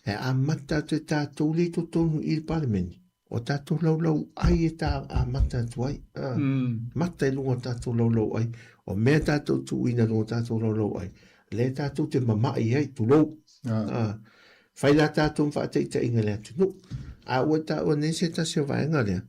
e amata atu e tatou lea i totonu i le Palemene, O tatou laulau ai e ta amata atu ai. A, mata i luga o tatou laulau ai. O mea tatou tuuina i luga o tatou laulau ai, lea tatou te mama'i ai, tulou. A, fai la tatou ma faataitaiga i le atunuu. A ua taua nei se tasi o vaega lea,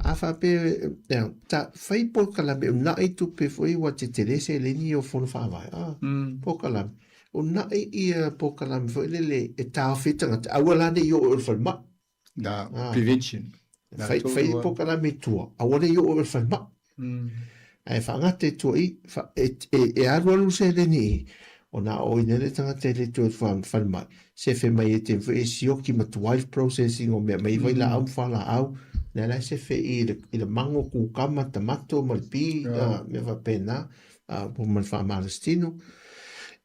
a faapea, ea, ta, fai polokalame, una'i tupe foi ua tetele seleni o fono faavae. A, polokalame. Una'i ia polokalame foi lele e taofi ai tagata, aua la ne i oo i le falemai. Na prevention. Na fai, fai polokalame i tua, aua ne i oo i le falemai. Ae faagata i tua i, fa, e, e, e alualu le seleni i, ona aoaoina ai le tagata e le toe falemai, sefe mai e te foi e sioki ma tuai le processing o mea mai vailaau ma fualaau, lea la e sefe i le, i le mango, kukama, tamato ma le pi, mea faapena. po ma le faamalositino.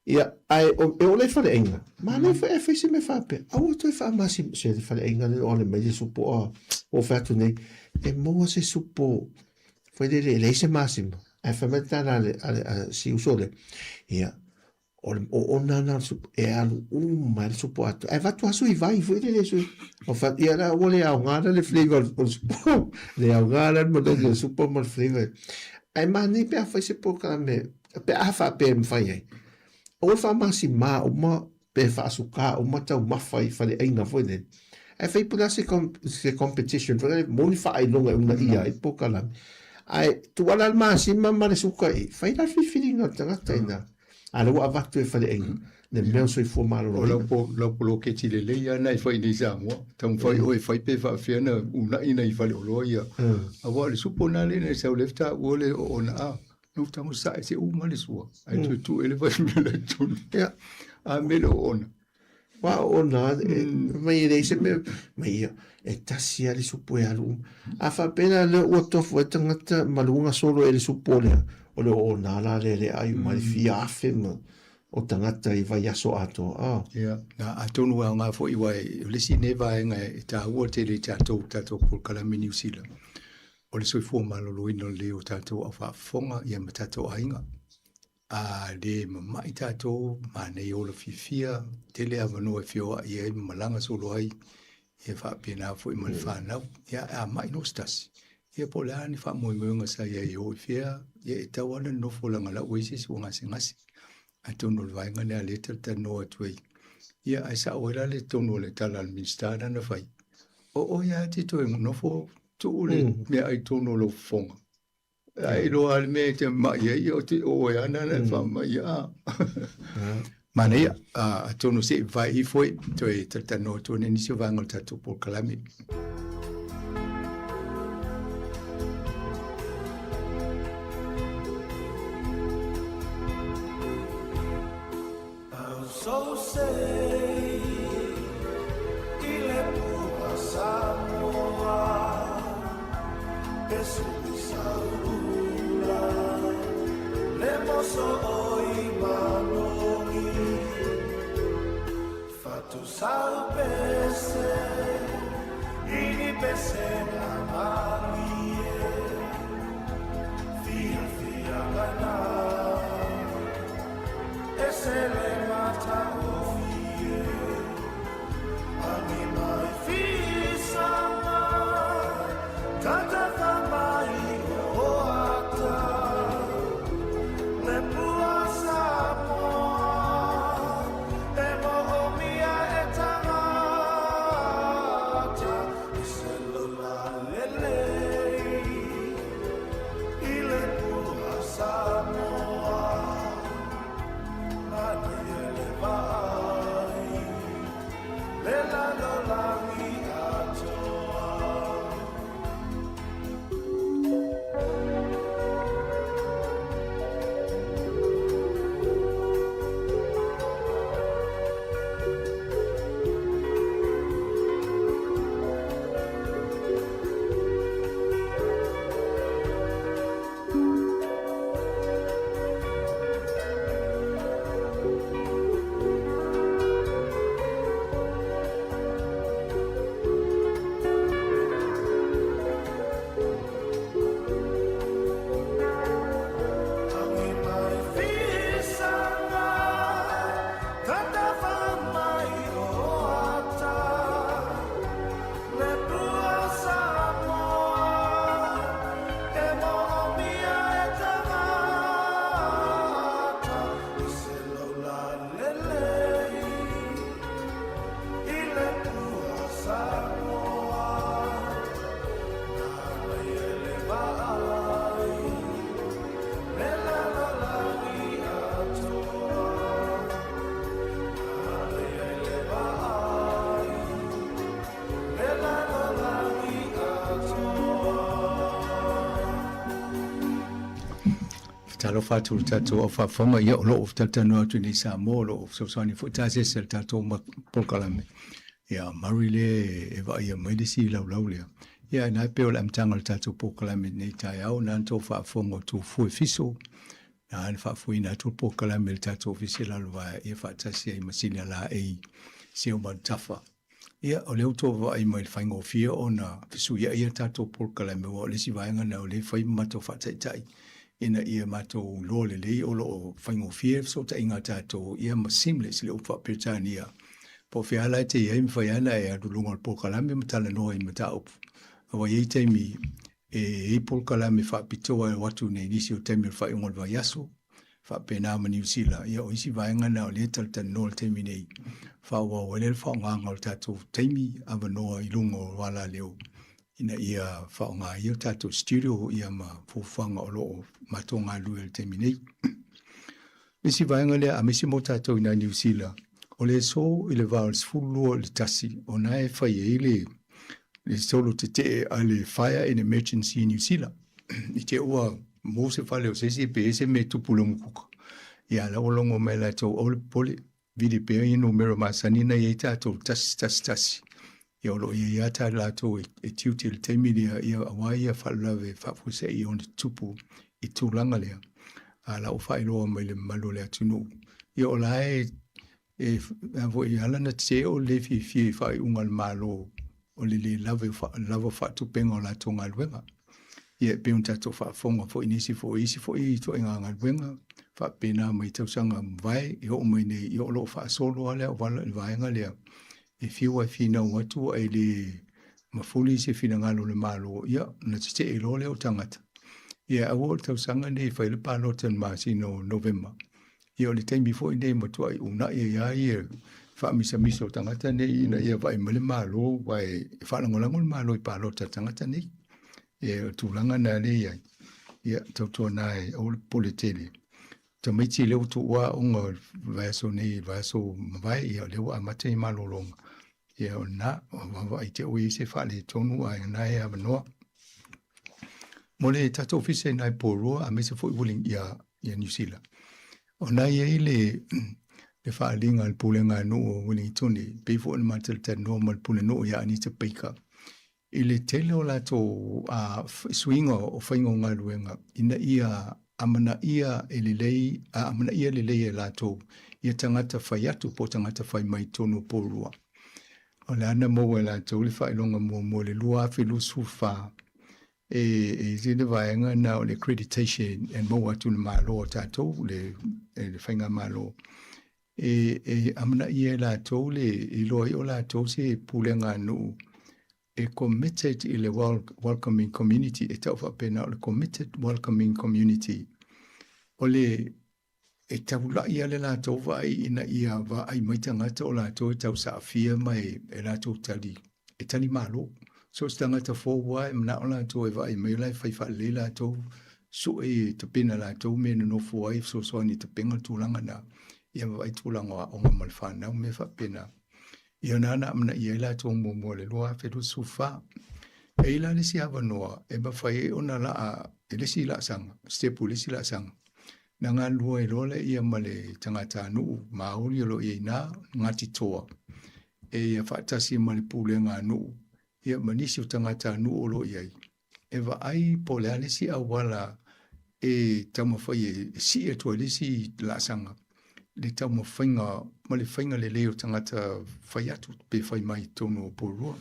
Ia, ae o, e oo lea i faleaiga, manaia foi ae fai se mea faapea, aua toe faamasi, se le faleaiga lea o ale mai le supo a, ua fai atu nei, e maua se supo, foi lele, e leai se masima, ae fai mai le tala a le, a le, a si uso lea, ia, o le oona lena o le supo, e alu uma ai le supo atoa. Ae avatu lava sui vai foi lele sui. O fa, ia la, ua le aoga la le flavor o le supo. Le aoga la le manogi o le supo ma le flavor. Ae manaia pe a fai se polokalame, pe a faapea e mafai ai. Aua le faamasima uma pe faasukā uma taumafa i faleaiga foi lele. Ae fai po o le a se, se competition foi lele, mo ni faailoga e uunaia ai le polokalame. Ae tuu ala le masima ma le suka i, fai la le filifiliga a le tagata ina. A lea ua avatu e faleaiga le mea o soifua maloloina. O lau, lau poloketi lelei lava na e fai nei i Samoa. Taumafai oe e fai pe faapefea ona uunai nai faleoloa ia. Aua o le supo lena lea na sau lea faatoa le oona a. Na ou tago sae se uma le sua. Ae toe tuu ai le fuainumera i totonu. A me le oona. Wa oona, mai e leai se mea, mai ia, e tasi lava le supo e alu uma. A faapea la lea ua tofu ai tagata ma luga solo e le supo lea, o le oona la lea le ai uma le fia afe ma o tagata i vaiaso atoa. Ah. Ia, na atonu e aoga foi aua o le isi nei vaega e taua tele i tatou, tatou polokalame Niu Sila, o le soifua maloloina lelei o tatou au faafofoga ia ma tatou aiga. A le mama'i tatou, manaia ola fiafia, tele avanoa e feoa'i ai ma malaga solo ai, ia faapena foi ma le fanau. Ia, a ma'i loa se tasi, ia po o le a ni faamoemoega sa i ai e o i fea, ia e tatau lava ona nonofo lagalau ai se isi ua gasegase. Atonu o le vaega lea lea e talatalanoa atu ai. Ia, ae sao ai la le tonu o le tala a le Minisita lana na fai, o oe lava e te toe nofo tuu le meaai i totonu o lou fofoga. Ai iloa le mea e te ma'i ai, o te oe ana na e faama'i a. Manaia, atonu se i vae ifo e toe talatalanoa atu ai nisi o vaega o le tatou polokalame. So say i le pua Samoa e sui saula le moso oi manogi fatu sau pese ini pese na malie fia fia kana e se le mata o fie Agi mai fisanga tata mai o ata le pua Samoa e mo o mia e tangata i se lola lelei i le pua Samoa Manaia le vaai le lalolagi atoa. Agi mai fisanga tata mai o ata le pua Samoa e mo o mia e tangata i se lola lelei i le pua Samoa Manaia le vaai le lalolagi atoa Manaia le vaai le lalolagi atoa. Talofa atu i le tatou au faafofoga, ia o lo o talatalanoa atu nei Samoa, o lo o fesoasoani foi tasese a le tatou polokalame. Ia Murray lea e vaaia mai le isi laulau lea. Ia ae na e pei o le amataga o le tatou polokalame i lenei taeao, na ona tou faafofoga o Tufue Fiso, na ona faafoeina atu le polokalame i le tatou Ofisa i Lalovaea, ia faatasi ai ma Sina Laei Seumanutafa. Ia, o lea ua tou vaavaai mai i le faigofie ona fesuiai a tatou polokalame, aua o le isi vaega lena o lea e fai ma matou faataitai ina ia matou iloa lelei o lo o faigofie le fesootaiga a tatou, ia ma seamless le upu faa-Peretania. Po o fea la e te i ai, mafai lava ona e alu i luga o le polokalame ma talanoa i mataupu. Aua e i ai taimi e i ai polokalame faapitoa e o atu nei i nisi o taimi o le faaiuga o le vaiaso, faapena ma Niu Sila. Ia, o isi vaega na o lea e talatalanoa i le taimi nei, faaauau ai lea le faaaogaga o le tatou taimi avanoa i luga o alaleo ina ia faaaoga ai o tatou studio ia ma fuafuaga o lo o matou galulue i le taimi nei. Le isi vaega lea, aemaise mo tatou i nai Niu Sila, o le aso i le va o le 12 i le 1, o na e fai ai le le solo tetee a le Fire and Emergency New Zealand. I te ua mo se fale o se isi pe ese me tupu le mukuka. Ia la ua logo mai latou aua le popole, vili pea ia numera masani na i ai tatou 111. Ia o lo o i ai lava ta latou e tiute i le taimi lea, ia aua ia faalavelave faafuasei ona tupu i tulaga lea. A la ua faailoa mai le mamalu o le atunuu. Ia o la e E foi ala na tetee o le fiafia i faaiuga a le Malo o le le lava lava faatupenga o latou galuega. Ia e pei ona tatou faafofoga foi i nisi foi isi foi ituaiga galuega faapena mai tausaga mavae e oo mai nei, ia o lo o faasolo lava le auala le vaega lea e fiu e finau atu ae le mafuli se finagalo o le Malo, ia ona tetee loa lea o tagata. Ia aua o le tausaga lenei e fai le palota i le masina o Novema. Ia o le taimi foi lenei e matuai uunai ai lava ia faamisamisa o tagata nei ina ia vaai mai le Malo, aua e faalagolago le Malo i palota a tagata nei. Ia o le tulaga lena lea e i ai, ia tautuana e aua le popole tele. Tamaiti lea ua tuua aoga o le vaiaso nei, le vaiaso ua mavae, ia o lea ua amata i malologa. Ia o lena, o vaavaai te ua i ai se faaletonu ae o lena e avanoa. Mo le tatou ofisa i nai Porirua aemaise foi Willing ia, ia Niu Sila. O na i ai le, le faaaliga a le pulega a nuu o Ueligitone, pei foi ona ma talatalanoa ma le pulenuu ia Anita Baker i le tele o latou suiga o faiga o galuega ina ia amanaia e lelei, amanaia lelei e latou ia tagata fai atu po o tagata fai mai i totonu o Porirua. O le a na maua e latou le faailoga muamua i le 2024 e i ai le vaega lena o le accreditation e maua atu i le Malo a tatou, le Faigamalo, e amanaia e latou le iloa ai o latou se pulega a nuu e committed i le welcoming community, e tau faapena o le committed welcoming community. O le e taulai lava le latou vaai ina ia vaai mai tagata o latou e tausaafia ma e latou tali, e tali malo. So o se tagata fou lava e manao latou e vaai mai o la e fai faalelei latou, sue e tapena latou mea e nonofo ai, fesoasoani i tapena le tulaga lena, ia ma vaai tulaga o aoga ma le fanau ma mea faapena. Ia na na amanaia ai latou muamua i le 2024. E i ai la le isi avanoa e mafai ai ona laa i le isi laasaga, sitepu i le isi laasaga. Na galulue ai loa lea ma le tagatanuu Māori o lo o i ai i ina, Ngāti Toa, e ia faatasi ma le pulega a nuu ia ma nisi o tagatanuu o lo o i ai, e vaai po o le a le isi auala e taumafai e sii atu ai le isi laasaga le taumafaiga ma le faiga lelei o tagata fai atu pe fai mai i totonu o Porirua.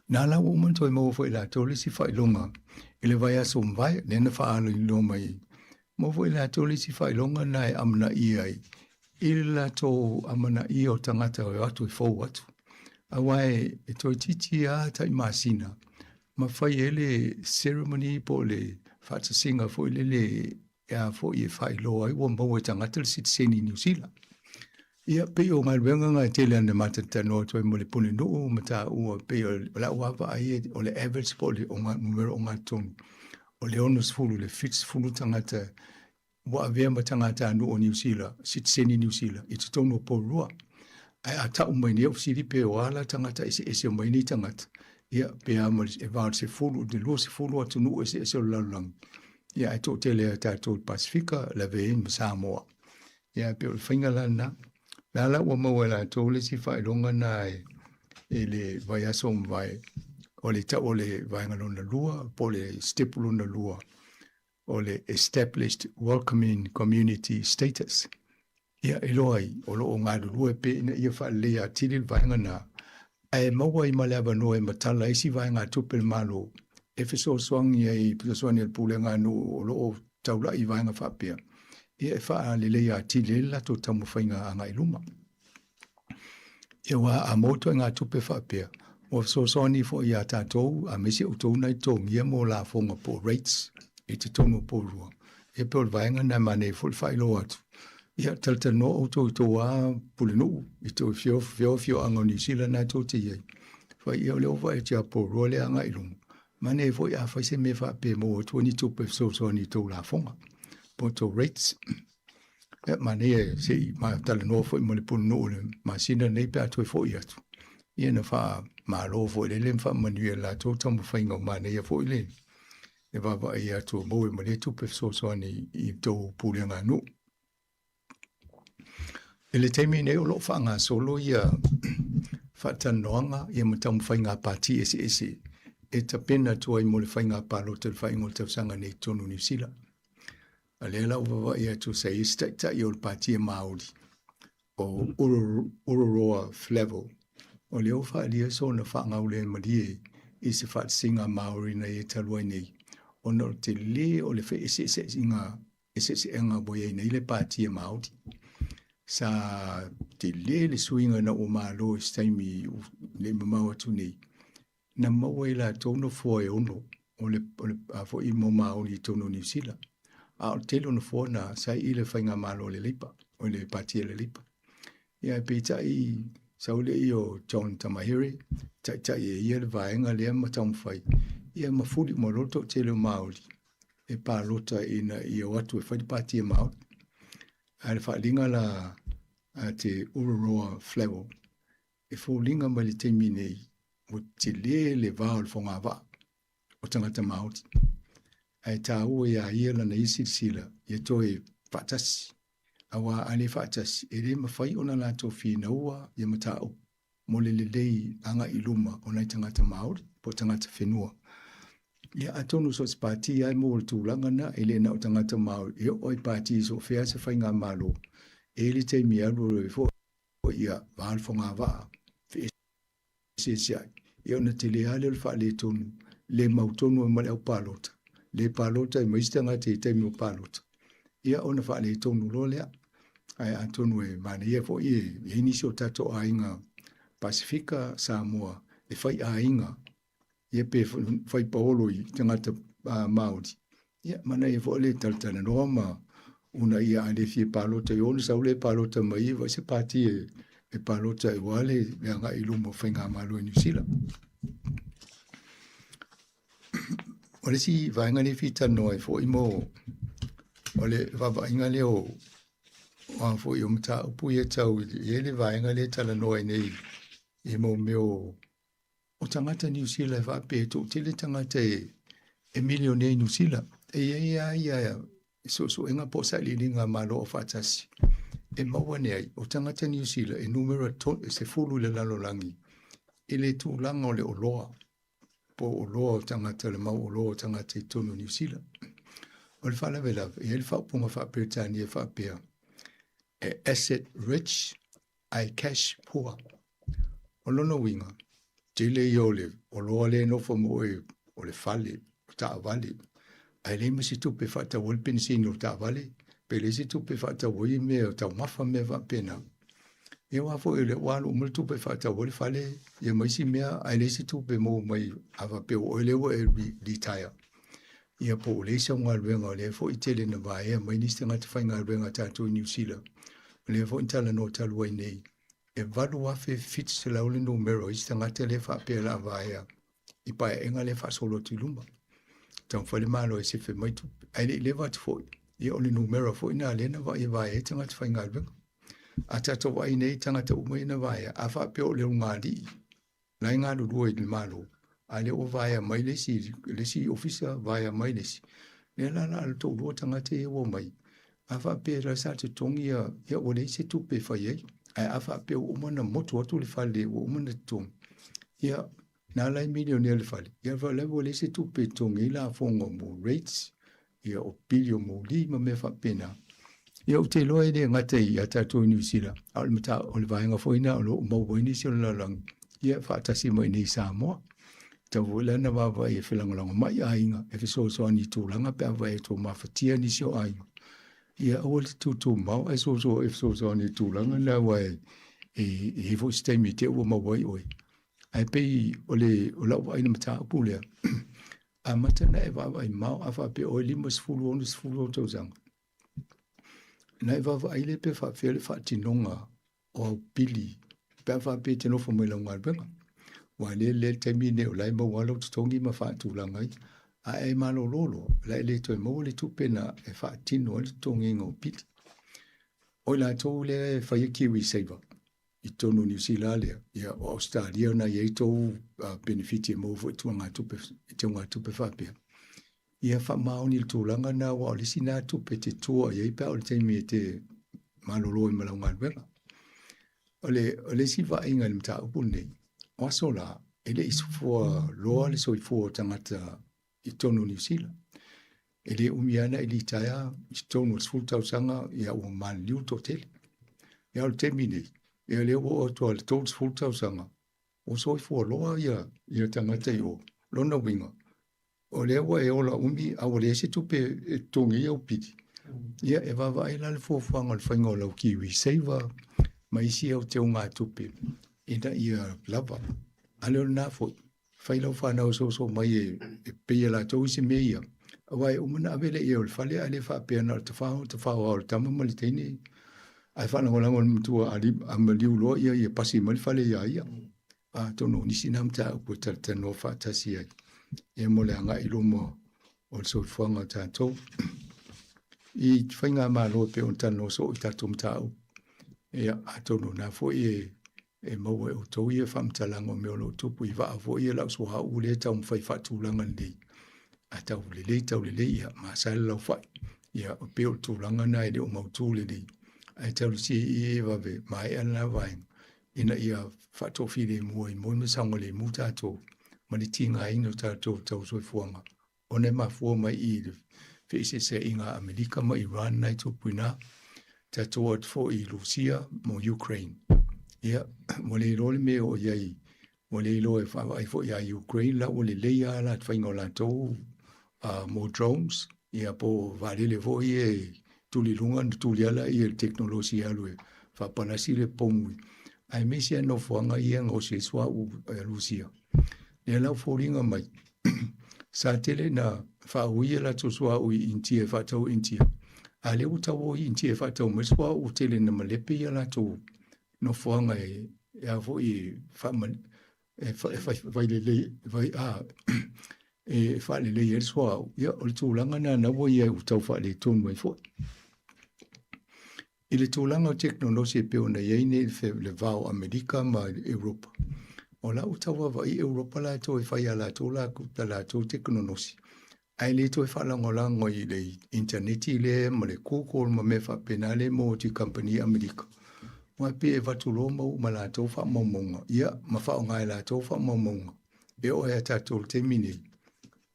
Na la ua uma ona toe maua foi e latou le isi faailoga i le vaiaso ua mavae, lea na faaaloiloa mai ai. Maua foi e latou le isi faailoga na e amanaia ai i le latou amanaia o tagata e o atu e fou atu. Aua e toeitiiti lava tai masina ma fai ai le ceremony po o le faatasiga foi lele e a foi e faailoa ai ua maua e tagata le sitiseni i Niu Sila. Ia, pei o galuega na e tele ana matalatalanoa atu ai ma le Pulenuu ma taua pei o lau lava vaai o le average po o le numera ogatotonu o le 60 i le 70 tagata ua avea ma tagatanuu o Niu Sila, sitiseni Niu Sila i totonu o Porirua. Ae a tau mai nei au fesili pe o a la tagata eseese o mai nei tagata, ia pe a ma le va o le 10 i le 20 atunuu eseese o le lalolagi, ia ae toatele a tatou i le Pasefika, lavea ai ma Samoa. Ia e pei o le faiga la lena. O la la ua maua e latou le isi faailoga lena e le vaiaso ua mavae, o le tau o le vaega lona lua po o le sitepu lona lua o le Established Welcoming Community Status. Ia, e iloa ai, o lo o galulue pea ina ia faaleleia atili le vaega lena, ae maua ai ma le avanoa e matala ai isi vaegatupe a le Malo e fesoasoani ai, fesoasoani a le Pulega a nuu o lo o taulai i vaega faapea, ia e faaleleia atili ai le latou taumafaiga agai i luma. Ia aua a maua ituaiga tupe faapea, ua fesoasoani foi iā tatou aemaise outou na i totogia mo lafoga po o rates i totonu o Porirua. Ia pei o le vaega lena e manaia foi le faailoa atu. Ia talatalanoa outou i tou lava pulenuu, i tou afioaga o Niu Sila lena tou te i ai. Fai ia o lea ua vaai atu ia Porirua lea e agai i luma. Manaia foi a fai se mea faapea e maua atu ai ni tupe e fesoasoani i tou lafoga po o tou rates. Ia, manaia se i talanoa foi ma le pulenuu i le masina lenei pe a toe foi atu. Ia na faamalo foi lele ma faamanuia i le latou taumafaiga ua manaia foi le vaavaai atu ua maua ma lea tupe fesoasoani i tou pulega a nuu. I le taimi nei o lo o faagasolo ia faatalanoaga ia ma taumafaiga a pati eseese e tapena atu ai mo le faiga palota i le faaiuga o le tausaga nei i totonu o Niu Sila. A lea la ua vaavaai atu sa i ai se taitai o le Pati Māori o Ururoa Flavell, o lea ua faaalia sona faagaulemalie i se faatasiga Māori na ia talu ai nei, ona o le tele o le feeseeseaiga eseeseaiga ua i ai nei le Pati Māori. Sa tele le suiga ina ua malo i se taimi le i mamao atu nei, na maua e latou nofoa e ono o le, o le a foi mo Māori i totonu o Niu Sila. A o le tele o nofoa na sa i le faigamalo a le Leipa, o le pati a le Leipa. Ia ae peitai sau le i o John Tamahere, taitai e ia le vaega lea ma taumafai, ia ma fuli uma loa le toatele o Māori e palota ina ia o atu e fai le pati a Māori. Ae le faaaliga la a te Ururoa Flavell, E foliga mai le taimi nei, ua tele le va o le fogavaa o tagata Māori, ae taua iā ia lana ia silasila ia toe faatasi. Auā a le faatasi, e le mafai ona latou finaua ia mataupu mo le lelei agai i luma o nai tagata Māori po o tagata whenua. Ia, atonu so o se pāti lava e maua le tulaga lena, e le na o tagata Māori, e oo i pāti so o fea se faigamalo, e i ai le taimi e alu alu ai foi ia va le fogavaa, feeseeseai, ia ona tele lava lea o le faaletonu, le mautonu ai ma le au palota, le palota ai ma isi tagata i taimi o palota, ia ona faaletonu loa lea. Ae atonu e manaia foi e i ai nisi o tatou aiga Pasefika, Samoa, e fai aiga, ia pe fai paolo i tagata Māori, ia manaia foi le talatalanoa ma una ia a le fia palota i ona sau le palota mai i vai se pāti e palota ai aua le agai i luma o faigamalo i Niu Sila. O le isi vaega lea e fia talanoa ai foi mo o le vaavaaiga lea o a foi o mataupu ia tau i i le vaega lea e talanoa ai nei i mo mea o tagata Niu Sila e faapea e toatele tagata e milionea i Niu Sila. E i ai lava ia suesuega po o sailiiliga a Malo Aufaatasi e maua nei ai, o tagata Niu Sila e numera 10 i le lalolagi i le tulaga o le oloa, po o oloa o tagata, le mau oloa o tagata i totonu o Niu Sila. O le faalavelave, e i ai le faaupuga faa-Peretania e faapea, e asset rich ae cash poor. O lona uiga, tele ia o le oloa lea e nofo ma oe o le fale, o taavale, ae leai ma se tupe e faatau ai le penisini o le taavale, pe leai se tupe e faatau ai mea o taumafa ma mea faapena. Ia aua foi o lea ua alu uma le tupe e faatau ai le fale, ia ma isi mea, ae leai se tupe e maua mai a faapea ua oe lea ua e retire. Ia po ua leai sau galuega, o lea foi e tele ina vaea mai nisi tagata faigaluega a tatou i Niu Sila. O lea foi na talanoa talu ai nei, e 8,700 le numera o isi tagata lea faapea o le a vaea i paeaiga lea e faasolo atu i luma. Taumafai le Malo e sefe mai tupe, ae le i leva atu foi, ia o le numera foi lena lea na vaai e vaea ai tagata faigaluega. A tatou vaai nei i tagata uma ia na vaea, a faapea o le ulugalii la e galulue i le Malo, a lea ua vaea mai le isi, le isi ofisa, vaea mai le isi. Lea la la le toalua tagata ia ua omai, a faapea la sa totogi ia, ia ua leai se tupe e fai ai. Ae a faapea ua uma ona motu atu le fale, ua uma ona totogi, ia, na la e milionea le fale, ia la ua leai se tupe e totogi ai lafoga mo rates, ia o pili o moli ma mea faapena. Ia ou te iloa e le gata ia tatou i Niu Sila, a o le mata, o le vaega foi lena o lo o maua ai nisi o le lalolagi, ia faatasi mai i nei i Samoa. Tatau foi la ona vaavaai e felagolagomai aiga e fesoasoani i tulaga pe a vaai e tou mafatia nisi o aiga. Ia aua le tutumao ae soso e fesoasoani i tulaga na aua e i ai foi se taimi e te i ua maua ai oe. Ae pei o le o lau vaai i le mataupu lea, amata ona e vaavaai mao a faapea oe 50, 60 ou tausaga. Na e vaavaai lea pe faapefea le faatinoga o au pili pe a faapea e te nofo mai lau galuega. Aua lea le taimi lenei o la e maua lou totogi ma faatulaga ai. A e malolo loa, o la e le toe maua le tupe na e faatino ai le totogiina o pili. O i latou lea e faia KiwiSaver, i totonu o Niu Sila lea, ia, o Ausetalia na i ai tou penefiti e maua foi i tuagatupe, i teugatupe faapea. Ia faamaoni le tulaga lena aua o le isi lena tupe e te tua i ai pe a o le taimi e te malolo ai ma lau galuega. O le, o le isi vaaiga i le mataupu lenei, o aso la, e le i soifua loa le soifua o tagata i totonu o Niu Sila. E le umi lava ona e litaea i totonu o le 10 tausaga, ia ua maliliu le toatele. Ia o le taimi nei, ia lea ua oo atu lava i le 30 tausaga, ua soifua loa ia, ia tagata i o. Lona uiga, o lea ua e ola umi a ua leai se tupe e totogi ai au pili. Ia e vaavaai la le fuafuaga o le faiga o lau KiwiSaver ma isi au teugatupe ina ia lava. A le o lena foi, fai lau fanau e soso mai e pei e latou isi mea ia. Aua e uma ona ave le ia o le fale ae le faapea na o le tafao, tafao lava o le tama ma le teine. Ae faalagolago i le matua a maliu loa ia, ia pasi mai le fale ia ia. Atonu o nisi na mataupu e talatalanoa faatasi ai ia mo le agai i luma o le soifuaga o tatou. I faigamalo e pei ona talanoa soo i tatou mataupu, ia atonu o na foi e maua e outou ia faamatalaga o mea o lo o tupu i vaa foi ia lau suauu lea e taumafai faatulaga lelei. A tau lelei, tau lelei, ia masae le laufai. Ia, e pei o le tulaga lena e le o mautu lelei. Ae talusia i e vave maea lena vaega ina ia faatoafilemu ai moi ma saogalemu tatou ma le tigaina o tatou tau soifuaga ona e mafua mai i le feeseeseaiga a Amerika ma Iran na e tupu i ina. Tatou atu foi i Rusia ma Ukraine. Ia, ua le iloa le mea o i ai, ua le iloa e vaavaai foi ia Ukraine la ua lelei lava la faiga o latou mo drones, ia po o vaalele foi ia e tuli i luga ona tuli lava lea i le tekonolosi e alu e faapalasi le pomu aemaise lava nofoaga ia e gaosi ai suauu a Rusia. Lea la ua foliga mai, sa tele ina faaui a latou suauu i Initia e faatau i Initia, a o lea ua tau o i Initia e faatau mai suauu ua tele ina malepe ia latou nofoaga e a foi e e fai lelei e faalelei ai le suauu. Ia, o le tulaga lena na ua i ai ua tau faaletonu ai foi. I le tulaga o tekonolosi e pei ona i ai nei le va o Amerika ma Europa, o la ua tau vaavaai Europa latou e fai a latou latou tekonolosi, ae le toe faalagolago i le initaneti lea ma le Google ma mea faapena lea e maua atu i kamupani Amerika. Aua e pei e avatu loa ma uma latou faamaumauga, ia, ma faaaoga e latou faamaumauga. E oo ia tatou i le taimi nei,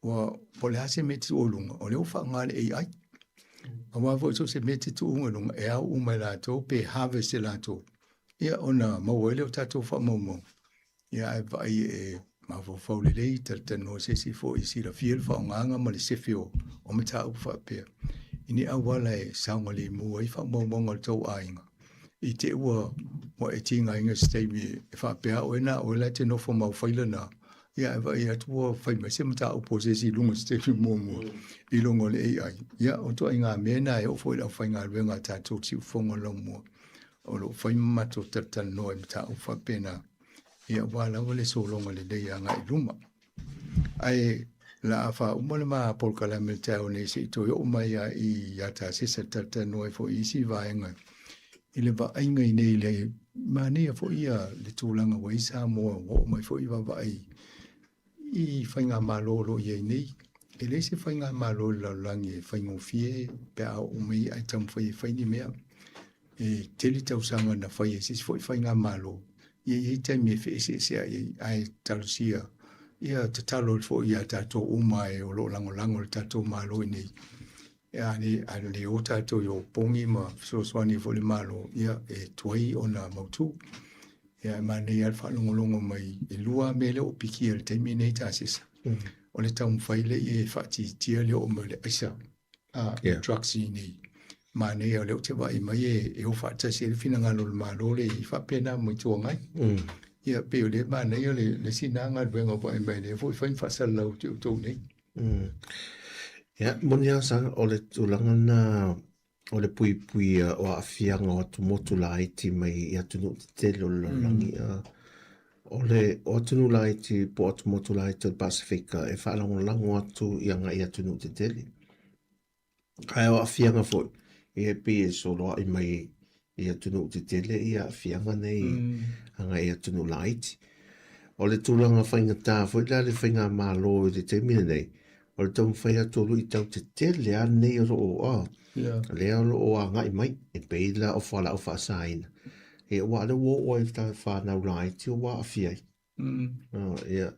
ua po o le a se mea e te tuu i luga, o lea ua faaaoga le AI. Aua foi so o se mea e te tuuina i luga, e ao uma e latou pe harvest e latou, ia ona maua ai lea o tatou faamaumauga. Ia ae vaai e mafaufau lelei, talatalanoa se isi foi e silafia le faaaogaina ma le sefe o mataupu faapea i ni auala e saogalemu ai faamaumauga o le tou aiga. I te i ua e tigaina i se taimi e faapea oe na o oe la e te nofo ma au faila na, ia ae vaai atu ua fai mai se mataupu a se isi i luga o se taimi muamua i luga o le AI. Ia, o ituaiga mea na e oo foi i le aufaigaluega a tatou siufofoga laumua o lo o fai ma matou talatalanoa i mataupu faapena, ia aua lava le sologa lelei agai i luma. Ae la a faauma le ma polokalame i le taeao nei se i toe oo mai lava ia Tasesa e talatalanoa ai foi i isi vaega i le vaaiga i nei le manaia foi ia le tulaga ua i ai Samoa ua oo mai foi vaavaai i faigamalo o lo o i ai nei. E leai se faigamalo i le lalolagi e faigofie pe a oo mai ae taumafai e fai ni mea. E tele tausaga na fai e se isi foi faigamalo, ia e i ai taimi e feeseeseai ai, ae talosia ia tatalo foi ia tatou uma e o lo o lagolago i le tatou Malo i nei. A le, a le o tatou i opogi ma fesoasoani foi le Malo, ia e tuai ona mautu. Ia e manaia le faalogologo mai e lua mea lea ua pikia i le taimi nei Tasesa. O le taumafai lea e faatiatia le oo mai o le aisa a yeah. drugs i nei. Manaia o lea ou te vaai mai e o faatasi ai le finagalo o le Malo le i faapena ma Itu Agai. Ia pei o lea manaia le isi na galuega o vaai mai lea foi fai ma faasalalau atu i outou nei. Ia, moni lava sa, o le tulaga lena o le puipuia o aafiaga o atumotu laiti mai i atunuu tetele o le lalolagi. O le o atunuu laiti po o atumotu laiti o le Pasefika e faalagolago atu i agai i atunuu tetele. Ae o aafiaga foi, ia e pei e soloai mai i atunuu tetele ia aafiaga nei agai i atunuu laiti. O le tulaga faigata foi la le faigamalo i le taimi lenei, o le taumafai atu o luitau tetele lava nei o lo o a, lea o lo o agai mai, e pei la o fualaau faasaina. Ia aua o lea ua oo lava i le fanau laiti ua aafia ai. Ia,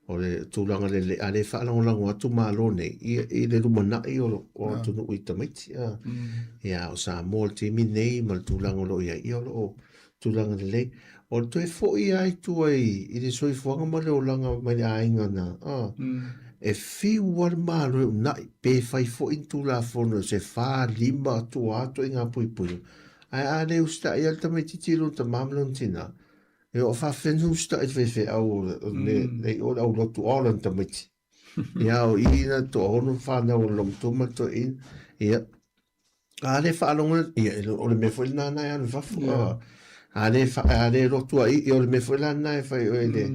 o le tulaga lelei, a le faalagolago atu Malo nei i le lumanai o atunuu i tamaiti. Ia, o Samoa i le taimi nei ma le tulaga o lo o i ai, ia o lo o tulaga lelei. O le toe foi lava i tua i le soifuaga ma le olaga mai le aiga na, e fiu lava le Malo e uunai, pe fai foi ni Tulafono se 4, 5 tua atu i ngā puipuiga. Ae a le usitai lava le tamaitiiti i lona tama ma lona tinā, E o faafefea usitai le faifeau o le nei o le au lotu o lona tamaiti. Ia o i na toaono whanau o le lomatua ma le toeaina. Ia, a le faalogo, ia, o le mea foi lena na e alu i fafo. Yeah. A le, a le lotu a i, ia o le mea foi la lena e fai oe le,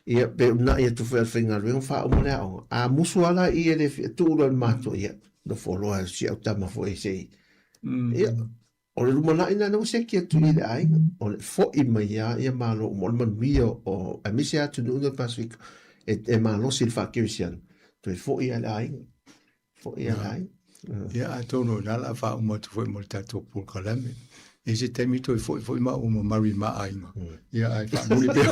ia, pe unai atu foi a le faigaluega faauma le aoga. A musu lava la i e le fia tuu loa i le matua, ia, nofo loa si au tama foi se i. Ia, O le lumanai lena ua seki atu i le aiga, o le fo'i mai lava ia Malo uma, o le manuia o, aemaise lava atunuu nei o le Pasefika, e malosi i le faa-kerisiano, toe fo'i lava i le aiga, fo'i lava i le aiga. Ia, atonu o lena o le a faauma atu foi mo le tatou polokalame. I se taimi toe foi foi maua ma Murray ma aiga. Ia, ae faamuli pea.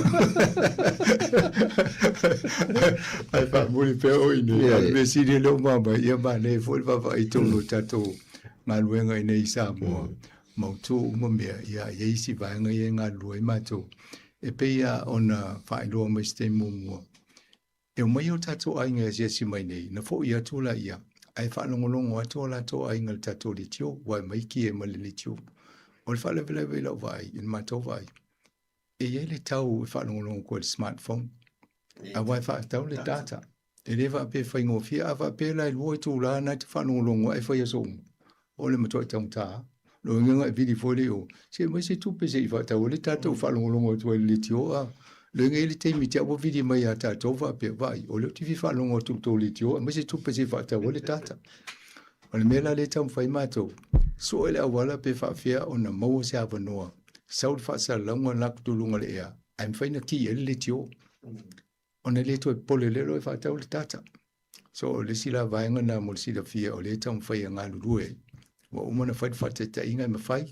Ae faamuli pea oe i inei. A o le mea sili lea ua maua mai, ia manaia foi le vaavaai tonu o tatou galuega i inei i Samoa. Mautu uma mea, ia, e i ai isi vaega ia e galulue ai matou. E pei lava ona faailoa mai i se taimi muamua, E omai o tatou aiga e asiasi mai nei, na foi atu laia, ae faalogologo atu o latou aiga i le tatou leitio, ua aumai ki e ma le leitio. O le faalavelave i lau vaai, i le matou vaai, e i ai le tau e faalogologo atu ai i le smartphone, aua e faatatau le data. E le faapea e faigofie, a faapea la e lua itula na e te faalogologo ai e fai aso uma, o le matuai taugata lava. Lona uiga e vili foi le o, se aumai se tupe se i faatau ai le tatou faalogologo atu ai i le leitio a. Lona uiga e i ai le taimi te i ua vili mai ia tatou faapea, vaai, o lea ou te fia faalogo atu i le tou leitio, aumai se tupe se i faatau ai le data. O le mea la lea e taumafai matou, sue le auala pe faapefea ona maua se avanoa, sau le faasalalauga la atu i luga o le ea, ae mafai ona ki ai le leitio. Ona le toe popole lea loa e faatau le data. So o le isi la vaega lena mo le silafia o lea e taumafai e galulue ai. Ua uma ona fai le faataitaiga e mafai,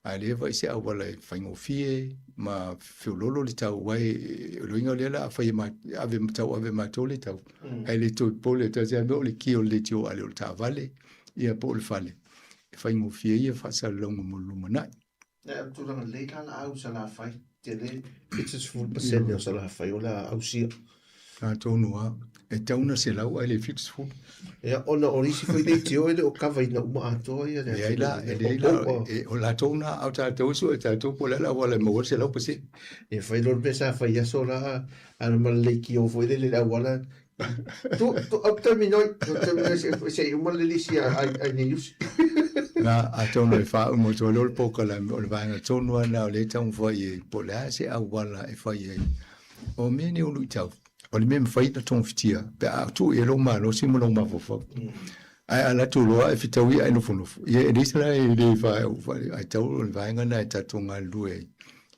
ae le vaai se auala e faigofie ma feololo le tau, aua o le uiga o lea la a fai e ave tau ave e matou le tau, ae le toe popole atu lava mea o le ki o le leitio a le o le taavale ia po o le fale, e faigofie ia faasalalauga mo le lumanai. Ae o le tulaga lelei la la au Salafai, tele 70% o Salafai o le a ausia. Atonu lava, e tatau ona 100 ae le 70. Ia, ona o isi foi leitio e le o kavaina uma atoa ia le Leai la, e leai la, o latou na, a o tatou e sue tatou po o le a le auala e maua ai le 100%. Ia fai loa le mea sa fai aso la, a ma le leitio foi lele i le auala, Tu, tu, au terminoi, au terminoi se, se i uma le lisi a, a, a nei usi. Na, atonu e faauma atu ai loa le polokalame, o le vaega tonu lava lena o lea e taumafai i ai, po o le a se auala e fai ai. O mea nei o luitau, o le mea e mafai ona togafitia pe a tuu i ai lou malosi ma lou mafaufau. Ae a alu atu loa e fetaui ae nofonofo, ia e leai se la e le ae tau o le vaega lena e tatou galulue ai,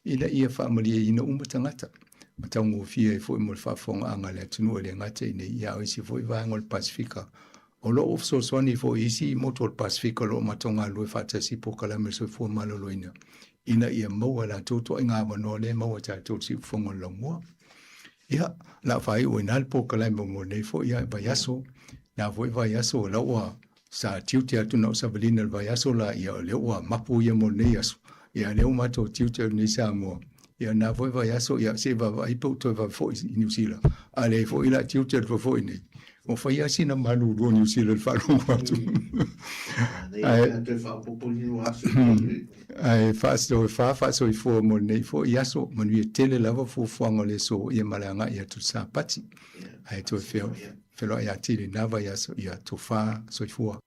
ina ia faamalieina uma tagata ma taugofie ai foi mo le faafofogaaga a le atunuu e le gata i inei, a o isi foi vaega o le Pasefika. O lo o fesoasoani foi i isi motu o le Pasefika o lo o matou galulue faatasi i polokalame o le soifua maloloina ina ia maua e latou ituaiga avanoa lea e maua e tatou i le siufofoga o le laumua. Ia, o le a faaiu ai i ina le polokalame mo lenei foi vaiaso. Na foi vaiaso o la ua Sa tiute atu na o savalina i le vaiaso la, ia o lea ua mapu ia mo lenei aso. Ia lea ua matou tiute atu nei Samoa. Ia na foi vaiaso, ia se i vaavaai pe ou toe vave foi i Niu Sila. A leai foi la tiute atu foi nei. Ua fai lava sina malulu o Niu Sila i le faalogo atu. Ae faasoifua faasoifua mo lenei foi aso. Manuia tele lava fuafuaga o le aso ia ma le agai atu i le Sapati. Ae toe Feiloai atili i lena vaiaso, ia tofa soifua.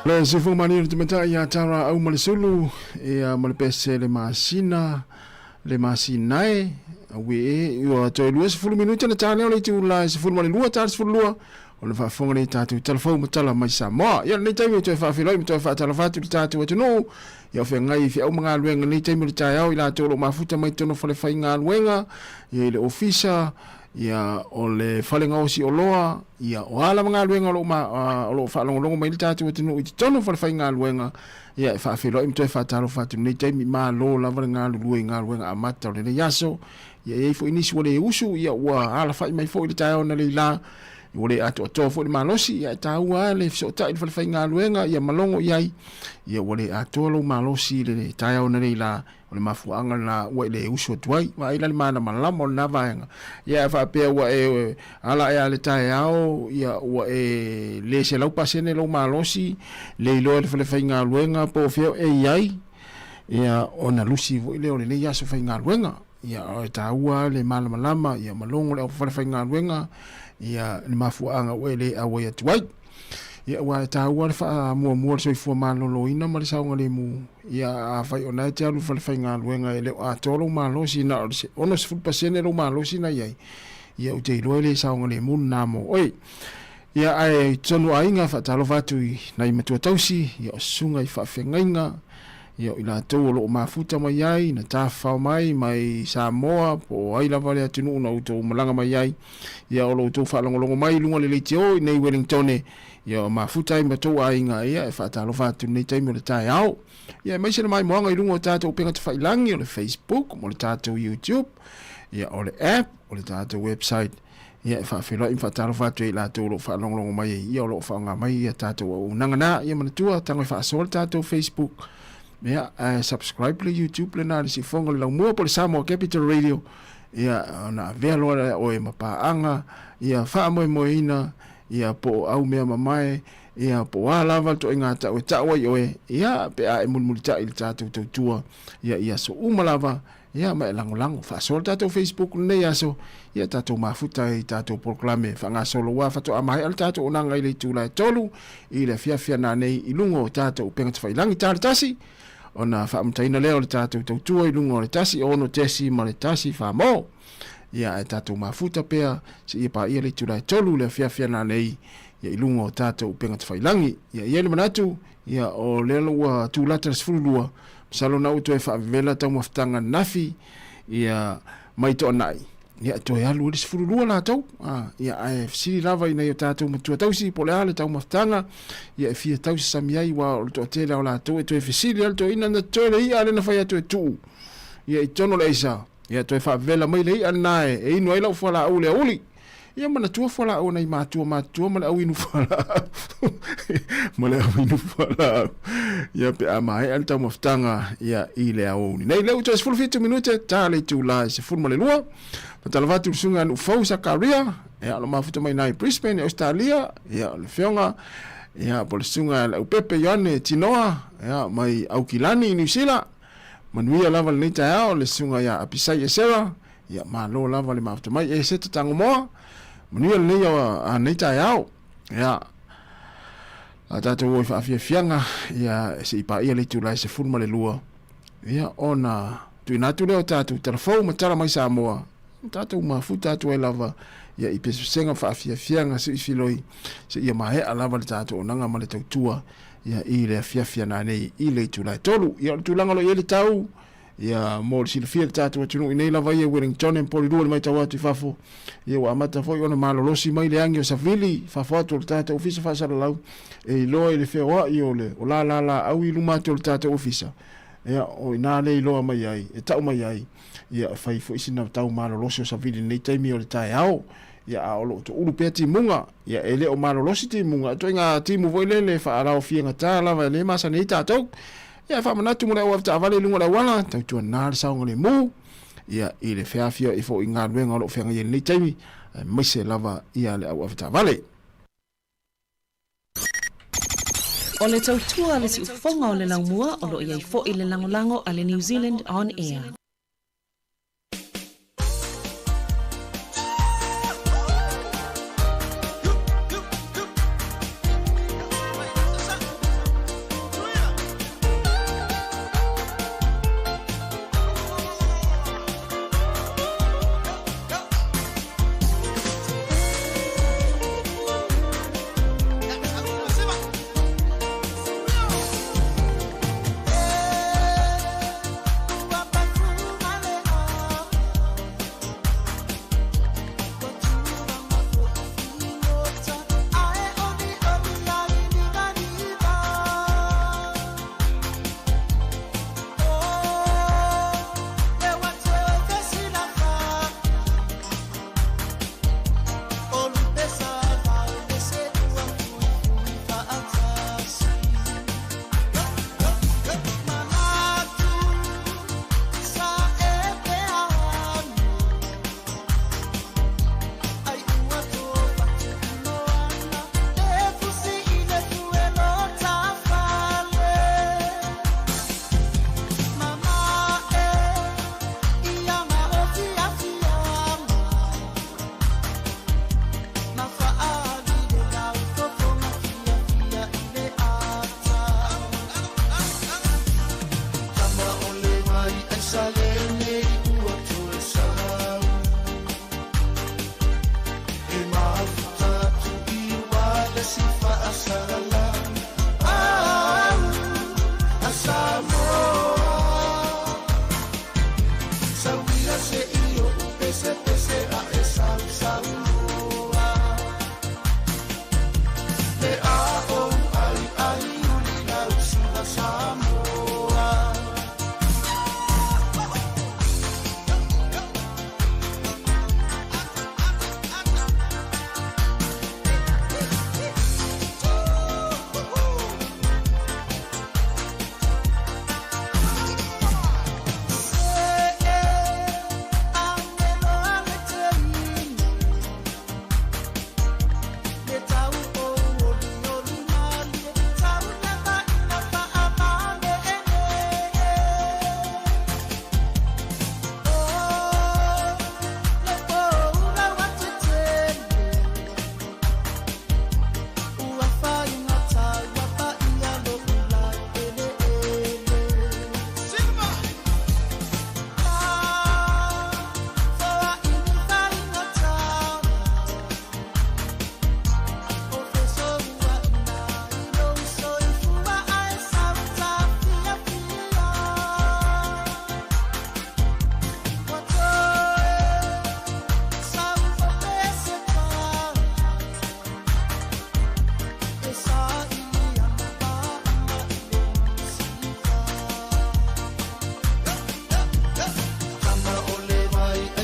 Le sifu mani le tamaitai ia Tara Aumalesulu ia ma le pese le masina le masinae aue e ua toe 20 minute na tā lea o le itula e 12 tā le 12 o le faafofoga nei tatou talafou ma tala mai Samoa. Ia lenei taimi e toe faafeiloai ma toe faatalofa atu i le tatou atunuu ia o feagai i feau ma galuega lenei taimi o le taeao i latou o lo o mafuta mai totonu o falefaigaluega ia i le ofisa ia o le fale gaosi oloa ia o a lava galuega o lo o ma, o lo o faalogologo mai le tatou atunuu i totonu o falefaigaluega ia e faafeiloai ma toe faatalofa atu lenei taimi malo lava le galulue i galuega amata o lenei aso ia e i ai foi nisi ua le usu ia ua alafai mai foi le taeao na leila ua le atoatoa foi le malosi ia e taua lava le fesootai i le falefaigaluega ia malogo i ai ia ua le atoa lou malosi i le taeao na leila O le mafuaaga lena ua e le usu atu ai. Vaai la le malamalama o lena vaega. Ia a faapea ua e ala ea le taeao, ia ua e le 100% lou malosi, le iloa e le falefaigaluega po o fea e i ai, ia ona lusi foi lea o lenei aso faigaluega. Ia e taua le malamalama, ia malogo le falefaigaluega, ia le mafuaaga ua e le auai atu ai. Ia aua e taua le faamuamua o le soifua maloloina ma le saogalemu. Ia afai o lena e te alu i le falefaigaluega e le o atoa lou malosi, na o le 60% lou malosi na i ai, ia ou te iloa e le saogalemu lena mo oe. Ia ae i totonu o aiga, faatalofa atu i nai matua tausi, ia o susuga i faafeagaiga, ia o i latou o lo o mafuta mai ai, na tafafao mai mai Samoa po o ai lava le atunuu na outou malaga mai ai, ia o lo outou faalogologo mai i luga o le leitio i nei Wellingtone, ia o mafuta ai ma tou aiga, ia e faatalofa atu i lenei taimi o le taeao. Ia aemaise le maimoaga i luga o tatou upega tafailangi, o le Facebook, mo le tatou YouTube, ia o le app, o le tatou website, ia e faafeiloai ma faatalofa atu ai i latou o lo o faalogologo mai ai, ia o lo o faaaoga mai ia tatou auaunaga na. Ia manatua, tago e faasoa le tatou Facebook, ia ae subscribe le YouTube lena le siufofoga o le Laumua po o le Samoa Capital Radio, ia ona avea loa lea oe ma paaga, ia faamoemoeina, ia po o au mea mamae, ia po o a lava le ituaiga tau e tau ai oe, ia pe a e mulimulitai i le tatou tautua, ia i aso uma lava, Ia ma e lagolago faasoa le tatou Facebook lenei aso, ia tatou mafuta ai i tatou polokalame faagasolo ua faatoa maea le tatou onaga i le itula e 3 i le afiafi a nanei i luga o tatou upega tafailangi ta le tasi ona faamutaina lea o le tatou tautua i luga o le 1 6 tesi ma le 1 4 mo. Ia ae tatou mafuta pea seia paia le itula e 3 i le afiafi a nanei ia i luga o tatou upega tafailangi. Ia i ai le manatu, ia o lea ua tulata le 12 Masalo na ua toe faavevela taumafataga ananafi ia mai Toanai, ia e toe alu ai le 12 latou. A, ia ae fesili lava i nai o tatou matua tausi po o le a le taumafataga ia e fia tausasami ai aua o le toatele lava o latou e toe fesili lava le toeaina na toe le i'a lea na fai atu e tuu ia i totonu o le aisa, ia toe faavevela mai le i'a lena e inu ai lau fualaau i le aoauli. Ia manatua fualaau a nai matua matutua ma le au inu fualaau ma le au inu fualaau ia pe a maea le taumafataga ia i le aoauli nei. Lea ua toe 17 minute ta le itula e 12. Faatalofa atu i le susuga ia Nuufau Sakaria ia o lo mafuta mai i Brisbane i Australia ia o le afioga ia po o le susuga ia Leaupepe Ioane Tinoa ia mai Aukilani i Niu Sila. Manuia lava lenei taeao le susuga ia Apisai Esera. Ia malo lava le mafuta mai e se tatango moa. Manuia lenei a nei taeao. Ia a tatou o i faafiafiaga ia se i paia le itula e 12 ia ona tuuina atu lea o tatou talafou ma tala mai Samoa tatou mafuta atu ai lava ia i pesepesega faafiafiaga se i filoi se ia maea lava le tatou onaga ma le tautua ia i le afiafi ana nei i le itula e 3. Ia o le tulaga o lo o i ai le tau Ia, mo le silafia i le tatou atunuu i nei lava ia i Wellington e Porirua le matau atu i fafo, ia ua amata foi ona malolosi mai le agi o savili i fafo atu o le tatou ofisa faasalalau e iloa i le feoai o le o lalalaau i luma atu o le tatou ofisa. Ia, o ina le iloa mai ai, e tau mai ai, ia e fai foi sina tau malolosi o savili i lenei taimi o le taeao. Ia, a o lo o toulu pea timuga, ia e le o malolosi timuga, e ituaiga timu foi lele e faalaofiagata lava e le masani ai tatou. Ia e faamanatu mo le au avetaavale i luga o le auala, tautuana le saogalemu, ia i le feafioai foi i galuega o lo o feagai ai i lenei taimi, aemaise lava ia le au avetaavale. O le tautua a le siufofoga o le laumua o lo o i ai foi le lagolago a le New Zealand On Air.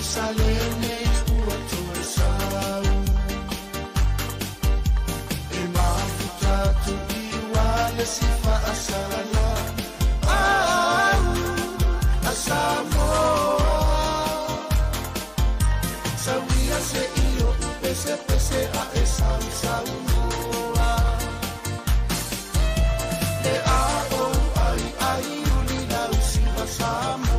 Aisalene ua toe sau E mafuta atu i ua le si faasalala Au a Samoa Sauia se i o pese pese a e sau saunoa Le a o ai ai uli lau siva Samoa.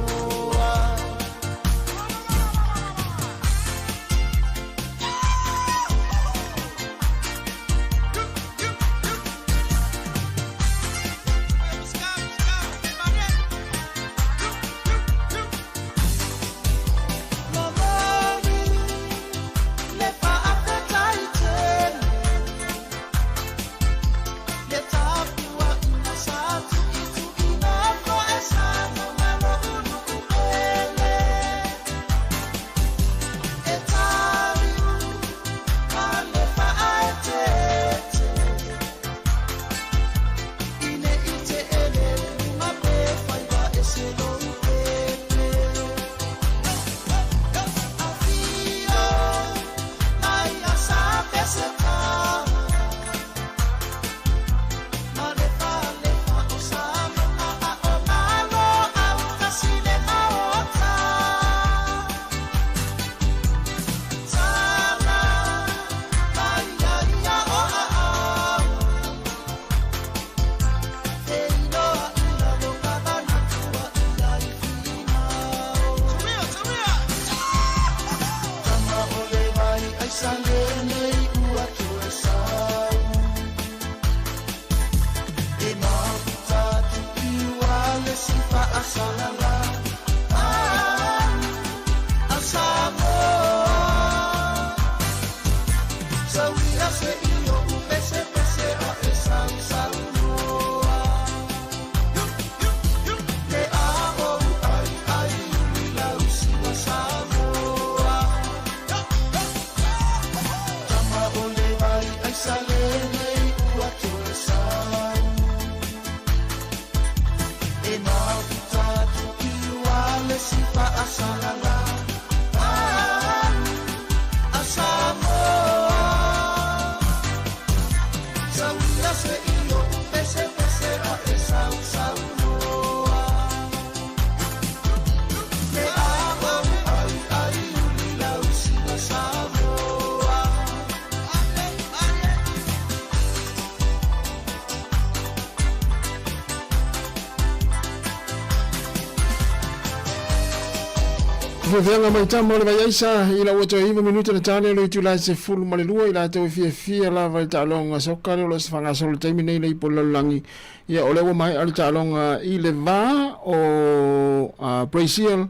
Feafeaga mai tama o le vaiaisa i lau ua toe 9 minute na tale o le itula e 12 i latou e fiafia lava i le taaloga soka lea o lo o faagasolo i le taimi nei le ipu o le lalolagi. Ia o lea ua maea le taaloga i le va o Brazil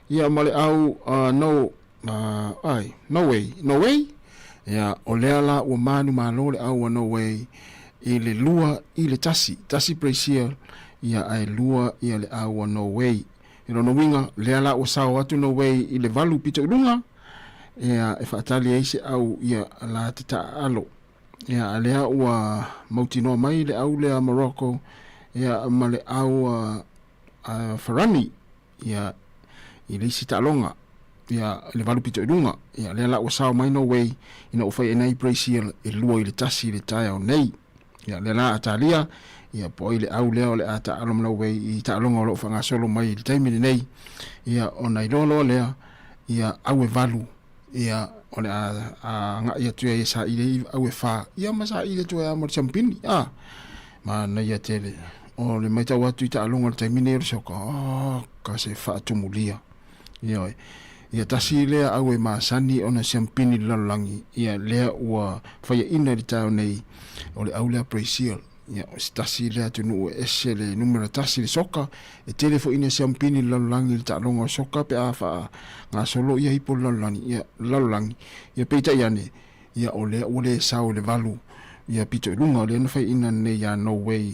ia ma le au no ai Norway Norway ia o lea la ua manumalo le au a Norway i le 2-1 tasi Brazil ia ae lua ia le au a Norway. I lona uiga, lea la ua sao atu Norway i le valu pito i luga, ia, e faatali ai se au ia la te taaalo. Ia, a lea ua mautinoa mai le au lea Morocco, ia, ma le au a, a Farani, ia, i le isi taaloga, ia, i le valu pito i luga. Ia, lea la ua sao mai Norway, ina ua fai ai Brazil e 2-1 i le taeao nei. Ia, lea la a talia, ia, po ai le au lea o le a taalo ma Norway i taaloga o lo o faagasolo mai i le taimi lenei. Ia, ona iloa loa lea, ia, au e valu, ia, o le a agai atu ai e saili ai au e fa, ia ma saili atu ai lava ma le siamupini, a. Manaia tele. O le matau atu i taaloga i le taimi nei o le soka, oh, ka se faatumulia. Ioe. Ia tasi lea au e masani ona siampini i le lalolagi, ia lea ua faiaina i le taeao nei, o le au lea Brazil. Ia, o se tasi lea atunuu e ese le numera tasi i le soka, e tele foi ina siampini i le lalolagi i le taaloga o le soka pe a faagasolo ia ipu o le lalolagi, ia, lalolagi. Ia peitai ane, ia o lea ua le sao i le valu, ia pito i luga, o lea na faiaina nei ia Norway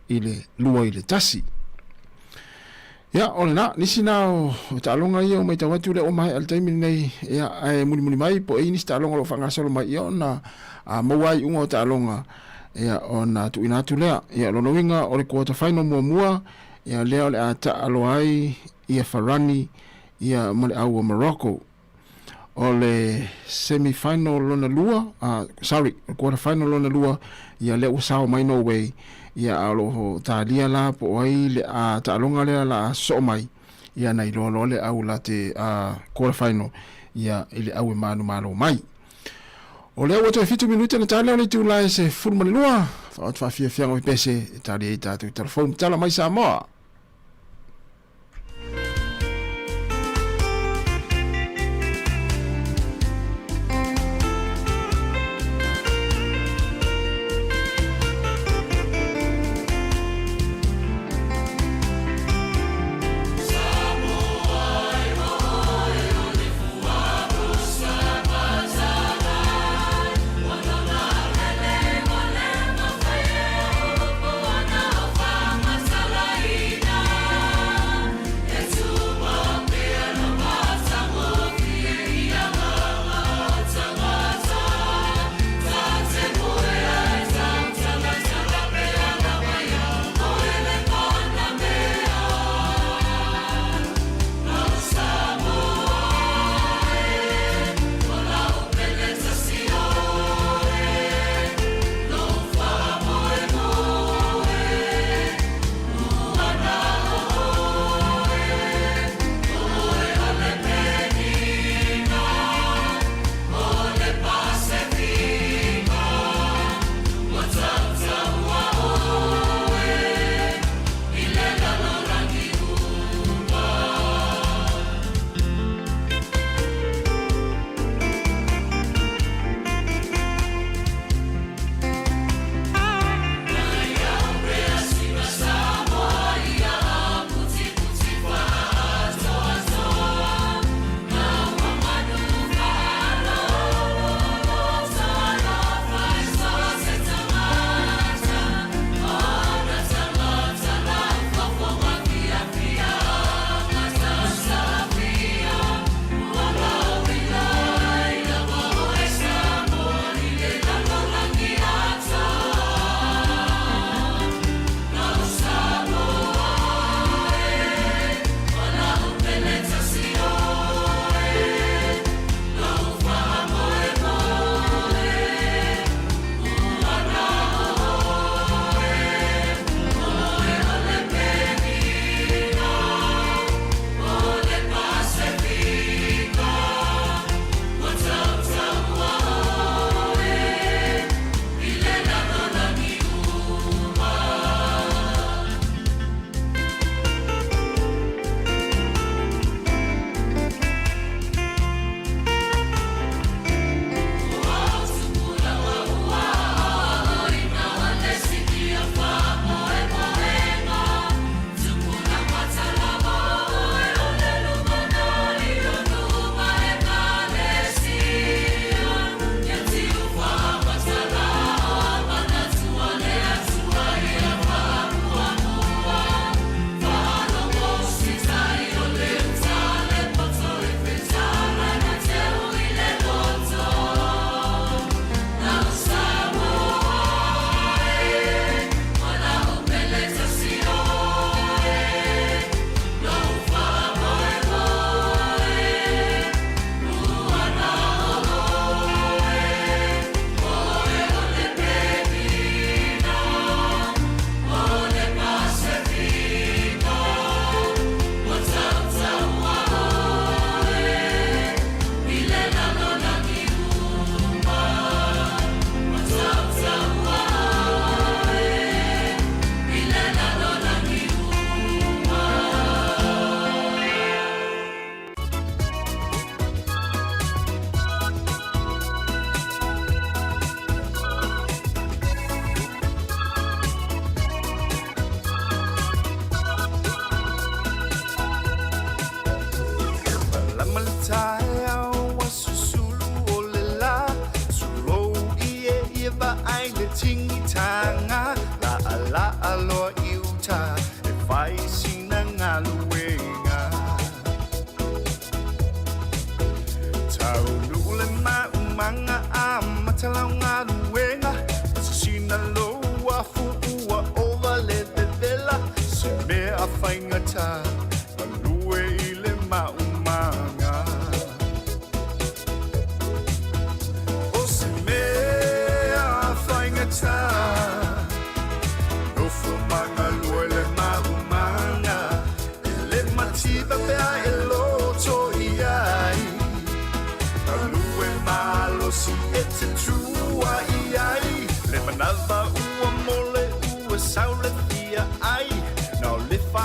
i le 2-1. Ia, o lena, nisi na o, o taaloga ia o matau atu lea ua maea i le taimi lenei, ia, ae mulimuli mai po o i ai nisi taaloga o lo o faagasolo mai, ia ona a, maua ai iuga o taaloga, ia, ona tuuina atu lea. Ia, o lona uiga o le quarter final muamua, ia, lea o le a taalo ai ia Farani, ia, ma le au o Morocco. O le semi final lona lua, sorry, quarter final lona lua, ia lea ua sao mai Norway, ia a o lo o talia la po o ai le a taaloga lea la a sosoo mai, ia na iloa loa le au la te quarter final, ia i le au e manumalo mai. O lea ua toe 7 minute na tali o le itula e 12, whaot whaafiafianga o i pese e tali ai tātou telefone. Tala mai Samoa!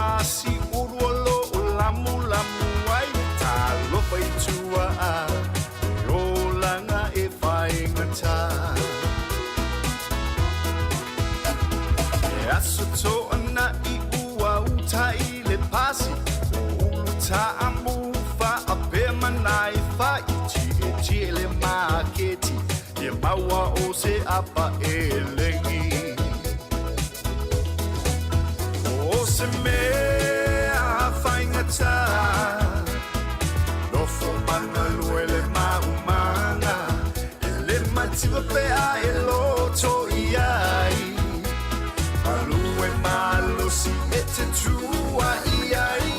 pasi ulu o loʻu lamulamu ai. Talofa i tua a le olaga e faigata. E aso toʻanaʻi ua uta i le pasi o ulu taamu faapea manai fai tietie le maketi ia maua o se apa elegi. O se mea faigata nofo magalue le maumaga e le mativa pea e loto i ai galue malosi e te tua i ai.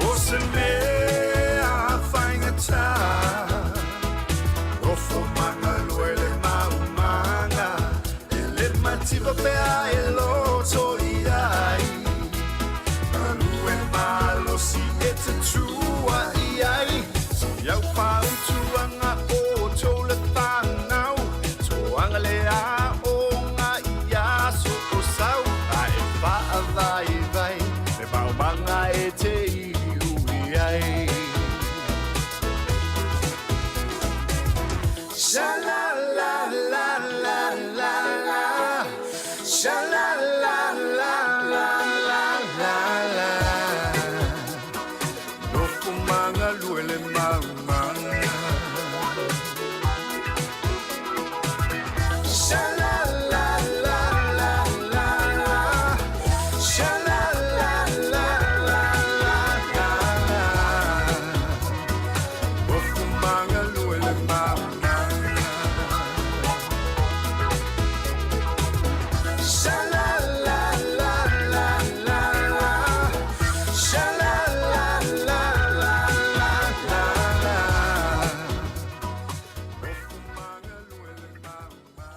O se mea faigata nofo magalue le maumaga e le mativa pea e loto i ai galue malosi e te tua i ai. Iau fautuaga o tou le fanau toaga le aoga i aso o sau ae faavaivai le maumaga e te iui ai. Sha la la la la la la. Sha la la la la la la la. Nofo magalue le maumaga. Sha la la la la la la. Sha la la la la la la la. Nofo magalue le maumaga. Sha la la la la la la. Sha la la la la la la la. Nofo magalue le maumaga.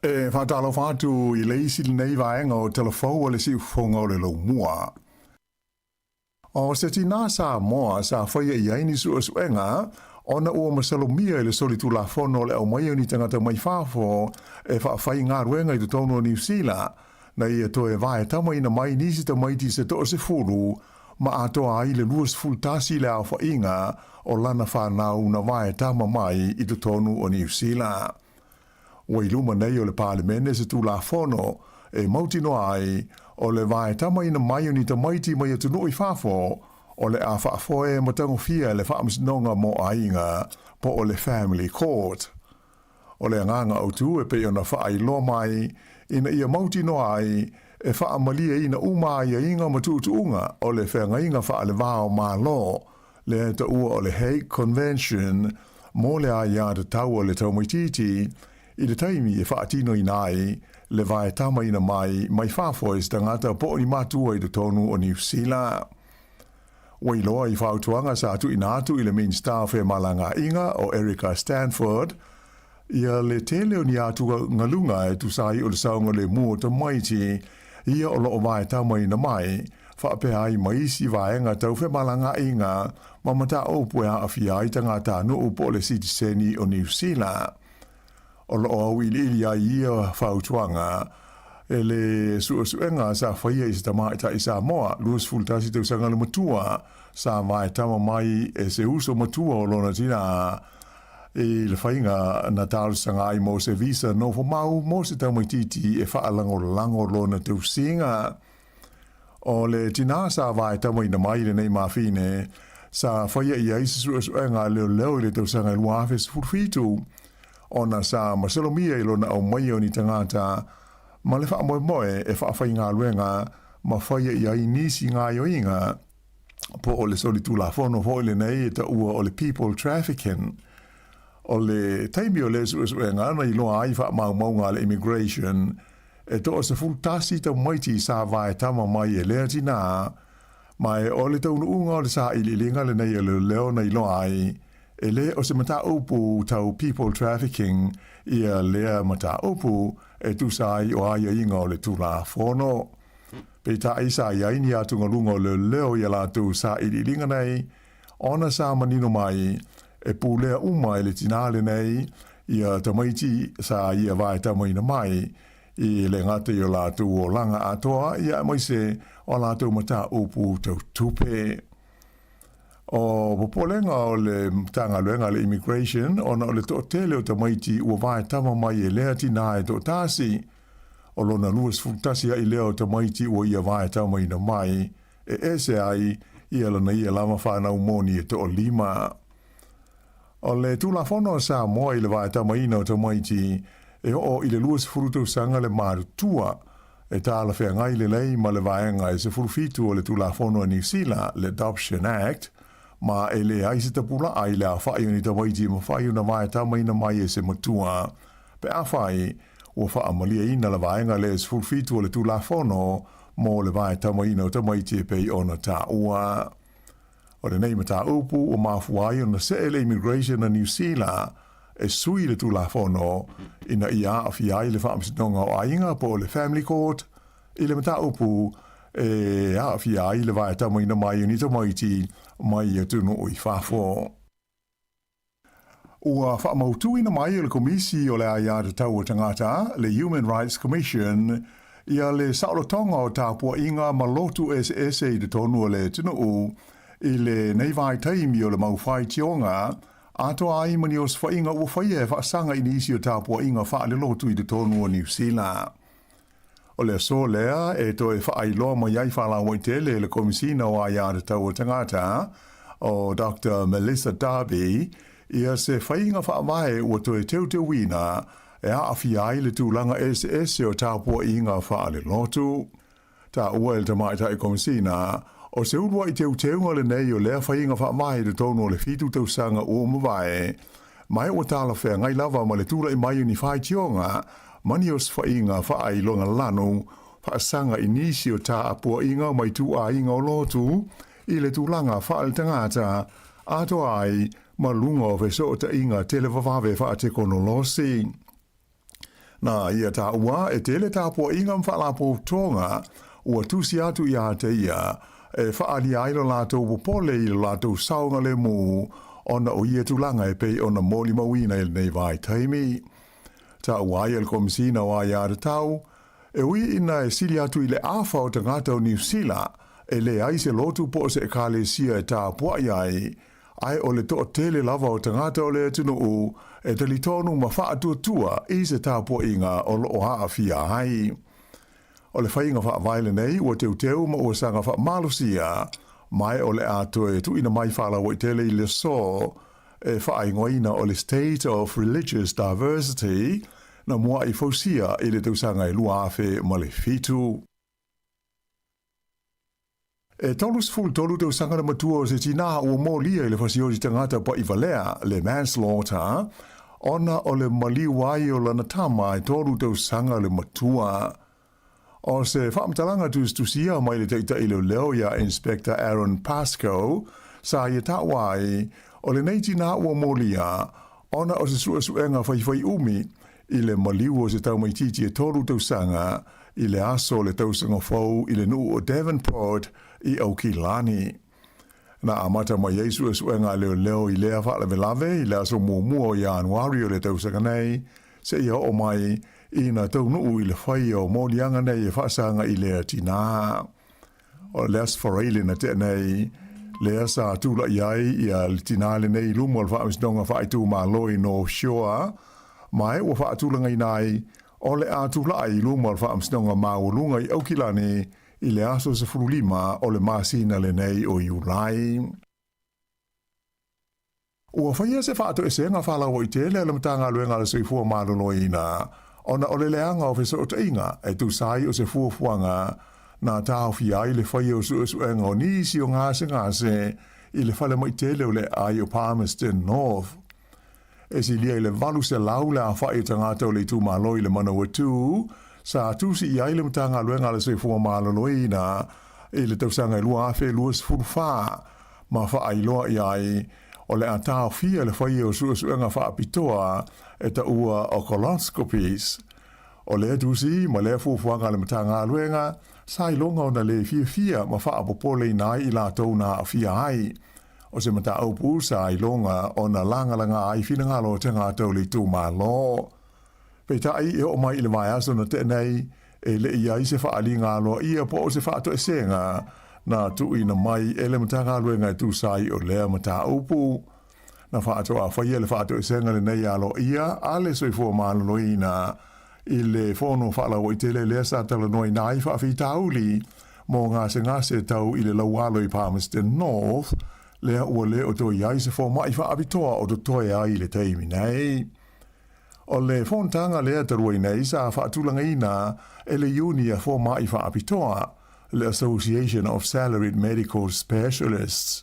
E faatalofa atu i le isi lenei vaega o Talafou a le Siufofoga o le Laumua. O se tinā Samoa sa faia i ai ni suesuega ona ua masalomia i le solitulafono o le aumaia o ni tagata mai fafo e faafaigaluega i totonu o Niu Sila, na ia toe vaetamaina mai nisi tamaiti se toasefulu ma atoa ai le 21 le aofaiga o lana fanau na vaetama mai i totonu o Niu Sila. Ua i luma nei o le Palemene se Tulafono e mautinoa ai o le vaetamaina mai o ni tamaiti mai atunuu i fafo o le a faafoe ma tagofia e le Faamasinoga mo Aiga po o le Family Court. O le agaga autu e pei ona faailoa mai ina ia mautinoa ai e faamalieina uma aiaiga ma tuutuuga o le feagaiga faalevā o Malo lea e taua o le Hague Convention mo le aiatatau a le taumaitiiti i le taimi e faatinoina ai le vaetamaina mai mai fafo e se tagata po o ni matua i totonu o Niu Sila. Ua iloa i fautuaga sa tuuina atu i le Minisita o Femalagaaiga o Erica Stanford ia le tele o ni atugaluga e tusa ai o le saogalemu o tamaiti ia o lo o vaetamaina mai faapea ai ma isi vaega tau femalagaaiga ma mataupu e aafia ai tagatanuu po o le sitiseni o Niu Sila. O lo o auiliili ai ia fautuaga e le suesuega sa faia i se tamaitai Samoa 21 tausaga le matua sa vaetama mai e se uso matua o lona tinā i le faiga na talosaga ai mo se visa nofo mau mo se tamaitiiti e faalagolago lona tausiga. O le tinā sa vaetamaina mai i lenei mafine, sa faia i ai se suesuega a leoleo i le tausaga e 2017, ona sa masalomia i lona aumaia o ni tagata ma le faamoemoe e faafaigaluega ma faia i ai nisi gaoioiga po o le solitulafono foi lenei e taua o le people trafficking. O le taimi o le suesuega na iloa ai faamaumauga a le immigration. e toa-11 tamaiti sa vaetama mai e lea tinā, ma e o le taunuuga o le sailiiliga lenei a leoleo na iloa ai, e lē o se mataupu tau people trafficking ia lea mataupu e tusa ai o aiaiga o le Tulafono. Peitai sa i ai ni atugaluga o leoleo i a latou sailiiliga nei, ona sa manino mai, e pulea uma e le tinā lenei ia tamaiti sa ia vaetamaina mai, e le gata i o latou olaga atoa, ia aemaise o a latou mataupu tau tupe. O popolega o le Matagaluega a le Immigration ona o le toatele o tamaiti ua vaetama mai e lea tinā e toatasi, o lona 21 aʻi lea o tamaiti ua ia vaetamaina mai, e ese ai ia lana ia lava fanau moni e toalima. O le Tulafono a Samoa i le vaetamaina o tamaiti e oo i le 20 tausaga le matutua, e talafeagai lelei ma le vaega e 17 o le Tulafono a Niu Sila, le Adoption Act, ma e leai se tapulaa i le aofai o ni tamaiti e mafai ona vaetamaina mai e se matua pe afai ua faamalieina le vaega lea e 17 o le Tulafono mo le vaetamaina o tamaiti e pei ona taua. O lenei mataupu ua mafua ai ona see le Immigration a Niu Sila e sui le Tulafono ina ia aafia ai le Faamasinoga o Aiga po o le Family Court i le mataupu e aafia ai le vaetamaina mai o ni tamaiti mai atunuu i fafo. Ua faamautuina mai e le Komisi o le Aiatatau a Tagata, le Human Rights Commission, ia le saolotoga o tapuaiga ma lotu eseese i totonu o le atunuu i lenei vaitaimi o le mau faitioga, atoa ai ma ni osofaiga ua faia e faasaga i nisi o tapuaiga faalelotu i totonu o Niu Sila. O le aso lea e toe faailoa mai ai faalauaitele e le Komisina o Aiatatau a Tagata, o Doctor Melissa Darby, ia se faiga faavae ua toe teuteuina e aafia ai le tulaga eseese o tapuaiga faalelotu. Taua e le Tamaitai Komisina, o se uluai teuteuga lenei o lea faiga faavae i totonu o le 7 tausaga ua mavae, ma e ua talafeagai lava ma le tulai mai o ni faitioga ma ni osofaiga faailoga lanu faasaga i nisi o taapuaiga ma ituaiga o lotu i le tulaga faaletagata atoa ai ma luga o fesootaiga televavave faatekonolosi. Na ia taua e tele tapuaiga ma faalapotopotoga ua tusi atu ia te ia e faaalia ai lo latou popole i lo latou saogalemu ona o ia tulaga e pei ona molimauina i lenei vaitaimi. Taua ai e le Komisina o Aiatatau, e ui ina e sili atu i le afa o tagata o Niu Sila e leai se lotu po o se ekalesia e tapuai ai, ae o le toatele lava o tagata o le atunuu e talitonu ma faatuatua i se tapuaiga o lo o aafia ai. O le faiga faavae lenei ua teuteu ma ua saga faamalosia, ma e o le a toe tuuina mai faalauaitele i le aso e faaigoaina o le State of Religious Diversity na mua'i fausia i le tausaga e 2007. E 33 tausaga le matua o se tinā ua molia i le fasioti tagata paʻivalea, le manslaughter, ona o le maliu ai o lana tama e 3 tausaga le matua. O se faamatalaga tusitusia mai le taitai leoleo iā Inspector Aaron Pascoe sa ia taua ai, o lenei tinā ua molia ona o se suesuega faifaiumi i le maliu o se taumaitiiti e 3 tausaga i le aso o le tausaga fou i le nuu o Devonport i Aukilani. Na amata mai ai suesuega a leoleo i lea faalavelave i le aso muamua o Ianuari o le tausaga nei, seia oo mai ina taunuu i le faia o moliaga nei e faasaga i lea tinā. O le Aso Faraile na tea nei, lea sa tula'i ai ia le tinā lenei i luma o le Faamasinoga Faaitumalo i North Shore, ma e ua faatulagaina ai o le a tula'i i luma o le Faamasinoga Maualuga i Aukilani i le aso 15 o le masina lenei o Iulai. Ua faia se faatoesega faalauaitele a le Matagaluega a le Soifua Maloloina ona o le leaga o fesootaiga e tusa ai o se fuafuaga na taofia ai le faia o suesuega o nisi o gasegase i le falemai tele o le aai o Palmerston North. E silia i le 800 le aofai o tagata o le itumalo i le Manawatu. Sa tusi i ai le Matagaluega a le Soifua Maloloina i le tausaga e 2024 ma faailoa i ai o le a taofia le faia o suesuega faapitoa e taua o colonoscopies. O lea tusi ma lea fuafuaga a le Matagaluega sa iloga ona le fiafia ma faapopoleina ai i latou na aafia ai. O se mataupu sa iloga ona lagalaga ai finagalo o tagata o le itumalo. Peitai, e oo mai i le vaiaso na tea nei, e le i ai se faaaliga aloaia po o se faatoesega na tuuina mai e le Matagaluega e tusa ai o lea mataupu. Na faatoa faia le faatoesega lenei aloaia a le Soifua Maloloina i le fono faalauaitele lea sa talanoaina ai faafitauli mo gasegase tau i le laualo i Palmerston North, lea ua le o toe i ai se fomai faapitoa o totoe ai i le taimi nei. O le fonotaga lea talu ai nei sa faatulagaina e le Iuni a Fomai Faapitoa, le Association of Salaried Medical Specialists.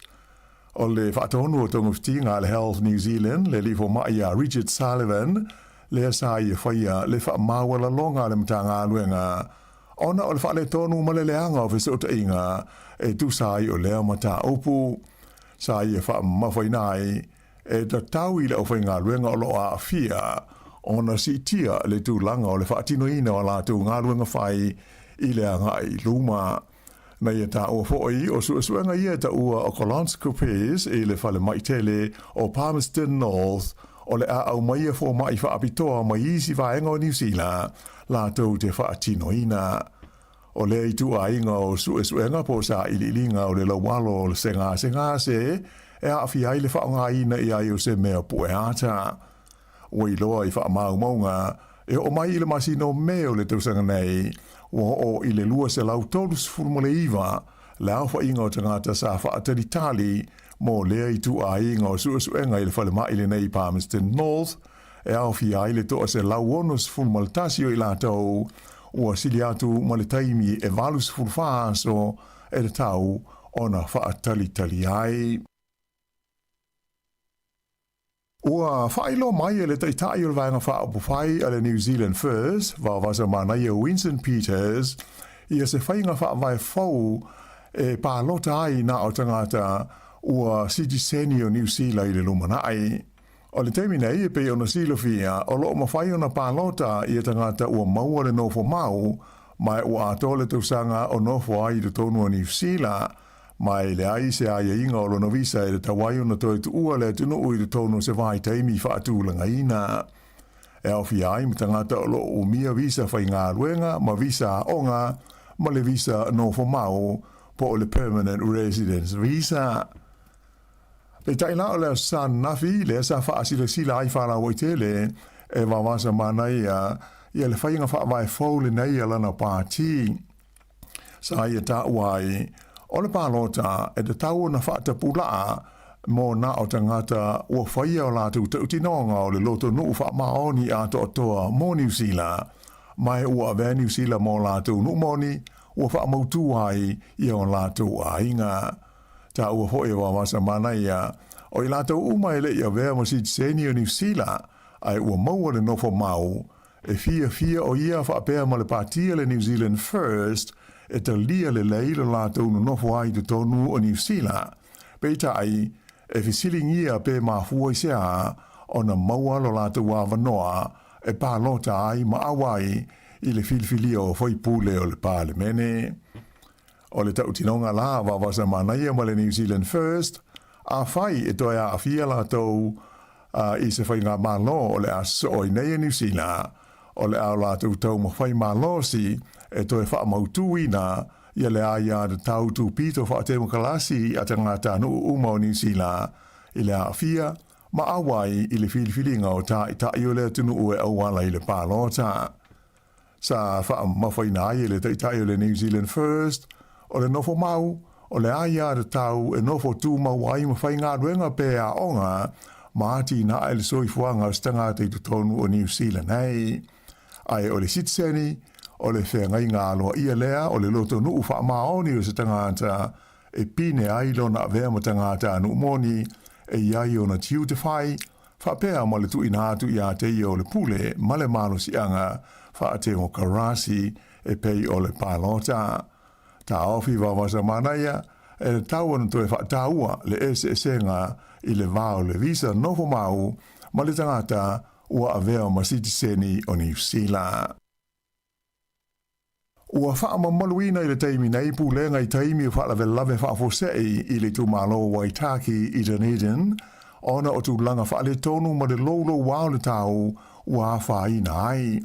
O le faatonu o togafitiga a le Health New Zealand, le alii fomai ia Richard Sullivan, lea sa ia faia le faamaualaloga a le Matagaluega ona o le faaletonu ma le leaga o fesootaiga e tusa ai o lea mataupu. Sa ia faamamafaina ai E tatau i le aufaigaluega o lo o aafia ona siitia le tulaga o le faatinoina o a latou galuega fai i le agai i luma. Na ia taua foi o suesuega ia e taua o colonoscopies i le falemai tele o Palmerston North o le a aumaia fomai faapitoa mai isi vaega o Niu Sila latou te faatinoina. O lea ituaiga o suesuega po o sailiiliga o le laualo o le segasegase e aafia ai le faaaogaina i ai o se mea pueata. Ua iloa i faamaumauga e oo mai i le masina o Me o le tausaga nei, ua oo i le 239 le aofaiga o tagata sa faatalitali mo lea ituaiga o suesuega i le falemai lenei i Palmerston North, e aofia ai le 161 o i latou ua sili atu ma le taimi e 84 aso e tatau ona faatalitali ai. Ua faailoa mai e le Taitai o le Vaega Faaupufai a le New Zealand First, Vaovasa Manaia Winston Peters, ia se faiga faavae fou e palota ai na o tagata ua sitiseni o Niu Sila i le lumanai. O le taimi nei, e pei ona silafia, o lo o mafai ona palota ia tagata ua maua le nofo mau, ma ua atoa le tausaga o nofo ai i totonu o Niu Sila, ma e leai se aiaiga o lona visa e tatau ai ona toe tuua le atunuu i totonu o se vaitaimi faatulagaina. E aofia ai ma tagata o lo o umia visa faigaluega ma visa aoga ma le visa nofo mau po o le permanent residence visa. Peitai la o le Aso Sa ananafi lea sa faasilasila ai faalauaitele e Vavasa Manaia ia le faiga faavae fou lenei a lana pati. Sa ia taua ai, o le palota e tatau ona faatapulaa mo na o tagata ua faia o latou tautinoga o le lotonuu faamaoni atoatoa mo Niu Sila, ma e ua avea Niu Sila mo latou nuu moni ua faamautū ai ia o latou aiga. Taua foi e Vavasa Manaia, o i latou uma e le i avea ma sitiseni o Niu Sila, ae ua maua le nofo mau, e fiafia o ia faapea ma le pati a le New Zealand First e talia lelei lo latou nonofo ai i totonu o Niu Sila. Peitai, e fesiligia pe mafua i se a ona maua lo latou avanoa e palota ai ma auai i le filifilia o faipule o le Palemene. O le tautinoga la a Vavasa Manaia ma le New Zealand First, afai e toe aafia latou i se faigamalo o le a sosoo ai nei e Niu Sila, o le a o latou taumafai malosi e toe faamautuina ia le aiatatau tupito faatemokalasi a tagatanuu uma o Niu Sila i le aafia ma auai i le filifiliga o taitai o le atunuu e auala i le palota. Sa faamamafaina ai e le Taitai o le New Zealand First, o le nofo mau, o le aiatatau e nofo tumau ai ma faigaluega pe aoga ma atinae le soifuaga o se tagata i totonu o Niu Sila nei. Ae o le sitiseni, o le feagaiga aloaia lea o le lotonuu faamaoni o se tagata e pine ai lona avea ma tagata nuu moni e i ai ona tiute fai, faapea ma le tuuina atu ia te ia o le pule ma le malosiaga. faatemokarasi e pei o le palota. Taofi Vaovasamanaia, e tatau ona toe faataua le eseesega i le va o le visa nofomau ma le tagata ua avea ma sitiseni o Niu Sila. Ua faamamaluina i le taimi nei pulega i taimi o faalavelave faafuasei i le itumalo o Waitaki i Dunedin ona o tulaga faaletonu ma le loulouā o le tau ua afaina ai.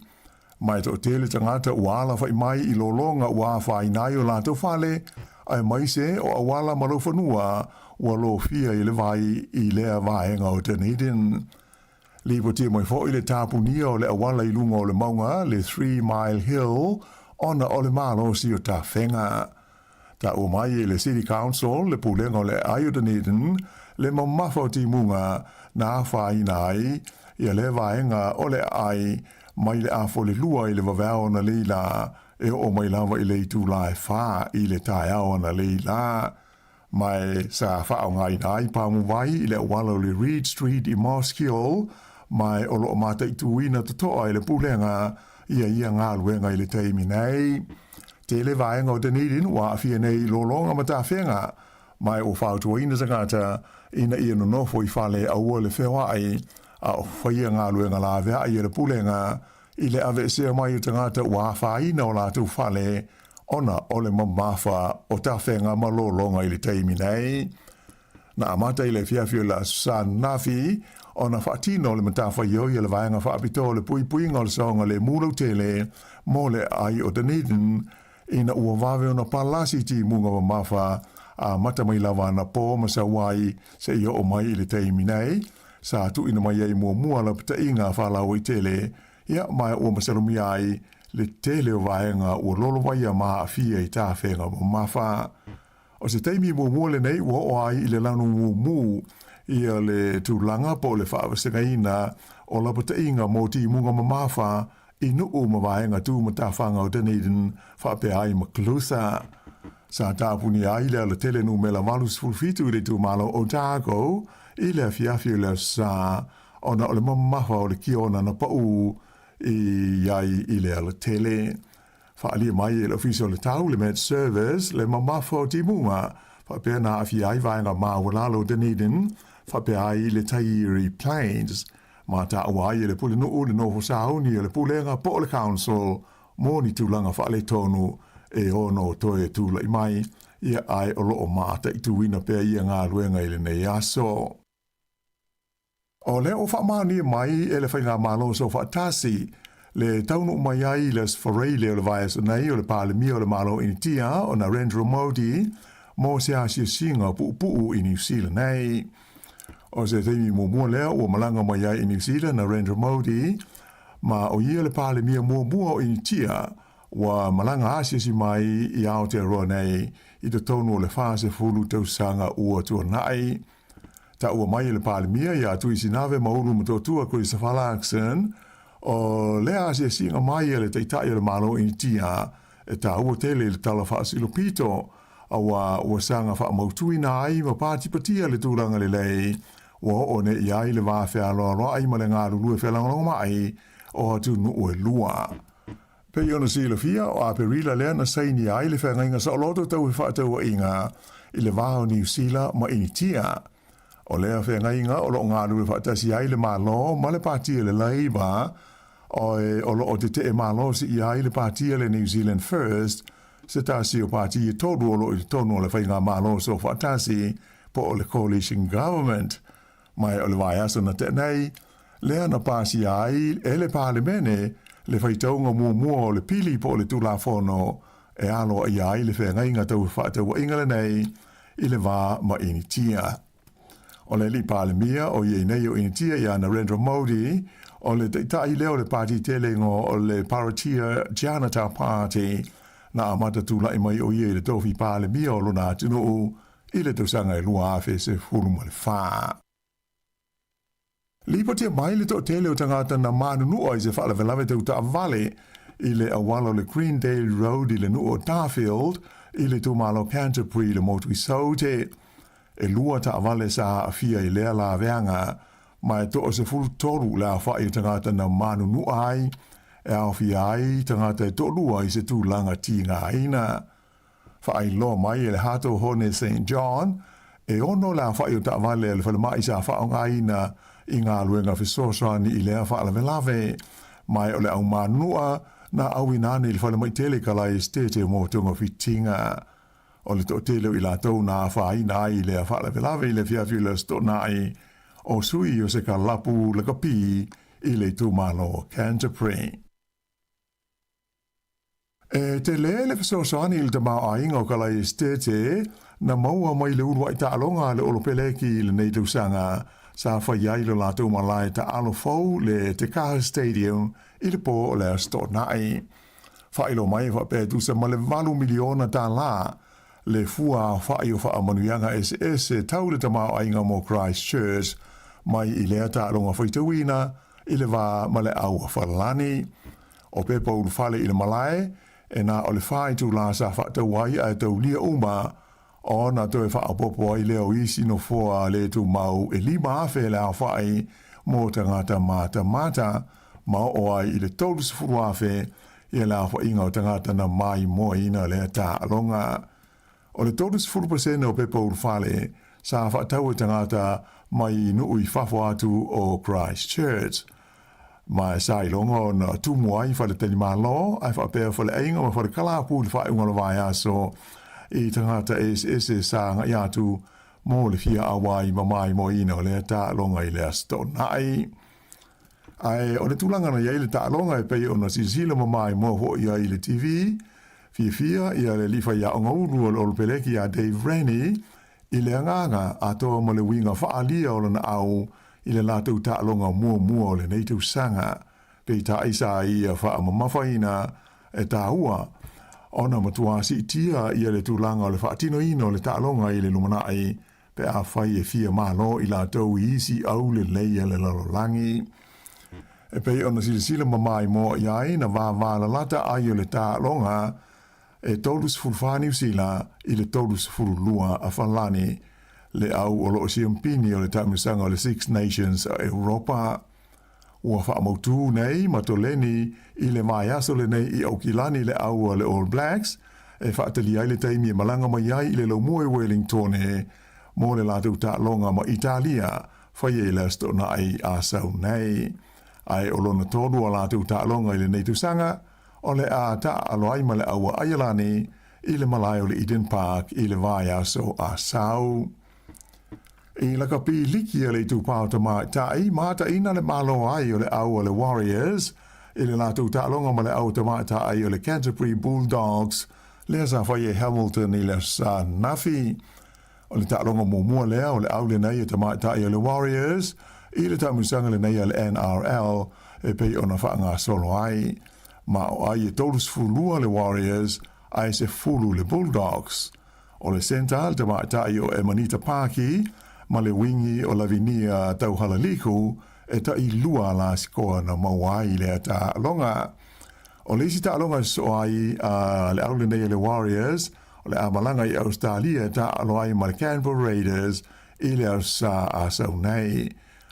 Ma e toatele tagata ua alafai mai i lologa ua afaina ai o latou fale, aemaise o auala ma laufanua ua lofia i le vai i lea vaega o Dunedin. Lipotia mai foi le tapunia o le auala i luga o le mauga, le Three Mile Hill, ona o le malosi o tafega. Taua mai e le City Council le pulega o le aai o Dunedin le mamafa o timuga na afaina ai ia lea vaega o le aai mai le afolelua i le vaveao analeila e oo mai lava i le itula e fa i le taeao analeila. Ma e sa faaaogaina ai pamuvai i le auala o le Reed Street i Mosgiel, ma e o lo o mataituina totoa e le Pulega ia ia galuega i le taimi nei. Tele vaega o Dunedin ua aafia nei i lologa ma tafega, ma e ua fautuaina tagata ina ia nonofo i fale aua le feoai a o faia galuega laveai a le Pulega i le aveesea mai o tagata ua afaina o latou fale ona o le mamafa o tafega ma lologa i le taimi nei. Na amata i le afiafi o le Aso Sa ananafi ona faatino le matafaioi a le Vaega Faapitoa o le Puipuiga o le Saogalemu Lautele mo le Aai o Dunedin ina ua vave ona palasi timuga mamafa amata mai lava anapo ma sau ai seia oo mai i le taimi nei sa tuuina mai ai muamua lapataiga faalauaitele ia ma ua masalomia ai le tele o vaega ua lolovaia ma aafia i tafega mamafa. O se taimi muamua lenei ua oo ai i le lanu mumu ia le tulaga po o le faavasegaina o lapataiga mo timuga mamafa i nuu ma vaega tumatafaga o Dunedin faapea ai ma Clutha. Sa tapunia ai le alatele numera 87 i le itumalo Otago i le afiafi o le Aso Sa ona o le mamafa o le kiona na pau i ai i le alatele. Faaalia mai e le Ofisa o le Tau, le Met Service, le mamafa o timuga, faapea na aafia ai vaega maualalo o Dunedin, faapea ai le Taieri Plains. Ma taua ai e le Pulenuu le nofo sauni o le Pulega po o le Council mo ni tulaga faaletonu e ono toe tulai mai, ia ae o lo o mataituina pea ia galuega i lenei aso. O lea ua faamaonia mai e le Faigamalo Soofaatasi le taunuu mai ai i le Aso Faraile o le vaiaso nei o le Palemia o le Malo o Initia o Narendra Modi mo se asiasiga puupuu i Niu Sila nei. O se taimi muamua lea ua malaga mai ai i Niu Sila Narendra Modi ma o ia le Palemia muamua o Initia ua malaga asiasi mai i Aotearoa nei i totonu o le 40 tausaga ua tuanai. Taua mai e le Palemia ia Tuisinave Maulu Motootua Christopher Luxon, o lea asiasiga mai a le Taitai o le Malo Initia e taua tele i le Tala Faasilopito, auā ua saga faamautuina ai ma patipatia le tulaga lelei ua oo nei i ai le va fealoaloai ma le galulue felagolagomai o atunuu e lua. Pei ona silafia, o Aperila lea na sainia ai le feagaiga saoloto tau fefaatauaiga i le va o Niu Sila ma Initia. O lea feagaiga o lo o galulue faatasi ai le Malo ma le Pati a le Labour, oe o lo o tetee malosi ʻia ai le Pati a le New Zealand First, se tasi o pati e tolu o lo o i totonu o le Faigamalo Soofaatasi po o le Coalition Government. Ma o le vaiaso na tea nei, lea na pasia ai e le Palemene le faitauga muamua o le pili po o le Tulafono e aloaia ai le feagaiga tau fefaatauaiga lenei i le va ma Initia. O le alii Palemia o i ai nei o Initia ia Narendra Modi, o le taitai lea o le pati tele igoa o le Bharatiya Janata Party, na amata tulai mai o ia i le tofi Palemia o lona atunuu i le tausaga e 2014. Lipotia mai le toatele o tagata na manunua i se faalavelave tau taavale i le auala o le Greendale Road i le nuu o Darfield i le itumalo Canterbury i le motu i Saute. E lua taavale sa aafia i lea laveaga, ma e toa 13 le aofai o tagata na manunua ai. e aofia ai tagata e toalua i se tulaga tigaina. Faailoa mai e le Hato Hone Saint John, e ono le aofa'i o taavale a le falemai sa faaaogaina i galuega fesoasoani i lea faalavelave, ma o le aumanu'a na auina ane i le falemai tele i Kalae Esetete mo togafitiga. O le toatele o i latou na afaina ai i lea faalavelave i le afiafi o le Aso Toonai, o sui o se kalapu lakapi i le itumalo o Canterbury. E tele le fesoasoani i le tamaoaiga o Kalai Esetete na maua mai le uluai taaloga a le Olopeleki i lenei tausaga sa fai ai lo latou malae taalo fou le Te Kaha Stadium i le po o le Aso Toonai. Faailoa mai e faapea e tusa ma le $8 miliona le fua aofai o faamanuiaga eseese tau le tamaoaiga mo Christchurch mai i lea taaloga faitauina i le va ma le au Falani. O pepa ulufale i le malae, e na o le 4 itulā sa faatau ai ae taulia uma, ona toe faaopoopo ai lea o isi nofoa le tumau e 5,000 le aofai mo tagata matamata, ma oo ai i le 30,000 ia le aofaiga o tagata na maimoaina lea taaloga. O le 30% o pepa ulufale sa faatau e tagata mai i nuu i fafo atu o Christchurch. Ma e sa iloga ona tumu ai faletalimalo ae faapea faleaiga ma falekalapu i le faaiuga o le vaiaso i tagata eseese sa agai atu mo le fia auai ma maimoaina o lea taaloga i le Aso Toonai. Ae o le tulaga na i ai le taaloga e pei ona silasila ma maimoa foi ai i le TV, fiafia ia le alii faiaoga ulu o le Olopeleki ia Dave Rennie i le agaga atoa ma le uiga faaalia o lana au i le latou taaloga muamua o lenei tausaga. Peitai sa ia faamamafaina e tāua ona matua siitia ia le tulaga o le faatinoina o le taaloga i le lumanai pe afai e fia malo i latou i isi au lelei a le lalolagi. E pei ona silasila ma maimoa i ai na vāvālalata ai o le taaloga e 34 Niu Sila i le 32 a Falani, le au o loo siampini o le taamilosaga o le Six Nations a Europa. Ua faamautū nei ma toleni i le vaiaso lenei i Aukilani le au a le All Blacks e faatalia ai le taimi e malaga mai ai i le laumua i Wellingtone mo le latou taaloga ma Italia faia i le Aso Toonai a sau nei. Ae o lona tolu o latou taaloga i lenei tausaga, o le a taaalo ai ma le au a Aialani i le malae o le Eden Park i le vaiaso a sau. I lakapi liki a le itupa o tamaitai, mataina le malo ai o le au a le Warriors i le latou taaloga ma le au tamaitai o le Canterbury Bulldogs lea sa fai e Hamilton i le Aso Sa ananafi. O le taaloga muamua lea o le au lenei e tamaitai o le Warriors i le taamilosaga lenei a le NRL e pei ona faagasolo ai. Ma o ai e 32 le Warriors ae 10 le Bulldogs. O le centre le tamaitai o Emanita Paki ma le wingi o Lavinia Tauhalaliku e tailua la sikoa na maua ai lea taaloga. O le isi taaloga e sosoo ai a le au lenei a le Warriors o le a malaga i Ausetalia e taaalo ai ma le Canberra Raiders i le Aso Sa a sau nei.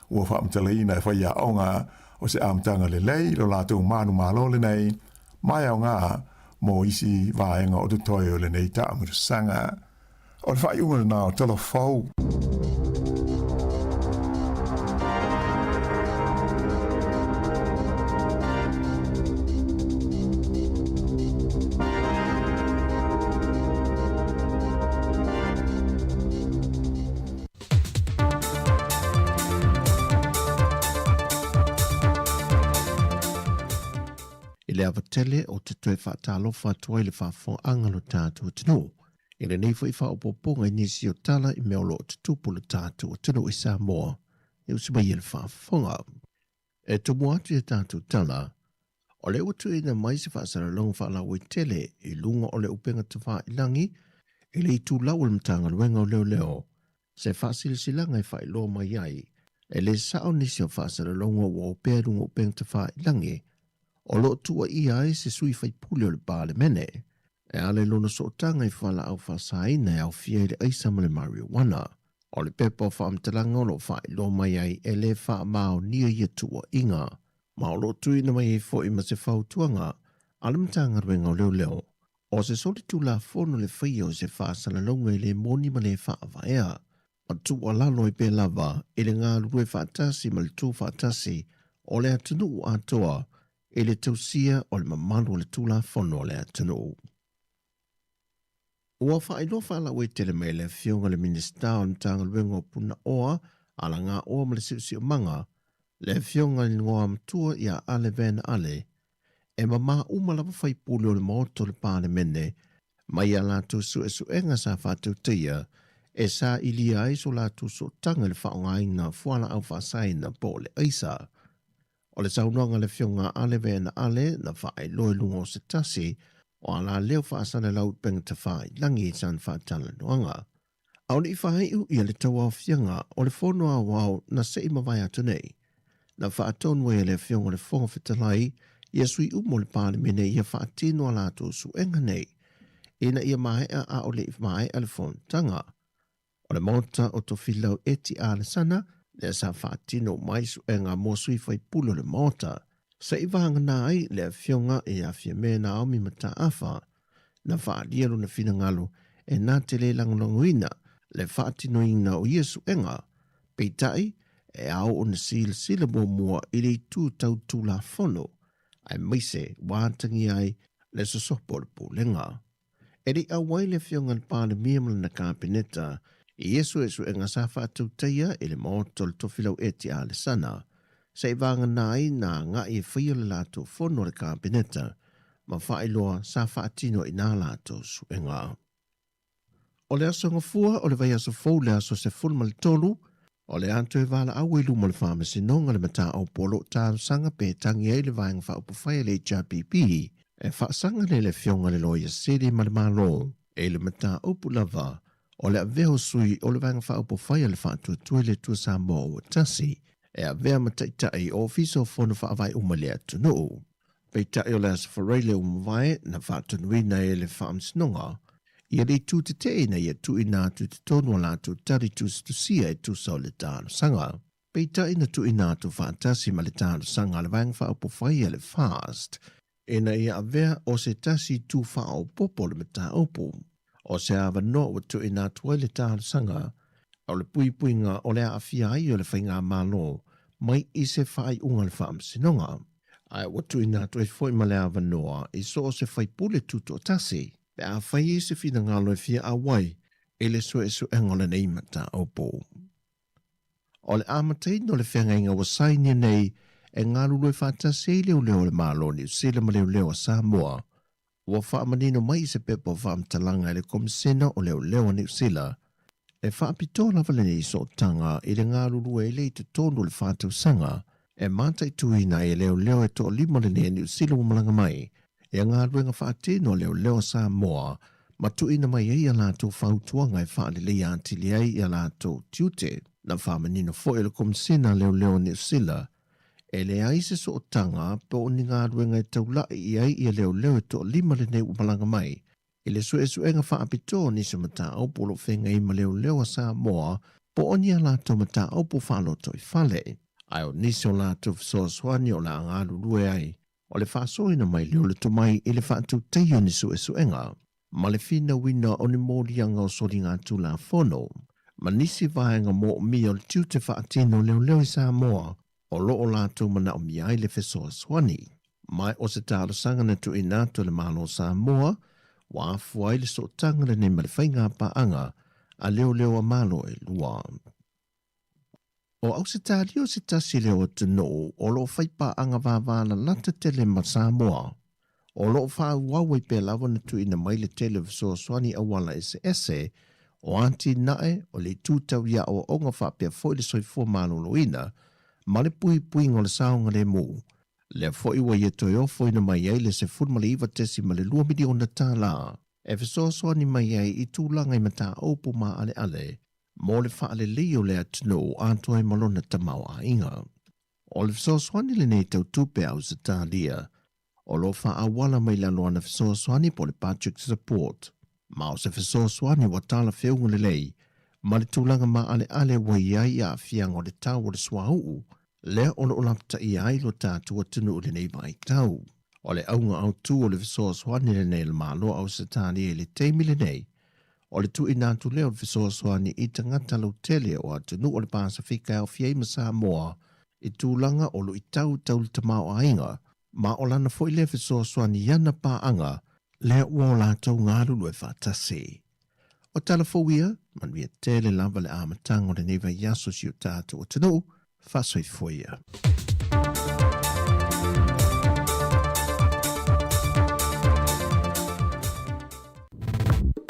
Ua faamatalaina e faiaoga o se amataga lelei lo latou manumalo lenei ma e aoga mo isi vaega o totoe o lenei taamilosaga. O le faaiuga lena o Tala Fou. I le ava tele ou te toe faatalofa atu ai i le faafofogaaga o lo tatou atunuu i lenei foi faaopoopoga i nisi o tala i mea o lo o tutupu i lo tatou atunuu i Samoa e usu mai ai le faafofoga. E tumu atu i a tatou tala, o lea ua tuuina mai se faasalalauga faalauaitele i luga o le upega tafailangi i le itulau o le Matagaluega o Leoleo se faasilasilaga e faailoa mai ai e le sao nisi o faasalalauga ua opea i luga o upega tafailangi o lo o tuuaia ai se sui faipule o le Palemene e ala i lona sootaga i fualaau faasaina e aofia ai le aisa ma le marijuana. O le pepa o faamatalaga o lo o faailoa mai ai e le faamaonia ia tuuaiga. Ma o lo o tuuina mai ai foi ma se fautuaga a le Matagaluega o Leoleo, o se solitulafono le faia o se faasalalauga e le moni ma le faavaea, ma tuualalo ai pea lava i le galulue faatasi ma le tuufaatasi o le atunuu atoa i le tausia o le mamalu o le Tulafono a le atunuu. Ua faailoa faalauaitele mai e le Afioga i le Minisita o le Matagaluega o Punaoa, Alagaoa ma le Siosiomaga, le Afioga i le Igoamatua ia Ale Van Ale, e mamā uma lava faipule o le Maota o le Palemene mai a latou suesuega sa faatautaia e sailia ai so latou sootaga i le faaaogaina fualaau faasaina po o le aisa. O le saunoaga a le Afioga a Ale Veena Ale na faailoa i luga o se tasi o alaleo faasalalau upega tafailagi i sana faatalanoaga. A o le i faaiu ia le tauaofiaga o le Fono Aoao na se i mavae atu nei, na faatonu ai e le Afioga i le Fofoga Fetalai ia sui uma o le Palemene ia faatino a latou suega nei ina ia maea a o le i maea le fonotaga o le Maota o Tofilau Eti Alesana, lea sa faatino mai suega mo sui faipule o le Maota, se i vagana ai le Afioga ia Fiame Naomi Mataafa, na faaalia lona finagalo e na te le lagolagoina le faatinoina o ia suega, peitai e ao ona silasila muamua i le itu tau Tulafono, aemaise ua atagia ai le sosopo o le Pulega. E le i auai le Afioga i le Palemia ma lana Kapeneta i ia suesuega sa faatautaia i le Maota o le Tofilau Eti Alesana, se i vagana ai na agai e faia le latou fono a le Kapeneta ma faailoa sa faatino i nā latou suega. O le Aso Gafua o le vaiaso fou le aso 13, o le a toe valaau ai luma o le Faamasinoga le mataupu o lo o talosaga pe tagi ai le Vaega Faaupufai a le HRPP e faasaga lea le Afioga i le Loia Sili ma le Malo i le mataupu lava o le avea o sui o le Vaega Faaupufai a le Faatuatua i le Atua Samoa ua Tasi e avea ma Taitai o Ofisa o Fono Faavae uma i le atunuu. Peitai o le Aso Faraile ua mavae na faatonuina e le Faamasinoga ia le itu tetee ina ia tuuina atu i totonu a latou tali tusitusia e tusa o le talosaga. Peitai na tuuina atu faatasi ma le talosaga a le Vaega Faaupufai a le FAST ina ia avea o se tasi itu faaopoopo o le mataupu. O se avanoa ua tuuina atu ai le talosaga o le puipuiga o le aafia ai o le Faigamalo mai i se faaiuga a le Faamasinoga. Ae ua tuuina atu ai foi ma le avanoa i so o se faipule tutoatasi pe a fai ai se finagalo e fia auai i le suesuega o lenei mataupu. O le amataina o le feagaiga ua sainia nei e galulue faatasi ai leoleo a le Malo o Niu Sila ma leoleo a Samoa, ua faamanino mai i se pepa o faamatalaga e le Komisena o Leoleo a Niu Sila, e faapitoa lava lenei sootaga i le galulue ai lea i totonu o le faatausaga e mataituina ai e leoleo e toalima lenei a Niu Sila ua malaga mai ia galuega faatino a leoleo a Samoa ma tuuina mai ai a latou fautuaga e faaleleia atili ai ia latou tiute. Na faamanino foi e le Komisena a Leoleo a Niu Sila e leai se sootaga po o ni galuega e taulai i ai ia leoleo e toalima lenei ua malaga mai i le suesuega faapitoa o nisi o mataupu o lo o feagai ma leoleo a Samoa po o ni a latou mataupu faalotoifale. Ae o nisi o latou fesoasoani o le a galulue ai o le faasoaina mai lea o le tomai i le faatautaia o ni suesuega ma le finauina o ni moliaga o soligatulafono ma nisi vaega moomia o le tiute faatino leoleo i Samoa o lo o latou manaomia ai le fesoasoani. Ma o se talosaga na tuuina atu e le Malo o Samoa ua afua ai le sootaga lenei ma le faigapaaga a leoleo a Malo e lua. O Ausetalia o se tasi lea o atunuu o lo o fai paaga vavalalata tele ma Samoa. O lo o faaauau ai pea lava ona tuuina mai le tele o fesoasoani auala eseese, o atinae, o le itu tau i aoaoga faapea foi le soifua maloloina ma le puipuiga o le saogalemu. Lea foi ua ia toe ofoina mai ai le $19.2 miliona tala e fesoasoani mai ai i tulaga i mataupu maaleale mo le faalelei o le atunuu atoa ai ma lona tamaoaiga. O le fesoasoani lenei tau tupe a Ausetalia, o lo o faaauala mai lalo ana fesoasoani po o le Budget Support, ma o se fesoasoani ua talafeuga lelei ma le tulaga maaleale ua i ai aafiaga o le tau o le suauu. lea o lo o lapataia ai lo tatou atunuu i lenei vaitau. O le auga autu o le fesoasoani lenei a le Malo o Ausetalia i le taimi lenei, o le tuuina atu lea o le fesoasoani i tagata lautele o atunuu o le Pasefika e aofia ai ma Samoa i tulaga o luitau tau le tamaoaiga, ma o lana foi lea fesoasoani i ana paaga lea ua o latou galulue faatasi. O tala fou ia, manuia tele lava le amataga o lenei vaiaso i si o tatou atunuu, faasoifua ia.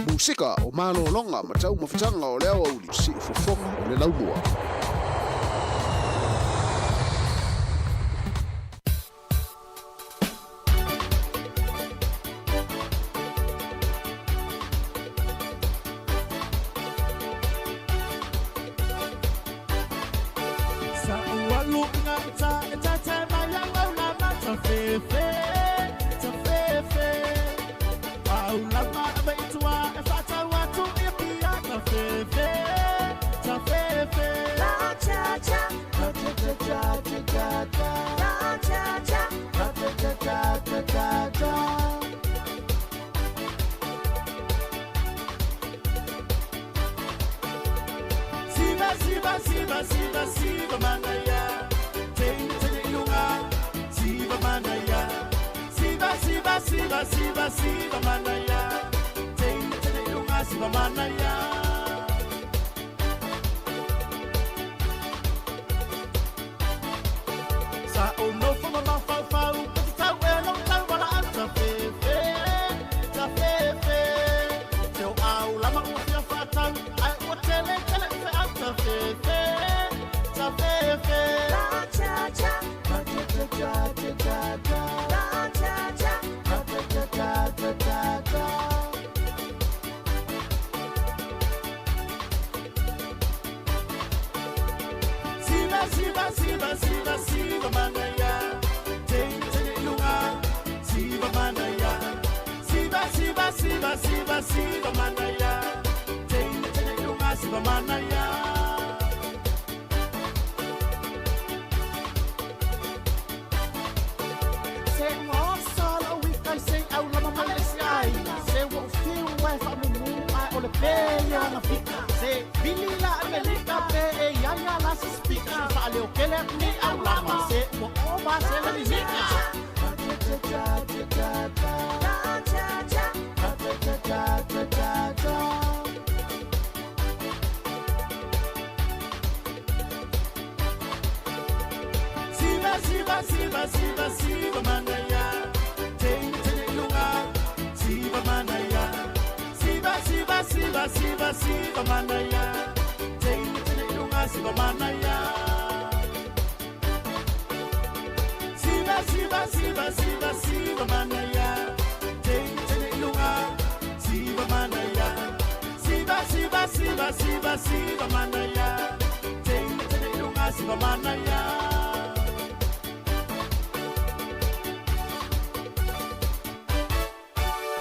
Musika o malologa ma taumafataga o le aoauli siufofoga o le laumua.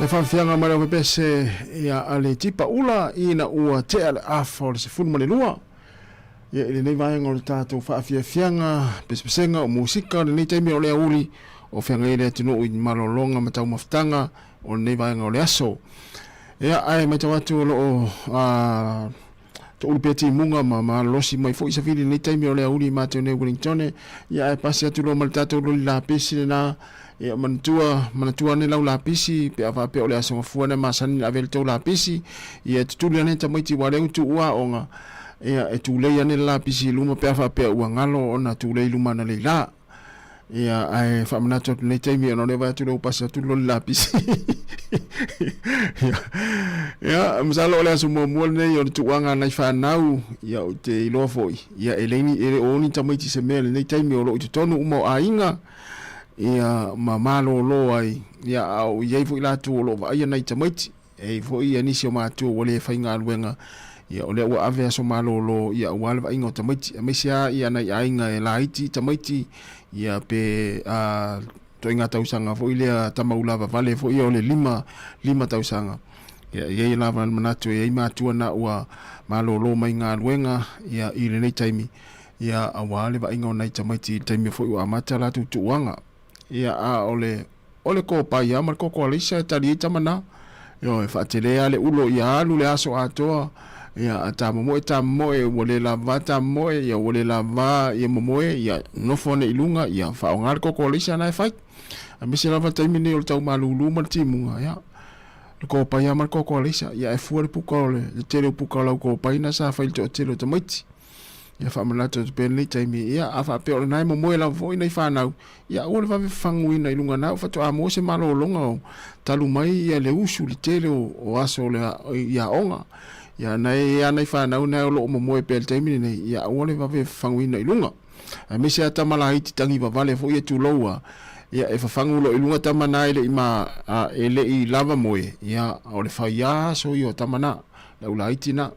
Le faafiaga mai lau pepese ia a le tipa ula ina ua tea le afa o le 12. Ia i lenei vaega o le tatou faafiafiaga pesepesega o musika o lenei taimi o le auli o feagai le atunuu i malologa ma taumafataga o lenei vaega o le aso. Ia ae matau atu o lo o toulu pea timuga ma malolosi mai foi safili lenei taimi o le auli i matou nei Wellingtone. Ia ae pasi atu loa ma le tatou loli lapisi lena. Ia manatua, manatua ane lau lapisi, pe a faapea o le aso gafua na masani na ave le tou lapisi. Ia tutuli ane tamaiti ua leu tuu aoga. Ia e tulei ane le lapisi i luma pe a faapea ua galo ona tulei i luma ana leila. Ia, ae faamanatu atu nei taimi ona o lea vaai atu lea ua pasi atu le loli lapisi. Ia, ia, masalo o le aso muamua lenei o le tuuaga a nai fanau, ia ou te iloa foi, ia e le e le o ni tamaiti se mea lenei taimi o lo o i totonu uma o aiga, ia ma malolo ai, ia a o i ai foi latou o lo o vaaia nai tamaiti. E i ai foi ia nisi o matua ua le faigaluega, ia o lea ua ave aso malolo ia aua le vaaiga o tamaiti, aemaise lava ia nai aiga e laiti tamaiti, ia pe a ituaiga tausaga foi lea tamaula vavale foi ia o le 5 tausaga. Ia e i ai lava le manatu e i ai matua na ua malolo mai galuega ia i lenei taimi. Ia, aua le vaaiga o nai tamaiti i le taimi foi ua amata a latou tuuaga. Ia, a o le, o le kopai lava ma le koko alaisa e tali ai tama na. Ioe, faatele lava le ulo ia alu le aso atoa, ia, a tamomoe, tamomoe, ua le lava tamomoe, ia, ua le lava ia momoe, ia, nofo ane i luga, ia, faaaoga le koko alaisa na e fai. Aemaise lava le taimi nei o le tau malulu ma le timuga, ia, le kopai lava ma le koko alaisa, ia, e fua le puka o le, le tele o puka o lau kopai na sa fai i le toatele o tamaiti. Ia faamanatu atu pea lenei taimi, ia a faapea o lena e momoe lava foi nai fanau, ia aua le vave fafaguina i luga na faatoa maua se malologa o talu mai ia le usu le tele o, o aso o le i aoga. Ia na e ia nai fanau na o lo o momoe pea i le taimi lenei, ia aua le vave fafaguina i luga. Aemaise a tama laiti tagi vavale foi e tulou a, ia e fafagu loa i luga tama na e le i ma, a, e le i lava moe, ia o le fai aso ia o tama na, le au laiti na.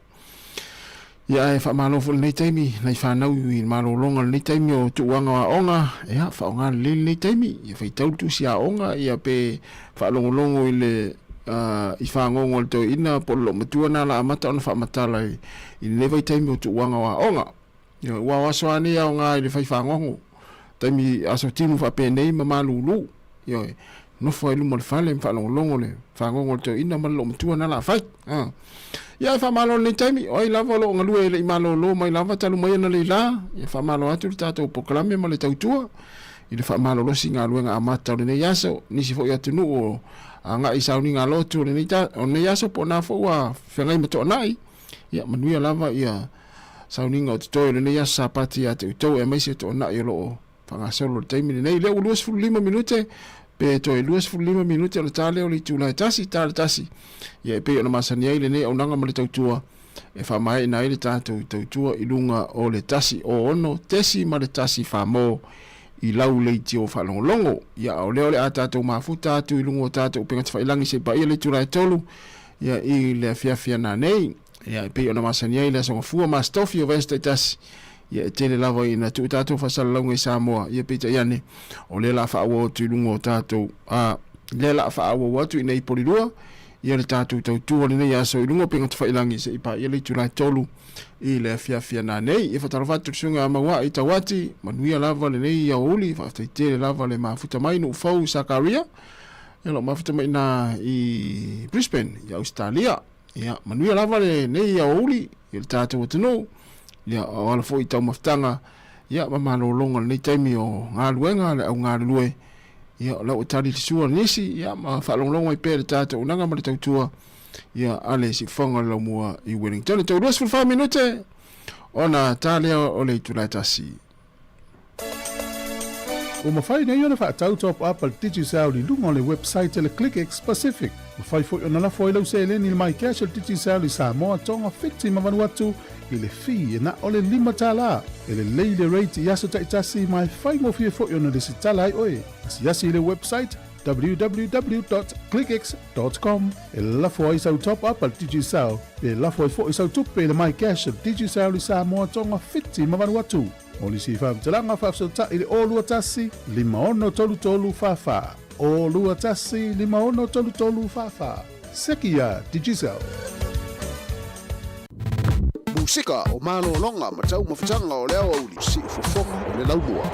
Ia ae faamalo foi lenei taimi nai fanau i malologa lenei taimi o tuuaga o aoga, ia faaaoga lelei lenei taimi, ia faitau le tusi aoga, ia pe faalogologo i le i fagogo a le toeaina po o le loomatua na la amata ona faamatala i lenei vaitaimi o tuuaga o aoga. Ia ua o aso lava nei aoga i le fai fagogo, taimi aso timu faapenei ma malulu, ioe, nofo ai luma o le fale ma faalogologo le fagogo a le toeaina ma le loomatua na la fai. Ia e faamalo lenei taimi, o ai lava o lo o galue e le i malolo mai lava talu mai ana leila, ia faamalo atu le tatou polokalame ma le tautua i le faamalolosi galuega amata o lenei aso, nisi foi atunuu o agai i sauniga lotu o lenei, ta, o lenei aso po o na foi ua feagai ma toanai, ia manuia lava ia sauniga o totoe o lenei aso Sapati ia te outou aemaise toanai o lo o faagasolo i le taimi lenei. Lea ua 25 minute pe toe 25 minute ona ta lea o le itula e tasi, ta le tasi. Ia e pei ona masani ai lenei auaunaga ma le tautua e faamaeaina ai le tatou tautua i luga o le 106.1 mo i lau leitio faalogologo. Ia a o lea o le a tatou mafuta atu i luga o tatou upega tafailagi se i paia le itula e 3 ia i le afiafi ana nei. Ia e pei ona masani ai le Aso Gafua ma Aso Tofi o vaiaso taitasi. Ia e tele lava ina tuu tatou faasalalauga i Samoa, ia peitai ane, o lea la faaauau atu i luga o tatou, a, lea la faaauau atu i nei polilua, ia le tatou tautua lenei aso i luga o upega tafailagi se i paia le itula e 3 i le afiafi ana nei. Ia faatalofa atu i le susuga a Mauai Tauati, manuia lava lenei aoauli, faafetai tele lava le mafuta mai nuu fou Sakaria, ia lou mafuta mai ina i Brisbane, i Ausetalia. Ia, manuia lava lenei aoauli i le tatou atunuu, ia, o ala foi i taumafataga, ia, ma malologa o lenei taimi o galuega, le au galulue, ia, o la ua tali le sua nisi, ia, ma faalogologo ai pea i le tatou auaunaga ma le tautua, ia, a le siufofoga o le Laumua i Wellington. E toe 24 minute ona ta lea o le itula e tasi. Ua mafai nei ona faatau top up a le Digicel i luga o le website a le ClickX Pacific. Mafai foi ona lafo ai lau seleni i le MyCash a le Digicel i Samoa, Tonga, Fiti ma Vanuatu i le fee e na o le $5. E lelei le rate i aso taitasi ma e faigofie foi ona lesitala ai oe. Asiasi i le website www.clickx.com e lafo ai sau top up a le Digicel pe lafo ai foi sau tupe i le MyCash a le Digicel i Samoa, Tonga, Fiti ma Vanuatu. Mo nisi faamatalaga faafesootai i le 021 5633 44. 021 5633 44. Seki iā Digicel. Musika o malologa ma taumafataga o le aoauli, siufofoga o le laumua.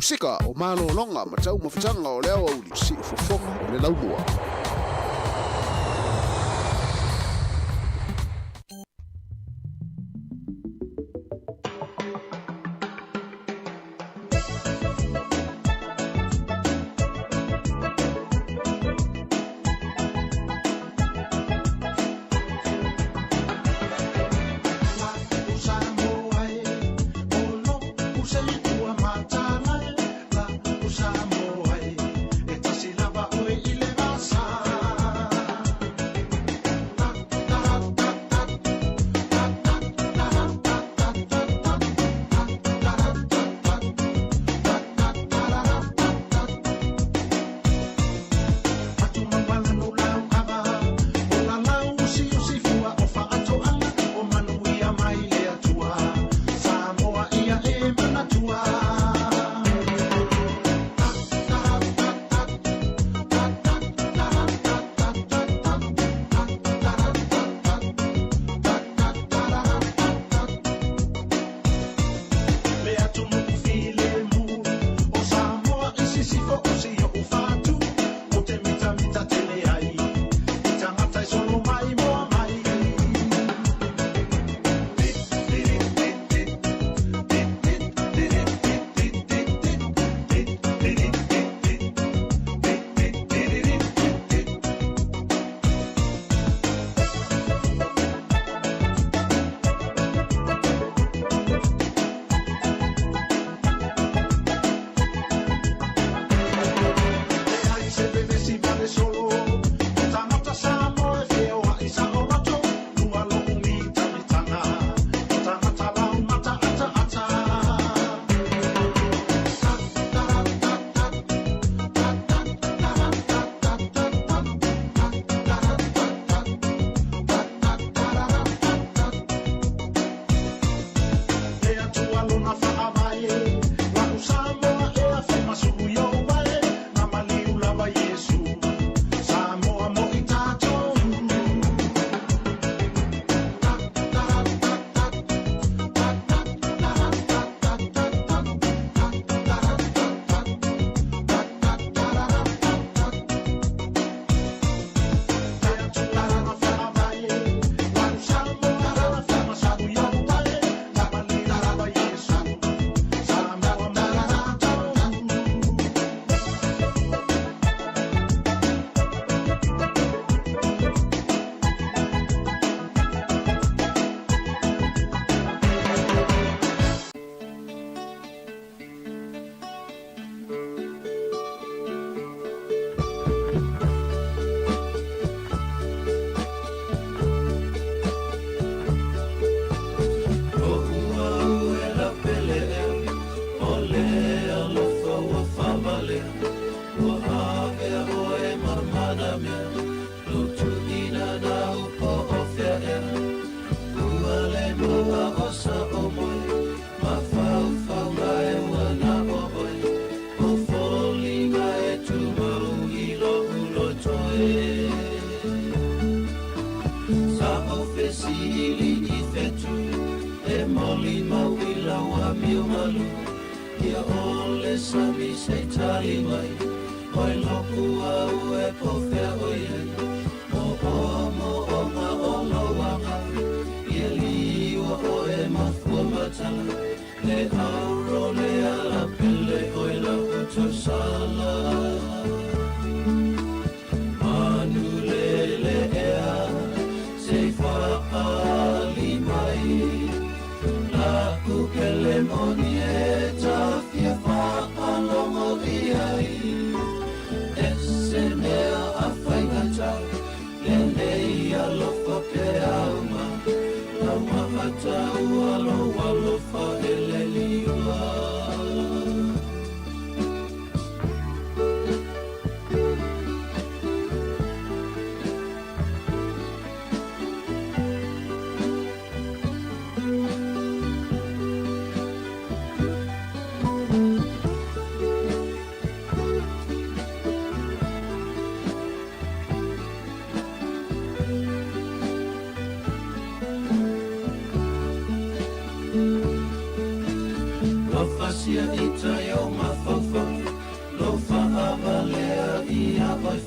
Musika, o malologa ma taumafataga o le aoauli, siufofoga o le laumua.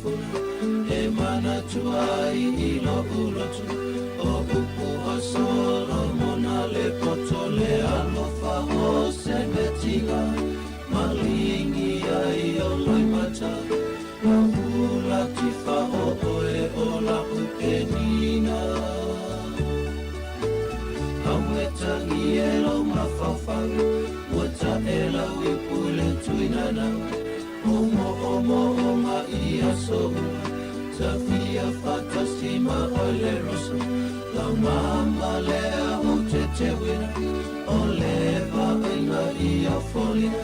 puna E manatua ai i loʻu loto ʻO upu a Solomona le poto le alofa o se mea tiga Malingi ai o Loimata Lau latifa ʻo ʻoe ʻo laʻu penina Auetagi e lou mafaufau Ua taʻe lau ipu i le tuinanau O moʻomoʻoga i aso uma Tafia faatasi ma oe le Rosa Lau mama lea ou te teuina O le vaaiga i au foliga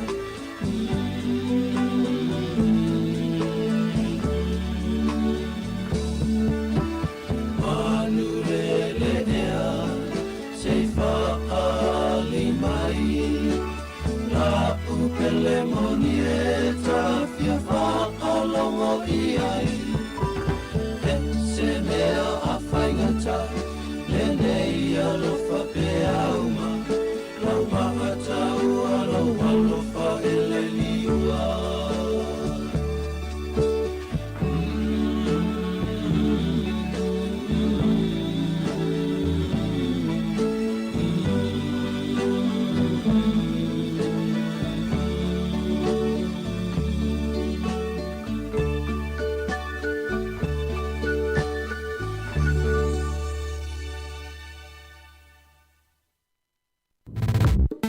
Manu lele ea se i faaali mai La'u pele moni e tafia faalogo i ai He se mea a faigata lenei alofa peauma Lau maa taua lou alofa e le liua.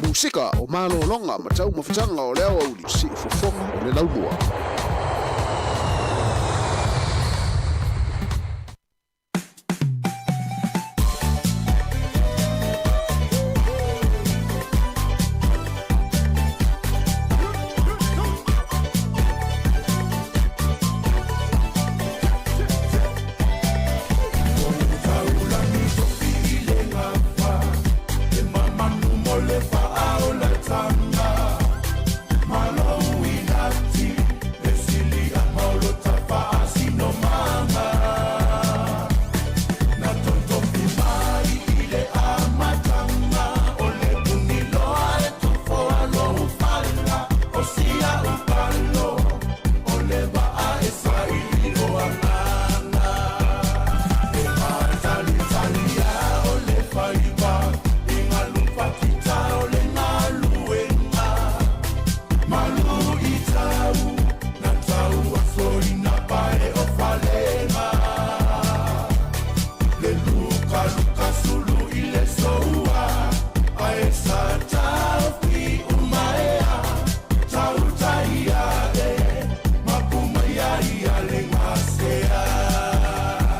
Musika o malologa ma taumafataga o le aoauli siufofoga o le laumua.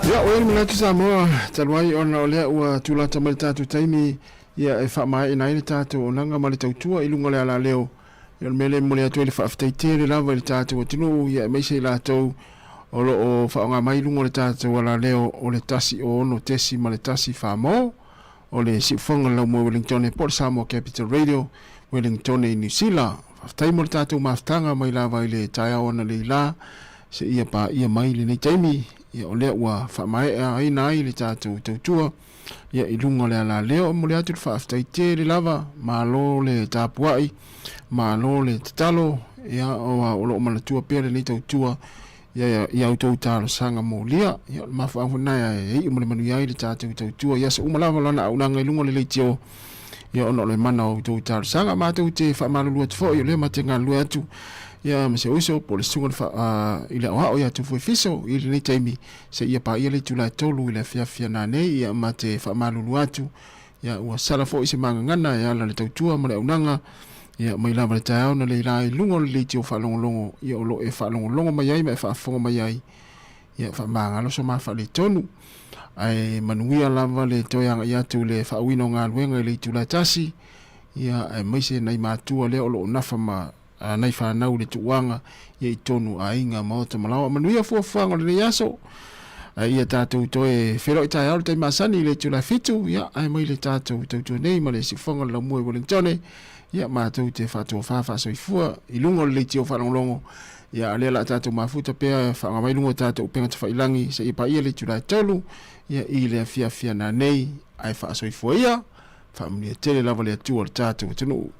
Ia, ua i ai le manatu Samoa, talu ai ona o lea ua tulata mai le tatou taimi ia e faamaeaina ai le tatou onaga ma le tautua i luga o le alaleo. Ia o le mea lea e momoli atu ai le faafetai tele lava i le tatou atunuu ia aemaise i latou o lo o faaaoga mai i luga o le tatou alaleo o le 106.1 Famo o le siufoga o le Laumua Wellingtone po o le Samoa Capital Radio Wellingtone i Niu Sila. Faafetai mo le tatou mafutaga mai lava i le taeao analeila seia paia mai lenei taimi, ia o lea ua faamaeaina ai le tatou tautua ia i luga o le alaleo. E momoli atu le faafetai tele lava, malo le tapuai, malo le tatalo, ia o lo o manatua pea lenei tautua ia i a outou talosaga molia. Ia o le mafuaaga foi lena e iu ma le manuia ai le tatou tautua i aso uma lava o lana auaunaga i luga o le leitio, ia ona o le mana o outou talosaga. Matou te faamalulu atu foi o lea ma te galulue atu ia ma se uso po o le susuga i le aoao ia Tufuefiso i lenei taimi seia paia le itula e 3 i le afiafi nanei. Ia ma te faamalulu atu ia ua sala foi se magagana e ala le tautua ma le auaunaga ia mai lava le taeao na leila i luga o le leitio faalogologo ia o lo o e faalogologo mai ai ma e faafofoga mai ai ia faamagalo so ma faaletonu. Ae manuia lava le toe agai atu i le faauiina o galuega i le itula e tasi, ia aemaise nai matua lea o lo o nafa ma nai fanau i le tuuaga ia i tonu aiga maota ma laoa. Manuia fuafuaga o lenei aso. Ae ia tatou toe feiloai taeao i le taimi masani i le itula e 7, ia ae mai le tatou tautua nei ma le siufofoga o le laumua i Wellingtone, ia matou te faatofa faasoifua i luga o le leitio faalogologo. Ia, a o lea o le a tatou mafuta pea e faaaoga mai luga o tatou upega tafailangi seia paia le itula e 3, ia, i le afiafi ana nei, ae faasoifua ia, faamanuia tele lava le Atua o le tatou atunuu.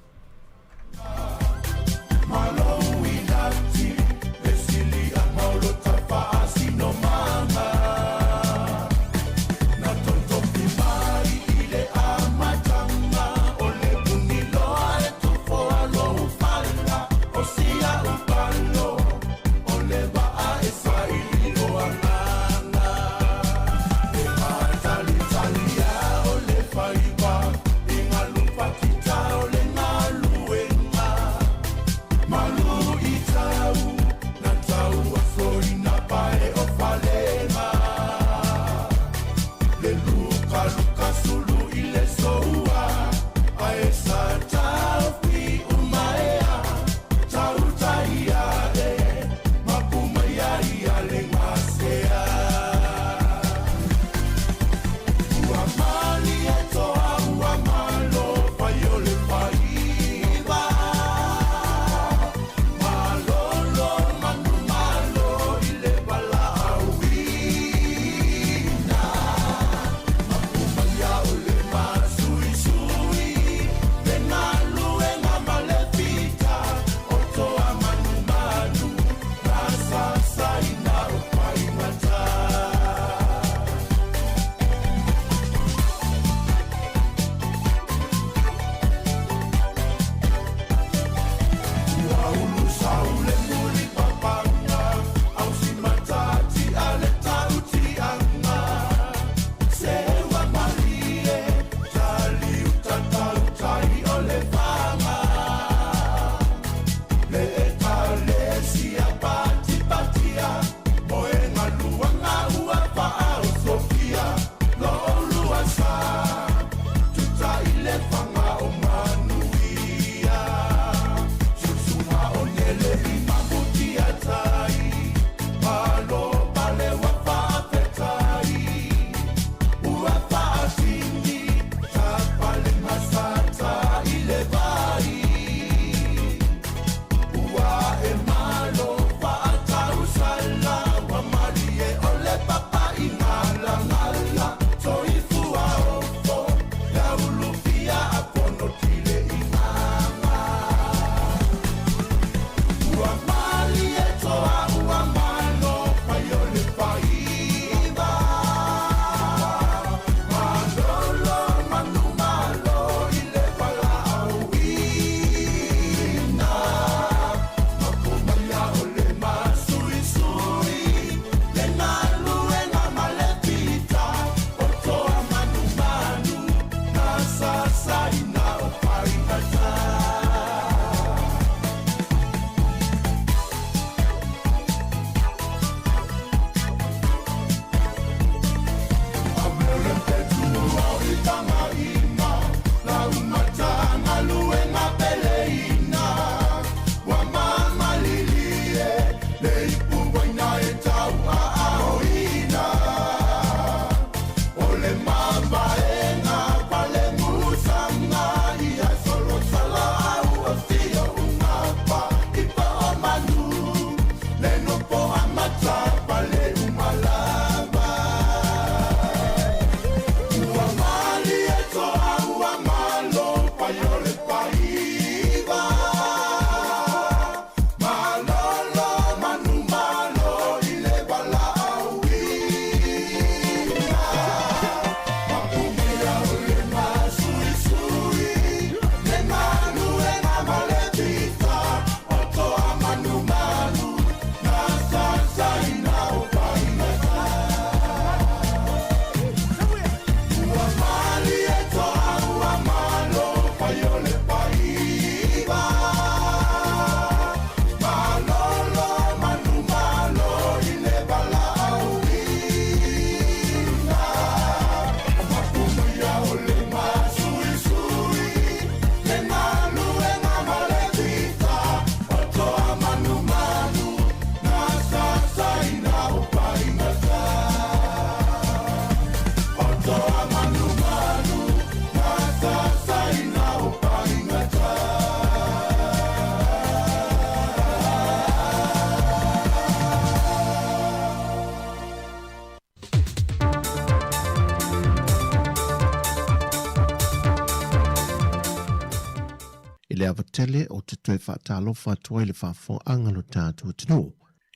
tele ou te toe faatalofa atu ai i le faafofogaaga a lo tatou atunuu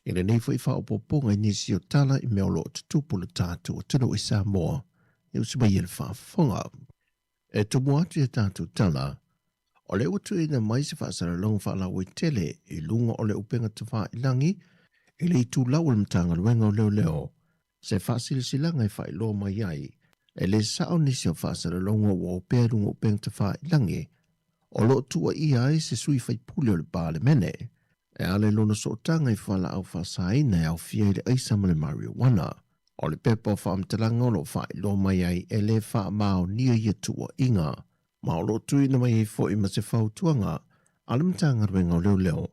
i lenei foi faaopoopoga i nisi o tala i mea o lo o tutupu i lo tatou atunuu i Samoa e usi mai ai le faafofoga. E tumu atu i a tatou tala, o lea ua tuuina mai se faasalalauga faalauaitele i luga o le upega tafailagi i le itulau o le Matagaluega o Leoleo se faasilasilaga e faailoa mai ai e le sao nisi o faasalalauga ua opea i luga o upega tafailagi o lo o tuuaia ai se sui faipule o le Palemene e ala i lona sootaga i fualaau faasaina e aofia ai le aisa ma le marijuana. O le pepa o faamatalaga o lo o faailoa mai ai e le faamaonia ia tuuaiga ma o lo o tuuina mai ai foi ma se fautuaga a le Matagaluega o Leoleo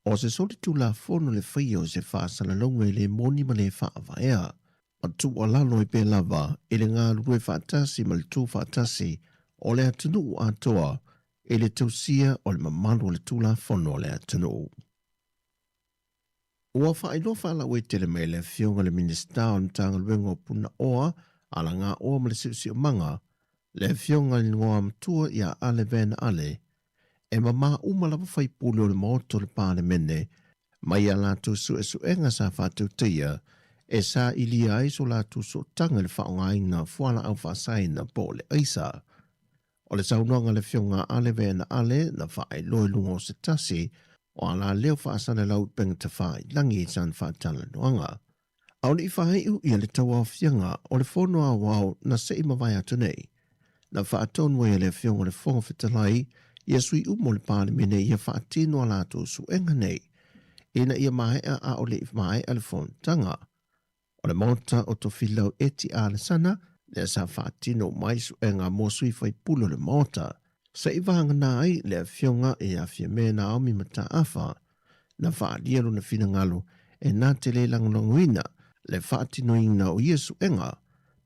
o se solitulafono le faia o se faasalalauga e le moni ma le faavaea ma tuualalo ai pea lava i le galulue faatasi ma le tu faatasi o le atunuu atoa i le tausia o le mamalu o le Tulafono a le atunuu. Ua faailoa faalauaitele mai e le Afioga i le Minisita o le Matagaluega o Punaoa, Alagaoa ma le Siosiomaga, le Afioga i le Igoamatua ia Ale Van Ale, e mamā uma lava faipule o le Maota o le Palemene mai a latou suesuega sa faatautaia e sailia ai so latou sootaga i le faaaogaina o fualaau faasaina po o le aisa. O le saunoaga a le Afioga a Ale Van Ale na faailoa i luga o se tasi o alaleo faasalalau i upegatafailagi i sana faatalanoaga. A o le i faaiu ia le tauaofiaga o le Fono Aoao na se i mavae atu nei, na faatonu ai e le Afioga i le Fofoga Fetalai ia sui uma o le Palemene ia faatino a latou suega nei ina ia maea a o le i maea le fonotaga o le Maota o Tofilau Eti Alesana, lea sa faatino uma ai suega mo sui faipule o le Maota, se i vagana ai le Afioga ia Fiame Naomi Mataafa, na faaalia lona finagalo e na te le lagolagoina le faatinoina o ia suega,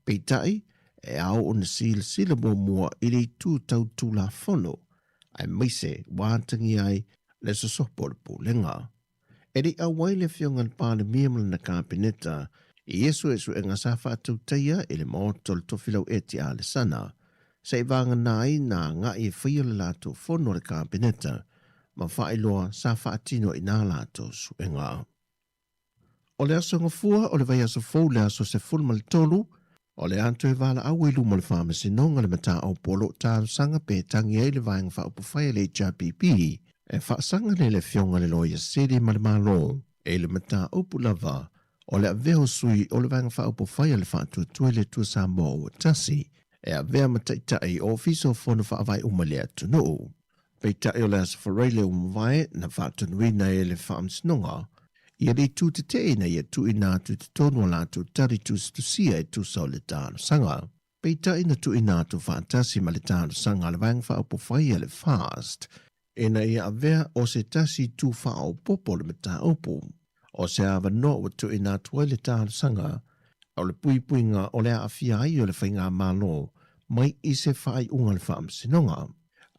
peitai, e ao ona silasila muamua i le itu tau Tulafono, aemaise ua atagia ai le sosopo o le Pulega. E le i auai le Afioga i le Palemia ma lana Kapeneta i ia suesuega sa faatautaia i le Maota o le Tofilau Eti Alesana, se i vagana ai na agai e faia le latou fono a le Kapeneta ma faailoa sa faatino i nā latou suega. O le Aso Gafua o le vaiaso fou le aso 13, o le a toe valaau ai luma o le Faamasinoga le mataupu o lo o talosaga pe tagi ai le Vaega Faaupufai a le HRPP e faasaga lea le Afioga i le Loia Sili ma le Malo i le mataupu lava o le avea o sui o le Vaega Faaupufai a le Faatuatua i le Atua Samoa ua Tasi e avea ma Taitai o Ofisa o Fono Faavae uma i le atunuu. Peitai o le Aso Faraile ua mavae na faatonuina e le Faamasinoga ia le itu tetee ina ia tuuina atu i totonu a latou tali tusitusia e tusa o le talosaga. Peitai na tuuina atu faatasi ma le talosaga a le Vaega Faaupufai a le FAST ina ia avea o se tasi itu faaopoopo o le mataupu. O se avanoa ua tuuina atu ai le talosaga o le puipuiga o le aafia ai o le Faigamalo mai i se faaiuga a le Faamasinoga.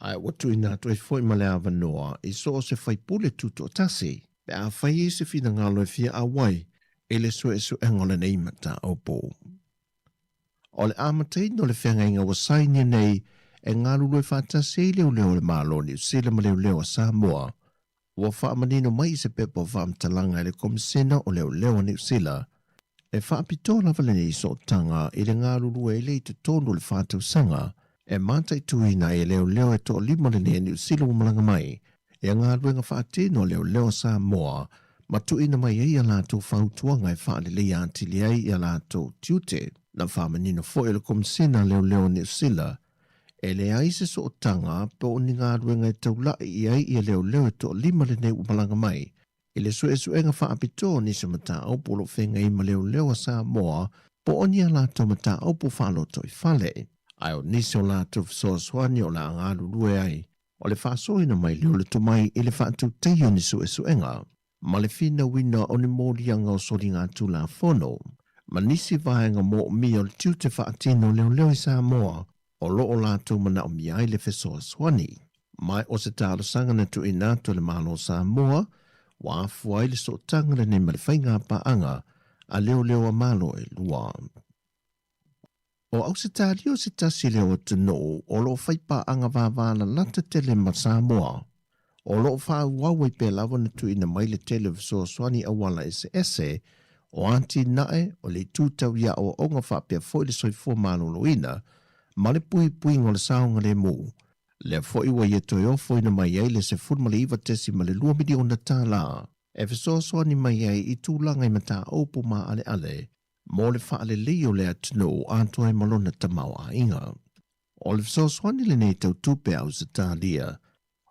Ae ua tuuina atu ai foi ma le avanoa i so o se faipule tutoatasi pe afai e i se finagalo e fia auai i le suesuega o lenei mataupu. O le amataina o le feagaiga ua sainia nei e galulue faatasi ai leoleo a le Malo o Niu Sila ma leoleo a Samoa, ua faamanino mai i se pepa o faamatalaga e le Komisena o Leoleo a Niu Sila, e faapitoa lava lenei sootaga i le galulue ai lea i totonu o le faatausaga e mataituina ai e leoleo e toalima lenei a Niu Sila ua malaga mai ia galuega faatino a leoleo a Samoa ma tuuina mai ai a latou fautuaga e faaleleia atili ai ia latou tiute. Na faamanino foi e le Komisena a Leoleo a Niu Sila e leai se sootaga po o ni galuega e taulai i ai ia leoleo e toalima lenei ua malaga mai i le suesuega faapitoa o nisi o mataupu o lo o feagai ma leoleo a Samoa po o ni a latou mataupu faalotoifale. Ae o nisi o latou fesoasoani o le a galulue ai o le faasoaina mai lea o le tomai i le faatautaia o ni suesuega ma le finauina o ni moliaga o soligatulafono ma nisi vaega moomia o le tiute faatino leoleo i Samoa o lo o latou manaomia ai le fesoasoani. Ma o se talosaga na tuuina atu e le Malo o Samoa ua afua ai le sootaga lenei ma le faigapaaga a leoleo a Malo e lua. O Ausetalia o se tasi lea o atunuu o lo o fai paaga vavalalata tele ma Samoa. O lo o faaauau ai pea lava ona tuuina mai le tele o fesoasoani i auala eseese o atinae o le itu tau i aoaoga faapea foi le soifua maloloina ma le puipuiga o le saogalemu. Lea foi ua ia toe ofoina mai ai le $19.2 miliona tala e fesoasoani mai ai i tulaga i mataupu maaleale mo le faaleleia o le atunuu atoa ai ma lona tamaoaiga. O le fesoasoani lenei tau tupe a Ausetalia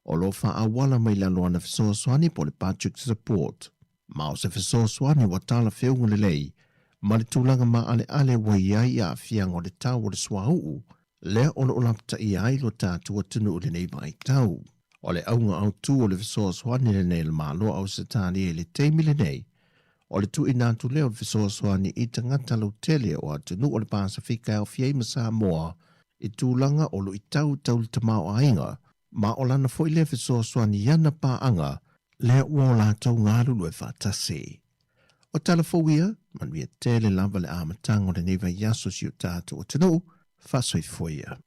o lo o faaauala mai lalo ana fesoasoani po o le Budget Support, ma o se fesoasoani ua talafeuga lelei ma le tulaga maaleale ua i ai aafiaga o le tau o le suauu lea o lo o lapataia ai lo tatou atunuu i lenei vaitau. O le auga autu o le fesoasoani lenei a le Malo o Ausetalia i le taimi lenei, o le tuuina atu lea o le fesoasoani i tagata lautele o atunuu o le Pasefika e aofia ai ma Samoa i tulaga o luitau tau le tamaoaiga, ma o lana foi lea fesoasoani i ana paaga lea ua o latou galulue faatasi. O tala fou ia, manuia tele lava le amataga o lenei vaiaso i si o tatou atunuu, faasoifua ia.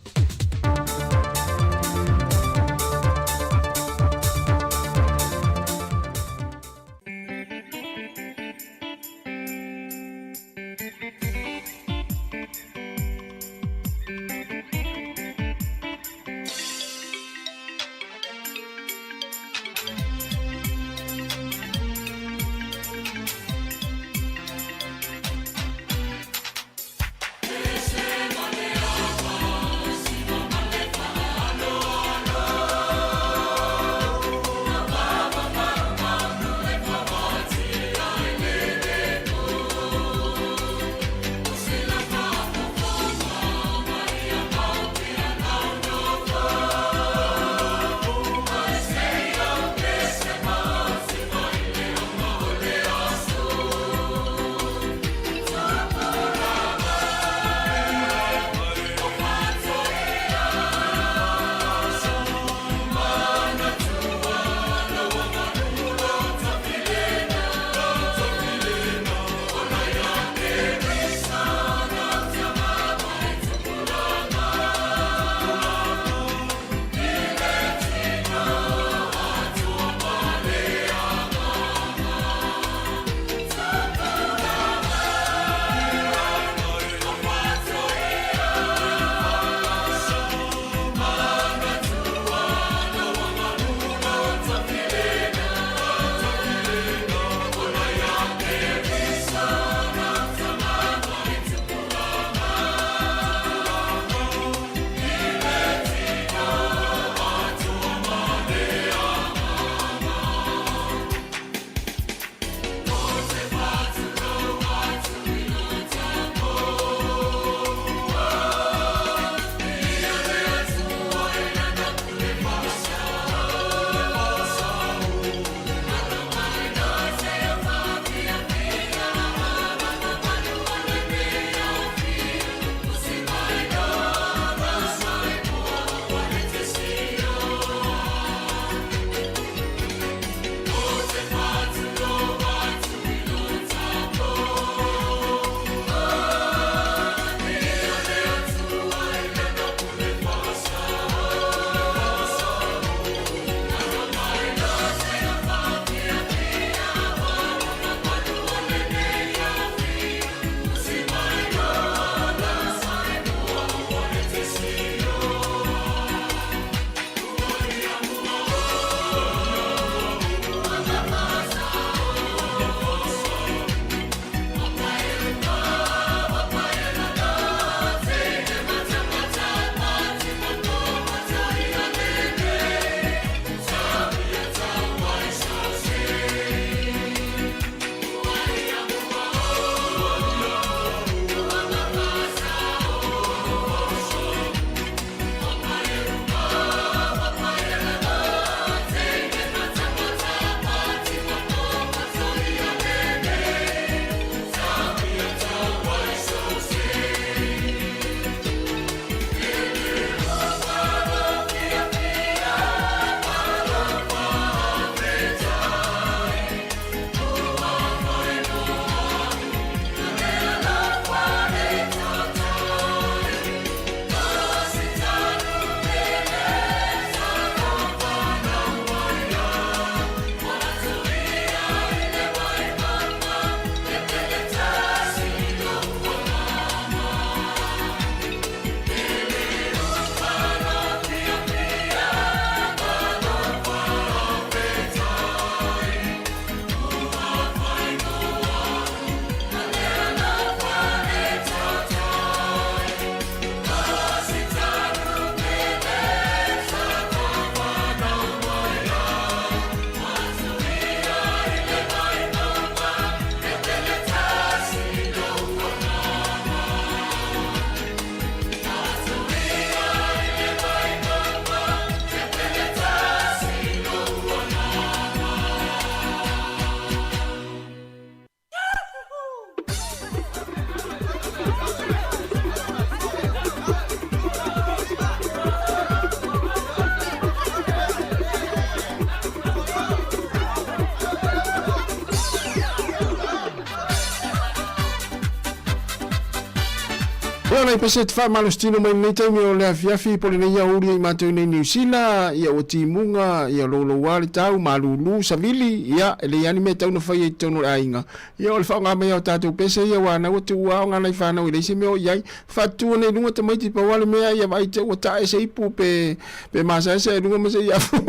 Ia nai pese te faamalositino mai lenei taimi o le afiafi po o lenei aoauli ai matou nei Niu Sila, ia ua timuga, ia louloua le tau, malulu, savili, ia e leai lava ni mea e tatau ona faia i totonu o le aiga. Ia o le faaaoga mai lava o tatou pese ia aua na ua tuua aoga nai fanau e leai se mea o i ai. Faatutu ane i luga tamaiti pau lava le mea ia vaai te ua tae se ipu pe pe masaesa i luga ma se iafu.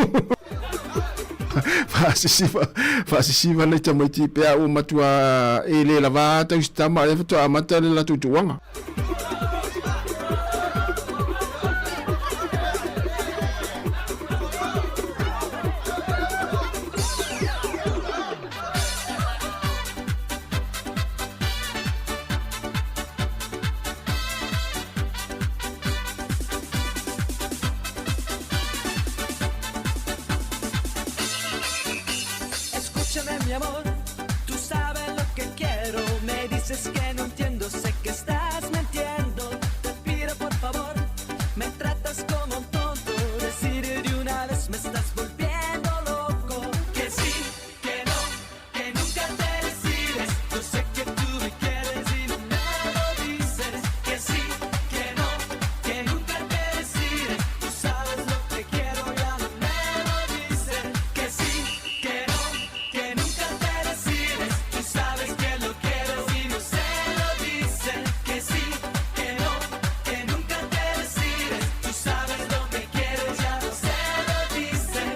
Faasisiva, faasisiva nai tamaiti pe a ua matua e le lava tau si tama lea faatoa amata le latou tuuaga. Escúchame mi amor, tú sabes lo que quiero. Me dices que no entiendo, sé que estás mintiendo. Te pido por favor, me tratas como un tonto. Decir de una vez me estás volviendo loco. Que sí, que no, que nunca te decides. Yo sé que tú me quieres y no me lo dices. Que sí, que no, que nunca te decides. Tú sabes lo que quiero, ya no me lo dices. Que sí, que no, que nunca te decides. Tú sabes que lo quieres y no se lo dices. Que sí, que no, que nunca te decides. Tú sabes lo que quieres, ya no se lo dices.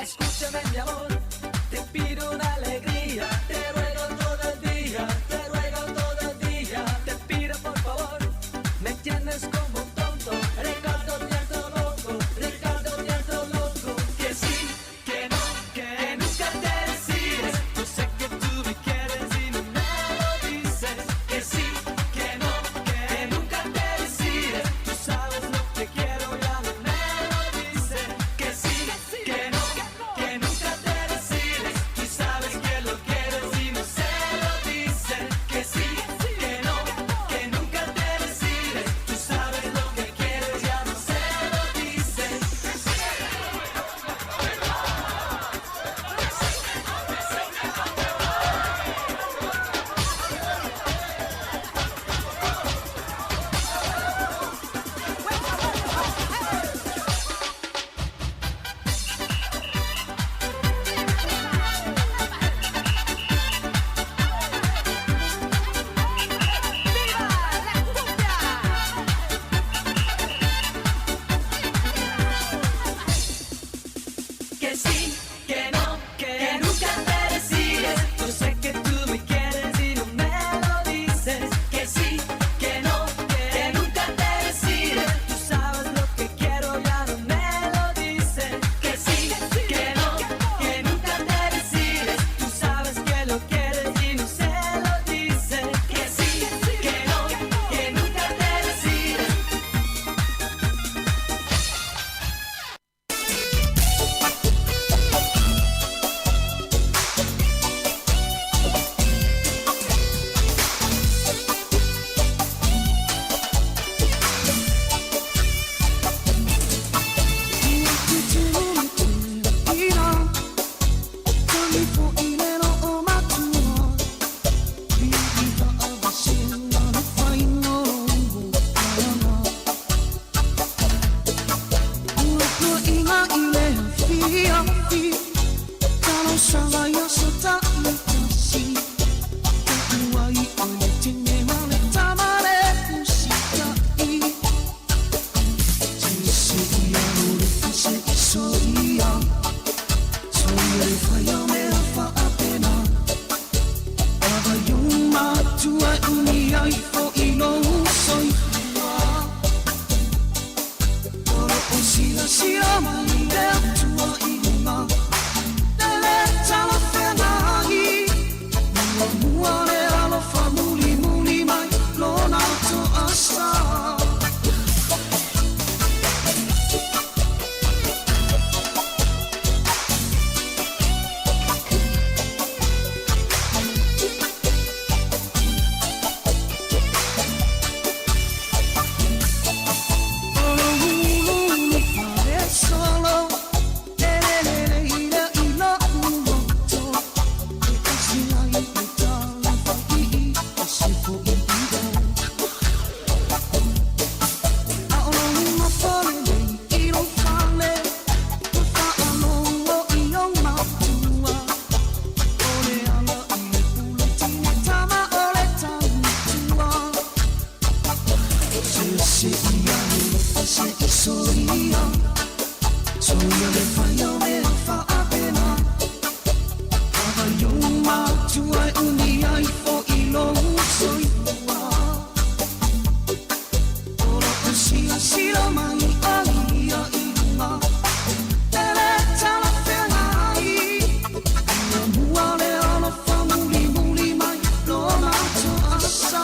Escúchame mi amor, te pido una alegría, te ruego todo el día, te ruego todo el día, te pido por favor, me tienes como un tonto, Ricardo cierto loco, Ricardo cierto loco, que sí, que no, que nunca te decides, yo sé que tú me quieres y no me lo dices, que sí, que no, que nunca te decides, tú sabes lo que quiero, ya no me lo dices, que sí, que no, que nunca te decides, tú sabes que lo quieres y no se lo dices, que sí, que no, que nunca te decides, tú sabes lo que quieres, ya no se lo dices. Que sí, que no, que nunca te decides. Yo sé que tú me quieres y no me lo dices. Que sí, que no, que nunca te decides. Tú sabes lo que quiero, ya no me lo dices. Que sí, que no, que nunca te decides. Tú sabes que lo quieres y no se lo dices. Que sí, que no, que nunca te decides. Atua e umi ai foʻi lou soifua. O loʻu silasila mai ʻo ia i luga e le talafeagai. Ua mua le alofa mulimuli mai lona toasa.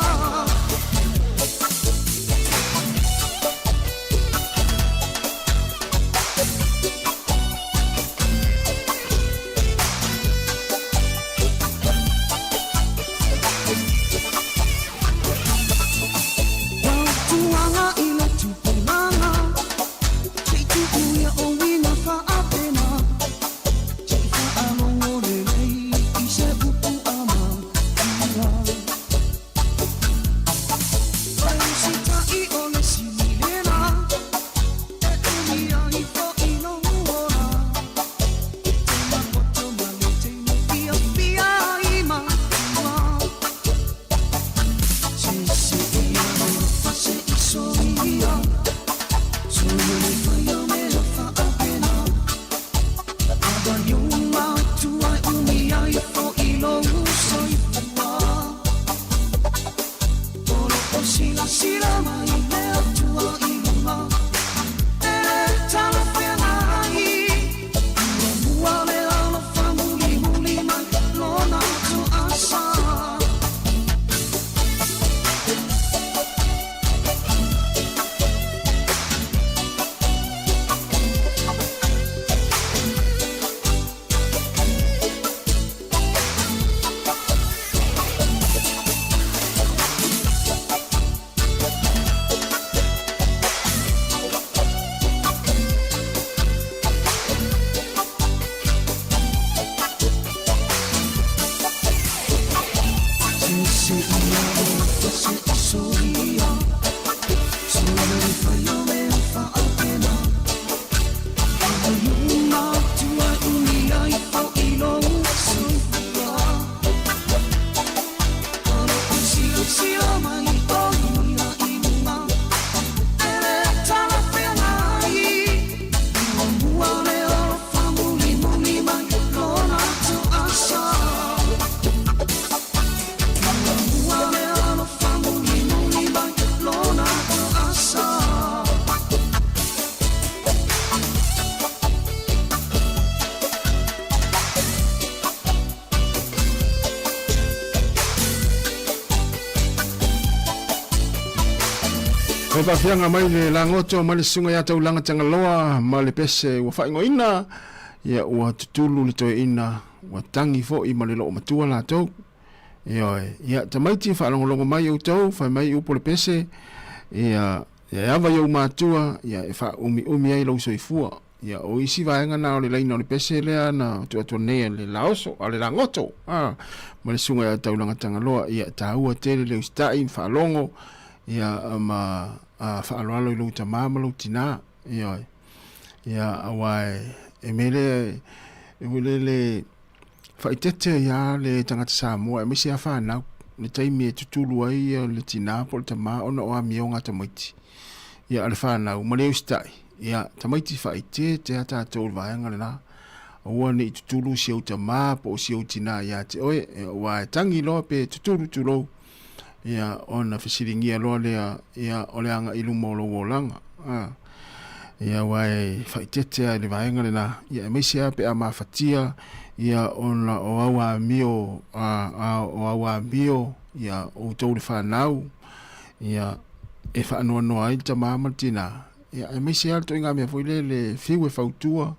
Fautuaga i le tupulaga, se i tuu ia o uiga faapena, se i faalogo lelei i se upu a matua. O le usitai o le sili lena, e umi ai foʻi lou ola. E te mapoto ma le teine fiafia ai matua. Se se ia alofa se i soia, soia le fai o mea faapena. Ava i ou matua e umi ai foʻi lou soifua. O lo o silasila mai le Atua i luga e le talafeagai. Ua mua le alofa mulimuli mai lona toasa. Se se ia alofa se i soia, soia le fai o mea faapena. Ava i ou matua e umi ai foʻi lou soifua. O loʻu silasila mai ʻo ia i luga e le talafeagai. Ua mua le alofa mulimuli mai lona toasa. Ua mua le alofa mulimuli mai lona toasa. E faafiaga mai le lagoto ma le susuga ia Taulaga Tagaloa ma le pese ua faaigoaina, ia ua tutulu le toeaina, ua tagi foi ma le loomatua latou. Ioe, ia tamaiti faalogologo mai outou, fai mai upu o le pese, ia e ava i ou matua, ia e faaumiumi ai lou soifua. Ia, o isi vaega na o le laina o le pese lea na tuu atu nei e le laoso, a le lagoto, a, ma le susuga ia Taulaga Tagaloa, ia, e taua tele le usitai ma faalogo, ia, ma a, faaaloalo i lou tamā ma lou tinā, ioe. Ia, aua e, e mea lea, e ui le, le faaeteete ai lava le tagata Samoa aemaise lava fanau, le taimi e tutulu ai le tinā po o le tamā ona o amioga a tamaiti. Ia, a le fanau, ma le usitai, ia, tamaiti faaeteete lava tatou i le vaega lena. Aua ne i tutulu si ou tamā po o si ou tinā ia te oe, aua e tagi loa pe tutulu tulou, ia, ona fesiligia loa lea, ia, o le agai i luma o lou olaga. A. Ia, aua e faaeteete lava i le vaega lena, ia, aemaise lava pe a mafatia, ia, ona o au amio, a, a, o au amio, ia, outou le fanau, ia, e faanoanoa ai le tamā ma le tinā, ia, aemaise lava le ituaiga mea foi lele e fiu e fautua,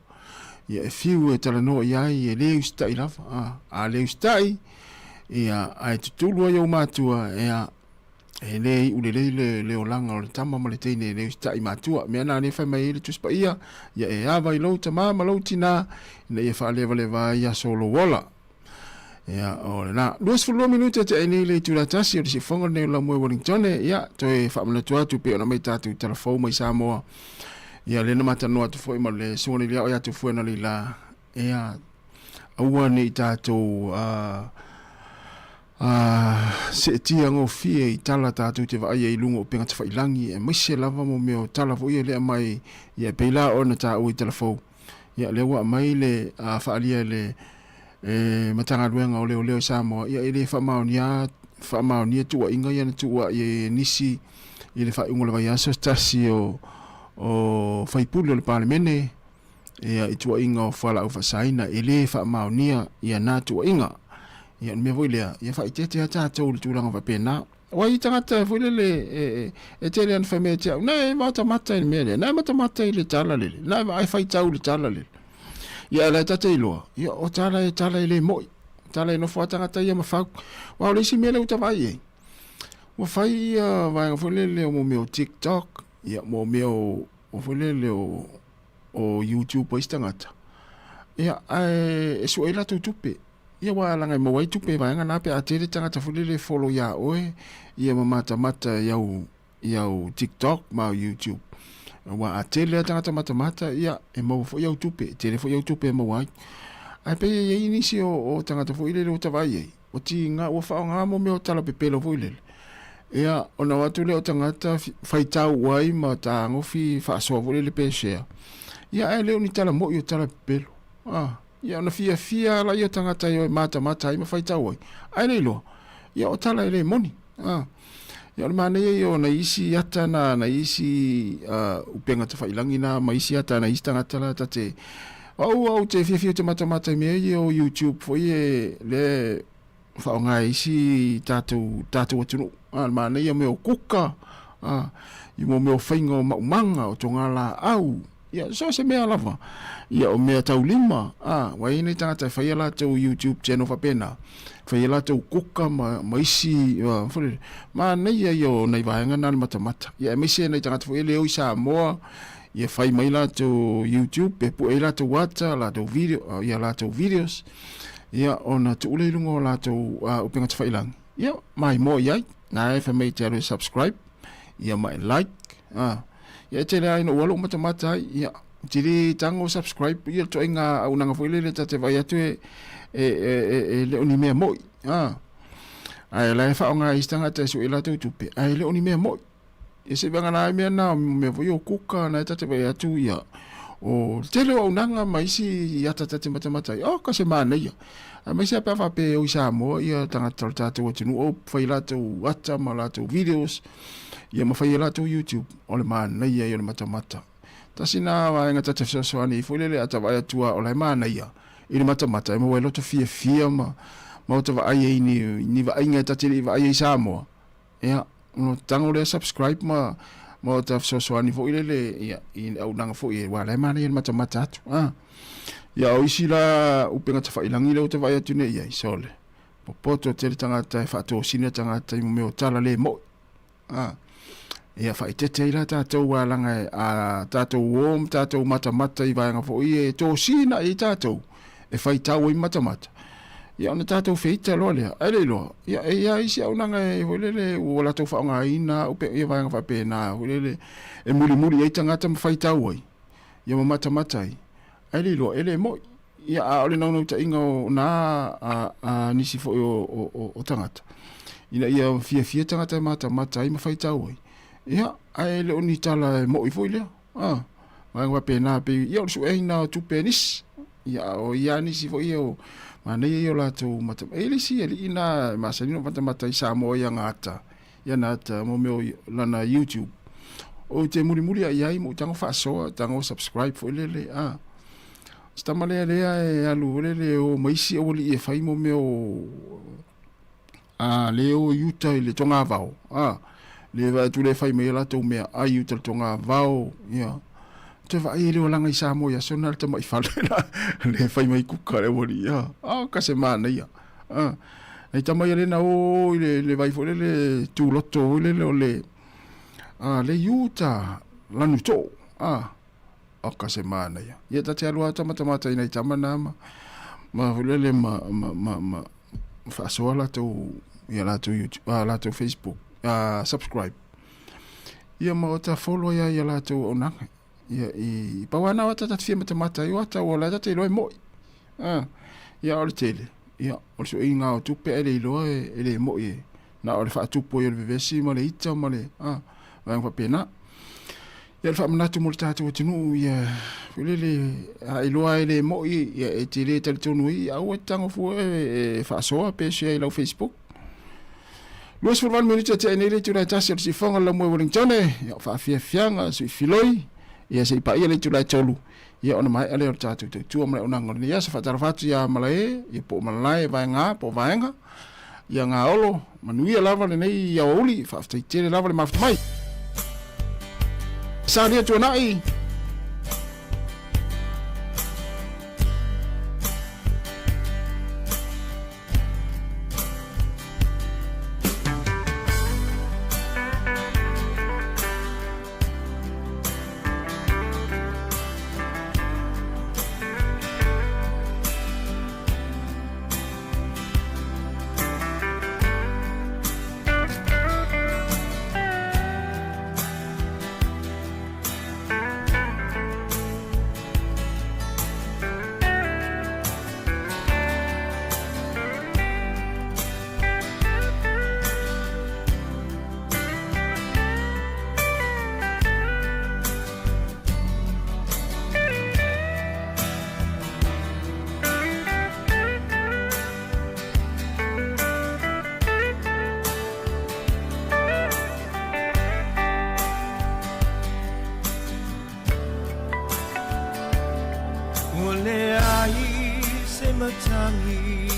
ia, e fiu e talanoa i ai, e le usitai lava, a, a le usitai, ia, ae tutulu ai ou matua, ia, e le iu lelei le, le olaga o le tama ma le teine e le usitai matua. Mea na lea e fai mai ai le Tusi Paia, ia e ava i lou tamā ma lou tinā, ina ia faalevaleva ai aso o lou ola. Ia, o lena. 22 minute te ai nei le itula tasi o le siufofoga lenei o Laumua i Wellingtone. Ia, toe faamanatu atu pei ona mai tatou talafou mai Samoa. Ia, lea na matalanoa atu foi ma le susuga nei Liao ia Tufuena Leila. Ia, aua ne i tatou seetia gofie i tala tatou te vaai ai i luga o upega tafailangi, aemaise lava mo mea o tala foi ia lea aumai, ia e pei la ona taua i talafou. Ia, lea ua aumai le faalia e le e Matagaluega o Leoleo i Samoa, ia e le faamaonia faamaonia tuuaiga ia na tuuai ai e nisi i le faaiuga o le vaiaso se tasi o o faipule o le Palemene ia i tuuaiga o fualaau faasaina e le faamaonia ia na tuuaiga. Ia o le mea foi lea, ia faaeteete lava tatou i le tulaga faapena. Aua e i ai tagata foi lele e, e tele ana fai mai ia te au, na e matamata i le mea lea, na e matamata i le tala lele, na e vaai faitau i le tala lele. Ia a o la e ta te iloa, ia o tala e tala e le moi, tala e nofo a tagata ia ma fau. Aua o le isi mea lea ua ta vaai i ai, ua fai ia vaega foi lele o mo mea o TikTok, ia mo mea o, o foi lele o, o YouTube a isi tagata, ia ae e sue ai latou tupe. Ia aua leaga e maua ai tupe i vaega na pe a tele tagata foi lele e follow ia oe ia ma matamata i au i au TikTok ma au YouTube. Aua a tele lava tagata matamata ia e maua foi au tupe, e tele foi au tupe e maua ai. Ae pei e i ai nisi o, o tagata foi lele ua ta vaai ai, ua tiga ua faaaoga mo mea o tala pepelo foi lele. Ia ona o atu lea o tagata faitau ai ma tagofi faasoa foi lele pe share. Ia ae le o ni tala moi o tala pepelo. Ah. Ia ona fiafia ala ia o tagata e o e matamata ai ma faitau ai, ae le iloa, ia o tala e le moni. A. Ia o le manaia ia o nai isi ata na, nai isi uh, upega tafailangi na, ma isi ata nai isi tagata la ta te, o au au te fiafia ou te matamata i mea ia o YouTube foi e le faaaoga e isi tatou, tatou atunuu. A, le manaia o mea o kuka, a, i mo mea o faiga o maumaga, o togalaau, ia, so o se mea lava. Ia, o mea taulima, a, ua i ai nai tagata e fai a latou YouTube channel faapena, fai a latou kuka ma, ma isi, a, foi lele, manaia ia o nai vaega na le matamata. Ia, aemaise nai tagata foi e le o i Samoa, ia fai mai latou YouTube, e pue ai latou ata, latou video, ia latou videos, ia ona tuu lea i luga o latou uh, upega tafailangi ia maimoa i ai na e fai mai te alu e subscribe ia ma e like ah ia e tele ai no ua lou matamata ai ia te le tango subscribe ia toaiga auaunaga foi lele ta te vaai atu e e e, e, e le o ni mea moi ah ae la e faaaoga e isi tagata e sue latou tupe ae le o ni mea moi Ia se vaega la mea na mea foi o kuka na e ta te vaai atu ia o le tele o auaunaga ma isi ata ta te matamata ai, oh ka se manaia. Aemaise lava pe a faapea e o i Samoa ia tagata o le tatou atunuu o fai latou ata ma latou videos ia ma fai e latou YouTube, o le manaia ia o le matamata. Tasi na vaega ta te fesoasoani ai foi lele a ta vaai atu lava o la e manaia i le matamata e maua ai loto fiafia ma ma ota vaai ai ni, ni vaaiga e ta te le i vaai ai i Samoa. Ia, ona tago lea subscribe ma ma o ta fesoasoani foi lele ia i le auaunaga foi aua o la e manaia le matamata atu. Ah. Ia o isi la upega tafailangi lea ua ta vaai atu nei i ai, sole. Popoto tele tagata e faatosina tagata i mea o tala le moi. Ah. Ia faaeteete ai la tatou aua leaga a tatou o ma tatou matamata i vaega foi e tosina ai tatou e faitau ai matamata. Ia ona tatou feita loa lea, ae le iloa, ia e i ai isi auaunaga e foi lele ua latou faaaogaina au ia vaega faapena foi lele e mulimuli ai tagata ma faitau ai, ia ma matamata ai, ae le iloa e le moi. Ia a o le naunautaiga o na a, a nisi foi o, o, o, o tagata, ina ia fiafia tagata e matamata ai ma faitau ai, ia ae le o ni tala e moi foi lea. Ah, vaega faapena pei ia o le sueina o tupe a nisi. Ia a o ia nisi foi ia o manaia ia o latou mata. E le isi alii na e masani ona matamata i Samoa ia na ata, ia na ata mo mea o lana YouTube. Ou te mulimuli ai ai ma ou tago faasoa, tago subscribe foi lele, ah. Si tama lea lea e alu foi lele e o ma isi aualii e fai mo mea o A le o i uta i le togavao, a, le vaai atu le fai mai e latou mea ai i uta i le togavao, ia. Toe vaai e le olaga i Samoa i aso na le tamai fale la, le fai mai kuka le aualii, a, a ka se manaia, a. Nei tama ia le na o i le, le vai foi lele tuloto foi lele o le, a, le i uta lanu too, a. Oka se manaia. Ia ta te alu lava tamatamata i nai tama na ma, ma foi lele ma, ma, ma, ma faasoa latou, ia latou YouTube, a latou Facebook, a subscribe. Ia ma o ta follow ai ia latou auaunaga. Ia i, pau lava na o ata ta te fia matamata ai, o ata ua la ta te iloa e moi. A, ia o le tele, ia o le suiga o tupe ae le iloa e, e le moi e, na o le faatupu ai o le vevesi ma le ita ma le, a, vaega faapena. Ia le faamanatu mo le tatou atunuu, ia foi lele a iloa e le moi, ia e te le talitonu i, aua e te tago fua e faasoa pe share i lau Facebook. 28 minute tea nei le itula e tasi o le siufofoga o le Laumua i Wellingtone, ia o faafiafiaga sui filoi, ia se i paia le itula e tolu, ia ona maea lea o le tatou tautua ma le auaunaga o lenei aso. Faatalofa atu ia Malae, ia po o Malae Vaega po o Vaega, ia Gaolo, manuia lava lenei aoauli, faafetai tele lava le mafuta mai. Salia Tuanai. Ua leai se matagi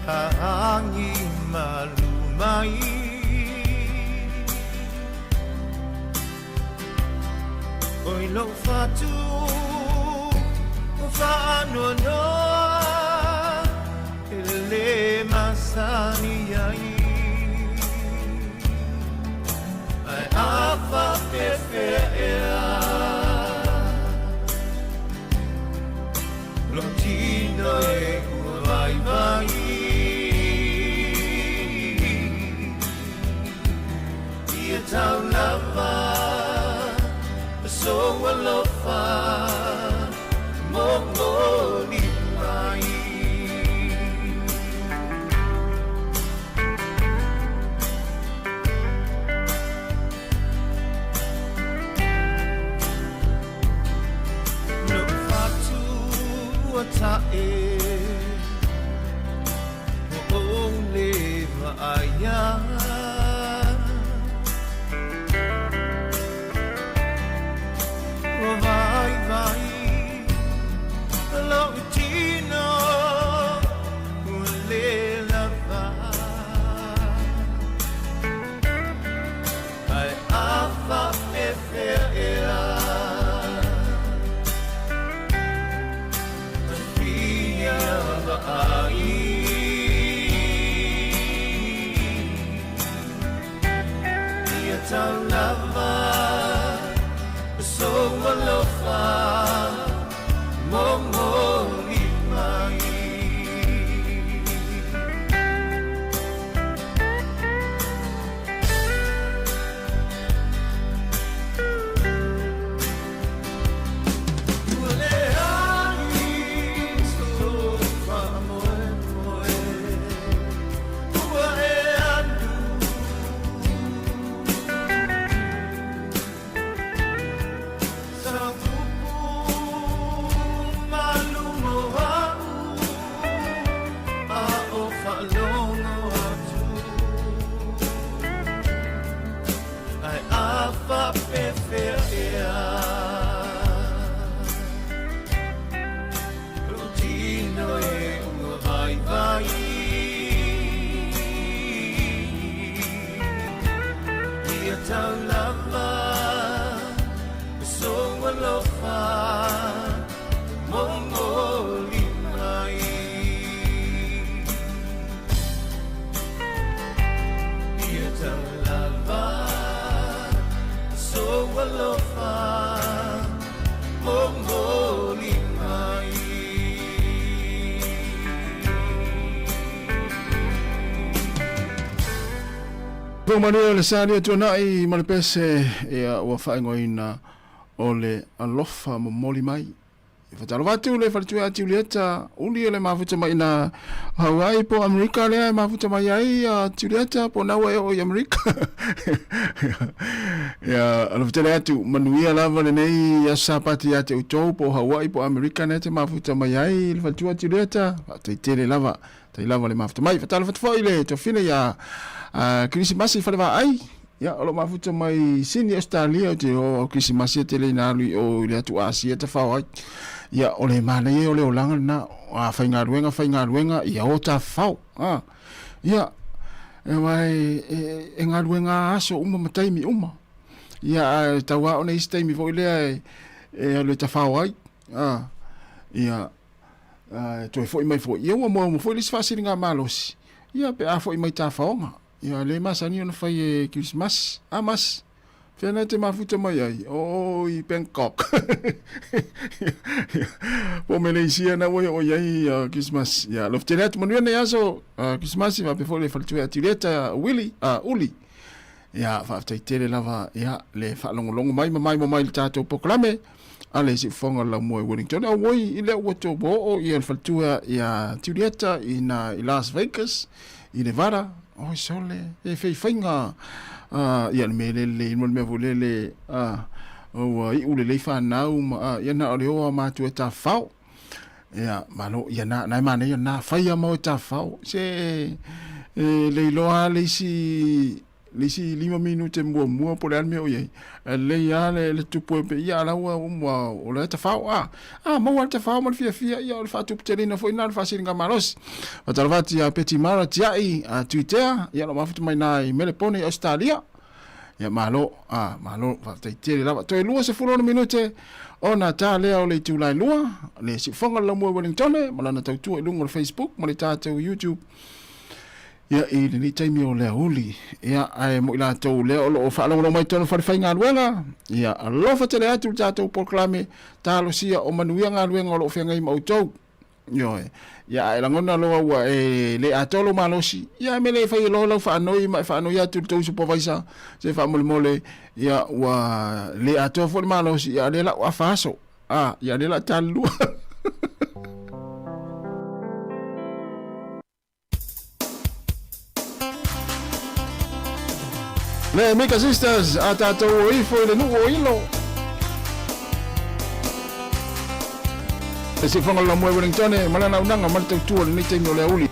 Taagi malu mai Oi lou fatu Faanoanoa E le masani ai Ae a faapefea ea Lou tino e ua vaivai Ia tau lava Sou alofa Momoli mai. Lou fatu ua tae Ua ou le vaaia Ua vaivai lou tino Ua le lava Ae a faapefea ea Fia vaai Ia tau lava Sou alofa Momoli mai. Ua leai sou faamoemoe Ua e alu Sa pupu malu mo a'u A o faalogo atu Ae a faapefea ea Lou tino e ua vaivai Ia tau lava Sou alofa Momoli mai Ia tau lava Sou alofa Momoli mai. Pau manuia o le sa lia tuanai ma le pese ia ua faaigoaina o le alofa momoli mai. E faatalofa atu le faletua ia Julieta, uli o le mafuta mai ina Hawaii po Amerika lea e mafuta mai ai a Julieta po na ua e oo i Amerika. Ia, alofa tele atu, manuia lava lenei aso Sapati ia te outou po Hawaii po Amerika na e te mafuta mai ai le faletua Julieta. Faafetai tele lava, tai lava le mafuta mai. Faatalofa atu foi le tuafine ia Kirisimasi Falevaai. Ia, o lo o mafuta mai Sini, Australia, ou te o au Kirisimasi e tele ina alu i o i le atu Asia tafao ai. Ia, o le manaia o le olaga lena, a faigaluega, faigaluega, ia o tafafao. A, ia, e aua e, e, e galuega aso uma ma taimi uma. Ia, ae tau lava ona i isi taimi foi lea e, e alu e tafao ai. A, ia, a, e toe foi mai foi. Ia, ua maua foi le isi faasiligamalosi, ia, pe a foi mai tafaoga. Ia le masani ona fai e Kirisimasi. A Masi, fea na e te mafuta mai ai? O i Bangkok. Po Malaysia na ua o i ai uh, Kirisimasi. Ia, alofa tele atu manuia nei aso uh, Kirisimasi faapea foi le faletua ia Julieta Willy, uh, Uli. Ia, faafetai tele lava ia le faalogologo mai ma maimoa mai i le tatou polokalame a le Siufofoga o le Laumua i Wellington. Auoi i lea ua tou oo ia le faletua ia Julieta i na i Las Vegas i Nevada. Oi sole, e feifaiga uh, ia le mea lele, mo le mea foi lele uh, ua iu lelei whanau ma uh, ia na o le oa mātua e tawhao. Ia, malo, ia na, na e manaia na, whaia mau e tawhao. Se, e, le iloa le isi, le isi 5 minute muamua po o le a le mea o i ai, e lelei lava le, le tupu e pei, ia la ua, ua, o la e tafao, a, a, maua le tafao ma le fiafia, ia o le faatuputeleina foi lena o le faasiligamalosi. Faatalofa atu ia Peti Mara Tiai, a Tuitea, ia lo mafuta mai na i Melepone i Australia. Ia malo, a, malo, faafetai tele lava. Toe 26 minute ona ta lea o le itula e lua, le siufoga o le Laumua i Wellingtone, ma lana tautua i luga o le Facebook ma le tatou YouTube. Ia, i lenei taimi o le aoauli, ia, ae mo i latou lea o lo o faalogologo mai totonu o fale faigaluega, ia, alofa tele atu le tatou polokalame, talosia o manuia galuega o lo o feagai ma outou. Ioe. Ia, a e lagona loa ua e le atoa lou malosi, ia, e mea lea e fai loa lau faanoi ma e faanoi atu i le tou supervisor, se faamolemole, ia, ua le atoa foi le malosi, ia, o lea la ua afa aso. A, ia, o lea la talilua. Le Mika Sisters a tatou o ifo i le nuu o Ilo. Le siufoga o le Laumua i Wellingtone ma lana auaunaga ma le tautua i lenei taimi o le aoauli.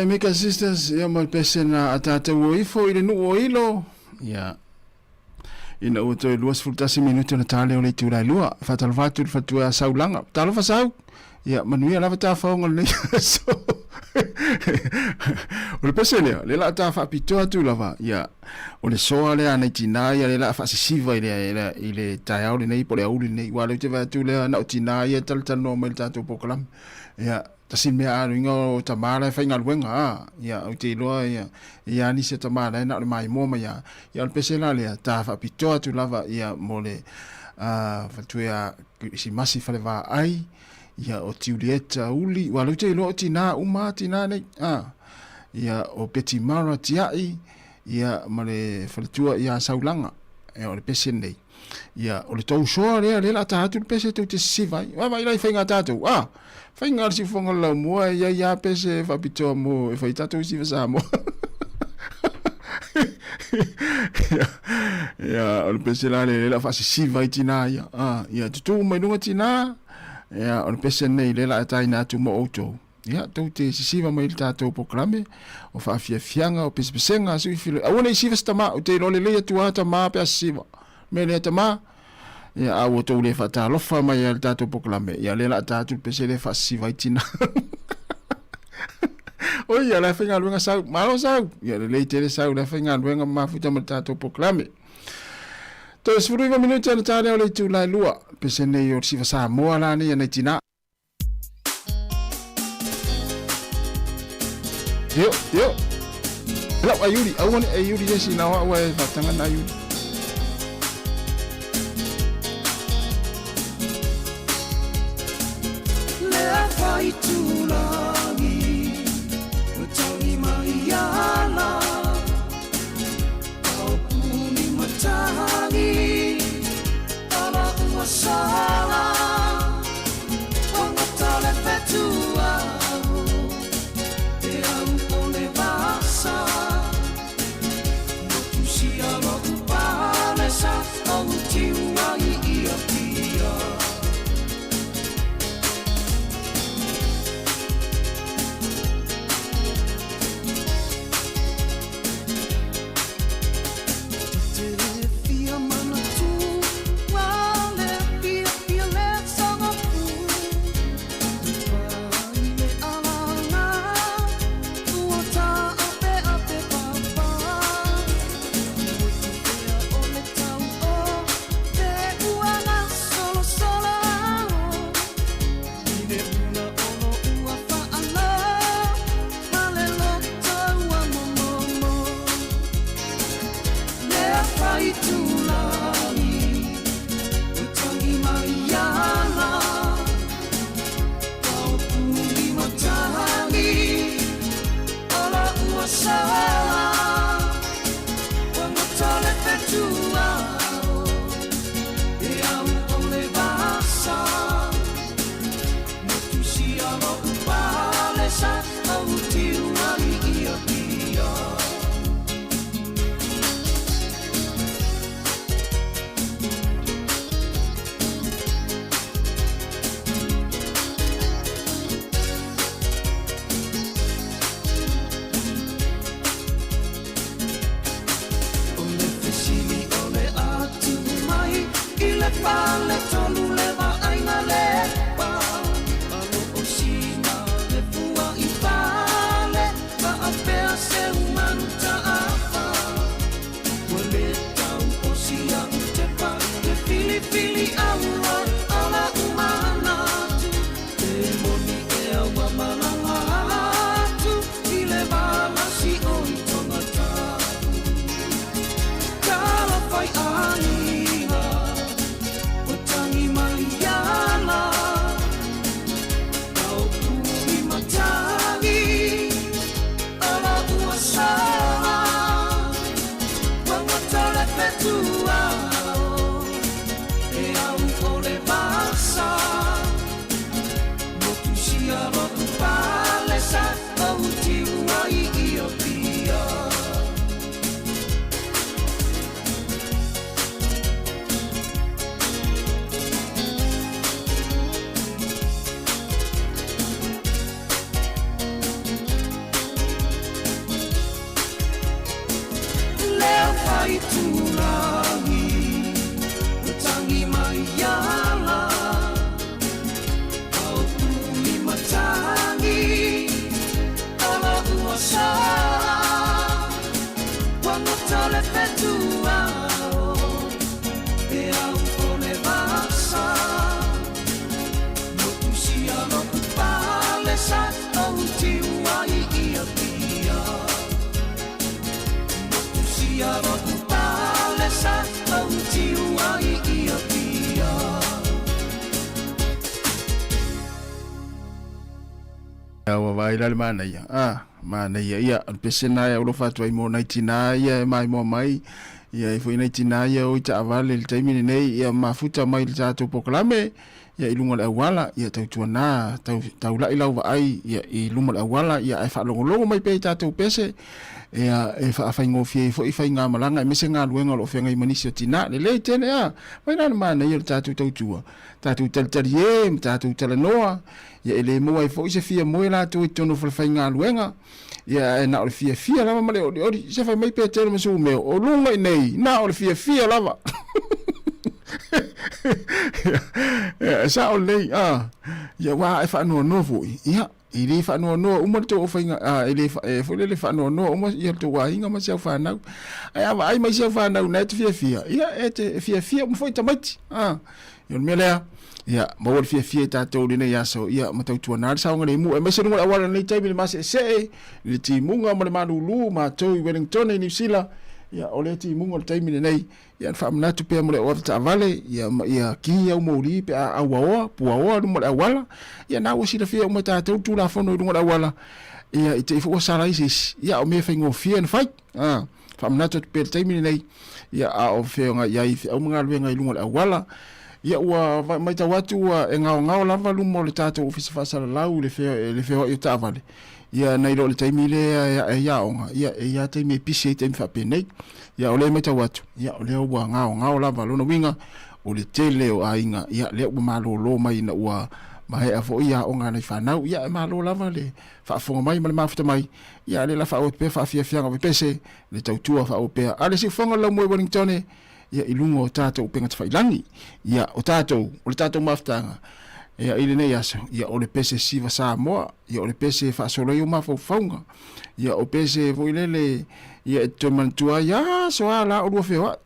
Mika Sisters, ia ma le pesena a tātou o ifo i le nuu o Ilo. Ia, ina ua toe 21 minute ona tā lea o le itula e lua. Faatalofa atu i le faletua ia Saulaga. Talofa Sau! Ia, manuia lava tafaoga o lenei aso. O le pese lea, lea la a ta faapitoa atu lava, ia, o le soa lea a nai tinā ia lea la a faasisiva i le, i le, i le taeao lenei po o le aoauli lenei. Aua o lea ou te vaai atu lea na o tinā ia e talatalanoa mai i le tatou polokalame. Ia, tasi le mea a luiga o tama la e faigaluega a, ia, ou te iloa ia, e i ai nisi o tama la e na o le maimoa mai lava. Ia, o le pese la lea, ta faapitoa atu lava ia mo le faletua ia Kirisimasi Falevaai, ia o Tiulieta Uli, ua lou te iloa o tinā uma a tinā nei, a, ia o Betty Mara Tiai, ia ma le faletua ia Saulaga, ia o le pese nei. Ia o le tou soa lea, lea la ta atu le pese tou te sisiva ai. Vaavaai la i faiga a tatou, a, faiga a le siufofoga o le laumua e i ai a pese faapitoa mo e fai tatou siva Samoa. Ia, ia, o le pese la lea, lea la faasisiva ai tinā ia. A, ia tutū mai luga tinā, ia, o le pese nei lea la e taina atu mo outou. Ia, tou te sisiva mai i le tatou polokalame, o faafiafiaga, o pesepesega, sui filo. Aua ne i siva se tama, ou te iloa lelei atu lava tama pe a sisiva. Mea lea tama, ia, a ua tou le faatalofa mai lava i le tatou polokalame, ia, lea la a ta atu le pese lea e faasisiva ai tina. Oi, ia, la e faigaluega Sau. Malo Sau. Ia, lelei tele Sau, la e faigaluega ma mafuta ma le tatou polokalame. Toe 19 minute ona ta lea o le itula e lua. Pese nei o le siva Samoa la nei a nei tina. Io, io. Lau ai uri, aua ne ai uri le sina wa ua e whatanga na uri. Lea whai tūrangi, o tangi mai ana, Ao puni matangi, ala ua sala, Wangata le whetua, te au o le vasa, Motu sia lo'u palesa, ou tiu ai ia pia. Ua vaai la le manaia, a, manaia, ia, o le pese lena e alofa atu ai mo nai tinā ia e maimoa mai, ia e foi nai tinā ia o i taavale i le taimi lenei, ia mafuta mai i le tatou polokalame, ia i luga o le auala, ia tautuana, tau, taulai lau vaai, ia i luma o le auala, ia ae faalogologo mai pea i tatou pese, ia e faafaigofie ai foi faigamalaga aemaise galuega o lo o feagai ma nisi o tinā. Lelei tele a, mai la le manaia o le tatou tautua, tatou talitalie ma tatou talanoa, ia e le maua ai foi se fia moe latou i totonu o falefaigaluega, ia ae na o le fiafia lava ma le olioli. Se fai mai Petelo ma Sumeo, o luga i nei, na o le fiafia lava. Ia, e sao lelei, a, ia ua e faanoanoa foi, ia, e le faanoanoa uma le tou aufaiga, a, e le, e foi lele faanoanoa uma ia le tou aiga ma si au fanau. Ae a vaai mai si au fanau na e te fiafia, ia, e te fiafia uma foi tamaiti, a. Ia o le mea lea, ia, maua le fiafia i tatou i lenei aso, ia, ma tautuana le saogalemu, aemaise luga o le auala i lenei taimi i le maseesee, i le timuga ma le malulu, matou i Wellington i Niu Sila, ia, o lea timuga o le taimi lenei, ia, na faamanatu pea mo le oata taavale, ia, ma ia ki au moli pe a auaoa, puaoa luma o le auala, ia, na ua silafia uma e tatou le Tulafono i luga o le auala, ia, i te i foi ua sala ai se isi, ia, o mea faigofie ona fai, a. Faamanatu atu pea i le taimi lenei, ia, a o feagai ai i feau ma galuega i luga o le auala. Ia, ua matau atu ua e gaogao lava luma o le tatou Ofisa Faasalalau i le le feoai o taavale, ia, nai lo le taimi lea e ae ai aoga, ia, e i ai lava taimi e pisi ai taimi faapenei. Ia, o lea e matau atu, ia, o lea ua gaogao lava. Lona uiga, o le tele o aiga, ia, lea ua malolo mai ina ua maea foi aoga a nai fanau. Ia, e malo lava le faafofoga mai ma le mafuta mai, ia, a o lea la faaauau atu pea faafiafiaga o pepese, le tautua faaauau pea a le siufofoga o le laumua i Wellingtone, ia, i luga o tatou upega tafailagi. Ia, o tatou, o le tatou mafutaga, ia, i lenei aso, ia, o le pese siva Samoa, ia, o le pese e faasolo ai ou mafaufauga, ia, o pese foi lele, ia, e te toe manatua ai, aso a la oulua feoai.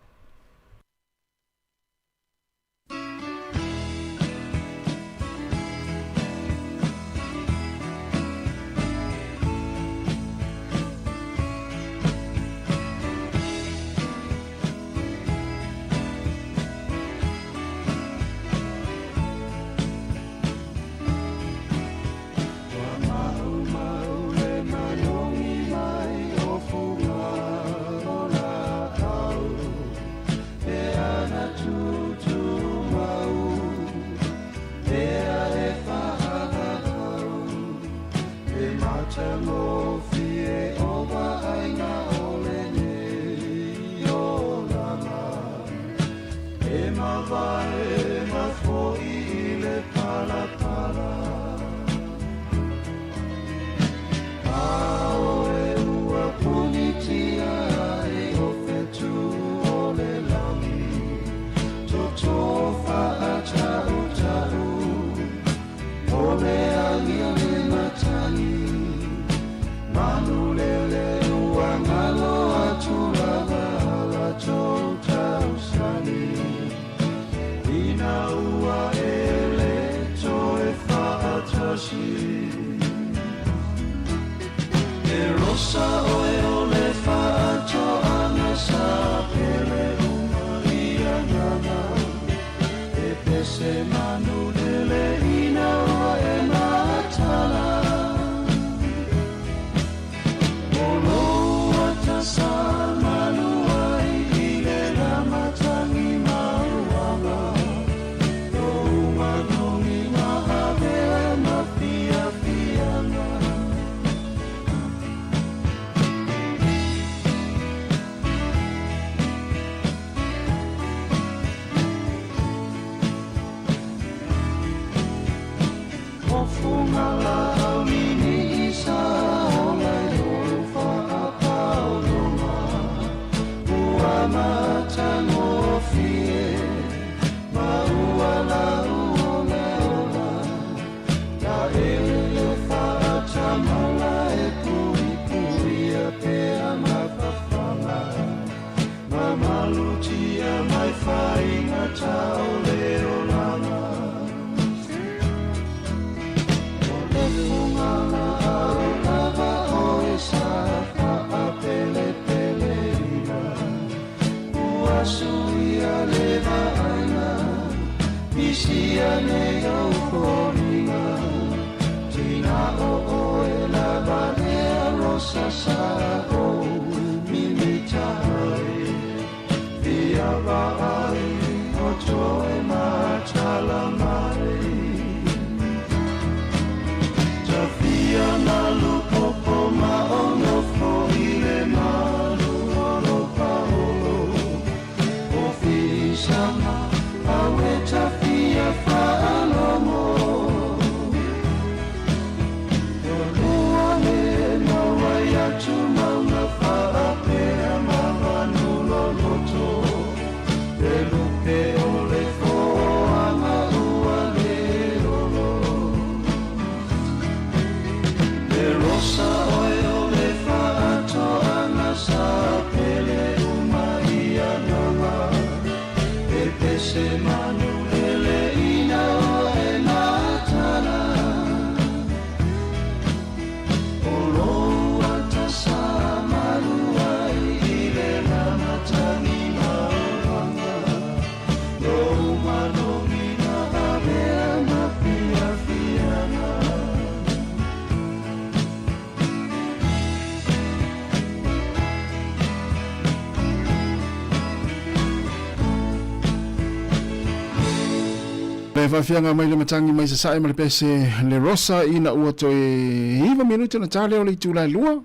Le faafiaga mai le matagi mai sasae ma le pese le Rosa ina ua toe 9 minute na tale o le itula e 2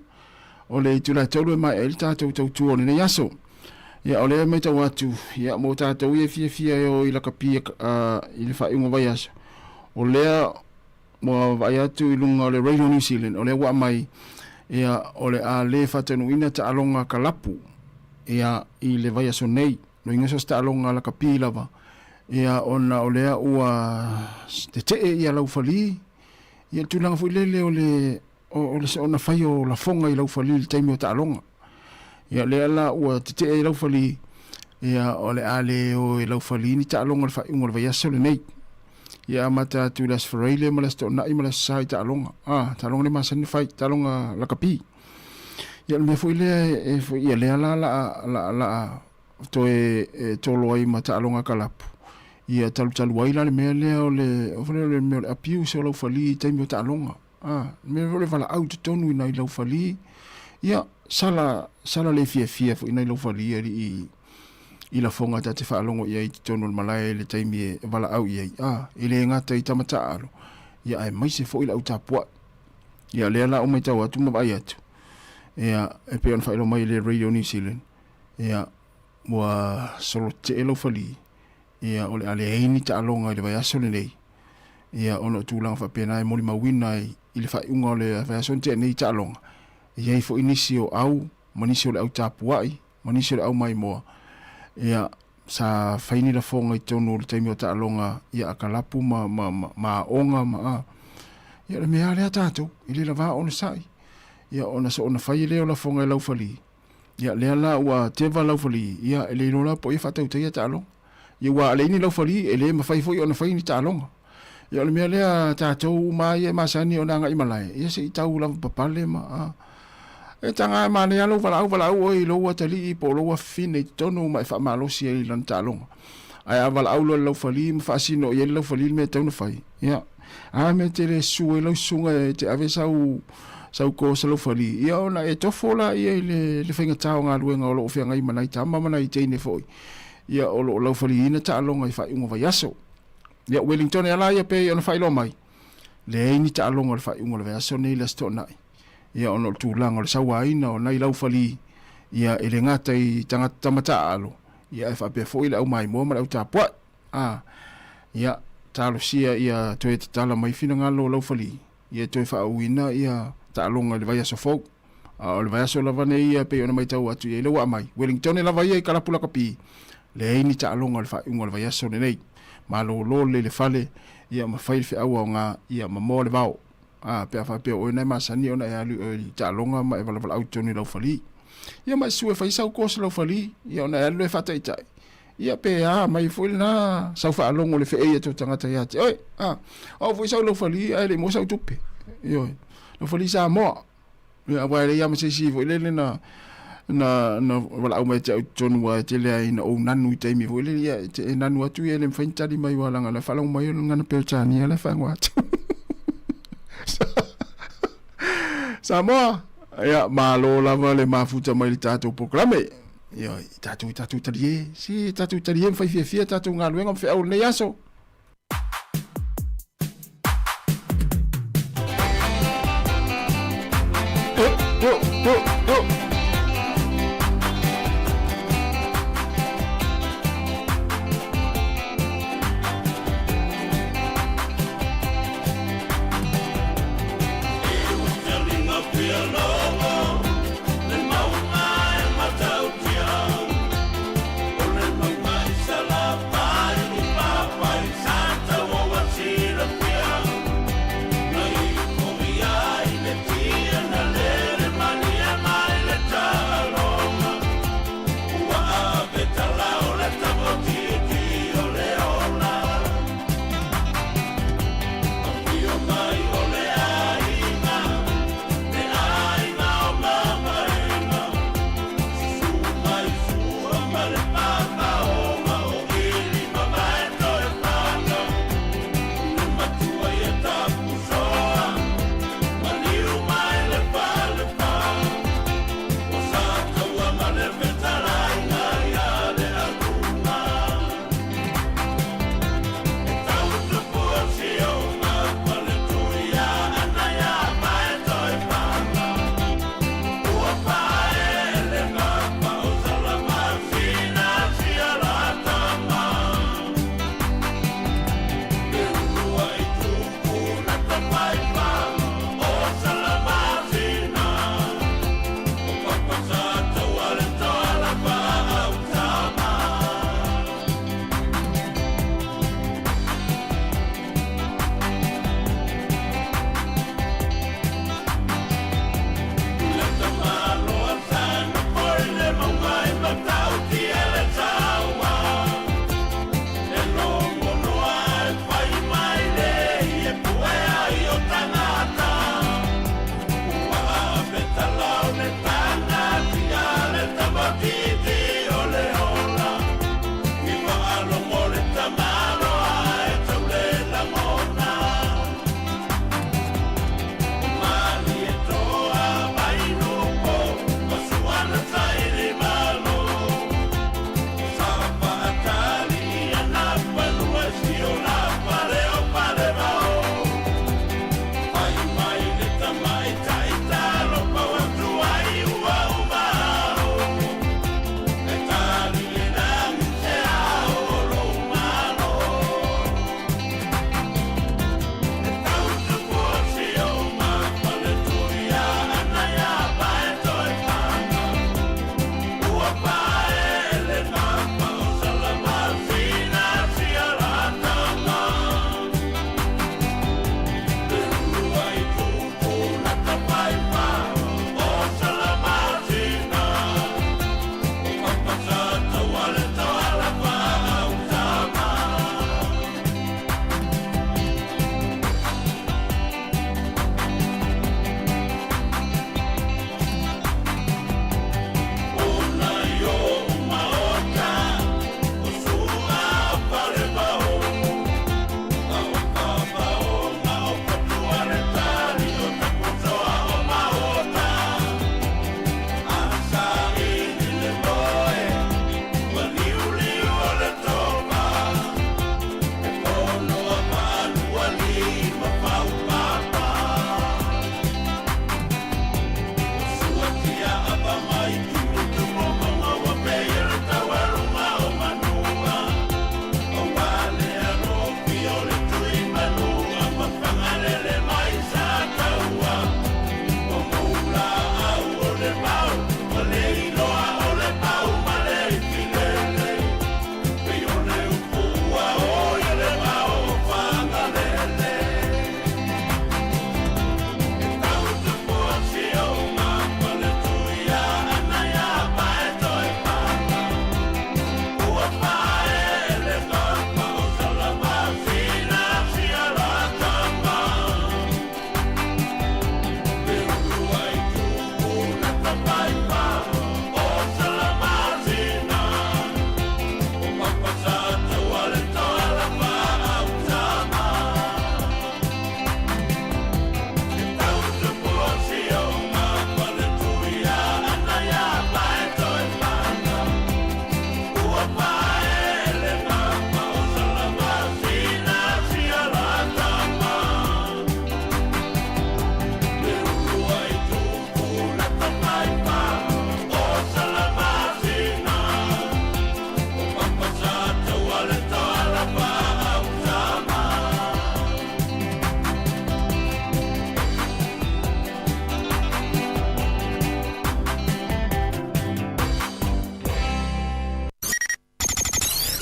o le itula e 3 e maea ai le tatou tautua o lenei aso. Ia o lea e matau atu ia mo tatou ia e fiafia e o i lakapi i le faaiuga vaiaso o lea ua vaai atu i luga o le Radio New Zealand o lea ua aumai ia o le a le faataunuuina taaloga kalapu ia i le vaiaso nei. Loiga so se taaloga lakapi lava ia ona o lea ua tetee ia laufali ia le tulaga foi lele o le o le soona fai o lafoga i laufali i le taimi o taaloga. Ia lea la ua tetee ai laufali ia o le a le o i laufali ni taaloga i le faaiuga o le vaiaso lenei. Ia amata atu i le Aso Faraile ma le Aso Toonai ma le Aso Sa i taaloga. Ah, taaloga le masani fai, taaloga lakapi. Ia o le mea foi lea e foi ia lea la la la la toe e tolo ai ma taaloga kalapu. Ia talutalu ai la le mea lea o le o le mea o le abuse o laufali i taimi o taaloga. A, le mea foi o le valaau i totonu i nai laufali, ia, sala, sala le fiafia foi nai laufali alii i lafoga ta te faalogo i ai i totonu o le malae i le taimi e valaau i ai, a, e le gata i tama taaalo, ia aemaise foi le au tapuai. Ia, lea la ua matau atu ma vaai atu, ia, e pei ona faailoa mai e le Radio New Zealand, ia, ua solo tetee laufali, ia, o le a leai ni taaloga i le vaiaso lenei, ia, ona o tulaga faapena e molimauina ai i le faaiuga o le vaiaso na tea nei i taaloga, e i ai foi nisi o au ma nisi o le au tapuai ma nisi o le au maimoa, ia, sa fai ni lafoga i totonu o le taimi o taaloga ia a kalapu ma, ma, ma, ma aoga ma a. Ia, o le mea lava lea tatou, e le lava onosai, ia, ona soona fai lea o lafoga e laufali, Ia, lea la ua teva laufali, ia, e le iloa la po o ai e faatautaia taaloga. Ia, ua leai ni laufali, e le mafai foi ona fai ni taaloga. Ia, o le mea lea tatou uma ia e masani ona agai malae, ia se i tau lava papale ma, a. E taga e manaia lou valaau, valaau oe i lou atalii po o lou afafine i totonu ma e faamalosi ai i lana taaloga. Ae a valaau loa i le laufali ma faasino i ai le laufali le mea e tatau ona fai, ia, a mea e te le susu ai lau susuga e te ave sau sau course laufali, ia ona e tofo laia i le, le faigata o galuega o lo o feagai ma nai tama ma nai teine foi, ia o lo o laufaliina taaloga i faaiuga vaiaso. Ia, Wellington e ala ia pei ona faailoa mai, leai ni taaloga o le faaiuga o le vaiaso nei le Aso Toonai, ia ona o le tulaga o le sauaina o nai laufali, ia e le gata i tagata tama taaalo, ia ae faapea foi le au maimoa ma le au tapuai. A, ia, talosia ia toe tatala mai finagalo o laufali, ia toe faaauina ia taaloga i le vaiaso fou. A o le vaiaso lava nei ia pei ona matau atu i ai le ua aumai, Wellingtone lava ia i kalapu lakapi, leai ni taaloga o le faaiuga o le vaiaso lenei. Malolo lelei le fale, ia ma fai le feau aoga, ia ma moa le vao. A, pe a faapea o oe na e masani ona e alu i taaloga ma e valavalaau i totonu i laufali. Ia ma e susu e fai sau course laufali, ia ona e alu lea e faataitai. Ia pe a mai foi lena sau faalogo i le feei atu o tagata ia te oe. A, o au foi sau laufali ae le i maua sau tupe. Ioe. Laufali Samoa. Ia, aua e leai lava ma se isi foi lele na na na valaau mai te au totonu aua e tele ai ina ou nanu i taimi foi lele ia e, e nanu atu ia e le mafai ona tali mai aua leaga o la e faalogo mai o le gagana Peretania la e fagoa atu. Samoa! Ia, malo lava le mafuta mai le tatou polokalame. Ia, tatou tatou talie, si tatou talie ma fai fiafia tatou galuega ma feau o lenei aso. Yo, yo, yo, yo.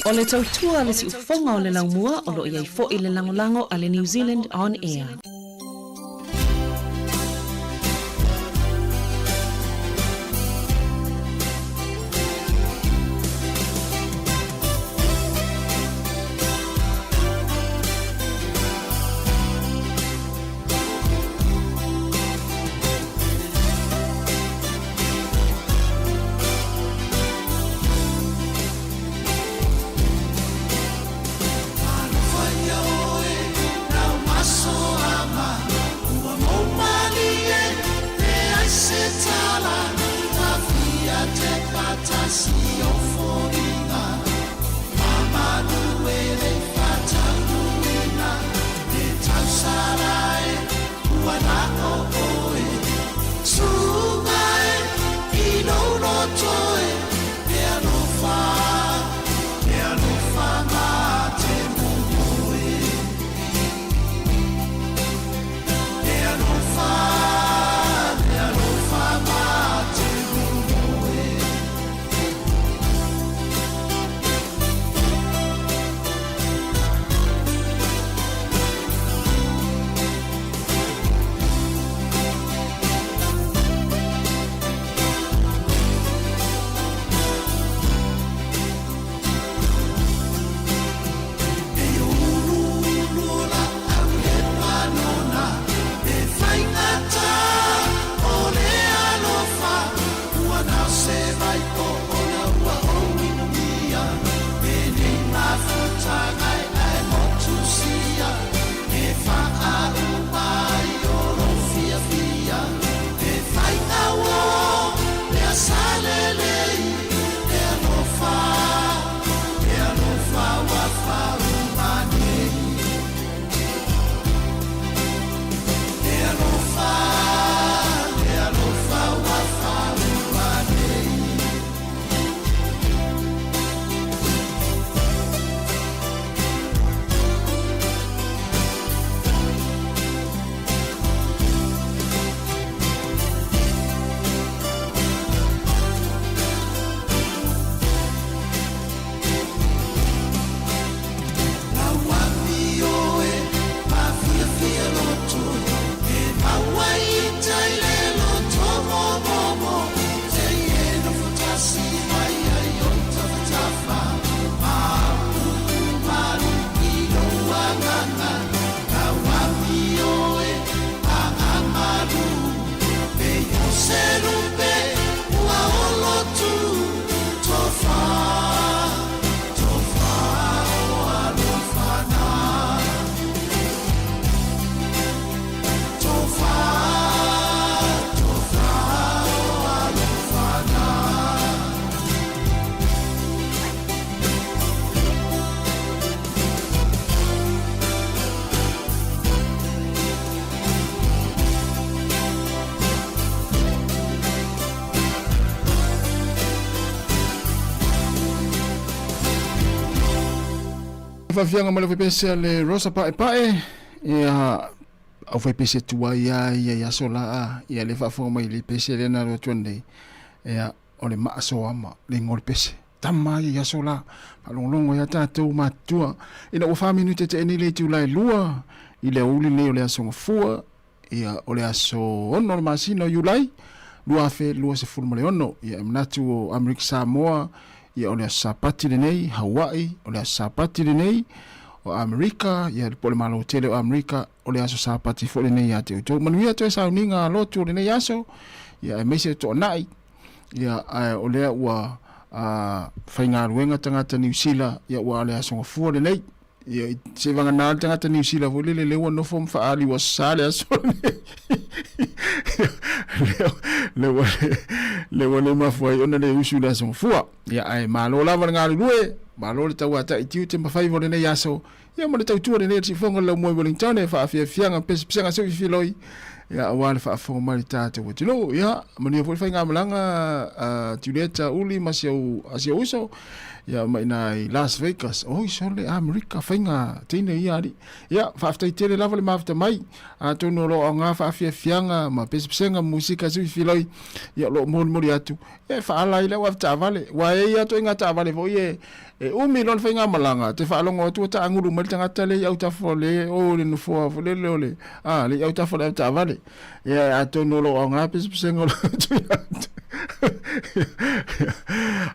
O le tautua a le siufofoga o le laumua o lo o i ai foi le lagolago a le New Zealand On Air. Faafiaga ma le faipese a le Rosa Paepae, ia au faipese tuai a ia i aso la a, ia le faafofoga mai le pese lea na alu atu nei, ia o le maasoama le igoa o le pese. Tama ia i aso la, faalogologo ia tatou matutua, ina ua 4 minute te eni le itula e 2 i le aoauli lenei o le aso Gafua, ia o le aso 6 o le masina o Iulai 2026. Ia e manatu o Amerika Samoa, ia o le aso Sapati lenei, Hawaii o le aso Sapati lenei, o Amerika, ia po o le Malo tele o Amerika, o le aso Sapati foi lenei ia te outou. Manuia toe sauniga a lotu o lenei aso, ia aemaise o toanai, ia ae o lea ua faigaluega tagata Niu Sila, ia ua o le aso Gafua lenei. Ia, se vagana le tagata Niu Sila foi lele lea ua nofo ma faaali ua sa le aso lenei. Lea ua le mafua ai ona le usu i le aso Gafua. Ia, ae malo lava le galulue, malo le tauata'i tiute ma faiva o lenei aso. Ia ma le tautua lenei a le siufofoga o le Laumua i Wellington e faafiafiaga pesepesega seu filoi ia aua le faafofoga mai le tatou atunuu. Ia manuia foi le faigamalaga a Julieta Uli ma si au si au uso ia mai ina i Las Vegas. Oi sole Amerika faiga teine ia ali. Ia faafetai tele lava le mafuta mai. Atonu o lo o aoga faafiafiaga ma pesepesega musika seu filoi ia o lo o molimoli atu e faala ai le au avetaavale. Ua e i atu i ngā taavale foi e E umi loa le faigamalaga, te faalogo atu ua taagulu mai le tagata lea i autafa o le o le nofoa foi lele o le a le i autafa o le avetaavale. Ia atonu o lo o aoga pesepesega o lo o tuuina atu.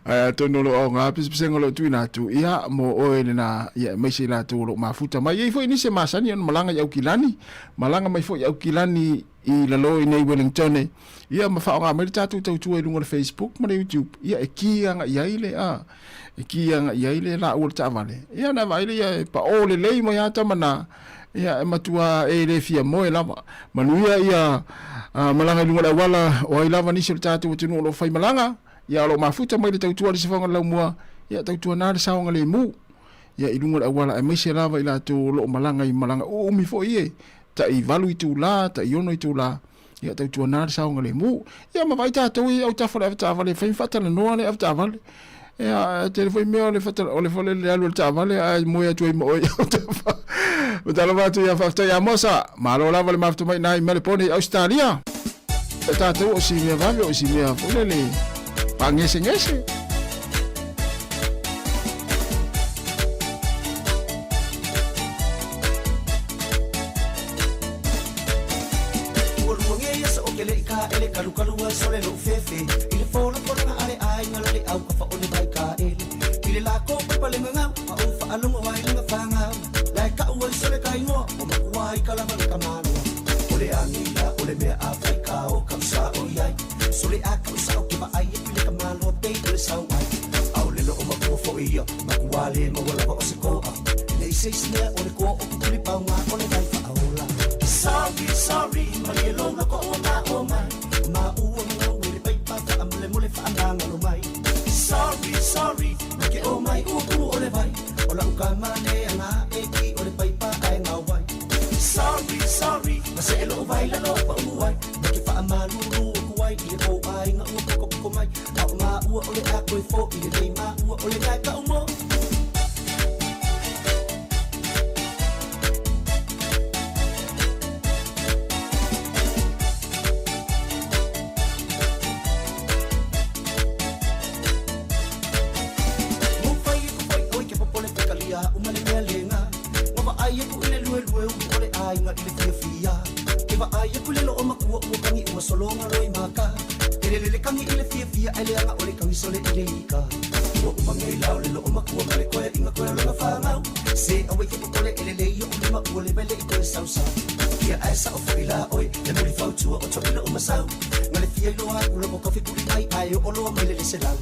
Ae atonu o lo o aoga pesepesega o lo o tuuina atu, ia mo oe lena, ia aemaise i latou o lo o mafuta mai. E i ai foi nisi e masani ona malaga i Aukilani, malaga mai foi i Aukilani i lalo i nei Wellingtone, ia ma faaaoga mai le tatou tautua i luga o le Facebook ma le YouTube, ia e ki agai i ai le a e ki agai i ai le laua o le taavale. Ia na vaai lea e paʻō lelei mai lava tama na, ia e matua e le fia moe lava. Manuia ia malaga i luga o le auala, o ai lava nisi o le tatou atunuu o lo o fai malaga, ia o lo o mafuta mai le tautua a le Sifoga o le Laumua, ia tautua na le saogalemu ia i luga o le auala aemaise lava i latou o lo o malaga i malaga uumi foi e tai 8 itula, tai 6 itula, ia tautuana le saogalemu. Ia ma vaai tatou i autafa o le avetaavale e fai ma faatalanoa le avetaavale. Ia, e tele foi mea o le o le fale le alu o le taavale ae moe atu ai ma oe i autafa. Matalo atu ia faafetai Amosa. Malo lava le mafuta mai nai Melepone i Ausetalia. O tatou o si mea vave o si mea foi lele faagesegese. Ua luangē ia sa o ke leʻi kāʻele Kalukalu ai sole loʻu fefe I le folafolaga a le ʻaiga la le ʻau ka fa o le vai kāʻele I le lākou paipa le gagau Ma ou faalogo ai le gafāgau Lae kaʻu ai sole ka igoa Ua makua ai ka lava le tamaloa O le agila o le mea a fai ka o kaʻu sa o iai Sole a kaʻu sa o ke vaai aku i le tamaloa Pei o le sau ai ʻAʻole loʻo makua foʻi ia Makua le maua lava o se koʻa Nei se isi mea o le koa o kukuli paoga o le vai faaola Sorry, sorry, malie lou loko ua maʻo mai Ma ua ngau i le paipa faamolemole faamagalo mai Sorry, sorry, na ke o mai ua kumu o le vai O lau kama le aga e ki o le paipa ae gawai Sorry, sorry, na se e loo vai lalo pa uai Na ke faamalulu aku ai i le kou aiga ua pokopoko mai A o maua o le a koe fo i le lei maua o le gae ka umo. Mo fai aku foi oi ke popole pe kalia uma le mea lenga. Mo vaai aku i le luelue ulu o le aiga i le fiafia. Ke vaai aku i le loo makua ua kagi ua sologa loi maka. Ke lele le kagi i le fiafia ai leaga o le kagi sole i le ika. Ua uma ngei lao le loo makua ma le koe inga koe o lona whangau. Se awe ke popole e le lei o ulima ua le wele i koe sausau. Ia ae sa o foi la oi, le muli fautua o toʻi loo masau. Ma le fia iloa aku loko kofi kuli mai ai o oloa mai le lese lau.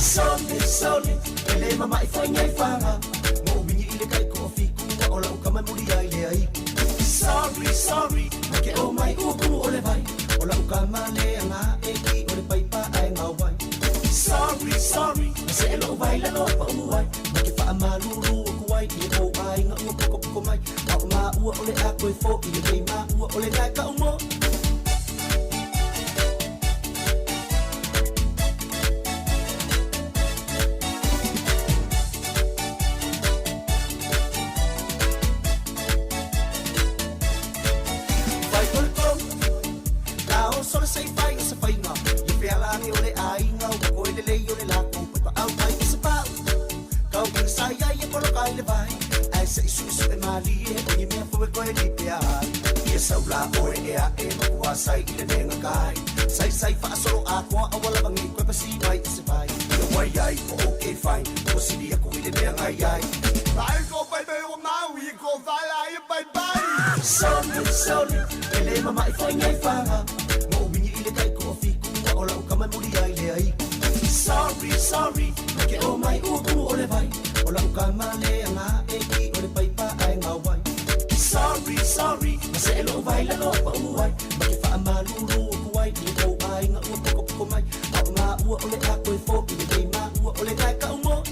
Sole, sole, e le mamaʻi foi nei whanga. Mo wingi i le kai ko o fiku ua o lau kama muli ai le ai. Sorry, sorry, na ke o mai ua kumu o le vai. O lau kama le anga e ki o le paipa ae ngawai. Sorry, sorry, na se e loo vai lalo pa uai. Ma ke faamalulu aku ai i le kou aiga ua pokopoko mai. A o maua o le a koe fo i le lei maua o le gae ka umo. Fai o le tolu, la o sole se i fai o se faiga. Ia fealagi o le aiga ua koe lelei o le lākou paipa au mai i se pau. Kau ina sa iai e poloka i le vai. Ae se i suʻesuʻe mālie o ni mea fou e koe lipea ai. Ia sau la oe e aʻe makua sai i le lenga kai. Sai sai faasolo atoa a ua lava nei koe pasi mai i se vai. Ia wai ai o okay fine, ua sili aku i le mea ngai ai. Ai ko pai pai o Maui ko whala ai pai pai. Sole, sole, e le mamaʻi foi nei faga. Mo wingi i le kai ko o fiku ua o lau kama muli ai le ai. Sorry, sorry, na ke o mai ua kumu o le vai. O lau kama le anga e ki o le paipa ae ngawai. Sorry, sorry, na se e loo vai lalo pa uai. Ma ke faamalulu aku ai i le kou aiga ua pokopoko mai. A o maua o le a koe fo i le lei maua o le gae ka umo.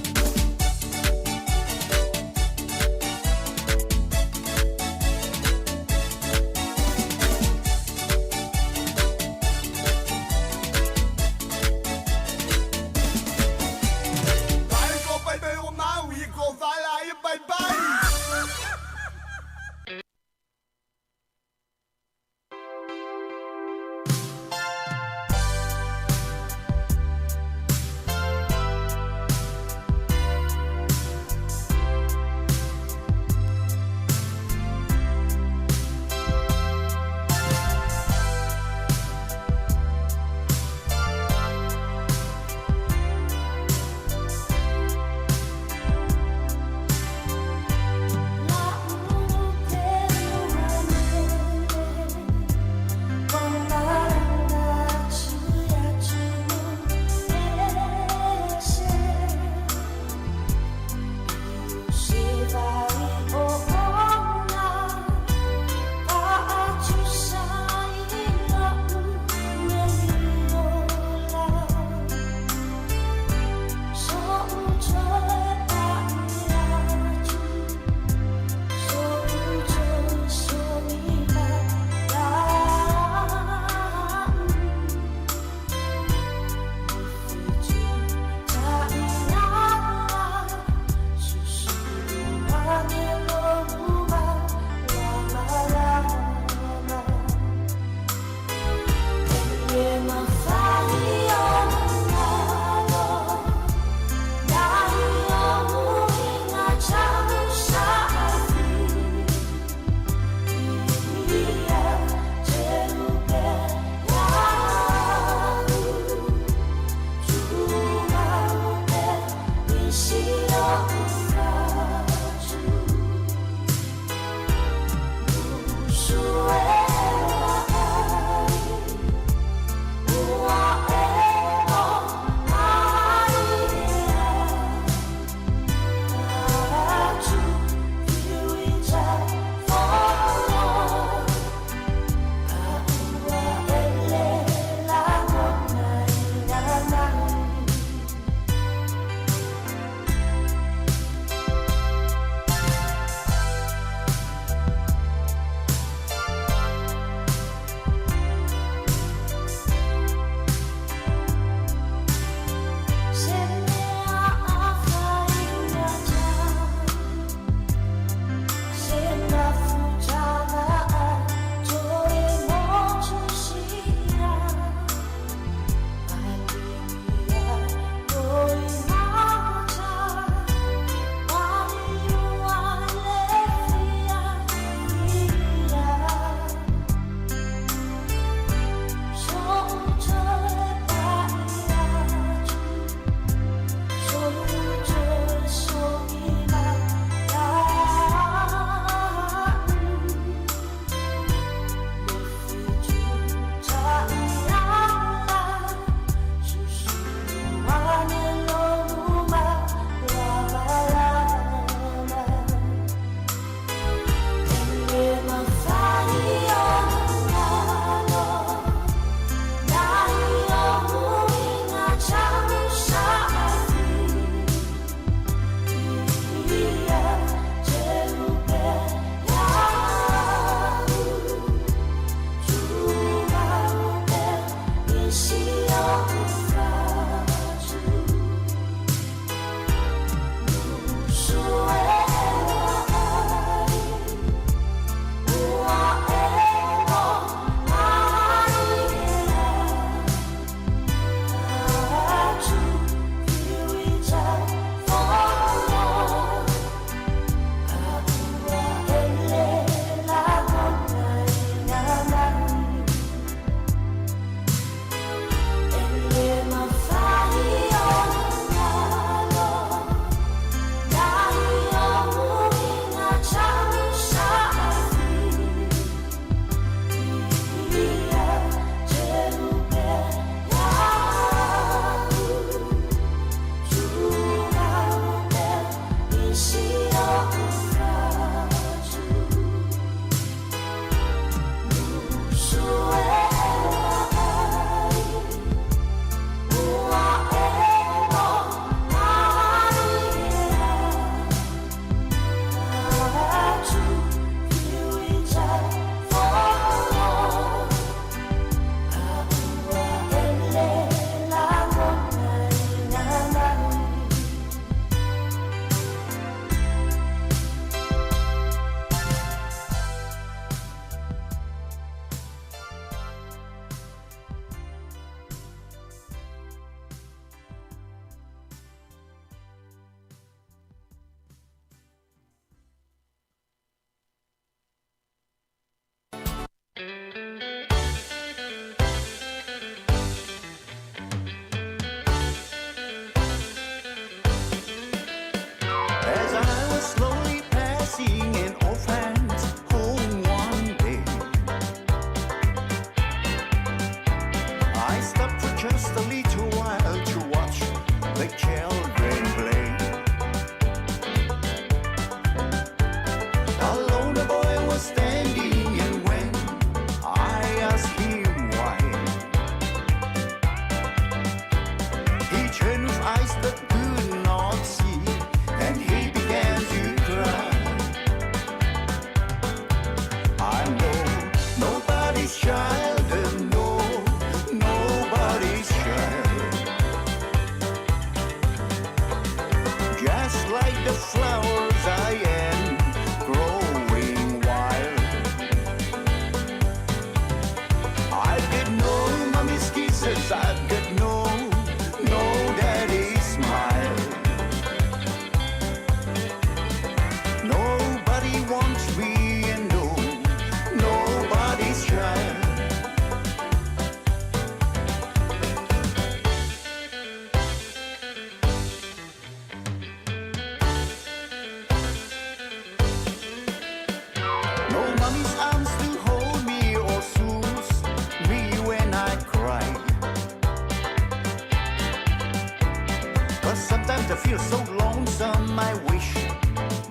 feel so lonesome, I wish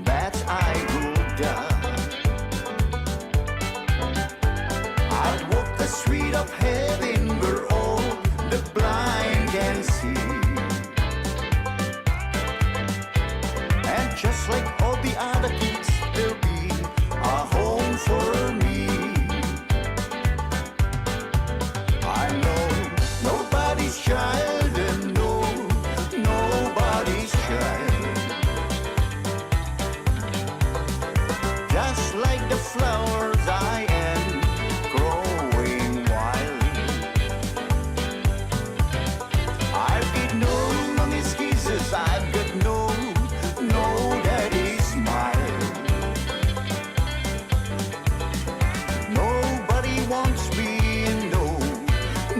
that I would die. I'd walk the street of heaven where all the blind can see. And just like all the other kids, there'll be a home for me. I know nobody's child, and no, nobody's child. Just like the flowers, I am growing wild. I've got no mommy's kisses, I've got no, no daddy's smile. Nobody wants me, and no,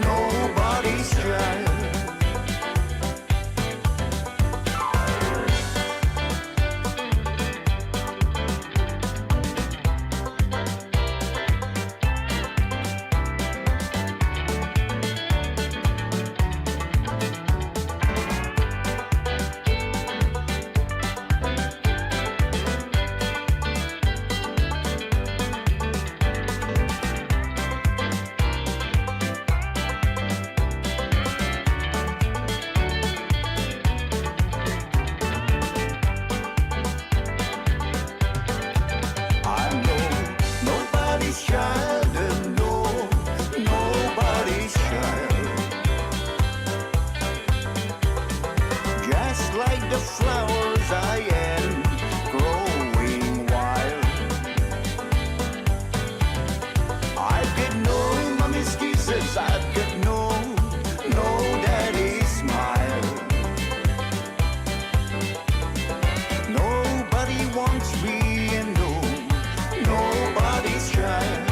nobody's child. I'm no nobody's child, and no nobody's child. Just like the flowers, I am growing wild. I've got no mommy's kisses, I've got no no daddy's smile. Nobody wants me, and no nobody's child.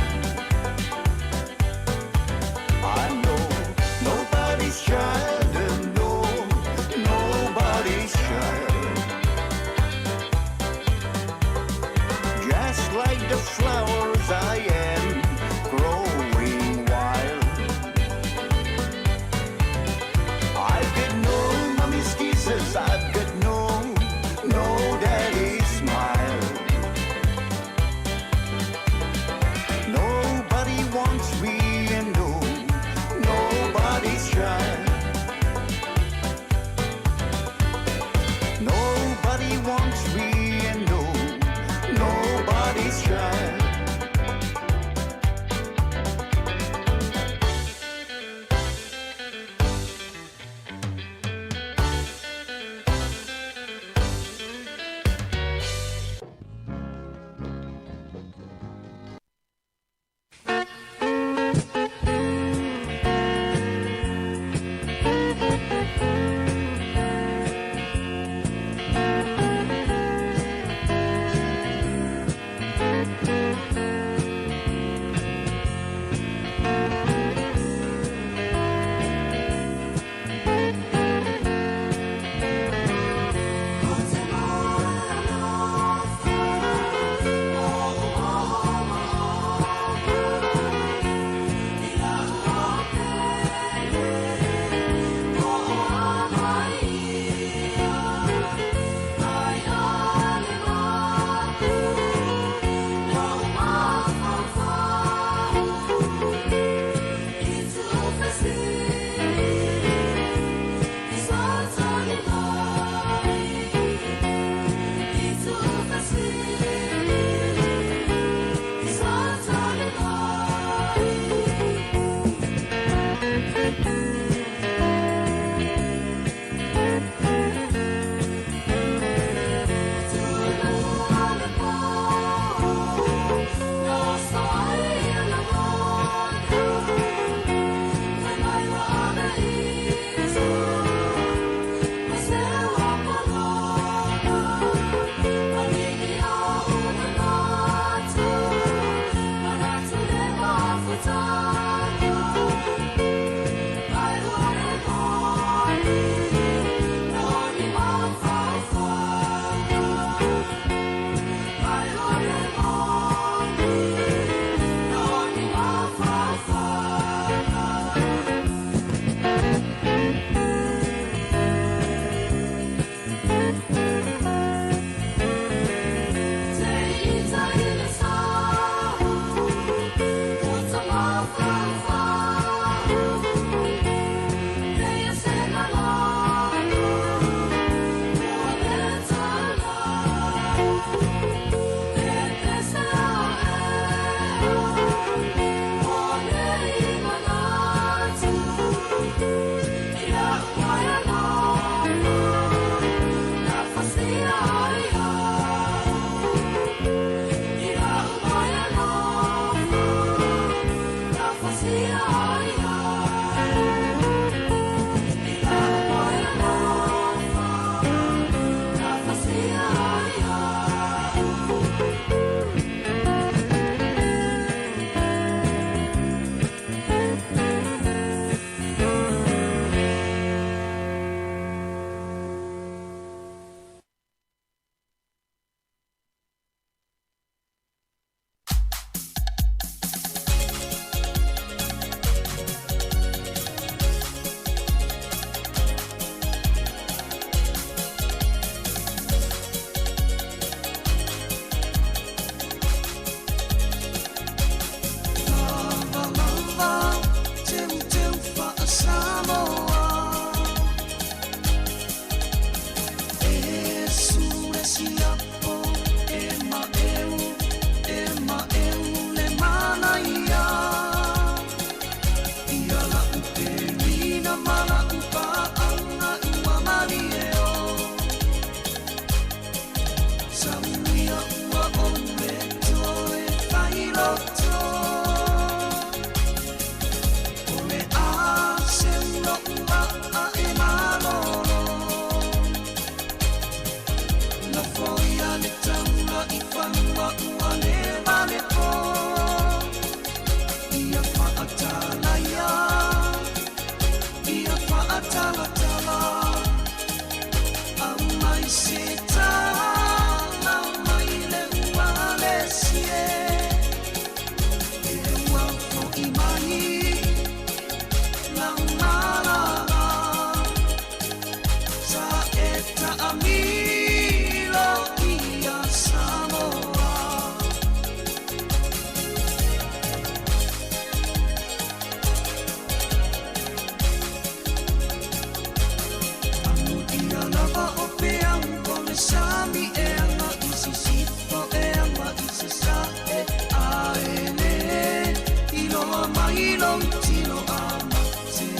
mai lou tino a mate.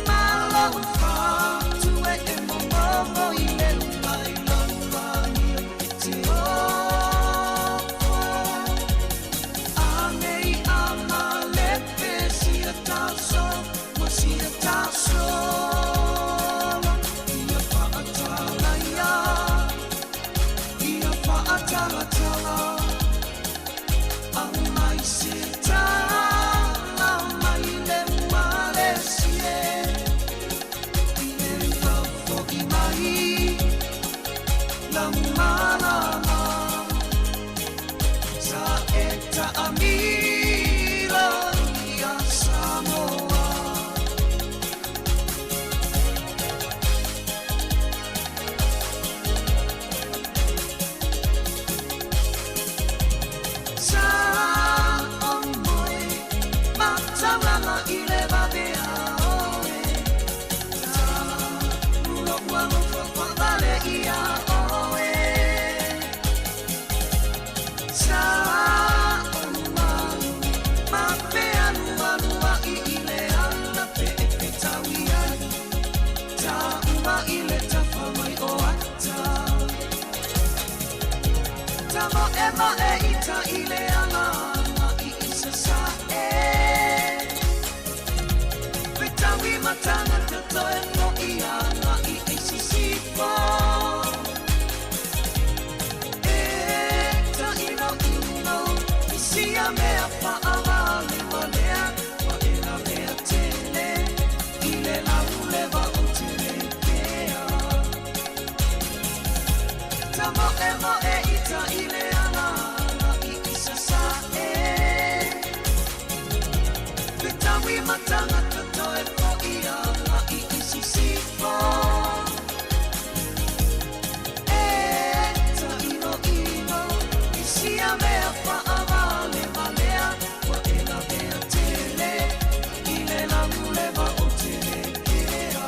Ma lou fatu e e momomo i le uma i lau lagi e te ofo. A nei a malepe sia taso ma sia tasolo. Ia whaatala ia, ia whaatalatala. A mai se tala mai le ualesi e. I le faufo'i mai lau malama. Sa e taamilo ia Samoa. Sa o moe mataulanga i le vavea oe. Ta ulo ua lofo whaavale ia oe. Sa o malu ma pe alu alu ai i le ala pe e pe taui ai. Ta uma i le tafa mai o ata. Ta mo e ma e ita i le ala i isa sa e. Pe taui matanga te toe mo i ana i e sisipo. E ta ino ino i sia mea whaavale walea wa e la mea tele i le lau lewa o te le pea. Ta mo e mo e ita i le ala i isa sa e. Pe taui matanga te toe mo i ana i isisipo. E ta ino ino i sia mea whaavale walea wa e la mea tele i le lau lewa o te le pea.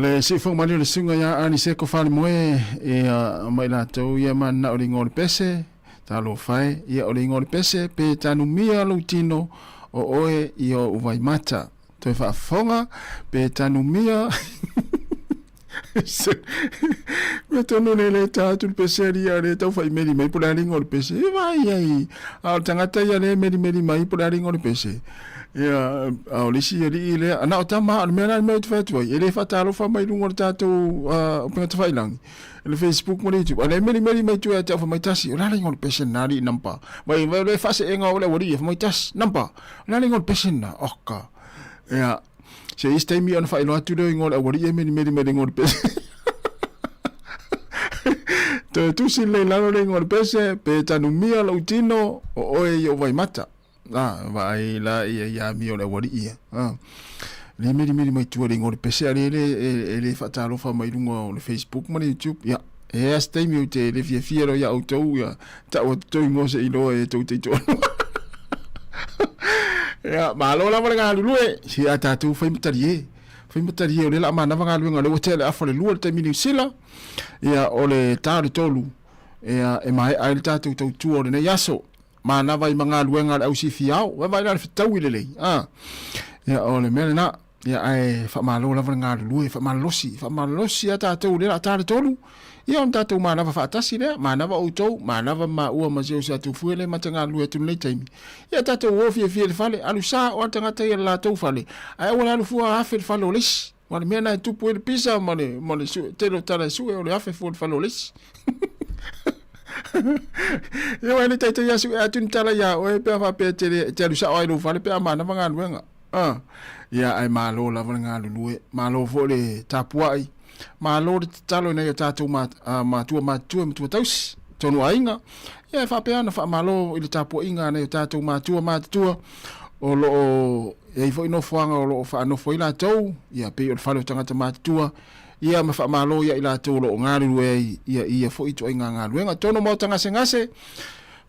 Le siufoga malie o le susuga ia Aniseko Falemoe, ia ma i latou ia mananao i le igoa o le pese, talofa e, ia o le igoa o le pese, pe tanumia lou tino o oe i ou vaimata. Toe faafofoga, pe tanumia Mea tonu le le tā atu le pese ali ia le tau whai meri mai po le alinga o le pese. E vai ai. A o le tangata ia le meri meri mai po le alinga o le pese. Ia, a o le isi alii lea, ana o tama, o le mea la le mea ou te fai atu ai, e le faatalofa mai luga o le tatou upega tafailangi, le Facebook ma le YouTube, a le melimeli mai tua ia te au fai mai tasi, o le ala ingoa o le pese lena alii nampa. Vai, vai o le faaseega o le aualii, fai mai tasi, nampa, o le ala ingoa o le pese lena, oka. Ia, se isi taimi ona faailoa atu lea o ingoa o le aualii e melimeli mai le ingoa o le pese. Toe tusi lelei i lalo le ingoa o le pese, pe tanumia lou tino, o oe i ou vaimata. A, vaai la ia i amio o le aualii ia. A, le melimeli mai tua le ingoa o le pese, a le le, e, e le faatalofa mai luga o le Facebook ma le YouTube. Ia, e a se taimi ou te le fiafia loa ia outou, ia, tau atu tou ingoa se i loa e tou te toalua. Ia, malo lava le galulue. Si a tatou fai matalie. Fai matalie o le la manava galuega le ua tea le afa le lua le taimi Niu Sila. Ia, o le tā o le tolu. Ia, e maea ai le tatou tautua o lenei aso. Manava ai ma galuega a le ausifiao. Vaavaai la le fetaui lelei. A. Ia, o le mea lena. Ia, ae faamalo lava le galulue, faamalolosi, faamalolosi a tatou lea la ta le tolu. Ia, ona tatou manava faatasi lea, manava outou, manava maua ma si o sa tufue le mata galulue atu lenei taimi. Ia, tatou o fiafia i le fale, alu sa o a tagata ia le latou fale, ae aua le alu fua afe le fale o le isi. Ma le mea na e tupu ai le pisa ma le, ma le sue, tele o tala e sue o le afe fua le fale o le isi. Ia wai le taitai asu e atu ni tala ia oe pe a faapea te, le, te alu sao ai lou fale pe a manava galuega. Ah, ia ae malo lava le galulue, malo foi le tapuai, malo le tatalo i nai o tatou ma, uh, matua matutua matua tausi, tonu aiga. Ia e faapea ona faamalo i le tapuaiga a nai o tatou matua matutua o loo E i ai foi nofoaga o lo o faanofo ai latou, ia pei o le fale o tagata matutua, ia ma faamalo ia i latou o lo o galulue ai ia i ia foi ituaiga galuega. Tonu maota gasegase,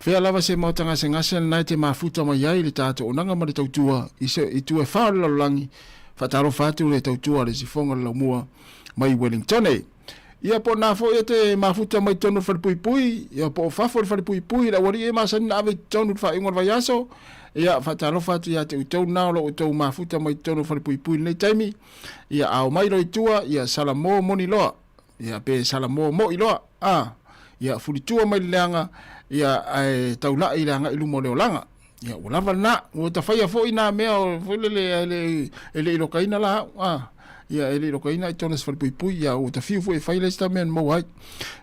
fea lava se maota gasegase lena e te mafuta mai ai le tato'onaga ma le tautua i se itu e fa o le lalolagi, faatalofa atu le tautua a le Sifoga o le Laumua mai Wellingtone. Ia po o na foi e te mafuta mai totonu o le falepuipui, ia po o fafo o le falepuipui, le aualii e masani na ave i totonu i le faaiuga o le vaiaso, ia faatalofa atu ia te outou na o lo outou mafuta mai totonu o le falepuipui i lenei taimi, ia a omai loa i tua, ia salamo moni loa, ia pe salamo moi loa, a, ia fulitua mai le leaga, ia ae taulai i le agai i luma o le olaga. Ia ua lava lena, ua ta faia foi nā mea o foi lele e le e le i lokaina la au, a ia e le i lokaina i tona se falepuipui, ia ua ta fiu foi e fai le isi ta mea na maua ai.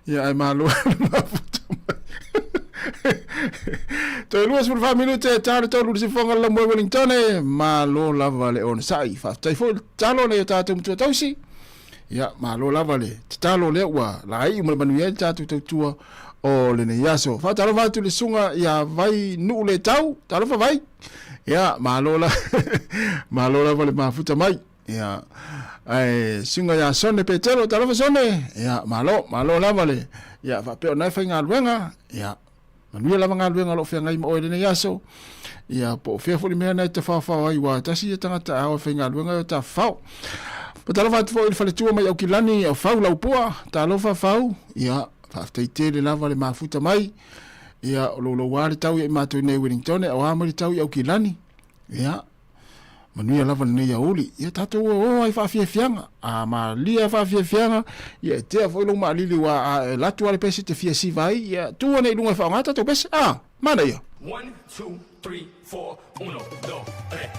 Ia ae malo le mafuta mai. Toe 24 minute e tā le tolu le sifoga le Laumua Wellington e malo lava le onosai. Faafetai foi le tatalo nei o tatou matua tausi. Ia, malo lava le tatalo lea ua laei ma le manuia ai le tatou tautua o lenei aso. Faatalofa atu le susuga ia Vai Nuu le Tau, talofa Vai. Ia, malo la, malo lava le mafuta mai. Ia, ae susuga ia Sone Petero, talofa Sone. Ia, malo, malo lava le, ia, faapea ona e faigaluega. Ia, manuia lava galuega o lo o feagai ma oe i lenei aso. Ia, po o fea foi le mea na e tafaofao ai, ua tasi ia tagata a o e faigaluega e o tafafao. Faatalofa atu foi i le faletua mai Aukilani, o Fau Laupua, talofa Fau, ia, faafetai tele lava le mafuta mai. Ia, o lou lou le tau ia i matou nei Wellington, o a mai le tau i Aukilani. Ia, manuia lava lenei aoauli. Ia tatou o ai faafiafiaga. A malia faafiafiaga, ia e tea foi lou maalili ua a e latu a le pese te fia siva ai, ia tu ane i luga e faaaoga tatou pese. A, manaia. One, two, three, four, uno, dos, tres.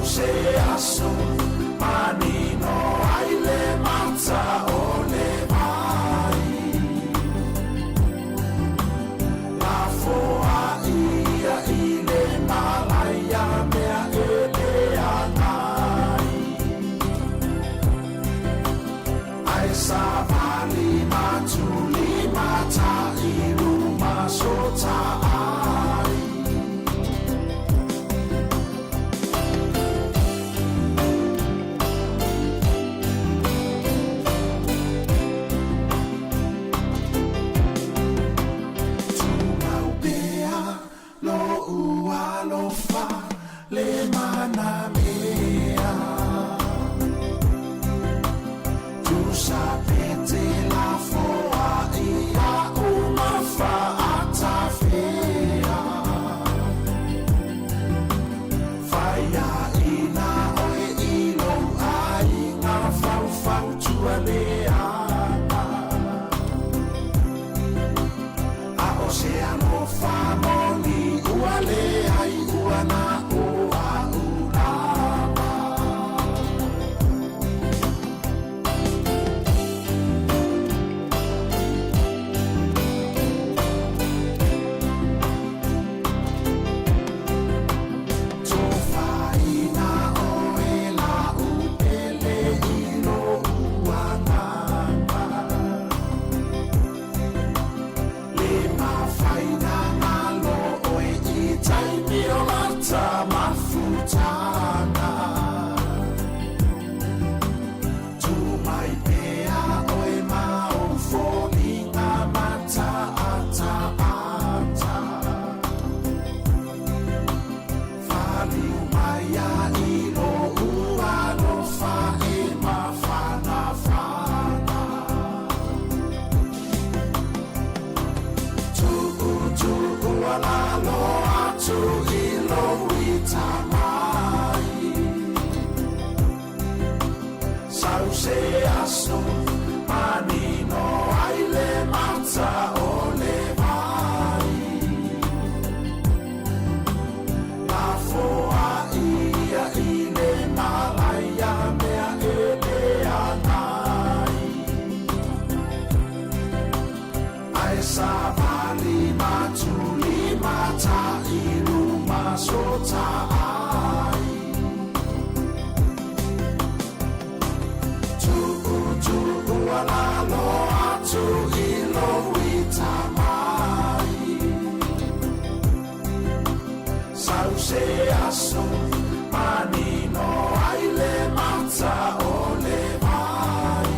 Sau se aso manino ai le mata o le vai. Lafoa ia i le malaia mea e le agai. Ai savali matuli mata i luma sota ai. Tumau pea lo'u alofa le manamea. Tusa pete lafoa ia uma fa'atafea. Faiaina oe i lou aiga faufautua leaga. A o se alofa moni ua leai ua na o a'u lava. Tofaina oe la'u pele i lo'u agaga. Le mafaina galo oe i taimi o lata mafutaga. Tu mai pea oe ma ou foliga mata'ata'ata. Faliu mai ia i lo'u alofa e mafanafana. Tu'utu'u alalo atu i lou itamai. Sau se aso manino ai le mata o le vai. Lafoa ia i le malaia mea e le agai. Ai savali matuli mata i luma sota ai. Tu'utu'u alalo atu i lou itamai. Sau se aso manino ai le mata o le vai.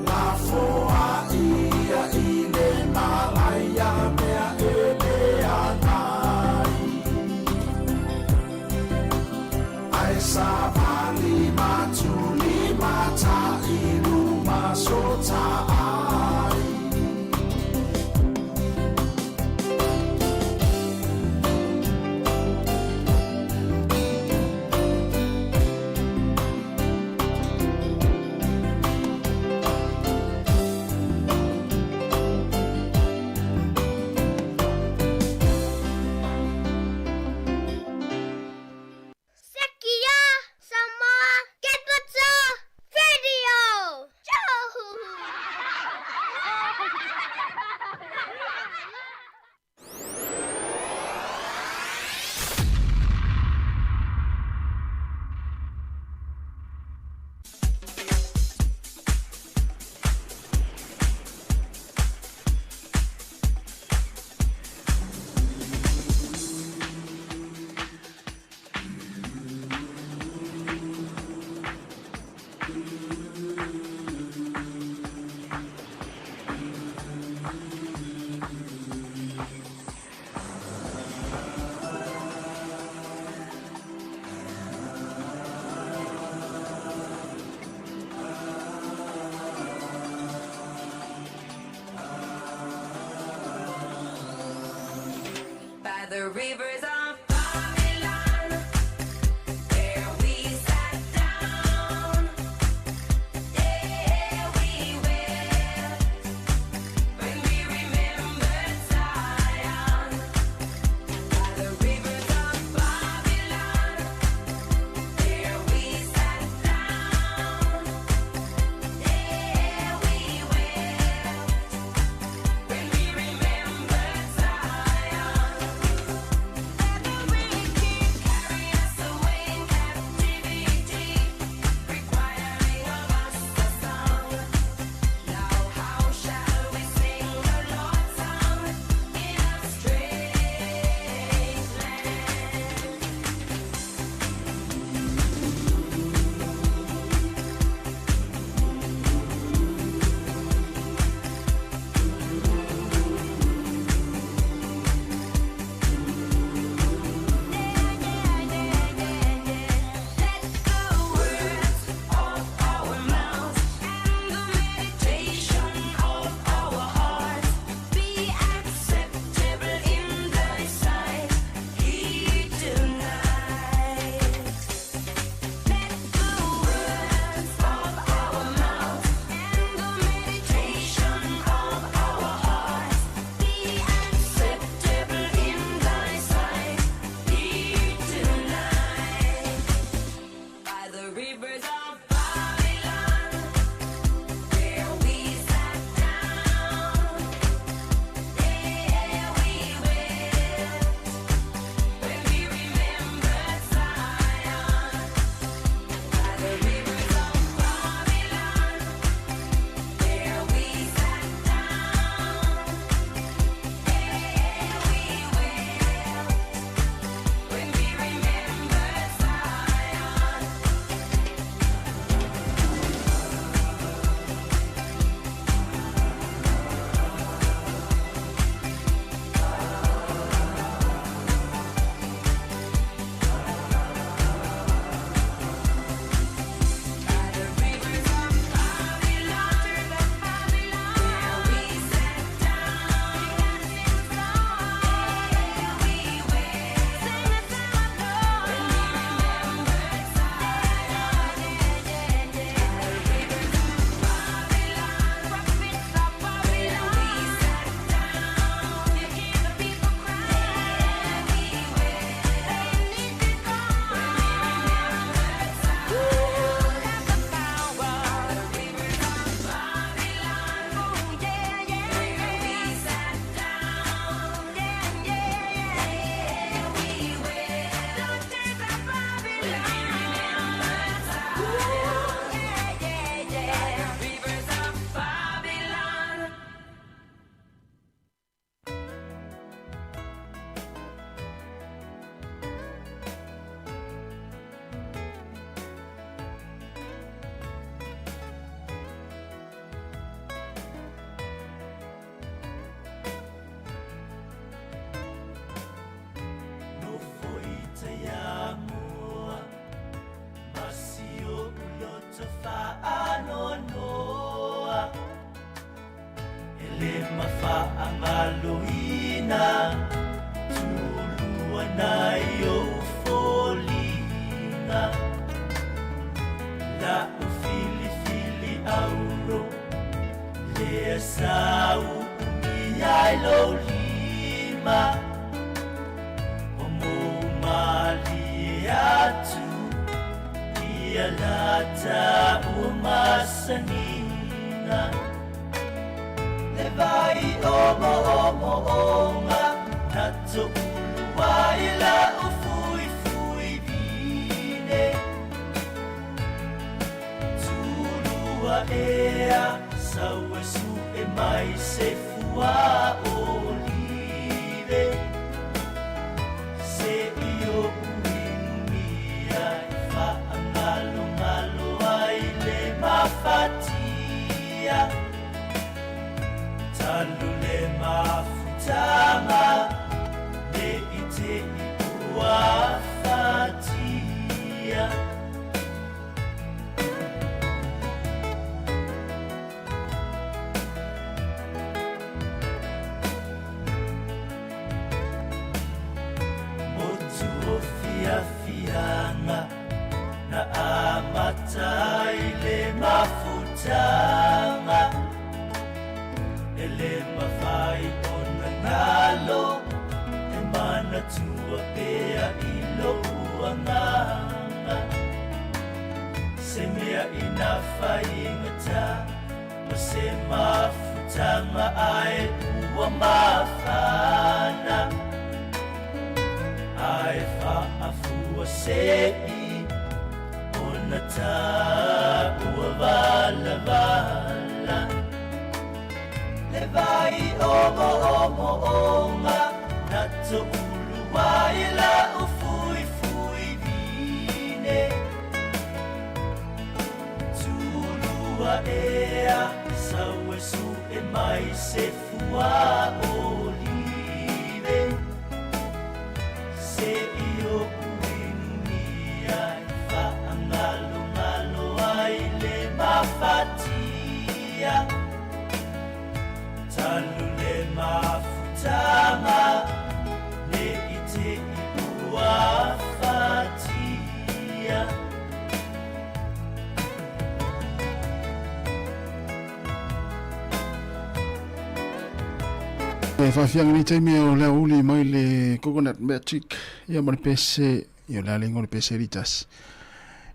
Lafoa ia i le malaia mea e le agai. Ai savali matuli mata i luma sota ai. Sekia Samoa Capital Radio. By the rivers of Babylon, there we sat down. Yeah, we wept when we remembered Zion. By the rivers of Faagaloina Tulua nai ou foliga La'u filifili auro Lea sa uumia ai lou lima O mou malie atu Ia lata ua masaniga Le vai omoomo'oga Na to'ulu ai la'u fuifui vine Tulua ea sau e su'e mai se fua olive Se'i o'u inumia e fa'agalogalo ai le mafatia Talu le mafutaga ne i te'i ua fatia. Motu o fiafiaga na amata ai le mafutaga E le mafai ona galo e manatua pea i lou agaga Se mea ina faigata ma se mafutaga ae ua mafana Ae faafua se'i ona taua valavala Le vai omoomo'oga na to'ulu ai la'u fuifui vine Tulua ea sau e su'e mai se fua olive Se'i o'u inumia e fa'agalogalo ai le mafatia Talu le mafutaga ne i te'i ua fatia. E faafiaga nei taimi o le aoauli mai le Coconut Magic ia ma le pese ia o le a le igoa o le pese Ritas.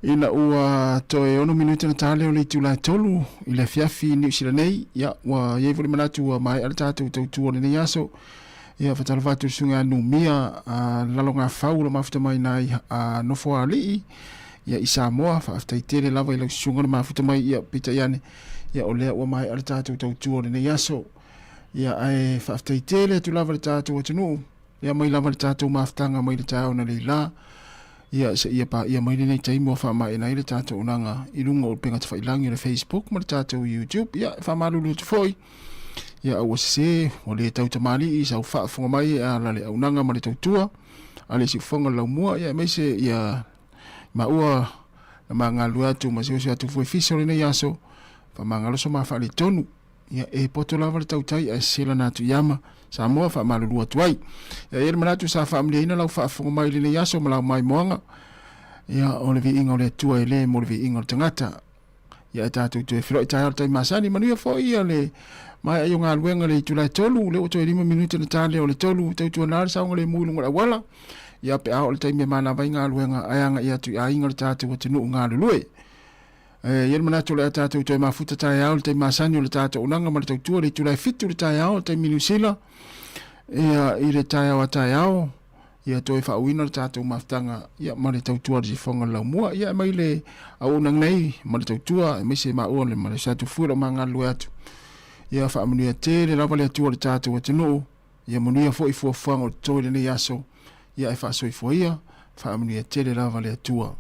Ina ua toe 6 minute na tale o le itula e 3 i le afiafi i Niu Sila nei, ia ua i ai foi le manatu ua maea le tatou tautua o lenei aso. Ia faatalofa atu i le susuga ia Numia a Lalogafau o lo o mafuta mai nai a Nofoalii ia i Samoa. Faafetai tele lava i lau susuga le mafuta mai ia peitai ane ia o lea ua maea le tatou tautua o lenei aso. Ia ae faafetai tele atu lava i le tatou atunuu ia mai lava le tatou mafutaga mai le taeao analeila ia seia paia mai lenei taimi ua faamaeaina ai le tatou auaunaga i luga o upega tafailagi o le Facebook ma le tatou YouTube. Ia e faamalulu atu foi ia aua sese ua le tau tamalii sau faafofoga mai e ala le auaunaga ma le tautua a le siufofoga le laumua ia aemaise ia maua na magalulue atu ma siosio atu foi fiso lenei aso faamagalo so ma faaletonu. Ia, e poto lava le tautai ae sese lana atu i ama. Samoa faamalulu atu ai. Ia, e i ai le manatu sa faamaliaina lau faafofoga mai i lenei aso ma lau maimoaga. Ia, o le viiga o le Atua e le mo le viiga o le tagata. Ia, e tatou toe feiloai taeao i le taimi masani. Manuia foi ia le maea ai o galuega i le itula e 3, lea ua toe 5 minute ona ta lea o le 3, tautuana le saogalemu i luga o le auala. Ia, pe a oo i le taimi e manava ai galuega ae agai atu i aiga o le tatou atunuu galulue. E i ai le manatu o le a tatou toe mafuta taeao i le taimi masani o le tatou auaunaga ma le tautua i le itula e 7 i le taeao i le taimi Niu Sila, ia, i le taeao a taeao, ia toe faauuina le tatou mafutaga ia, ma le tautua a le sifoga o le laumua. Ia, mai le auaunaga nei ma le tautua, aemaise maua le ma le Satufue o lo o magalulue atu. Ia faamanuia tele lava le Atua i le tatou atunuu. Ia manuia foi fuafuaga o totoe i lenei aso. Ia e faasoifua ia, faamanuia tele lava le Atua.